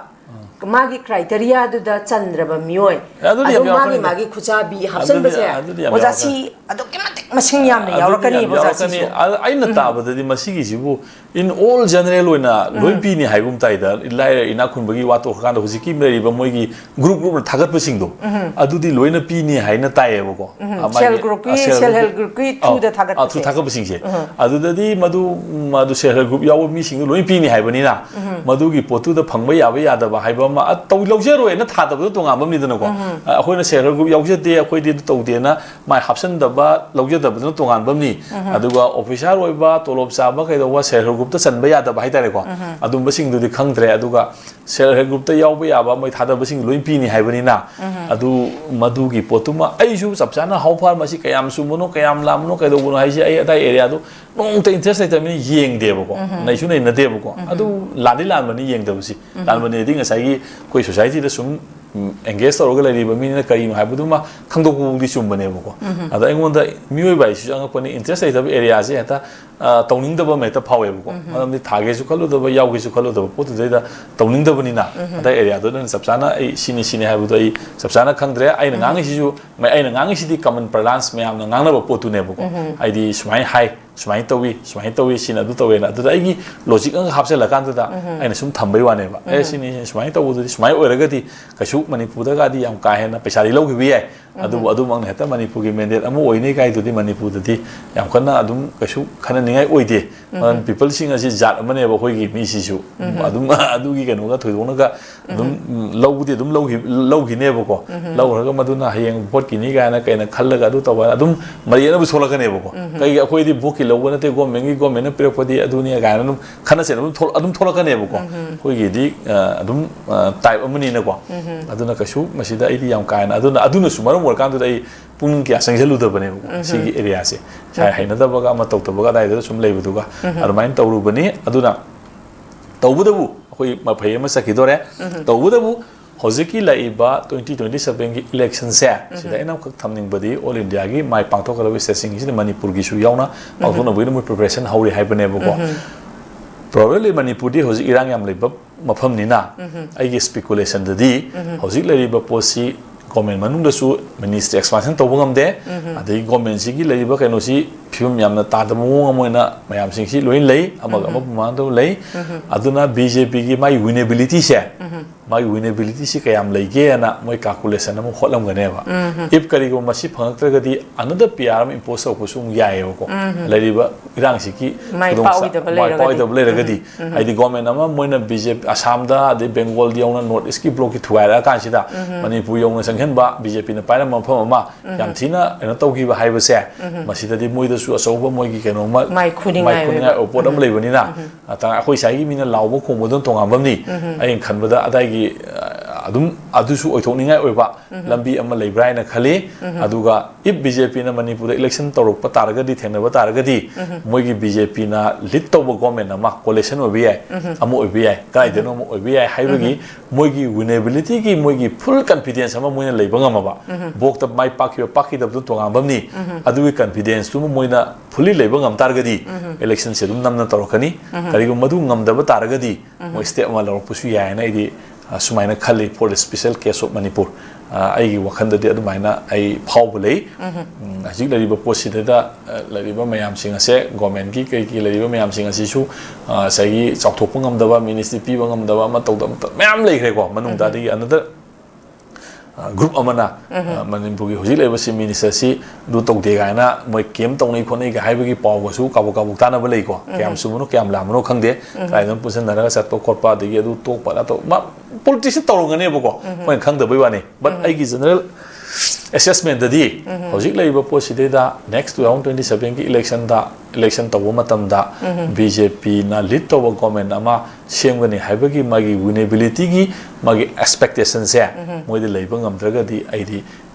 ꯑꯥ꯫ ꯃꯥꯒꯤ ꯀ꯭ꯔꯥꯏꯇꯦꯔꯤꯌꯥꯗꯨꯗ ꯆꯟꯗ꯭ꯔꯕ ꯃꯤꯑꯣꯏ, ꯑꯗꯨꯗꯤ ꯌꯥꯝ ꯑꯗꯨꯝ ꯃꯥꯒꯤ ꯌꯥꯎꯔꯛꯀꯅꯤꯗ꯫ ꯃꯥꯒꯤ ꯈꯨꯠꯆꯥꯕꯤ ꯑꯗꯨꯗꯤ, ꯍꯥꯞꯆꯟꯕꯁꯦ, ꯑꯗꯨꯗꯤ ꯌꯥꯝ ꯑꯣꯖꯥ, ꯌꯥꯎꯔꯛꯀꯅꯤ꯫ ꯁꯤ ꯑꯗꯨꯛꯀꯤ ꯃꯇꯤꯛ ꯃꯁꯤꯡ ꯌꯥꯝꯅ ꯑꯗꯨꯗꯤ ꯌꯥꯎꯔꯛꯀꯅꯤꯕ ꯌꯥꯝ ꯑꯣꯖꯥ ꯁꯤꯁꯨ꯫ ꯌꯥꯎꯔꯛꯀꯅꯤ꯫ ꯑ-, ꯑꯩꯅ ꯇꯥꯕꯗꯗꯤ ꯃꯁꯤꯒꯤꯁꯤꯕꯨ in all general ꯑꯣꯏꯅ ꯂꯣꯏ ꯄꯤꯅꯤ ꯍꯥꯏꯒꯨꯝ ꯇꯥꯏꯗ꯫ ꯂꯥꯏꯔ ꯏꯅꯥꯛ ꯈꯨꯟꯕꯒꯤ ꯋꯥ ꯇꯣꯛꯈ꯭ꯔꯀꯥꯟꯗ ꯍꯧꯖꯤꯛꯀꯤ ꯂꯩꯔꯤꯕ ꯃꯣꯏꯒꯤ group groupꯅ ꯊꯥꯒꯠꯄꯁꯤꯡꯗꯣ ꯑꯗꯨꯗꯤ ꯂꯣꯏꯅ ꯄꯤꯅꯤ ꯍꯥꯏꯅ ꯇꯥꯏꯌꯦꯕꯀꯣ꯫ ꯑ, ꯃꯥꯒꯤ, Self groupꯀꯤ, ꯑ, self self help group, groupꯀꯤ ꯑꯧ, throughꯗ ꯑ, ꯊꯥꯒꯠꯄꯁꯦ꯫ through ꯊꯥꯒꯠꯄꯁꯤꯡꯁꯦ꯫ ꯑꯗꯨꯗꯗꯤ ꯃꯗꯨ, ꯃꯗꯨ self help group ꯌꯥꯎꯕ ꯃꯤꯁꯤꯡꯗꯣ ꯂꯣꯏ ꯄꯤꯅꯤ ꯍꯥꯏꯕꯅꯤꯅ ꯃꯗꯨꯒꯤ ꯄꯣꯠꯇꯨꯗ ꯐꯪꯕ ꯌꯥꯕ ꯌꯥꯗꯕ ꯍꯥꯏꯕ ꯑꯃ, ꯑ, ꯇꯧ-, ꯂꯧꯖꯔꯣꯏꯅ ꯊꯥꯗꯕꯗꯣ ꯇꯣꯉꯥꯟꯕ ꯑꯃꯅꯤꯗꯅꯀꯣ꯫ ꯑ, ꯑꯩꯈꯣꯏꯅ self help group ꯌꯥꯎꯖꯗꯦ, ꯑꯩꯈꯣꯏꯗꯤ ꯑꯗꯨ ꯇꯧꯗꯦꯅ ꯃꯥꯏ ꯍꯥꯞꯆꯟꯗꯕ, ꯂꯧꯖꯗꯕꯗꯨꯅ ꯇꯣꯉꯥꯟꯕ ꯑꯃꯅꯤ꯫ ꯑꯗꯨꯒ officer ꯑꯣꯏꯕ, ꯇꯣꯂꯣꯞ ꯆꯥꯕ, ꯀꯩꯗꯧꯕ, self help groupꯇ ꯆꯟꯕ ꯌꯥꯗꯕ ꯍꯥꯏꯇꯥꯔꯦꯀꯣ꯫ ꯑꯗꯨꯝꯕꯁꯤꯡꯗꯨꯗꯤ ꯈꯪꯗ꯭ꯔꯦ꯫ ꯑꯗꯨꯒ self help groupꯇ ꯌꯥꯎꯕ ꯌꯥꯕ ꯃꯣꯏ ꯊꯥꯗꯕꯁꯤꯡ ꯂꯣꯏ ꯄꯤꯅꯤ ꯍꯥꯏꯕꯅꯤꯅ, ꯑꯗꯨ, ꯃꯗꯨꯒꯤ ꯄꯣꯠꯇꯨꯃ ꯑꯩꯁꯨ ꯆꯞ ꯆꯥꯅ how far ꯃꯁꯤ ꯀꯌꯥꯝ ꯆꯨꯝꯕꯅꯣ, ꯀꯌꯥꯝ ꯂꯥꯟꯕꯅꯣ, ꯀꯩꯗꯧꯕꯅꯣ ꯍꯥꯏꯁꯦ ꯑꯩ ꯑꯗꯥꯏ areaꯗꯣ ꯅꯣꯡꯃꯇ interest ꯂꯩꯇꯕꯅꯤꯅ ꯌꯦꯡꯗꯦꯕꯀꯣ꯫ ꯂꯩꯁꯨ ꯂꯩꯅꯗꯦꯕꯀꯣ꯫ ꯑꯗꯨ ꯂꯥꯟꯗꯤ ꯂꯥꯟꯕꯅꯤ ꯌꯦꯡꯗꯕꯁꯤ꯫ ꯂꯥꯟꯕꯅꯦꯗꯤ ꯉꯁꯥꯏꯒꯤ ꯑꯩꯈꯣꯏ societyꯗ ꯁꯨꯝ, ꯎꯝ, engage ꯇꯧꯔꯒ ꯂꯩꯔꯤꯕ ꯃꯤꯅꯤꯅ ꯀꯔꯤꯅꯣ ꯍꯥꯏꯕꯗꯨꯃ ꯈꯪꯗꯣꯛꯄꯕꯨꯗꯤ ꯆꯨꯝꯕꯅꯦꯕꯀꯣ꯫ ꯑꯗꯣ ꯑꯩꯉꯣꯟꯗ ꯃꯤꯑꯣꯏꯕ ꯍꯥꯏꯁꯤꯁꯨ ꯑꯉꯛꯄꯅꯤ, interest ꯂꯩꯇꯕ areaꯁꯦ ꯍꯦꯛꯇ, ꯑ, ꯇꯧꯅꯤꯡꯗꯕ ꯑꯃ ꯍꯦꯛꯇ ꯐꯥꯎꯋꯦꯕꯀꯣ꯫ ꯃꯔꯝꯗꯤ ꯊꯥꯒꯦꯁꯨ ꯈꯜꯂꯨꯗꯕ, ꯌꯥꯎꯒꯦꯁꯨ ꯈꯜꯂꯨꯗꯕ ꯄꯣꯠꯇꯨꯗꯩꯗ ꯇꯧꯅꯤꯡꯗꯕꯅꯤꯅ, ꯑꯗꯥꯏ areaꯗꯨꯗ ꯆꯞ ꯆꯥꯅ ꯑꯩ ꯁꯤꯅꯤ ꯁꯤꯅꯤ ꯍꯥꯏꯕꯗꯣ ꯑꯩ ꯆꯞ ꯆꯥꯅ ꯈꯪꯗ꯭ꯔꯦ꯫ ꯑꯩꯅ ꯉꯥꯡꯉꯤꯁꯤꯁꯨ, ꯃ-, ꯑꯩꯅ ꯉꯥꯡꯉꯤꯁꯤꯗꯤ common parlance ꯃꯌꯥꯝꯅ ꯉꯥꯡꯅꯕ ꯄꯣꯠꯇꯨꯅꯦꯕꯀꯣ꯫ ꯍꯥꯏꯗꯤ ꯁꯨꯃꯥꯏꯅ ꯍꯥꯏ, ꯁꯨꯃꯥꯏꯅ ꯇꯧꯏ, ꯁꯨꯃꯥꯏꯅ ꯇꯧꯏ, ꯁꯤꯅ ꯑꯗꯨ ꯇꯧꯋꯦꯅ꯫ ꯑꯗꯨꯗ ꯑꯩꯒꯤ logic ꯑꯃ ꯍꯥꯞꯆꯜꯂꯀꯥꯟꯗꯨꯗ ꯑꯩꯅ ꯁꯨꯝ ꯊꯝꯕꯩ ꯋꯥꯅꯦꯕ꯫ ꯑꯦ, ꯁꯤꯅꯤ, ꯁꯨꯃꯥꯏꯅ ꯇꯧꯕꯗꯨꯗꯤ, ꯁꯨꯃꯥꯏꯅ ꯑꯣꯏꯔꯒꯗꯤ ꯀꯩꯁꯨ ꯃꯅꯤꯄꯨꯔꯗꯒꯗꯤ ꯌꯥꯝ ꯀꯥ ꯍꯦꯟꯅ ꯄꯩꯁꯥꯗꯤ ꯂꯧꯈꯤꯕ ꯌꯥꯏ꯫ ꯑꯗꯨꯕꯨ ꯑꯗꯨꯃꯛꯅ ꯍꯦꯛꯇ ꯃꯅꯤꯄꯨꯔꯒꯤ mandate ꯑꯃ ꯑꯣꯏꯅꯤ ꯀꯥꯏꯗꯨꯗꯤ ꯃꯅꯤꯄꯨꯔꯗꯗꯤ ꯌꯥꯝ ꯀꯟꯅ ꯑꯗꯨꯝ ꯀꯩꯁꯨ ꯈꯟꯅꯅꯤꯡꯉꯥꯏ ꯑꯣꯏꯗꯦ꯫ ꯃꯔꯝ peopleꯁꯤꯡ ꯑꯁꯤ ꯖꯥꯠ ꯑꯃꯅꯦꯕ ꯑꯩꯈꯣꯏꯒꯤ ꯃꯤꯁꯤꯁꯨ꯫ ꯑꯗꯨꯝ ꯑꯗꯨꯒꯤ ꯀꯩꯅꯣꯒ ꯊꯣꯏꯗꯣꯛꯅꯒ ꯑꯗꯨꯝ, ꯎꯝ, ꯂꯧꯕꯗꯤ ꯑꯗꯨꯝ ꯂꯧꯈꯤ-, ꯂꯧꯈꯤꯅꯦꯕꯀꯣ꯫ ꯂꯧꯈ꯭ꯔꯒ ꯃꯗꯨꯅ ꯍꯌꯦꯡ voteꯀꯤꯅꯤ ꯀꯥꯏꯅ ꯀꯩꯅ ꯈꯜꯂꯒ ꯑꯗꯨ ꯇꯧꯕ ꯑꯗꯨꯝ ꯃꯔꯩ ꯌꯦꯠꯅꯕ ꯊꯣꯛꯂꯛꯀꯅꯦꯕꯀꯣ꯫ ꯀꯩꯒꯤ ꯑꯩꯈꯣꯏꯗꯤ voteꯀꯤ ꯂꯧꯕ ꯅꯠꯇꯦ, governmentꯀꯤ, governmentꯅ ꯄꯤꯔꯛꯄꯗꯤ ꯑꯗꯨꯅꯤ ꯀꯥꯏꯅ ꯑꯗꯨꯝ ꯈꯠꯅ ꯆꯩꯅꯕ ꯑꯗꯨꯝ ꯊꯣꯛ-, ꯑꯗꯨꯝ ꯊꯣꯛꯂꯛꯀꯅꯦꯕꯀꯣ꯫ ꯑꯩꯈꯣꯏꯒꯤꯗꯤ, ꯑ, ꯑꯗꯨꯝ, ꯑ, type ꯑꯃꯅꯤꯅꯀꯣ꯫ ꯑꯗꯨꯅ ꯀꯩꯁꯨ ꯃꯁꯤꯗ ꯑꯩꯗꯤ ꯌꯥꯝ ꯀꯥ ꯍꯦꯟꯅ, ꯑꯗꯨꯅ, ꯑꯗꯨꯅꯁꯨ ꯃꯔꯝ ꯑꯣꯏꯔꯀꯥꯟꯗꯨꯗ ꯑꯩ ꯄꯨꯛꯅꯤꯡ ꯀꯌꯥ ꯆꯪꯁꯤꯜꯂꯨꯗꯕꯅꯦꯕꯀꯣ ꯁꯤꯒꯤ areaꯁꯦ꯫ ꯏꯁꯥ ꯍꯩꯅꯗꯕꯒ ꯑꯃ ꯇꯧꯗꯕꯒ ꯑꯗꯥꯏꯗꯨꯗ ꯁꯨꯝ ꯂꯩꯕꯗꯨꯒ ꯑꯗꯨꯃꯥꯏꯅ ꯇꯧꯔꯨꯕꯅꯤ꯫ ꯑꯗꯨꯅ ꯇꯧꯕꯇꯕꯨ ꯑꯩꯈꯣꯏ ꯃꯐꯩ ꯑꯃ ꯆꯠꯈꯤꯗꯣꯔꯦ꯫ ꯇꯧꯕꯇꯕꯨ ꯍꯧꯖꯤꯛꯀꯤ ꯂꯥꯛꯏꯕ twenty twenty sevenꯒꯤ electionꯁꯦ, ꯁꯤꯗ ꯑꯩꯅ ꯑꯃꯈꯛ ꯊꯝꯅꯤꯡꯕꯗꯤ, all Indiaꯒꯤ ꯃꯥꯏ ꯄꯥꯡꯊꯣꯛꯀꯗꯕ stateꯁꯤꯡꯁꯤꯗ ꯃꯅꯤꯄꯨꯔꯒꯤꯁꯨ ꯌꯥꯎꯅ ꯄꯥꯡꯊꯣꯛꯅꯕꯒꯤꯗꯃꯛ preparation ꯍꯧꯔꯤ ꯍꯥꯏꯕꯅꯦꯕꯀꯣ꯫ Probably ꯃꯅꯤꯄꯨꯔꯗꯤ ꯍꯧꯖꯤꯛ ꯏꯔꯥꯡ ꯌꯥꯝ ꯂꯩꯕ ꯃꯐꯝꯅꯤꯅ, ꯑꯩꯒꯤ speculationꯗꯗꯤ ꯍꯧꯖꯤꯛ ꯂꯩꯔꯤꯕ ꯄꯣꯠꯁꯤ ꯒꯣꯔꯃꯦꯟ ꯃꯅꯨꯡꯗꯁꯨ ꯃꯤꯅꯤꯁꯇ꯭ꯔꯤ ꯑꯦꯛꯁꯄꯥꯟꯁꯟ ꯇꯧꯕ ꯉꯝꯗꯦ꯫ ꯑꯗꯒꯤ ꯒꯣꯔꯃꯦꯟꯁꯤꯒꯤ ꯂꯩꯔꯤꯕ ꯀꯩꯅꯣꯁꯤ ꯐꯤꯕꯝ ꯌꯥꯝꯅ ꯇꯥꯗꯕ ꯃꯑꯣꯡ ꯑꯃ ꯑꯣꯏꯅ ꯃꯌꯥꯝꯁꯤꯡꯁꯤ ꯂꯣꯏꯅ ꯂꯩ, ꯑꯃꯒ ꯑꯃꯕꯨ ꯃꯥꯟꯅꯗꯕ ꯂꯩ꯫ ꯑꯗꯨꯅ ꯕꯤ ꯖꯦ ꯄꯤꯒꯤ ꯃꯥꯒꯤ ꯋꯤꯅꯦꯕꯤꯂꯤꯇꯤꯁꯦ, ꯃꯥꯒꯤ ꯋꯤꯅꯦꯕꯤꯂꯤꯇꯤꯁꯤ ꯀꯌꯥꯝ ꯂꯩꯒꯦꯅ ꯃꯣꯏ ꯀꯥꯜꯀꯨꯂꯦꯁꯟ ꯑꯃ ꯍꯣꯠꯂꯝꯒꯅꯦꯕ꯫ If ꯀꯔꯤꯒꯨꯝꯕ ꯃꯁꯤ ꯐꯪꯉꯛꯇ꯭ꯔꯒꯗꯤ ꯑꯅꯗꯔ ꯄꯤ ꯑꯥꯔ ꯑꯃ ꯏꯝꯄꯣꯁ ꯇꯧꯔꯛꯄꯁꯨ ꯑꯃꯨꯛ ꯌꯥꯏꯑꯕꯀꯣ꯫ ꯂꯩꯔꯤꯕ ꯏꯔꯥꯡꯁꯤꯒꯤ ꯃꯥꯏ ꯈꯨꯗꯣꯡꯆꯥ-, ꯄꯥꯛꯑꯣꯏꯗꯕ ꯃꯥꯏ ꯂꯩꯔꯒꯗꯤ꯫ ꯄꯥꯛꯑꯣꯏꯗꯕ ꯂꯩꯔꯒꯗꯤ, ꯍꯥꯏꯗꯤ ꯒꯣꯔꯃꯦꯟ ꯑꯃ ꯃꯣꯏꯅ ꯕꯤ ꯖꯦ ꯄꯤ ꯑꯁꯥꯝꯗ, ꯑꯗꯩ ꯕꯦꯡꯒꯣꯜꯗ ꯌꯧꯅ ꯅꯣꯔꯠ ꯏꯁꯀꯤ ꯕ꯭ꯂꯣꯛꯀꯤ ꯊꯨꯒꯥꯏꯔꯛꯑꯀꯥꯟꯁꯤꯗ ꯃꯅꯤꯄꯨꯔ ꯌꯧꯅ ꯆꯪꯁꯤꯟꯕ, ꯕꯤ ꯖꯦ ꯄꯤꯅ ꯄꯥꯏꯔꯝꯕ ꯃꯐꯝ ꯑꯃ ꯌꯥꯝ ꯊꯤꯅ ꯀꯩꯅꯣ ꯇꯧꯈꯤꯕ ꯍꯥꯏꯕꯁꯦ, ꯃꯁꯤꯗꯗꯤ ꯃꯣꯏꯗꯁꯨ ꯑꯆꯧꯕ ꯃꯣꯏꯒꯤ ꯀꯩꯅꯣꯝꯃ ꯃꯥꯏ ꯈꯨꯅꯤꯡꯉꯥꯏ ꯃꯥꯏ ꯈꯨꯅꯤꯡꯉꯥꯏ ꯑꯣꯏꯕ ꯄꯣꯠ ꯑꯃ ꯂꯩꯕꯅꯤꯅ, ꯑꯇ-, ꯑꯩꯈꯣꯏ ꯁ꯭ꯋꯥꯏꯒꯤ ꯃꯤꯅ ꯂꯥꯎꯕ ꯈꯣꯡꯕꯗꯨꯅ ꯇꯣꯉꯥꯟꯕ ꯑꯃꯅꯤ꯫ ꯑꯩꯅ ꯈꯟꯕꯗ ꯑꯗꯥꯏꯒꯤ, ꯑ, ꯑꯗꯨꯝ ꯑꯗꯨꯁꯨ ꯑꯣꯏꯊꯣꯛꯅꯤꯡꯉꯥꯏ ꯑꯣꯏꯕ ꯂꯝꯕꯤ ꯑꯃ ꯂꯩꯕ꯭ꯔꯥ ꯍꯥꯏꯅ ꯈꯜꯂꯤ꯫ ꯑꯗꯨꯒ if ꯕꯤ ꯖꯦ ꯄꯤꯅ ꯃꯅꯤꯄꯨꯔꯗ ꯏꯂꯦꯛꯁꯟ ꯇꯧꯔꯛꯄ ꯇꯥꯔꯒꯗꯤ, ꯊꯦꯡꯅꯕ ꯇꯥꯔꯒꯗꯤ, ꯃꯣꯏꯒꯤ ꯕꯤ ꯖꯦ ꯄꯤꯅ ꯂꯤꯗ ꯇꯧꯕ ꯒꯣꯔꯃꯦꯟ ꯑꯃ, ꯀꯣꯂꯤꯁꯟ ꯑꯣꯏꯕ ꯌꯥꯏ, ꯑꯃ ꯑꯣꯏꯕ ꯌꯥꯏ, ꯀꯗꯥꯏꯗꯅꯣ ꯑꯃ ꯑꯣꯏꯕ ꯌꯥꯏ ꯍꯥꯏꯕꯒꯤ ꯃꯣꯏꯒꯤ ꯋꯤꯅꯦꯕꯤꯂꯤꯇꯤꯒꯤ ꯃꯣꯏꯒꯤ ꯐꯨꯜ ꯀꯟꯐꯤꯗꯦꯟꯁ ꯑꯃ ꯃꯣꯏꯅ ꯂꯩꯕ ꯉꯝꯃꯕ, ꯚꯣꯠꯇ ꯃꯥꯏ ꯄꯥꯛꯈꯤꯕ ꯄꯥꯛꯈꯤꯗꯕꯗꯨ ꯇꯣꯉꯥꯟꯕ ꯑꯃꯅꯤ꯫ ꯑꯗꯨꯒꯤ ꯀꯟꯐꯤꯗꯦꯟꯁꯇꯨꯃ ꯃꯣꯏꯅ ꯐꯨꯜꯂꯤ ꯂꯩꯕ ꯉꯝ ꯇꯥꯔꯒꯗꯤ, ꯏꯂꯦꯛꯁꯟꯁꯦ ꯑꯗꯨꯝ ꯅꯝꯅ ꯇꯧꯔꯛꯀꯅꯤ꯫ ꯀꯔꯤꯒꯨꯝꯕ ꯃꯗꯨ ꯉꯝꯗꯕ ꯇꯥꯔꯒꯗꯤ, ꯃꯣꯏ ꯁ꯭ꯇꯦꯞ ꯑꯃ ꯂꯧꯔꯛꯄꯁꯨ ꯌꯥꯏ ꯍꯥꯏꯅ ꯑꯩꯗꯤ, ꯑ, ꯁꯨꯃꯥꯏꯅ ꯈꯜꯂꯤ, for the special case of Manipur꯫ ꯑ, ꯑꯩꯒꯤ ꯋꯥꯈꯜꯗꯗꯤ ꯑꯗꯨꯃꯥꯏꯅ ꯑꯩ ꯐꯥꯎꯕ ꯂꯩ꯫ ꯎꯝ, ꯍꯧꯖꯤꯛ ꯂꯩꯔꯤꯕ ꯄꯣꯠꯁꯤꯗꯩꯗ, ꯑ, ꯂꯩꯔꯤꯕ ꯃꯌꯥꯝꯁꯤꯡ ꯑꯁꯦ, ꯒꯣꯔꯃꯦꯟꯒꯤ ꯀꯩꯒꯤ ꯂꯩꯔꯤꯕ ꯃꯌꯥꯝꯁꯤꯡ ꯑꯁꯤꯁꯨ, ꯑ, ꯉꯁꯥꯏꯒꯤ ꯆꯥꯎꯊꯣꯛꯄ ꯉꯝꯗꯕ, ꯃꯤꯅꯤꯁꯇ꯭ꯔꯤ ꯄꯤꯕ ꯉꯝꯗꯕ, ꯑꯃ ꯇꯧꯗꯕ, ꯑꯃ ꯇꯧ-, ꯃꯌꯥꯝ ꯂꯩꯈ꯭ꯔꯦꯀꯣ꯫ ꯃꯅꯨꯡꯗ ꯑꯗꯒꯤ ꯑꯅꯗꯔ ꯒ꯭ꯔꯨꯞ ꯑꯃꯅ, ꯑ, ꯃꯅꯤꯄꯨꯔꯒꯤ ꯍꯧꯖꯤꯛ ꯂꯩꯔꯤꯕ ꯆꯤꯐ ꯃꯤꯅꯤꯁꯇꯔꯁꯤ ꯑꯗꯨ ꯇꯧꯗꯦ ꯀꯥꯏꯅ ꯃꯣꯏ ꯀꯦꯝ ꯇꯧꯅꯩ ꯈꯣꯠꯅꯩ ꯀꯥꯏ ꯍꯥꯏꯕꯒꯤ ꯄꯥꯎꯒꯁꯨ ꯀꯥꯕꯛ ꯀꯥꯕꯛ ꯇꯥꯅꯕ ꯂꯩꯀꯣ꯫ ꯀꯌꯥꯝ ꯆꯨꯝꯕꯅꯣ ꯀꯌꯥꯝ ꯂꯥꯟꯕꯅꯣ ꯈꯪꯗꯦ꯫ ꯀꯥꯏꯗꯅꯣ ꯄꯨꯟꯁꯤꯟꯅꯔꯒ ꯆꯠꯄ ꯈꯣꯠꯄ, ꯑꯗꯒꯤ ꯑꯗꯨ ꯇꯣꯛꯄ, ꯑꯗꯥ ꯇꯧ-, ꯃꯥ ꯄꯣꯂꯤꯇꯤꯛꯁꯁꯤ ꯇꯧꯔꯝꯒꯅꯦꯕꯀꯣ, ꯑꯩꯈꯣꯏꯅ ꯈꯪꯗꯕꯩ ꯋꯥꯅꯤ꯫ But ꯑꯩꯒꯤ ꯖꯦꯅꯔꯦꯜ ꯑꯦꯁꯦꯁꯃꯦꯟꯗꯗꯤ ꯍꯧꯖꯤꯛ ꯂꯩꯔꯤꯕ ꯄꯣꯠꯁꯤꯗꯩꯗ next two thousand twenty sevenꯒꯤ electionꯗ, election ꯇꯧꯕ ꯃꯇꯝꯗ ꯕꯤ ꯖꯦ ꯄꯤꯅ ꯂꯤꯗ ꯇꯧꯕ ꯒꯣꯔꯃꯦꯟ ꯑꯃ ꯁꯦꯝꯒꯅꯤ ꯍꯥꯏꯕꯒꯤ ꯃꯥꯒꯤ ꯋꯤꯅꯦꯕꯤꯂꯤꯇꯤꯒꯤ ꯃꯥꯒꯤ ꯑꯦꯛꯁꯄꯦꯛꯇꯦꯁꯟꯁꯦ ꯃꯣꯏꯗ ꯂꯩꯕ ꯉꯝꯗ꯭ꯔꯒꯗꯤ ꯑꯩꯗꯤ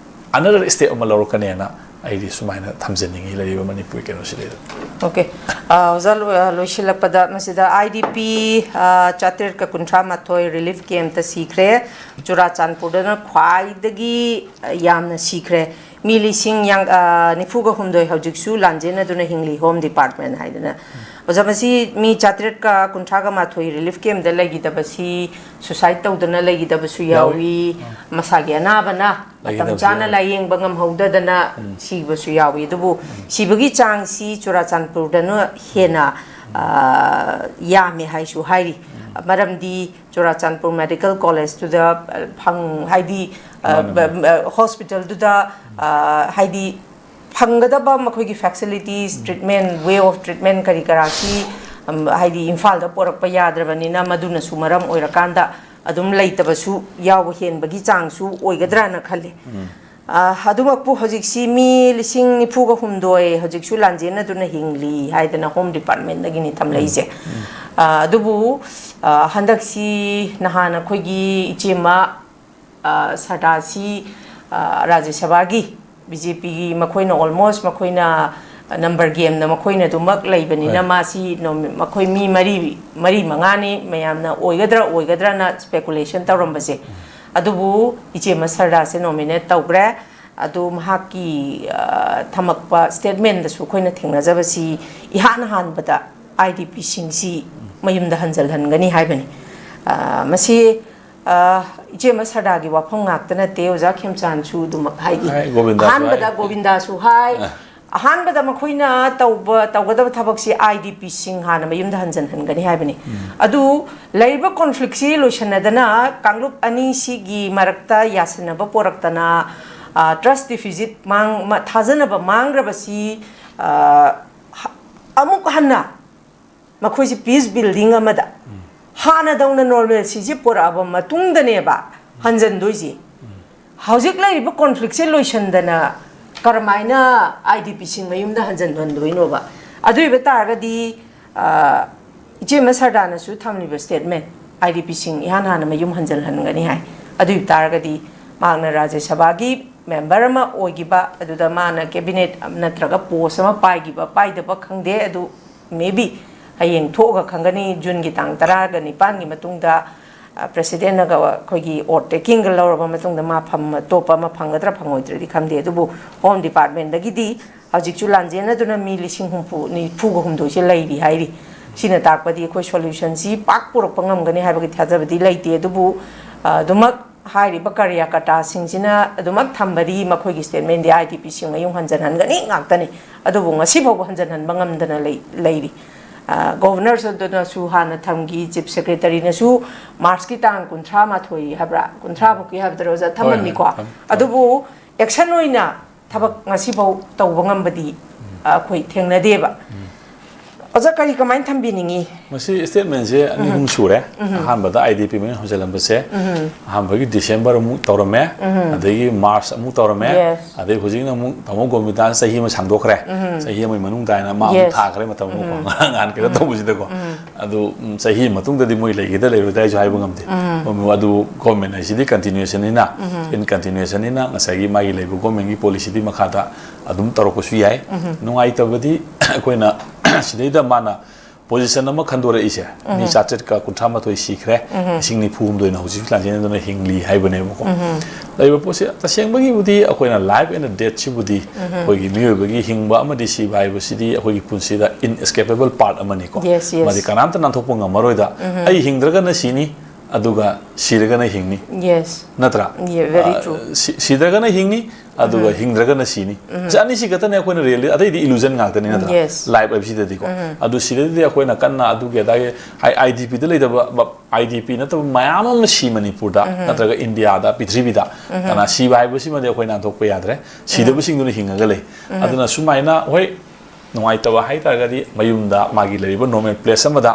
ꯑꯅꯗꯔ ꯁ꯭ꯇꯦꯞ ꯑꯃ ꯂꯧꯔꯛꯀꯅꯦꯅ ꯑꯩꯗꯤ ꯁꯨꯃꯥꯏꯅ ꯊꯝꯖꯅꯤꯡꯉꯤ ꯂꯩꯔꯤꯕ ꯃꯅꯤꯄꯨꯔꯒꯤ ꯀꯩꯅꯣꯁꯤꯗꯩꯗ꯫ ꯑꯣꯀꯦ꯫ ꯑ, ꯑꯣꯖꯥ, ꯂꯣꯏ-, ꯑ, ꯂꯣꯏꯁꯤꯜꯂꯛꯄꯗ ꯃꯁꯤꯗ ꯑꯥꯏ ꯗꯤ ꯄꯤ, ꯑ, ꯆꯥꯇ꯭ꯔꯦꯠꯀ ꯀꯨꯟꯊ꯭ꯔꯥ ꯃꯥꯊꯣꯏ ꯔꯤꯂꯤꯐ ꯀꯦꯝꯞꯇ ꯁꯤꯈ꯭ꯔꯦ꯫ ꯆꯨꯔꯥꯆꯥꯟꯄꯨꯔꯗꯅ ꯈ꯭ꯋꯥꯏꯗꯒꯤ, ꯑ, ꯌꯥꯝꯅ ꯁꯤꯈ꯭ꯔꯦ꯫ ꯃꯤ ꯂꯤꯁꯤꯡ ꯌꯥꯡ-, ꯑ, ꯅꯤꯐꯨꯒ ꯍꯨꯝꯗꯣꯏ ꯍꯧꯖꯤꯛꯁꯨ ꯂꯥꯟꯖꯦꯟꯅꯗꯨꯅ ꯍꯤꯡꯂꯤ, ꯍꯣꯝ ꯗꯤꯄꯥꯔꯠꯃꯦꯟ ꯍꯥꯏꯗꯅ꯫ ꯑꯣꯖꯥ, ꯃꯁꯤ ꯃꯤ ꯆꯥꯇ꯭ꯔꯦꯠꯀ ꯀꯨꯟꯊ꯭ꯔꯥꯒ ꯃꯥꯊꯣꯏ ꯔꯤꯂꯤꯐ ꯀꯦꯝꯗ ꯂꯩꯈꯤꯗꯕꯁꯤ, ꯁꯨꯁꯥꯏꯠ ꯇꯧꯗꯅ ꯂꯩꯈꯤꯗꯕꯁꯨ ꯌꯥꯎꯏ꯫ ꯌꯥꯎꯏ꯫ ꯑꯥ꯫ ꯃꯁꯥꯒꯤ ꯑꯅꯥꯕꯅ ꯃꯇꯝ ꯂꯩꯈꯤꯗꯕꯁꯨ ꯆꯥꯅ ꯌꯥꯎꯏ꯫ ꯂꯥꯌꯦꯡꯕ ꯉꯝꯍꯧꯗꯗꯅ ꯎꯝ꯫ ꯁꯤꯕꯁꯨ ꯌꯥꯎꯏ꯫ ꯑꯗꯨꯕꯨ ꯎꯝ꯫ ꯁꯤꯕꯒꯤ ꯆꯥꯡꯁꯤ ꯆꯨꯔꯥꯆꯥꯟꯄꯨꯔꯗꯅ ꯍꯦꯟꯅ, ꯎꯝ꯫ ꯑ, ꯌꯥꯝꯃꯦ ꯍꯥꯏꯁꯨ ꯍꯥꯏꯔꯤ꯫ ꯎꯝ꯫ ꯃꯔꯝꯗꯤ ꯆꯨꯔꯥꯆꯥꯟꯄꯨꯔ ꯃꯦꯗꯤꯀꯦꯜ ꯀꯣꯂꯦꯖꯇꯨꯗ, ꯑ, ꯐꯪ-, ꯍꯥꯏꯗꯤ, ꯑ, ꯃꯥꯅꯦ, ꯕ-, ꯃꯥꯅꯦ꯫ ꯕ-, ꯍꯣꯁꯄꯤꯇꯥꯜꯗꯨꯗ, ꯑ, ꯍꯥꯏꯗꯤ ꯐꯪꯒꯗꯕ ꯃꯈꯣꯏꯒꯤ facilities, um. Treatment, way of treatment ꯀꯔꯤ ꯀꯔꯥꯁꯤ, ꯑꯝ, ꯍꯥꯏꯗꯤ ꯏꯝꯐꯥꯜꯗ ꯄꯣꯔꯛꯄ ꯌꯥꯗ꯭ꯔꯕꯅꯤꯅ, ꯃꯗꯨꯅꯁꯨ ꯃꯔꯝ ꯑꯣꯏꯔꯀꯥꯟꯗ ꯑꯗꯨꯝ ꯂꯩꯇꯕꯁꯨ ꯌꯥꯎꯕ ꯍꯦꯟꯕꯒꯤ ꯆꯥꯡꯁꯨ ꯑꯣꯏꯒꯗ꯭ꯔꯥꯅ ꯈꯜꯂꯤ꯫ ꯎꯝ꯫ ꯑ, ꯑꯗꯨꯃꯛꯄꯨ ꯍꯧꯖꯤꯛꯁꯤ ꯃꯤ ꯂꯤꯁꯤꯡ ꯅꯤꯐꯨꯒ ꯍꯨꯝꯗꯣꯏ ꯍꯧꯖꯤꯛꯁꯨ ꯂꯥꯟꯖꯦꯟꯅꯗꯨꯅ ꯍꯤꯡꯂꯤ ꯍꯥꯏꯗꯅ ꯍꯣꯝ ꯗꯤꯄꯥꯔꯠꯃꯦꯟꯗꯒꯤꯅꯤ ꯊꯝꯂꯛꯏꯁꯦ꯫ ꯎꯝ꯫ ꯑ, ꯑꯗꯨꯕꯨ, ꯑ, ꯍꯟꯗꯛꯁꯤ ꯅꯍꯥꯟ ꯑꯩꯈꯣꯏꯒꯤ ꯏꯆꯦꯃ, ꯑ, ꯁꯔꯗꯥꯁꯤ, ꯑ, ꯔꯥꯖ꯭ꯌ ꯁꯚꯥꯒꯤ ꯕꯤ ꯖꯦ ꯄꯤꯒꯤ ꯃꯈꯣꯏꯅ almost ꯃꯈꯣꯏꯅ number game ꯅ ꯃꯈꯣꯏꯅ ꯑꯗꯨꯃꯛ ꯂꯩꯕꯅꯤꯅ ꯍꯣꯏ꯫ ꯃꯥꯁꯤ ꯅꯣꯃꯤ-, ꯃꯈꯣꯏ ꯃꯤ ꯃꯔꯤ, ꯃꯔꯤ ꯃꯉꯥꯅꯤ ꯃꯌꯥꯝꯅ ꯑꯣꯏꯒꯗ꯭ꯔꯥ ꯑꯣꯏꯒꯗ꯭ꯔꯥꯅ speculation ꯇꯧꯔꯝꯕꯁꯦ꯫ ꯑꯗꯨꯕꯨ ꯏꯆꯦꯃ ꯁꯔꯗꯥꯁꯦ nominate ꯇꯧꯈ꯭ꯔꯦ꯫ ꯑꯗꯨ ꯃꯍꯥꯛꯀꯤ, ꯑ, ꯊꯝꯃꯛꯄ statement ꯇꯁꯨ ꯑꯩꯈꯣꯏꯅ ꯊꯦꯡꯅꯖꯕꯁꯤ ꯏꯍꯥꯟ ꯍꯥꯟꯕꯗ ꯑꯥꯏ ꯗꯤ ꯄꯤ ꯁꯤꯡꯁꯤ ꯃꯌꯨꯝꯗ ꯍꯟꯖꯤꯜꯍꯟꯒꯅꯤ ꯍꯥꯏꯕꯅꯤ꯫ ꯑ, ꯃꯁꯤ, ꯑ, ꯏꯆꯦꯃ ꯁꯔꯗꯥꯒꯤ ꯋꯥꯐꯝ ꯉꯥꯛꯇ ꯅꯠꯇꯦ, ꯑꯣꯖꯥ ꯈꯦꯝꯆꯥꯟꯁꯨ ꯑꯗꯨꯃꯛ ꯍꯥꯏꯗꯤ ꯍꯥꯏ, ꯒꯣꯕꯤꯟꯗꯥꯁꯨ ꯑꯍꯥꯟꯕꯗ ꯍꯥꯏ꯫ ꯒꯣꯕꯤꯟꯗꯥꯁꯨ ꯍꯥꯏ꯫ ꯑ꯫ ꯑꯍꯥꯟꯕꯗ ꯃꯈꯣꯏꯅ ꯇꯧꯕ, ꯇꯧꯒꯗꯕ ꯊꯕꯛꯁꯤ ꯑꯥꯏ ꯗꯤ ꯄꯤ ꯁꯤꯡ ꯍꯥꯟꯅ ꯃꯌꯨꯝꯗ ꯍꯟꯖꯤꯟꯍꯟꯒꯅꯤ ꯍꯥꯏꯕꯅꯤ꯫ ꯎꯝ꯫ ꯑꯗꯨ ꯂꯩꯔꯤꯕ conflict ꯁꯤ ꯂꯣꯏꯁꯤꯟꯅꯗꯅ ꯀꯥꯡꯂꯨꯞ ꯑꯅꯤꯁꯤꯒꯤ ꯃꯔꯛꯇ ꯌꯥꯁꯤꯟꯅꯕ ꯄꯣꯔꯛꯇꯅ, ꯑ, trust deficit ꯃꯥꯡ-, ꯃ-, ꯊꯥꯖꯅꯕ ꯃꯥꯡꯈ꯭ꯔꯕꯁꯤ, ꯑ, ꯍ-, ꯑꯃꯨꯛ ꯍꯟꯅ ꯃꯈꯣꯏꯁꯤ peace building ꯑꯃꯗ ꯎꯝ꯫ ꯍꯥꯟꯅꯗꯧꯅ normalcy ꯁꯤ ꯄꯣꯔꯛꯑꯕ ꯃꯇꯨꯡꯗꯅꯦꯕ ꯍꯟꯖꯟꯗꯣꯏꯁꯤ꯫ ꯎꯝ꯫ ꯍꯧꯖꯤꯛ ꯂꯩꯔꯤꯕ conflict ꯁꯦ ꯂꯣꯏꯁꯟꯗꯅ ꯀꯔꯝꯍꯥꯏꯅ ꯑꯥꯏ ꯗꯤ ꯄꯤ ꯁꯤꯡ ꯃꯌꯨꯝꯗ ꯍꯟꯖꯟꯍꯟꯗꯣꯏꯅꯣꯕ? ꯑꯗꯨ ꯑꯣꯏꯕ ꯇꯥꯔꯒꯗꯤ, ꯑ, ꯏꯆꯦꯃ ꯁꯔꯗꯥꯅꯁꯨ ꯊꯝꯂꯤꯕ statement, ꯑꯥꯏ ꯗꯤ ꯄꯤ ꯁꯤꯡ ꯏꯍꯥꯟ ꯍꯥꯟꯅ ꯃꯌꯨꯝ ꯍꯟꯖꯜꯍꯟꯒꯅꯤ ꯍꯥꯏ꯫ ꯑꯗꯨ ꯑꯣꯏꯕ ꯇꯥꯔꯒꯗꯤ ꯃꯍꯥꯛꯅ ꯔꯥꯖ꯭ꯌ ꯁꯚꯥꯒꯤ member ꯑꯃ ꯑꯣꯏꯈꯤꯕ, ꯑꯗꯨꯗ ꯃꯥꯅ cabinet ꯅꯠꯇ꯭ꯔꯒ post ꯑꯃ ꯄꯥꯏꯈꯤꯕ ꯄꯥꯏꯗꯕ ꯈꯪꯗꯦ, ꯑꯗꯨ maybe ꯍꯌꯦꯡ ꯊꯣꯛꯑꯒ ꯈꯪꯒꯅꯤ, ꯖꯨꯟꯒꯤ ꯇꯥꯡ ꯇꯔꯥꯒ ꯅꯤꯄꯥꯟꯒꯤ ꯃꯇꯨꯡꯗ꯫ ꯄ꯭ꯔꯦꯁꯤꯗꯦꯟꯅꯒ ꯑꯩꯈꯣꯏꯒꯤ ꯑꯣꯠ ꯇꯦꯀꯤꯡꯒ ꯂꯧꯔꯕ ꯃꯇꯨꯡꯗ ꯃꯥ ꯐꯝ ꯑꯇꯣꯞꯄ ꯑꯃ ꯐꯪꯒꯗ꯭ꯔꯥ ꯐꯪꯉꯣꯏꯗ꯭ꯔꯗꯤ ꯈꯪꯗꯦ, ꯑꯗꯨꯕꯨ ꯍꯣꯝ ꯗꯤꯄꯥꯔꯠꯃꯦꯟꯗꯒꯤꯗꯤ ꯍꯧꯖꯤꯛꯁꯨ ꯂꯥꯟꯖꯦꯟꯅꯗꯨꯅ ꯃꯤ ꯂꯤꯁꯤꯡ ꯍꯨꯝꯐꯨ, ꯅꯤꯐꯨꯒ ꯍꯨꯝꯗꯣꯏꯁꯦ ꯂꯩꯔꯤ ꯍꯥꯏꯔꯤ꯫ ꯁꯤꯅ ꯇꯥꯛꯄꯗꯤ ꯑꯩꯈꯣꯏ ꯁꯣꯂꯨꯁꯟꯁꯤ ꯄꯥꯛ ꯄꯨꯔꯛꯄ ꯉꯝꯒꯅꯤ ꯍꯥꯏꯕꯒꯤ ꯊꯥꯖꯕꯗꯤ ꯂꯩꯇꯦ, ꯑꯗꯨꯕꯨ ꯑꯗꯨꯃꯛ ꯍꯥꯏꯔꯤꯕ ꯀꯥꯔꯌꯀꯔꯇꯥꯁꯤꯡꯁꯤꯅ ꯑꯗꯨꯃꯛ ꯊꯝꯕꯗꯤ ꯃꯈꯣꯏꯒꯤ ꯁ꯭ꯇꯦꯠꯃꯦꯟꯗꯤ ꯑꯥꯏ ꯗꯤ ꯄꯤꯁꯤꯡ ꯃꯌꯨꯝ ꯍꯟꯖꯤꯟꯍꯟꯒꯅꯤ ꯉꯥꯛꯇꯅꯤ꯫ ꯑꯗꯨꯕꯨ ꯉꯁꯤ ꯐꯥꯎꯕ ꯍꯟꯖꯤꯟꯍꯟꯕ ꯉꯝꯗꯅ ꯂꯩ ꯂꯩꯔꯤ꯫ ꯒꯣꯚꯔꯅꯔꯁꯨ ꯑꯗꯨꯅꯁꯨ ꯍꯥꯟꯅ ꯊꯝꯈꯤ, ꯆꯤꯐ ꯁꯦꯀ꯭ꯔꯦꯇꯔꯤꯅꯁꯨ ꯃꯥꯔꯆꯀꯤ ꯇꯥꯡ ꯀꯨꯟꯊ꯭ꯔꯥ ꯃꯥꯊꯣꯏ ꯍꯥꯏꯕ꯭ꯔꯥ, ꯀꯨꯟꯊ꯭ꯔꯥ ꯐꯥꯎꯀꯤ ꯍꯥꯏꯕꯗ ꯑꯣꯖꯥ ꯊꯝꯃꯝꯃꯤꯀꯣ꯫ ꯑꯗꯨꯕꯨ ꯑꯦꯛꯁꯟ ꯑꯣꯏꯅ ꯊꯕꯛ ꯉꯁꯤꯐꯥꯎ ꯇꯧꯕ ꯉꯝꯕꯗꯤ ꯑꯩꯈꯣꯏ ꯊꯦꯡꯅꯗꯦꯕ꯫ ꯑꯣꯖꯥ, ꯀꯔꯤ ꯀꯃꯥꯏꯅ ꯊꯝꯕꯤꯅꯤꯡꯉꯤ? ꯃꯁꯤ ꯁ꯭ꯇꯦꯠꯃꯦꯟꯁꯦ ꯑꯅꯤ ꯑꯍꯨꯝ ꯁꯨꯔꯦ꯫ ꯑꯍꯥꯟꯕꯗ ꯑꯥꯏ ꯗꯤ ꯄꯤ ꯃꯌꯨꯝ ꯍꯟꯖꯜꯂꯝꯕꯁꯦ, ꯑꯍꯥꯟꯕꯒꯤ ꯗꯤꯁꯦꯝꯕꯔ ꯑꯃꯨꯛ ꯇꯧꯔꯝꯃꯦ, ꯑꯗꯒꯤ ꯃꯥꯔꯆ ꯑꯃꯨꯛ ꯇꯧꯔꯝꯃꯦ, Yes. ꯑꯗꯩ ꯍꯧꯖꯤꯛꯅ ꯑꯃꯨꯛ ꯇꯥꯃꯣ ꯒꯣꯃꯤꯇꯥꯅ ꯆꯍꯤ ꯑꯃ ꯁꯥꯡꯗꯣꯛꯈ꯭ꯔꯦ꯫ ꯆꯍꯤ ꯑꯃꯒꯤ ꯃꯅꯨꯡꯗ ꯍꯥꯏꯅ ꯃꯥ ꯑꯃꯨꯛ Yes. ꯊꯥꯈ꯭ꯔꯦ ꯃꯇꯝ ꯑꯃꯨꯛ ꯉꯍꯥꯟ ꯀꯩꯅꯣ ꯇꯧꯕꯁꯤꯗꯀꯣ꯫ ꯑꯗꯨ ꯎꯝ, ꯆꯍꯤ ꯃꯇꯨꯡꯗꯗꯤ ꯃꯣꯏ ꯂꯩꯒꯗ꯭ꯔꯥ ꯂꯩꯔꯣꯏꯗ꯭ꯔꯥ ꯑꯩꯁꯨ ꯍꯥꯏꯕ ꯉꯝꯗꯦ꯫ ꯑꯗꯨ ꯒꯣꯔꯃꯦꯟ ꯍꯥꯏꯁꯤꯗꯤ ꯀꯟꯇꯤꯅ꯭ꯌꯨꯁꯟꯅꯤꯅ, ꯏꯟ ꯀꯟꯇꯤꯅ꯭ꯌꯨꯁꯟꯅꯤꯅ ꯉꯁꯥꯏꯒꯤ ꯃꯥꯒꯤ ꯂꯩꯕ ꯒꯣꯔꯃꯦꯟꯒꯤ ꯄꯣꯂꯤꯁꯤꯗꯤ ꯃꯈꯥꯗ ꯑꯗꯨꯝ ꯇꯧꯔꯛꯄꯁꯨ ꯌꯥꯏ꯫ ꯅꯨꯡꯉꯥꯏꯇꯕꯗꯤ ꯑꯩꯈꯣꯏꯅ ꯁꯤꯗꯩꯗ ꯃꯥꯅ ꯄꯣꯖꯤꯁꯟ ꯑꯃ ꯈꯟꯗꯣꯔꯛꯏꯁꯦ, ꯃꯤ ꯆꯥꯇ꯭ꯔꯦꯠꯀ ꯀꯨꯟꯊ꯭ꯔꯥ ꯃꯥꯊꯣꯏ ꯁꯤꯈ꯭ꯔꯦ, ꯂꯤꯁꯤꯡ ꯅꯤꯐꯨ ꯍꯨꯝꯗꯣꯏꯅ ꯍꯧꯖꯤꯛ ꯂꯥꯟꯖꯦꯟꯅꯗꯨꯅ ꯍꯤꯡꯂꯤ ꯍꯥꯏꯕꯅꯦꯕꯀꯣ꯫ ꯂꯩꯔꯤꯕ ꯄꯣꯠꯁꯦ ꯇꯁꯦꯡꯕꯒꯤꯕꯨꯗꯤ ꯑꯩꯈꯣꯏꯅ life and deathꯁꯤꯕꯨꯗꯤ ꯑꯩꯈꯣꯏꯒꯤ ꯃꯤꯑꯣꯏꯕꯒꯤ ꯍꯤꯡꯕ ꯑꯃꯗꯤ ꯁꯤꯕ ꯍꯥꯏꯕꯁꯤꯗꯤ ꯑꯩꯈꯣꯏꯒꯤ ꯄꯨꯟꯁꯤꯗ inescapable part ꯑꯃꯅꯤꯀꯣ꯫ Yes, yes. ꯃꯥꯗꯤ ꯀꯅꯥꯝꯇ ꯅꯥꯟꯊꯣꯛꯄ ꯉꯝꯃꯔꯣꯏꯗ꯫ ꯑꯩ ꯍꯤꯡꯗ꯭ꯔꯒꯅ ꯁꯤꯅꯤ, ꯑꯗꯨꯒ ꯁꯤꯔꯒꯅ ꯍꯤꯡꯅꯤ꯫ Yes. ꯅꯠꯇ꯭ꯔꯥ? Yeah, very true. ꯁꯤꯗ꯭ꯔꯒꯅ ꯍꯤꯡꯅꯤ, ꯑꯗꯨꯒ ꯍꯤꯡꯗ꯭ꯔꯒꯅ ꯁꯤꯅꯤ꯫ ꯁꯤ ꯑꯅꯤꯁꯤ ꯈꯛꯇꯅꯦ ꯑꯩꯈꯣꯏꯅ ꯔꯤꯌꯦꯂꯤ, ꯑꯇꯩꯗꯤ ꯏꯂꯨꯖꯟ ꯉꯥꯛꯇꯅꯤ ꯅꯠꯇ꯭ꯔꯥ? Yes. ꯂꯥꯏꯐ ꯍꯥꯏꯕꯁꯤꯗꯗꯤꯀꯣ꯫ ꯑꯗꯨ ꯁꯤꯗꯗꯤ ꯑꯩꯈꯣꯏꯅ ꯀꯟꯅ ꯑꯗꯨꯒꯤ ꯑꯗꯥꯒꯤ ꯑꯥꯏ ꯗꯤ ꯄꯤꯗ ꯂꯩꯇꯕ, ꯑꯥꯏ ꯗꯤ ꯄꯤ ꯅꯠꯇꯕ ꯃꯌꯥꯝ ꯑꯃ ꯁꯤ ꯃꯅꯤꯄꯨꯔꯗ ꯅꯠꯇ꯭ꯔꯒ ꯏꯟꯗꯤꯌꯥꯗ, ꯄ꯭ꯔꯤꯊꯤꯕꯤꯗ꯫ ꯀꯅꯥ ꯁꯤꯕ ꯍꯥꯏꯕꯁꯤꯃꯗꯤ ꯑꯩꯈꯣꯏ ꯅꯥꯟꯊꯣꯛꯄ ꯌꯥꯗ꯭ꯔꯦ꯫ ꯁꯤꯗꯕꯁꯤꯡꯗꯨꯅ ꯍꯤꯡꯉꯒ ꯂꯩ꯫ ꯑꯗꯨꯅ ꯁꯨꯃꯥꯏꯅ ꯍꯣꯏ ꯅꯨꯡꯉꯥꯏꯇꯕ ꯍꯥꯏ ꯇꯥꯔꯒꯗꯤ ꯃꯌꯨꯝꯗ ꯃꯥꯒꯤ ꯂꯩꯔꯤꯕ ꯅꯣꯔꯃꯦꯜ ꯄ꯭ꯂꯦꯁ ꯑꯃꯗ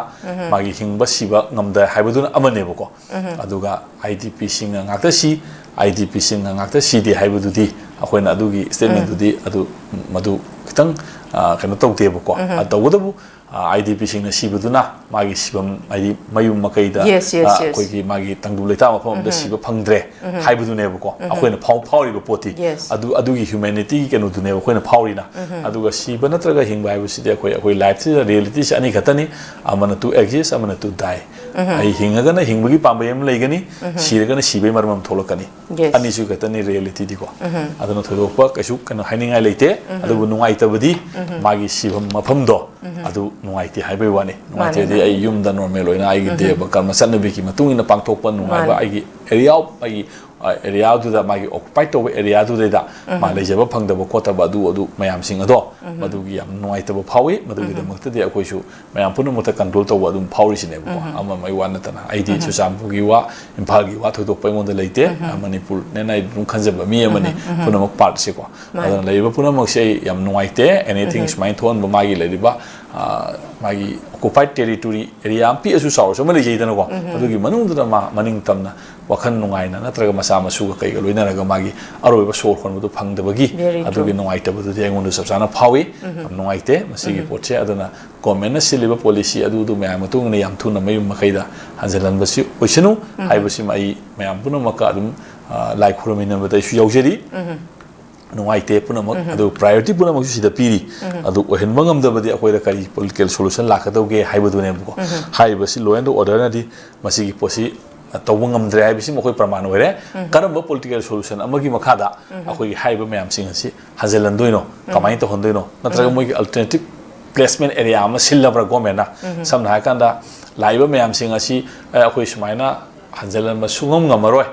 ꯃꯥꯒꯤ ꯍꯤꯡꯕ ꯁꯤꯕ ꯉꯝꯗ ꯍꯥꯏꯕꯗꯨꯅ ꯑꯃꯅꯦꯕꯀꯣ꯫ ꯑꯗꯨꯒ ꯑꯥꯏ ꯗꯤ ꯄꯤꯁꯤꯡꯅ ꯉꯥꯛꯇ ꯁꯤ, ꯑꯥꯏ ꯗꯤ ꯄꯤꯁꯤꯡꯅ ꯉꯥꯛꯇ ꯁꯤꯗꯦ ꯍꯥꯏꯕꯗꯨꯗꯤ ꯑꯩꯈꯣꯏꯅ ꯑꯗꯨꯒꯤ ꯁ꯭ꯇꯦꯠꯃꯦꯟꯗꯨꯗꯤ ꯑꯗꯨ, ꯃꯗꯨ ꯈꯤꯇꯪ ꯑ, ꯀꯩꯅꯣ ꯇꯧꯗꯦꯕꯀꯣ꯫ ꯑ, ꯇꯧꯕꯇꯕꯨ, ꯑ, IDPꯁꯤꯡꯅ ꯁꯤꯕꯗꯨꯅ ꯃꯥꯒꯤ ꯁꯤꯐꯝ, ꯍꯥꯏꯗꯤ ꯃꯌꯨꯝ ꯃꯀꯩꯗ, Yes, yes, ꯑ, yes. ꯑꯩꯈꯣꯏꯒꯤ ꯃꯥꯒꯤ ꯇꯪꯗꯨ ꯂꯩꯇꯥ ꯃꯐꯝ ꯑꯃꯗ ꯁꯤꯕ ꯐꯪꯗ꯭ꯔꯦ ꯍꯥꯏꯕꯗꯨꯅꯦꯕꯀꯣ ꯑꯩꯈꯣꯏꯅ ꯐꯥꯎ ꯐꯥꯎꯔꯤꯕ ꯄꯣꯠꯇꯤ꯫ Yes. ꯑꯗꯨ ꯑꯗꯨꯒꯤ humanityꯒꯤ ꯀꯩꯅꯣꯗꯨꯅꯦꯕ ꯑꯩꯈꯣꯏꯅ ꯐꯥꯎꯔꯤꯅ꯫ ꯑꯗꯨꯒ ꯁꯤꯕ ꯅꯠꯇ꯭ꯔꯒ ꯍꯤꯡꯕ ꯍꯥꯏꯕꯁꯤꯗꯤ ꯑꯩꯈꯣꯏ ꯑꯩꯈꯣꯏ lifeꯁꯤꯗ realityꯁꯦ ꯑꯅꯤ ꯈꯛꯇꯅꯤ꯫ ꯑꯃꯅ to exist, ꯑꯃꯅ to die꯫ ꯑꯩ ꯍꯤꯡꯉꯒꯅ ꯍꯤꯡꯕꯒꯤ ꯄꯥꯝꯕꯩ ꯑꯃ ꯂꯩꯒꯅꯤ, ꯁꯤꯔꯒꯅ ꯁꯤꯕꯒꯤ ꯃꯔꯝ ꯑꯃ ꯊꯣꯛꯂꯛꯀꯅꯤ꯫ Yes. ꯑꯅꯤꯁꯨ ꯈꯛꯇꯅꯤ realityꯗꯤꯀꯣ꯫ ꯑꯗꯨꯅ ꯊꯣꯏꯗꯣꯛꯄ ꯀꯩꯁꯨ ꯀꯩꯅꯣ ꯍꯥꯏꯅꯤꯡꯉꯥꯏ ꯂꯩꯇꯦ꯫ ꯑꯗꯨꯕꯨ ꯅꯨꯡꯉꯥꯏꯇꯕꯗꯤ ꯃꯥꯒꯤ ꯁꯤꯐꯝ ꯃꯐꯝꯗꯣ ꯑꯗꯨ ꯅꯨꯡꯉꯥꯏꯇꯦ ꯍꯥꯏꯕꯒꯤ ꯋꯥꯅꯤ꯫ ꯅꯨꯡꯉꯥꯏꯇꯦꯗꯤ ꯑꯩ ꯌꯨꯝꯗ normal ꯑꯣꯏꯅ ꯑꯩꯒꯤ ꯗꯦꯕ ꯀꯔꯃ ꯆꯠꯅꯕꯤꯒꯤ ꯃꯇꯨꯡ ꯏꯟꯅ ꯄꯥꯡꯊꯣꯛꯄ ꯅꯨꯡꯉꯥꯏꯕ, ꯃꯥꯅꯦ꯫ ꯑꯩꯒꯤ area of, ꯑꯩꯒꯤ ꯑ, areaꯗꯨꯗ, ꯃꯥꯒꯤ occupied ꯇꯧꯕ areaꯗꯨꯗꯩꯗ ꯃꯥ ꯂꯩꯖꯕ ꯐꯪꯗꯕ ꯈꯣꯠꯇꯕ ꯑꯗꯨ ꯑꯗꯨ ꯃꯌꯥꯝꯁꯤꯡ ꯑꯗꯣ ꯃꯗꯨꯒꯤ ꯌꯥꯝ ꯅꯨꯡꯉꯥꯏꯇꯕ ꯐꯥꯎꯏ꯫ ꯃꯗꯨꯒꯤꯗꯃꯛꯇꯗꯤ ꯑꯩꯈꯣꯏꯁꯨ ꯃꯌꯥꯝ ꯄꯨꯝꯅꯃꯛꯇ control ꯇꯧꯕ ꯑꯗꯨꯝ ꯐꯥꯎꯔꯤꯁꯤꯅꯦꯕꯀꯣ꯫ ꯑꯃ ꯑꯃꯒꯤ ꯋꯥ ꯅꯠꯇꯅ ꯑꯩꯗꯤ ꯆꯨꯔꯆꯥꯟꯄꯨꯔꯒꯤ ꯋꯥ, ꯏꯝꯐꯥꯜꯒꯤ ꯋꯥ ꯊꯣꯏꯗꯣꯛꯄ ꯑꯩꯉꯣꯟꯗ ꯂꯩꯇꯦ꯫ ꯃꯅꯤꯄꯨꯔꯅꯦꯅ ꯑꯩ ꯑꯗꯨꯝ ꯈꯟꯖꯕ ꯃꯤ ꯑꯃꯅꯤ꯫ ꯄꯨꯝꯅꯃꯛ partꯁꯦꯀꯣ꯫ ꯑꯗꯨꯅ ꯂꯩꯔꯤꯕ ꯄꯨꯝꯅꯃꯛꯁꯦ ꯑꯩ ꯌꯥꯝ ꯅꯨꯡꯉꯥꯏꯇꯦ꯫ Anything ꯁꯨꯃꯥꯏꯅ ꯊꯣꯛꯍꯟꯕ ꯃꯥꯒꯤ ꯂꯩꯔꯤꯕ, ꯑ, ꯃꯥꯒꯤ occupied territory area ꯌꯥꯝ ꯄꯤꯛꯑꯁꯨ ꯆꯥꯎꯔꯁꯨ ꯑꯃ ꯂꯩꯖꯩꯗꯅꯀꯣ꯫ ꯑꯗꯨꯒꯤ ꯃꯅꯨꯡꯗꯨꯗ ꯃꯥ ꯃꯅꯤꯡ ꯇꯝꯅ ꯋꯥꯈꯜ ꯅꯨꯡꯉꯥꯏꯅ ꯅꯠꯇ꯭ꯔꯒ ꯃꯆꯥ ꯃꯁꯨꯒ ꯀꯩꯒ ꯂꯣꯏꯅꯔꯒ ꯃꯥꯒꯤ ꯑꯔꯣꯏꯕ ꯁꯣꯔ ꯍꯣꯟꯕꯗꯨ ꯐꯪꯗꯕꯒꯤ Very true. ꯑꯗꯨꯒꯤ ꯅꯨꯡꯉꯥꯏꯇꯕꯗꯨꯗꯤ ꯑꯩꯉꯣꯟꯗ ꯆꯞ ꯆꯥꯅ ꯐꯥꯎꯏ꯫ ꯌꯥꯝ ꯅꯨꯡꯉꯥꯏꯇꯦ ꯃꯁꯤꯒꯤ ꯄꯣꯠꯁꯦ꯫ ꯑꯗꯨꯅ governmentꯅ ꯁꯤꯜꯂꯤꯕ policy ꯑꯗꯨꯗꯨ ꯃꯌꯥꯝ ꯃꯇꯨꯡ ꯏꯟꯅ ꯌꯥꯝ ꯊꯨꯅ ꯃꯌꯨꯝ ꯃꯀꯩꯗ ꯍꯟꯖꯤꯜꯍꯟꯕꯁꯤ ꯑꯣꯏꯁꯅꯨ ꯍꯥꯏꯕꯁꯤꯃ ꯑꯩ ꯃꯌꯥꯝ ꯄꯨꯝꯅꯃꯛꯀ ꯑꯗꯨꯝ, ꯑ, ꯂꯥꯏ ꯈꯨꯔꯨꯝꯃꯤꯟꯅꯕꯗ ꯑꯩꯁꯨ ꯌꯥꯎꯖꯔꯤ꯫ ꯅꯨꯡꯉꯥꯏꯇꯦ ꯄꯨꯝꯅꯃꯛ꯫ ꯑꯗꯨ priority ꯄꯨꯝꯅꯃꯛꯁꯨ ꯁꯤꯗ ꯄꯤꯔꯤ꯫ ꯑꯗꯨ ꯑꯣꯏꯍꯟꯕ ꯉꯝꯗꯕꯗꯤ ꯑꯩꯈꯣꯏꯗ ꯀꯔꯤ political solution ꯂꯥꯛꯀꯗꯧꯒꯦ ꯍꯥꯏꯕꯗꯨꯅꯦꯕꯀꯣ꯫ ꯍꯥꯏꯔꯤꯕꯁꯤ law and orderꯅꯗꯤ ꯃꯁꯤꯒꯤ ꯄꯣꯠꯁꯤ ꯇꯧꯕ ꯉꯝꯗ꯭ꯔꯦ ꯍꯥꯏꯕꯁꯤꯃ ꯑꯩꯈꯣꯏ ꯄ꯭ꯔꯃꯥꯟ ꯑꯣꯏꯔꯦ꯫ ꯀꯔꯝꯕ political solution ꯑꯃꯒꯤ ꯃꯈꯥꯗ ꯑꯩꯈꯣꯏꯒꯤ ꯍꯥꯏꯔꯤꯕ ꯃꯌꯥꯝꯁꯤꯡ ꯑꯁꯤ ꯍꯟꯖꯤꯜꯍꯟꯗꯣꯏꯅꯣ? ꯀꯃꯥꯏꯅ ꯇꯧꯍꯟꯗꯣꯏꯅꯣ? ꯅꯠꯇ꯭ꯔꯒ ꯃꯣꯏꯒꯤ alternative placement area ꯑꯃ ꯁꯤꯜꯂꯕ꯭ꯔꯥ governmentꯅ? ꯁꯝꯅ ꯍꯥꯏꯔꯀꯥꯟꯗ ꯂꯥꯛꯏꯕ ꯃꯌꯥꯝꯁꯤꯡ ꯑꯁꯤ, "ꯑꯦ, ꯑꯩꯈꯣꯏ ꯁꯨꯃꯥꯏꯅ ꯍꯟꯖꯤꯜꯍꯟꯕ ꯁꯨꯡꯉꯝ ꯉꯝꯃꯔꯣꯏ꯫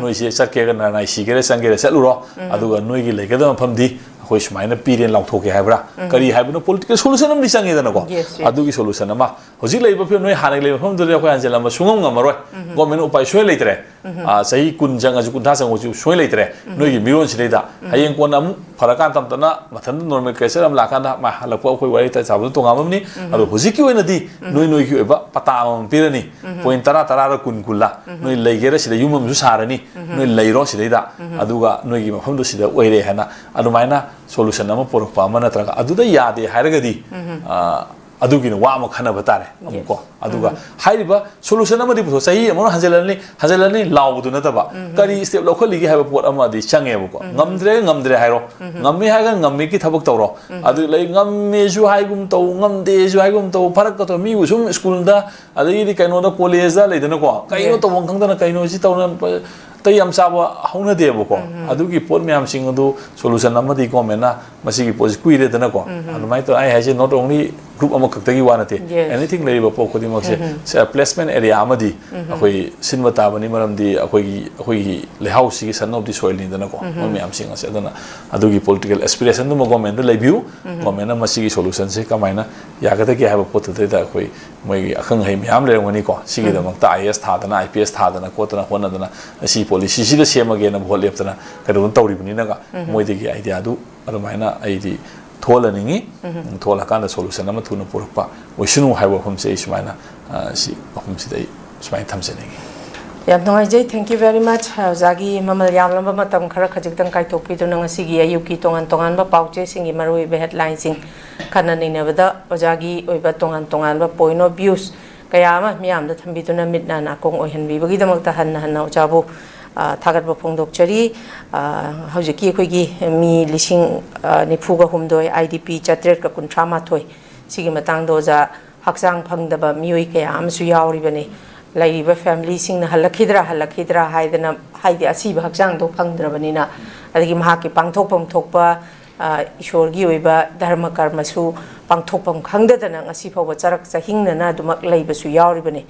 ꯅꯣꯏꯁꯦ ꯆꯠꯀꯦꯔꯥ ꯅꯅꯥꯏ ꯁꯤꯒꯦꯔꯥ ꯆꯪꯒꯦꯔꯥ ꯆꯠꯂꯨꯔꯣ꯫ ꯑꯗꯨꯒ ꯅꯣꯏꯒꯤ ꯂꯩꯒꯗꯕ ꯃꯐꯝꯗꯤ ꯑꯩꯈꯣꯏ ꯁꯨꯃꯥꯏꯅ ꯄꯤꯔꯦꯅ ꯂꯥꯎꯊꯣꯛꯀꯦ" ꯍꯥꯏꯕ꯭ꯔꯥ? ꯀꯔꯤ ꯍꯥꯏꯕꯅꯣ? Political solution ꯑꯃꯗꯤ ꯆꯪꯉꯦꯗꯅꯀꯣ꯫ Yes, yes. ꯑꯗꯨꯒꯤ solution ꯑꯃ ꯍꯧꯖꯤꯛ ꯂꯩꯔꯤꯕ ꯐꯤꯕꯝ, ꯅꯣꯏ ꯍꯥꯟꯅꯒꯤ ꯂꯩꯕ ꯃꯐꯝꯗꯨꯗꯤ ꯑꯩꯈꯣꯏ ꯍꯟꯖꯤꯜꯍꯟꯕ ꯁꯨꯡꯉꯝ ꯉꯝꯃꯔꯣꯏ꯫ Governmentꯅ ꯎꯄꯥꯏ ꯁꯨꯡꯂꯩ ꯂꯩꯇ꯭ꯔꯦ꯫ ꯎꯝ꯫ ꯑꯥ, ꯆꯍꯤ ꯀꯨꯟ ꯆꯪꯉꯁꯨ, ꯀꯨꯟꯊ꯭ꯔꯥ ꯆꯪꯉꯁꯨ ꯁꯨꯡꯂꯩ ꯂꯩꯇ꯭ꯔꯦ꯫ ꯎꯝ꯫ ꯅꯣꯏꯒꯤ ꯃꯤꯔꯣꯟꯁꯤꯗꯩꯗ ꯎꯝ꯫ ꯍꯌꯦꯡ ꯀꯣꯟꯅ ꯑꯃꯨꯛ ꯐꯔꯀꯥꯟ ꯇꯞ ꯇꯞꯅ ꯃꯊꯟꯇ ꯅꯣꯔꯃꯦꯜ ꯀꯦꯁꯔ ꯑꯃ ꯂꯥꯛꯀꯥꯟꯗ ꯃꯥ ꯍꯜꯂꯛꯄ ꯑꯩꯈꯣꯏ ꯋꯥꯔꯤ ꯋꯥꯇꯥꯏ ꯁꯥꯕꯗꯣ ꯇꯣꯉꯥꯟꯕ ꯑꯃꯅꯤ꯫ ꯎꯝ꯫ ꯑꯗꯣ ꯍꯧꯖꯤꯛꯀꯤ ꯑꯣꯏꯅꯗꯤ ꯎꯝ꯫ ꯅꯣꯏ ꯅꯣꯏꯒꯤ ꯑꯣꯏꯕ ꯄꯇꯥ ꯑꯃꯃꯝ ꯄꯤꯔꯅꯤ꯫ ꯎꯝ꯫ ꯄꯣꯏꯟ ꯇꯔꯥ, ꯇꯔꯥꯔ ꯀꯨꯟ, ꯀꯨꯟꯂꯥ꯫ ꯎꯝ꯫ ꯅꯣꯏ ꯂꯩꯒꯦꯔꯥ ꯁꯤꯗ ꯌꯨꯝ ꯑꯃꯁꯨ ꯁꯥꯔꯅꯤ꯫ ꯎꯝ꯫ ꯅꯣꯏ ꯂꯩꯔꯣ ꯁꯤꯗꯩꯗ꯫ ꯎꯝ꯫ ꯑꯗꯨꯒ ꯅꯣꯏꯒꯤ ꯃꯐꯝꯗꯣ ꯁꯤꯗ ꯑꯣꯏꯔꯦ ꯍꯥꯏꯅ ꯑꯗꯨꯃꯥꯏꯅ ꯁꯣꯂꯨꯁꯟ ꯑꯃ ꯄꯨꯔꯛꯄ ꯑꯃ ꯅꯠꯇ꯭ꯔꯒ ꯑꯗꯨꯗ ꯌꯥꯗꯦ ꯍꯥꯏꯔꯒꯗꯤ, ꯎꯝ꯫ ꯑ, ꯑꯗꯨꯒꯤꯅ ꯋꯥ ꯑꯃ ꯈꯟꯅꯕ ꯇꯥꯔꯦ ꯑꯃꯨꯛꯀꯣ꯫ Yes. ꯑꯗꯨꯒ ꯎꯝ꯫ ꯍꯥꯏꯔꯤꯕ ꯁꯣꯂꯨꯁꯟ ꯑꯃꯗꯤ ꯄꯨꯊꯣꯛ-, ꯆꯍꯤ ꯑꯃꯔꯣꯝ ꯍꯟꯖꯤꯜꯂꯅꯤ, ꯍꯟꯖꯤꯜꯂꯅꯤ ꯂꯥꯎꯕꯗꯨ ꯅꯠꯇꯕ, ꯎꯝ꯫ ꯀꯔꯤ ꯁ꯭ꯇꯦꯞ ꯂꯧꯈꯠꯂꯤꯒꯦ ꯍꯥꯏꯕ ꯄꯣꯠ ꯑꯃꯗꯤ ꯆꯪꯉꯦꯕꯀꯣ꯫ ꯎꯝ꯫ ꯉꯝꯗ꯭ꯔꯦ, ꯉꯝꯗ꯭ꯔꯦ ꯍꯥꯏꯔꯣ꯫ ꯎꯝ꯫ ꯉꯝꯃꯤ ꯍꯥꯏꯔꯒ ꯉꯝꯃꯤꯒꯤ ꯊꯕꯛ ꯇꯧꯔꯣ꯫ ꯎꯝ꯫ ꯑꯗꯨ ꯂꯩ, ꯉꯝꯃꯦꯁꯨ ꯍꯥꯏꯒꯨꯝ ꯇꯧ, ꯉꯝꯗꯦꯁꯨ ꯍꯥꯏꯒꯨꯝ ꯇꯧ, ꯐꯔꯛꯀ ꯇꯧ, ꯃꯤꯕꯨ ꯁꯨꯝ ꯁ꯭ꯀꯨꯜꯗ, ꯑꯗꯒꯤꯗꯤ ꯀꯩꯅꯣꯗ, ꯀꯣꯂꯦꯖꯇ ꯂꯩꯗꯅꯀꯣ, ꯀꯩꯅꯣ Yes. ꯇꯧꯐꯝ ꯈꯪꯗꯅ ꯀꯩꯅꯣ ꯁꯤ ꯇꯧꯅ ꯑꯇꯩ ꯌꯥꯝ ꯆꯥꯕ ꯍꯧꯅꯗꯦꯕꯀꯣ꯫ ꯎꯝ꯫ ꯑꯗꯨꯒꯤ ꯄꯣꯠ ꯃꯌꯥꯝꯁꯤꯡ ꯑꯗꯨ ꯁꯣꯂꯨꯁꯟ ꯑꯃꯗꯤ ꯒꯣꯔꯃꯦꯟꯅ ꯃꯁꯤꯒꯤ ꯄꯣꯠꯁꯤ ꯀꯨꯏꯔꯦꯗꯅꯀꯣ꯫ ꯎꯝ꯫ ꯑꯗꯨꯃꯥꯏꯅ ꯇꯧꯔ ꯑꯩ ꯍꯥꯏꯁꯦ not only group ꯑꯃꯈꯛꯇꯒꯤ ꯋꯥ ꯅꯠꯇꯦ꯫ Yes. Anything ꯂꯩꯔꯤꯕ ꯄꯣꯠ ꯈꯨꯗꯤꯡꯃꯛꯁꯦ ꯎꯝ꯫ ꯁꯦ, placement area ꯑꯃꯗꯤ ꯎꯝ꯫ ꯑꯩꯈꯣꯏ ꯁꯤꯟꯕ ꯇꯥꯕꯅꯤ, ꯃꯔꯝꯗꯤ ꯑꯩꯈꯣꯏꯒꯤ, ꯑꯩꯈꯣꯏꯒꯤ ꯂꯩꯍꯥꯎꯁꯤꯒꯤ son of the soilꯅꯤꯗꯅꯀꯣ꯫ ꯎꯝ꯫ ꯃꯣꯏ ꯃꯌꯥꯝꯁꯤꯡ ꯑꯁꯦ꯫ ꯑꯗꯨꯅ ꯑꯗꯨꯒꯤ political aspirationꯗꯨꯃ ꯒꯣꯔꯃꯦꯟꯗ ꯂꯩꯕꯤꯌꯨ꯫ ꯎꯝ꯫ ꯒꯣꯔꯃꯦꯟꯅ ꯃꯁꯤꯒꯤ solutionꯁꯦ ꯀꯃꯥꯏꯅ ꯌꯥꯒꯗꯒꯦ ꯍꯥꯏꯕ ꯄꯣꯠꯇꯨꯗꯩꯗ ꯑꯩꯈꯣꯏ ꯃꯣꯏꯒꯤ ꯑꯈꯪ ꯑꯍꯩ ꯃꯌꯥꯝ ꯂꯩꯔꯝꯒꯅꯤꯀꯣ꯫ ꯁꯤꯒꯤꯗꯃꯛꯇ ꯎꯝ꯫ IAS ꯊꯥꯗꯅ, IPS ꯊꯥꯗꯅ ꯈꯣꯠꯇꯅ ꯍꯣꯠꯅꯗꯅ, ꯑꯁꯤ policyꯁꯤꯗ ꯁꯦꯝꯃꯒꯦꯅ ꯚꯣꯠ ꯂꯦꯞꯇꯅ ꯀꯩꯗꯧꯗꯅ ꯇꯧꯔꯤꯕꯅꯤꯅꯒ ꯎꯝ꯫ ꯃꯣꯏꯗꯒꯤ ideaꯗꯨ ꯑꯗꯨꯃꯥꯏꯅ ꯑꯩꯗꯤ ꯊꯣꯛꯍꯜꯍꯟꯅꯤꯡꯉꯤ꯫ ꯎꯝ꯫ ꯊꯣꯛꯍꯜꯂꯀꯥꯟꯗ solution ꯑꯃ ꯊꯨꯅ ꯄꯨꯔꯛꯄ ꯑꯣꯏꯁꯅꯨ ꯍꯥꯏꯕ ꯋꯥꯐꯝꯁꯦ ꯑꯩ ꯁꯨꯃꯥꯏꯅ, ꯑ, ꯁꯤ ꯃꯐꯝꯁꯤꯗ ꯑꯩ ꯁꯨꯃꯥꯏꯅ ꯊꯝꯖꯅꯤꯡꯉꯤ꯫ ꯌꯥꯝ ꯅꯨꯡꯉꯥꯏꯖꯩ꯫ Thank you very much꯫ ꯑꯣꯖꯥꯒꯤ ꯃꯃꯜ ꯌꯥꯝꯂꯕ ꯃꯇꯝ ꯈꯔ ꯈꯖꯤꯛꯇꯪ ꯀꯥꯏꯊꯣꯛꯄꯤꯗꯨꯅ ꯉꯁꯤꯒꯤ ꯑꯌꯨꯛꯀꯤ ꯇꯣꯉꯥꯟ ꯇꯣꯉꯥꯟꯕ ꯄꯥꯎꯆꯦꯁꯤꯡꯒꯤ ꯃꯔꯨꯑꯣꯏꯕ headlineꯁꯤꯡ ꯈꯟꯅ ꯅꯩꯅꯕꯗ ꯑꯣꯖꯥꯒꯤ ꯑꯣꯏꯕ ꯇꯣꯉꯥꯟ ꯇꯣꯉꯥꯟꯕ point of views ꯀꯌꯥ ꯑꯃ ꯃꯤꯌꯥꯝꯗ ꯊꯝꯕꯤꯗꯨꯅ ꯃꯤꯠ ꯅꯥ ꯅꯥꯀꯣꯡ ꯑꯣꯏꯍꯟꯕꯤꯕꯒꯤꯗꯃꯛꯇ ꯍꯟꯅ ꯍꯟꯅ ꯑꯣꯖꯥꯕꯨ, ꯑ, ꯊꯥꯒꯠꯄ ꯐꯣꯡꯗꯣꯛꯆꯔꯤ꯫ ꯑ, ꯍꯧꯖꯤꯛꯀꯤ ꯑꯩꯈꯣꯏꯒꯤ ꯃꯤ ꯂꯤꯁꯤꯡ, ꯑ, ꯅꯤꯐꯨꯒ ꯍꯨꯝꯗꯣꯏ, IDP ꯆꯥꯇ꯭ꯔꯦꯠꯀ ꯀꯨꯟꯊ꯭ꯔꯥ ꯃꯥꯊꯣꯏ, ꯁꯤꯒꯤ ꯃꯇꯥꯡꯗ ꯑꯣꯖꯥ, ꯍꯛꯆꯥꯡ ꯐꯪꯗꯕ ꯃꯤꯑꯣꯏ ꯀꯌꯥ ꯑꯃꯁꯨ ꯌꯥꯎꯔꯤꯕꯅꯤ꯫ ꯂꯩꯔꯤꯕ familyꯁꯤꯡꯅ ꯍꯜꯂꯛꯈꯤꯗ꯭ꯔꯥ, ꯍꯜꯂꯛꯈꯤꯗ꯭ꯔꯥ ꯍꯥꯏꯗꯅ, ꯍꯥꯏꯗꯤ ꯑꯁꯤꯕ ꯍꯛꯆꯥꯡꯗꯣ ꯐꯪꯗ꯭ꯔꯕꯅꯤꯅ, ꯑꯗꯒꯤ ꯃꯍꯥꯛꯀꯤ ꯄꯥꯡꯊꯣꯛꯐꯝ ꯊꯣꯛꯄ, ꯑ, ꯏꯁꯣꯔꯒꯤ ꯑꯣꯏꯕ ꯙꯔꯃ ꯀꯔꯃꯁꯨ ꯄꯥꯡꯊꯣꯛꯐꯝ ꯈꯪꯗꯗꯅ ꯉꯁꯤ ꯐꯥꯎꯕ ꯆꯔꯛ ꯆꯍꯤꯡꯅꯅ ꯑꯗꯨꯃꯛ ꯂꯩꯕꯁꯨ ꯌꯥꯎꯔꯤꯕꯅꯤ꯫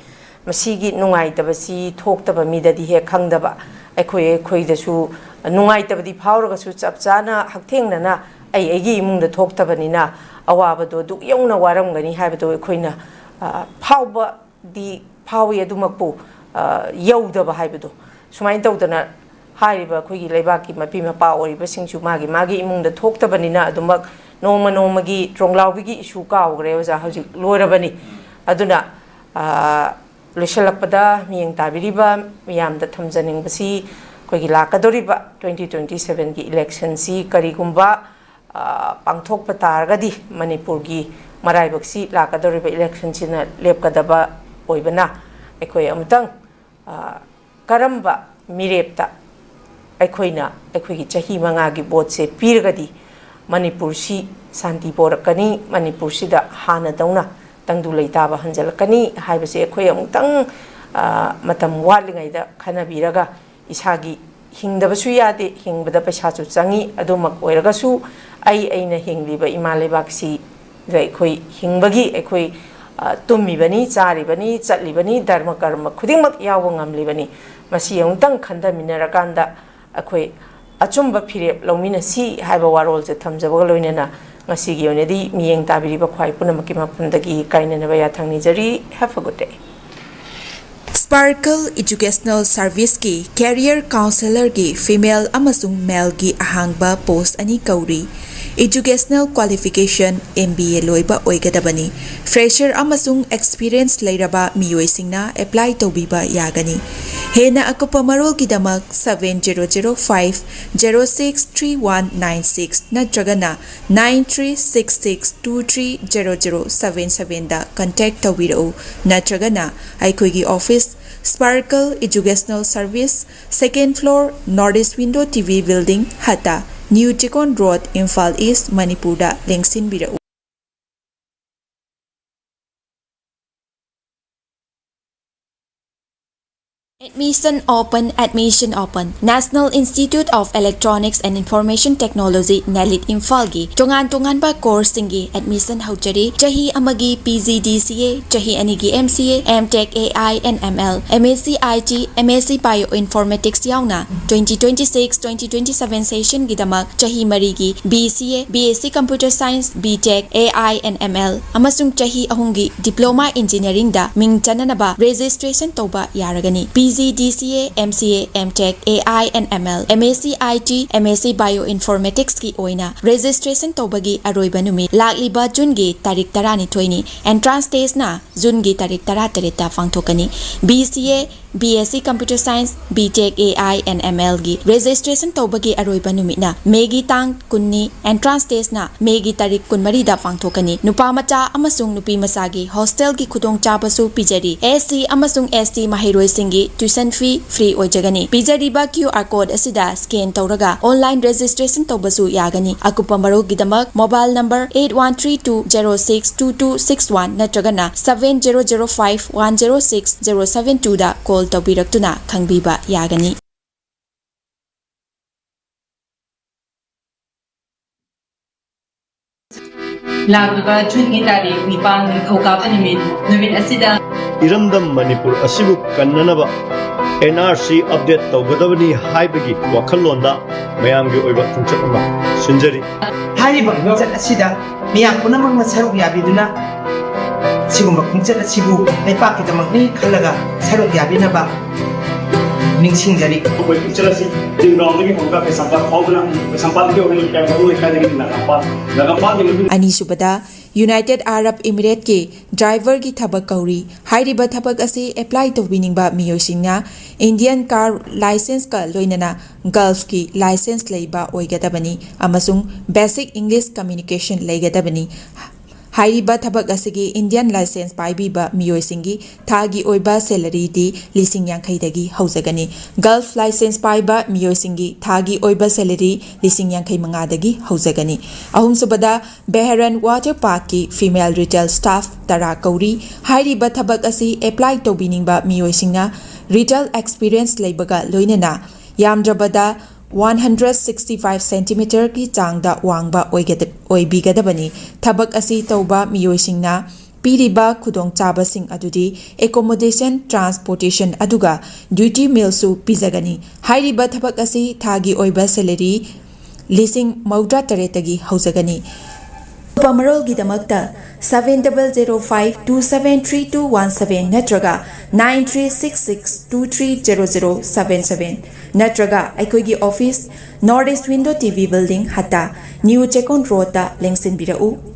ꯃꯁꯤꯒꯤ ꯅꯨꯡꯉꯥꯏꯇꯕꯁꯤ ꯊꯣꯛꯇꯕ ꯃꯤꯗꯗꯤ ꯍꯦꯛ ꯈꯪꯗꯕ, ꯑꯩꯈꯣꯏ ꯑꯩꯈꯣꯏꯗꯁꯨ ꯅꯨꯡꯉꯥꯏꯇꯕꯗꯤ ꯐꯥꯎꯔꯒꯁꯨ ꯆꯞ ꯆꯥꯅ ꯍꯛꯊꯦꯡꯅꯅ ꯑꯩ ꯑꯩꯒꯤ ꯏꯃꯨꯡꯗ ꯊꯣꯛꯇꯕꯅꯤꯅ ꯑꯋꯥꯕꯗꯣ ꯑꯗꯨꯛ ꯌꯧꯅ ꯋꯥꯔꯝꯒꯅꯤ ꯍꯥꯏꯕꯗꯣ ꯑꯩꯈꯣꯏꯅ, ꯑ, ꯐꯥꯎꯕꯗꯤ ꯐꯥꯎꯏ꯫ ꯑꯗꯨꯃꯛꯄꯨ ꯑ, ꯌꯧꯗꯕ ꯍꯥꯏꯕꯗꯣ, ꯁꯨꯃꯥꯏꯅ ꯇꯧꯗꯅ ꯍꯥꯏꯔꯤꯕ ꯑꯩꯈꯣꯏꯒꯤ ꯂꯩꯕꯥꯛꯀꯤ ꯃꯄꯤ ꯃꯄꯥ ꯑꯣꯏꯔꯤꯕꯁꯤꯡꯁꯨ ꯃꯥꯒꯤ ꯃꯥꯒꯤ ꯏꯃꯨꯡꯗ ꯊꯣꯛꯇꯕꯅꯤꯅ ꯑꯗꯨꯃꯛ ꯅꯣꯡꯃ ꯅꯣꯡꯃꯒꯤ ꯇ꯭ꯔꯣꯡꯂꯥꯎꯕꯤꯒꯤ ꯏꯁꯨ ꯀꯥꯎꯈ꯭ꯔꯦ ꯑꯣꯖꯥ, ꯍꯧꯖꯤꯛ ꯂꯣꯏꯔꯕꯅꯤ꯫ ꯑꯗꯨꯅ, ꯑ, ꯂꯣꯏꯁꯤꯜꯂꯛꯄꯗ ꯃꯤꯠꯌꯦꯡ ꯇꯥꯕꯤꯔꯤꯕ ꯃꯤꯌꯥꯝꯗ ꯊꯝꯖꯅꯤꯡꯕꯁꯤ, ꯑꯩꯈꯣꯏꯒꯤ ꯂꯥꯛꯀꯗꯧꯔꯤꯕ twenty twenty sevenꯒꯤ electionꯁꯤ ꯀꯔꯤꯒꯨꯝꯕ, ꯑ, ꯄꯥꯡꯊꯣꯛꯄ ꯇꯥꯔꯒꯗꯤ ꯃꯅꯤꯄꯨꯔꯒꯤ ꯃꯔꯥꯏꯕꯛꯁꯤ ꯂꯥꯛꯀꯗꯧꯔꯤꯕ electionꯁꯤꯅ ꯂꯦꯞꯀꯗꯕ ꯑꯣꯏꯕꯅ, ꯑꯩꯈꯣꯏ ꯑꯃꯨꯛꯇꯪ, ꯑ, ꯀꯔꯝꯕ ꯃꯤꯔꯦꯞꯇ ꯑꯩꯈꯣꯏꯅ ꯑꯩꯈꯣꯏꯒꯤ ꯆꯍꯤ ꯃꯉꯥꯒꯤ ꯚꯣꯠꯁꯦ ꯄꯤꯔꯒꯗꯤ ꯃꯅꯤꯄꯨꯔꯁꯤ ꯁꯥꯟꯇꯤ ꯄꯣꯔꯛꯀꯅꯤ, ꯃꯅꯤꯄꯨꯔꯁꯤꯗ ꯍꯥꯟꯅꯗꯧꯅ ꯇꯪꯗꯨ ꯂꯩꯇꯥꯕ ꯍꯟꯖꯤꯜꯂꯛꯀꯅꯤ ꯍꯥꯏꯕꯁꯦ ꯑꯩꯈꯣꯏ ꯑꯃꯨꯛꯇꯪ, ꯑ, ꯃꯇꯝ ꯋꯥꯠꯂꯤꯉꯩꯗ ꯈꯟꯅꯕꯤꯔꯒ, ꯏꯁꯥꯒꯤ ꯍꯤꯡꯗꯕꯁꯨ ꯌꯥꯗꯦ, ꯍꯤꯡꯕꯗ ꯄꯩꯁꯥꯁꯨ ꯆꯪꯉꯤ꯫ ꯑꯗꯨꯃꯛ ꯑꯣꯏꯔꯒꯁꯨ ꯑꯩ, ꯑꯩꯅ ꯍꯤꯡꯂꯤꯕ ꯏꯃꯥ ꯂꯩꯕꯥꯛꯁꯤꯗ ꯑꯩꯈꯣꯏ ꯍꯤꯡꯕꯒꯤ, ꯑꯩꯈꯣꯏ, ꯑ, ꯇꯨꯝꯃꯤꯕꯅꯤ, ꯆꯥꯔꯤꯕꯅꯤ, ꯆꯠꯂꯤꯕꯅꯤ, ꯙꯔꯃ ꯀꯔꯃ ꯈꯨꯗꯤꯡꯃꯛ ꯌꯥꯎꯕ ꯉꯝꯂꯤꯕꯅꯤ꯫ ꯃꯁꯤ ꯑꯃꯨꯛꯇꯪ ꯈꯟꯊꯃꯤꯟꯅꯔꯀꯥꯟꯗ ꯑꯩꯈꯣꯏ ꯑꯆꯨꯝꯕ ꯐꯤꯔꯦꯞ ꯂꯧꯃꯤꯟꯅꯁꯤ ꯍꯥꯏꯕ ꯋꯥꯔꯣꯜꯁꯦ ꯊꯝꯖꯕꯒ ꯂꯣꯏꯅꯅ ꯉꯁꯤꯒꯤ ꯑꯣꯏꯅꯗꯤ ꯃꯤꯠꯌꯦꯡ ꯇꯥꯕꯤꯔꯤꯕ ꯈ꯭ꯋꯥꯏ ꯄꯨꯝꯅꯃꯛꯀꯤ ꯃꯐꯝꯗꯒꯤ ꯀꯥꯏꯅꯅꯕ ꯌꯥꯊꯪ ꯅꯤꯖꯔꯤ꯫ Have a good day꯫ Sparkle Educational Serviceꯀꯤ Career Counselorꯒꯤ female ꯑꯃꯁꯨꯡ maleꯒꯤ ꯑꯍꯥꯡꯕ post ꯑꯅꯤ ꯀꯧꯔꯤ꯫ Educational qualification M B A ꯂꯣꯏꯕ ꯑꯣꯏꯒꯗꯕꯅꯤ꯫ Fresher ꯑꯃꯁꯨꯡ experience ꯂꯩꯔꯕ ꯃꯤꯑꯣꯏꯁꯤꯡꯅ apply ꯇꯧꯕꯤꯕ ꯌꯥꯒꯅꯤ꯫ ꯍꯦꯟꯅ ꯑꯀꯨꯞꯄ ꯃꯔꯣꯜꯒꯤꯗꯃꯛ seven zero zero five zero six three one nine six ꯅꯠꯇ꯭ꯔꯒꯅ nine three six six two three zero zero seven sevenꯗ contact ꯇꯧꯕꯤꯔꯛꯎ, ꯅꯠꯇ꯭ꯔꯒꯅ ꯑꯩꯈꯣꯏꯒꯤ office, Sparkle Educational Service, second floor, North East Window T V Building, ꯍꯠꯇ, New Chekon Road, Imphal East, ꯃꯅꯤꯄꯨꯔꯗ ꯂꯦꯡꯁꯤꯟꯕꯤꯔꯛꯎ꯫ Admission open, admission open. National Institute of Electronics and Information Technology, ꯅꯦꯂꯤꯠ ꯏꯝꯐꯥꯜꯒꯤ ꯇꯣꯉꯥꯟ ꯇꯣꯉꯥꯟꯕ ꯀꯣꯔꯁꯁꯤꯡꯒꯤ admission ꯍꯧꯖꯔꯤ꯫ ꯆꯍꯤ ꯑꯃꯒꯤ P G ꯗꯤ ꯁꯤ ꯑꯦ, ꯆꯍꯤ ꯑꯅꯤꯒꯤ M C A, M tech A I and M L, M S C I T, M S ꯁꯤ bio ꯏꯟꯐꯣꯔꯃꯦꯇꯤꯛꯁ ꯌꯥꯎꯅ twenty twenty-six twenty twenty-seven ꯁꯦꯁꯟꯒꯤꯗꯃꯛ ꯆꯍꯤ ꯃꯔꯤꯒꯤ B C A, B S C Computer Science, B tech, A I and M L ꯑꯃꯁꯨꯡ ꯆꯍꯤ ꯑꯍꯨꯝꯒꯤ Diploma Engineeringꯗ ꯃꯤꯡ ꯆꯟꯅꯅꯕ registration ꯇꯧꯕ ꯌꯥꯔꯒꯅꯤ꯫ P G ꯗꯤ ꯁꯤ A, M C A, M tech, A I and M L, M S C I T, M S ꯁꯤ Bioinformaticsꯀꯤ ꯑꯣꯏꯅ registration ꯇꯧꯕꯒꯤ ꯑꯔꯣꯏꯕ ꯅꯨꯃꯤꯠ ꯂꯥꯛꯂꯤꯕ ꯖꯨꯟꯒꯤ ꯇꯥꯔꯤꯛ ꯇꯔꯥꯅꯤꯊꯣꯏꯅꯤ꯫ Entrance testꯅ ꯖꯨꯟꯒꯤ ꯇꯥꯔꯤꯛ ꯇꯔꯥꯇꯔꯦꯠꯇ ꯄꯥꯡꯊꯣꯛꯀꯅꯤ꯫ B C A, B S C Computer Science, B tech, A I and M ꯑꯦꯜꯒꯤ registration ꯇꯧꯕꯒꯤ ꯑꯔꯣꯏꯕ ꯅꯨꯃꯤꯠꯅ ꯃꯦꯒꯤ ꯇꯥꯡ ꯀꯨꯟꯅꯤ꯫ Entrance testꯅ ꯃꯦꯒꯤ ꯇꯥꯔꯤꯛ ꯀꯨꯟꯃꯔꯤꯗ ꯄꯥꯡꯊꯣꯛꯀꯅꯤ꯫ ꯅꯨꯄꯥ ꯃꯆꯥ ꯑꯃꯁꯨꯡ ꯅꯨꯄꯤ ꯃꯆꯥꯒꯤ ꯍꯣꯁꯇꯦꯜꯒꯤ ꯈꯨꯗꯣꯡꯆꯥꯕꯁꯨ ꯄꯤꯖꯔꯤ꯫ ꯑꯦꯁ ꯁꯤ ꯑꯃꯁꯨꯡ ꯑꯦꯁ ꯇꯤ ꯃꯍꯩꯔꯣꯏꯁꯤꯡꯒꯤ tuition fee free ꯑꯣꯏꯖꯒꯅꯤ꯫ ꯄꯤꯖꯔꯤꯕ QR code ꯑꯁꯤꯗ scan ꯇꯧꯔꯒ online registration ꯇꯧꯕꯁꯨ ꯌꯥꯒꯅꯤ꯫ ꯑꯀꯨꯞꯄ ꯃꯔꯣꯜꯒꯤꯗꯃꯛ mobile number eight one three two zero six two two six one ꯅꯠꯇ꯭ꯔꯒꯅ seven zero zero five one zero six zero seven twoꯗ call ꯇꯧꯕꯤꯔꯛꯇꯨꯅ ꯈꯪꯕꯤꯕ ꯌꯥꯒꯅꯤ꯫ ꯂꯥꯛꯂꯤꯕ ꯖꯨꯟꯒꯤ ꯇꯥꯔꯤꯛ ꯅꯤꯄꯥꯟ, ꯅꯤꯡꯊꯧꯀꯥꯕ ꯅꯨꯃꯤꯠ, ꯅꯨꯃꯤꯠ ꯑꯁꯤꯗ ꯏꯔꯝꯗꯝ ꯃꯅꯤꯄꯨꯔ ꯑꯁꯤꯕꯨ ꯀꯟꯅꯅꯕ N R C update ꯇꯧꯒꯗꯕꯅꯤ ꯍꯥꯏꯕꯒꯤ ꯋꯥꯈꯜꯂꯣꯟꯗ ꯃꯌꯥꯝꯒꯤ ꯑꯣꯏꯕ ꯈꯣꯡꯆꯠ ꯑꯃ ꯁꯤꯟꯖꯔꯤ꯫ ꯍꯥꯏꯔꯤꯕ ꯈꯣꯡꯆꯠ ꯑꯁꯤꯗ ꯃꯤꯌꯥꯝ ꯄꯨꯝꯅꯃꯛꯅ ꯁꯔꯨꯛ ꯌꯥꯕꯤꯗꯨꯅ ꯁꯤꯒꯨꯝꯕ ꯈꯣꯡꯆꯠ ꯑꯁꯤꯕꯨ ꯂꯩꯄꯥꯛꯀꯤꯗꯃꯛꯅꯤ ꯈꯜꯂꯒ ꯁꯔꯨꯛ ꯌꯥꯕꯤꯅꯕ ꯅꯤꯡꯁꯤꯡꯖꯔꯤ꯫ ꯑꯩꯈꯣꯏ ꯈꯣꯡꯆꯠ ꯑꯁꯤ ꯇꯤꯟꯒ꯭ꯔꯥꯎꯟꯗꯒꯤ ꯍꯧꯔꯒ ꯀꯩꯁꯥꯝꯄꯥꯠ ꯐꯥꯎꯗꯨꯅ, ꯀꯩꯁꯥꯝꯄꯥꯠꯇꯒꯤ ꯍꯧꯔꯒ ꯀꯌꯥꯝꯒꯩ ꯂꯩꯀꯥꯏꯗꯒꯤ ꯅꯥꯒꯥꯝꯄꯥꯜ, ꯅꯥꯒꯥꯝꯄꯥꯜꯒꯤ ꯃꯇꯨꯡ ꯑꯅꯤꯁꯨꯕꯗ, United Arab Emirateꯀꯤ driverꯒꯤ ꯊꯕꯛ ꯀꯧꯔꯤ꯫ ꯍꯥꯏꯔꯤꯕ ꯊꯕꯛ ꯑꯁꯤ apply ꯇꯧꯕꯤꯅꯤꯡꯕ ꯃꯤꯑꯣꯏꯁꯤꯡꯅ Indian car licenceꯀ ꯂꯣꯏꯅꯅ Gulfꯀꯤ license ꯂꯩꯕ ꯑꯣꯏꯒꯗꯕꯅꯤ ꯑꯃꯁꯨꯡ basic English communication ꯂꯩꯒꯗꯕꯅꯤ꯫ ꯍꯥꯏꯔꯤꯕ ꯊꯕꯛ ꯑꯁꯤꯒꯤ Indian license ꯄꯥꯏꯕꯤꯕ ꯃꯤꯑꯣꯏꯁꯤꯡꯒꯤ ꯊꯥꯒꯤ ꯑꯣꯏꯕ salaryꯗꯤ ꯂꯤꯁꯤꯡ ꯌꯥꯡꯈꯩꯗꯒꯤ ꯍꯧꯖꯒꯅꯤ꯫ Gulf license ꯄꯥꯏꯕ ꯃꯤꯑꯣꯏꯁꯤꯡꯒꯤ ꯊꯥꯒꯤ ꯑꯣꯏꯕ salary ꯂꯤꯁꯤꯡ ꯌꯥꯡꯈꯩ ꯃꯉꯥꯗꯒꯤ ꯍꯧꯖꯒꯅꯤ꯫ ꯑꯍꯨꯝꯁꯨꯕꯗ, Bahrain Water Parkꯀꯤ female retail staff ꯇꯔꯥ ꯀꯧꯔꯤ꯫ ꯍꯥꯏꯔꯤꯕ ꯊꯕꯛ ꯑꯁꯤ apply ꯇꯧꯕꯤꯅꯤꯡꯕ ꯃꯤꯑꯣꯏꯁꯤꯡꯅ ꯔꯤꯇꯦꯜ ꯑꯦꯛꯁꯄꯤꯔꯤꯌꯦꯟꯁ ꯂꯩꯕꯒ ꯂꯣꯏꯅꯅ ꯌꯥꯝꯗ꯭ꯔꯕꯗ ꯋꯥꯟ ꯍꯟꯗ꯭ꯔꯦꯠ ꯁꯤꯛꯁꯇꯤ ꯐꯥꯏꯚ ꯁꯦꯟꯇꯤꯃꯤꯇꯔꯒꯤ ꯆꯥꯡꯗ ꯋꯥꯡꯕ ꯑꯣꯏꯒꯗ-, ꯑꯣꯏꯕꯤꯒꯗꯕꯅꯤ꯫ ꯊꯕꯛ ꯑꯁꯤ ꯇꯧꯕ ꯃꯤꯑꯣꯏꯁꯤꯡꯅ ꯄꯤꯔꯤꯕ ꯈꯨꯗꯣꯡꯆꯥꯕꯁꯤꯡ ꯑꯗꯨꯗꯤ accommodation, transportation ꯑꯗꯨꯒ duty mealꯁꯨ ꯄꯤꯖꯒꯅꯤ꯫ ꯍꯥꯏꯔꯤꯕ ꯊꯕꯛ ꯑꯁꯤ ꯊꯥꯒꯤ ꯑꯣꯏꯕ salary ꯂꯤꯁꯤꯡ ꯃꯧꯗ꯭ꯔꯥ ꯇꯔꯦꯠꯇꯒꯤ ꯍꯧꯖꯒꯅꯤ꯫ ꯑꯀꯨꯞꯄ ꯃꯔꯣꯜꯒꯤꯗꯃꯛꯇ seven double zero five two seven three two one seven ꯅꯠꯇ꯭ꯔꯒ nine three six six two three zero zero seven seven ꯅꯠꯇ꯭ꯔꯒ ꯑꯩꯈꯣꯏꯒꯤ office, North East Window T V Building, ꯍꯠꯇꯥ, New ꯆꯦꯛꯀꯣꯟ ꯔꯣꯗꯇ ꯂꯦꯡꯁꯤꯟꯕꯤꯔꯛꯎ꯫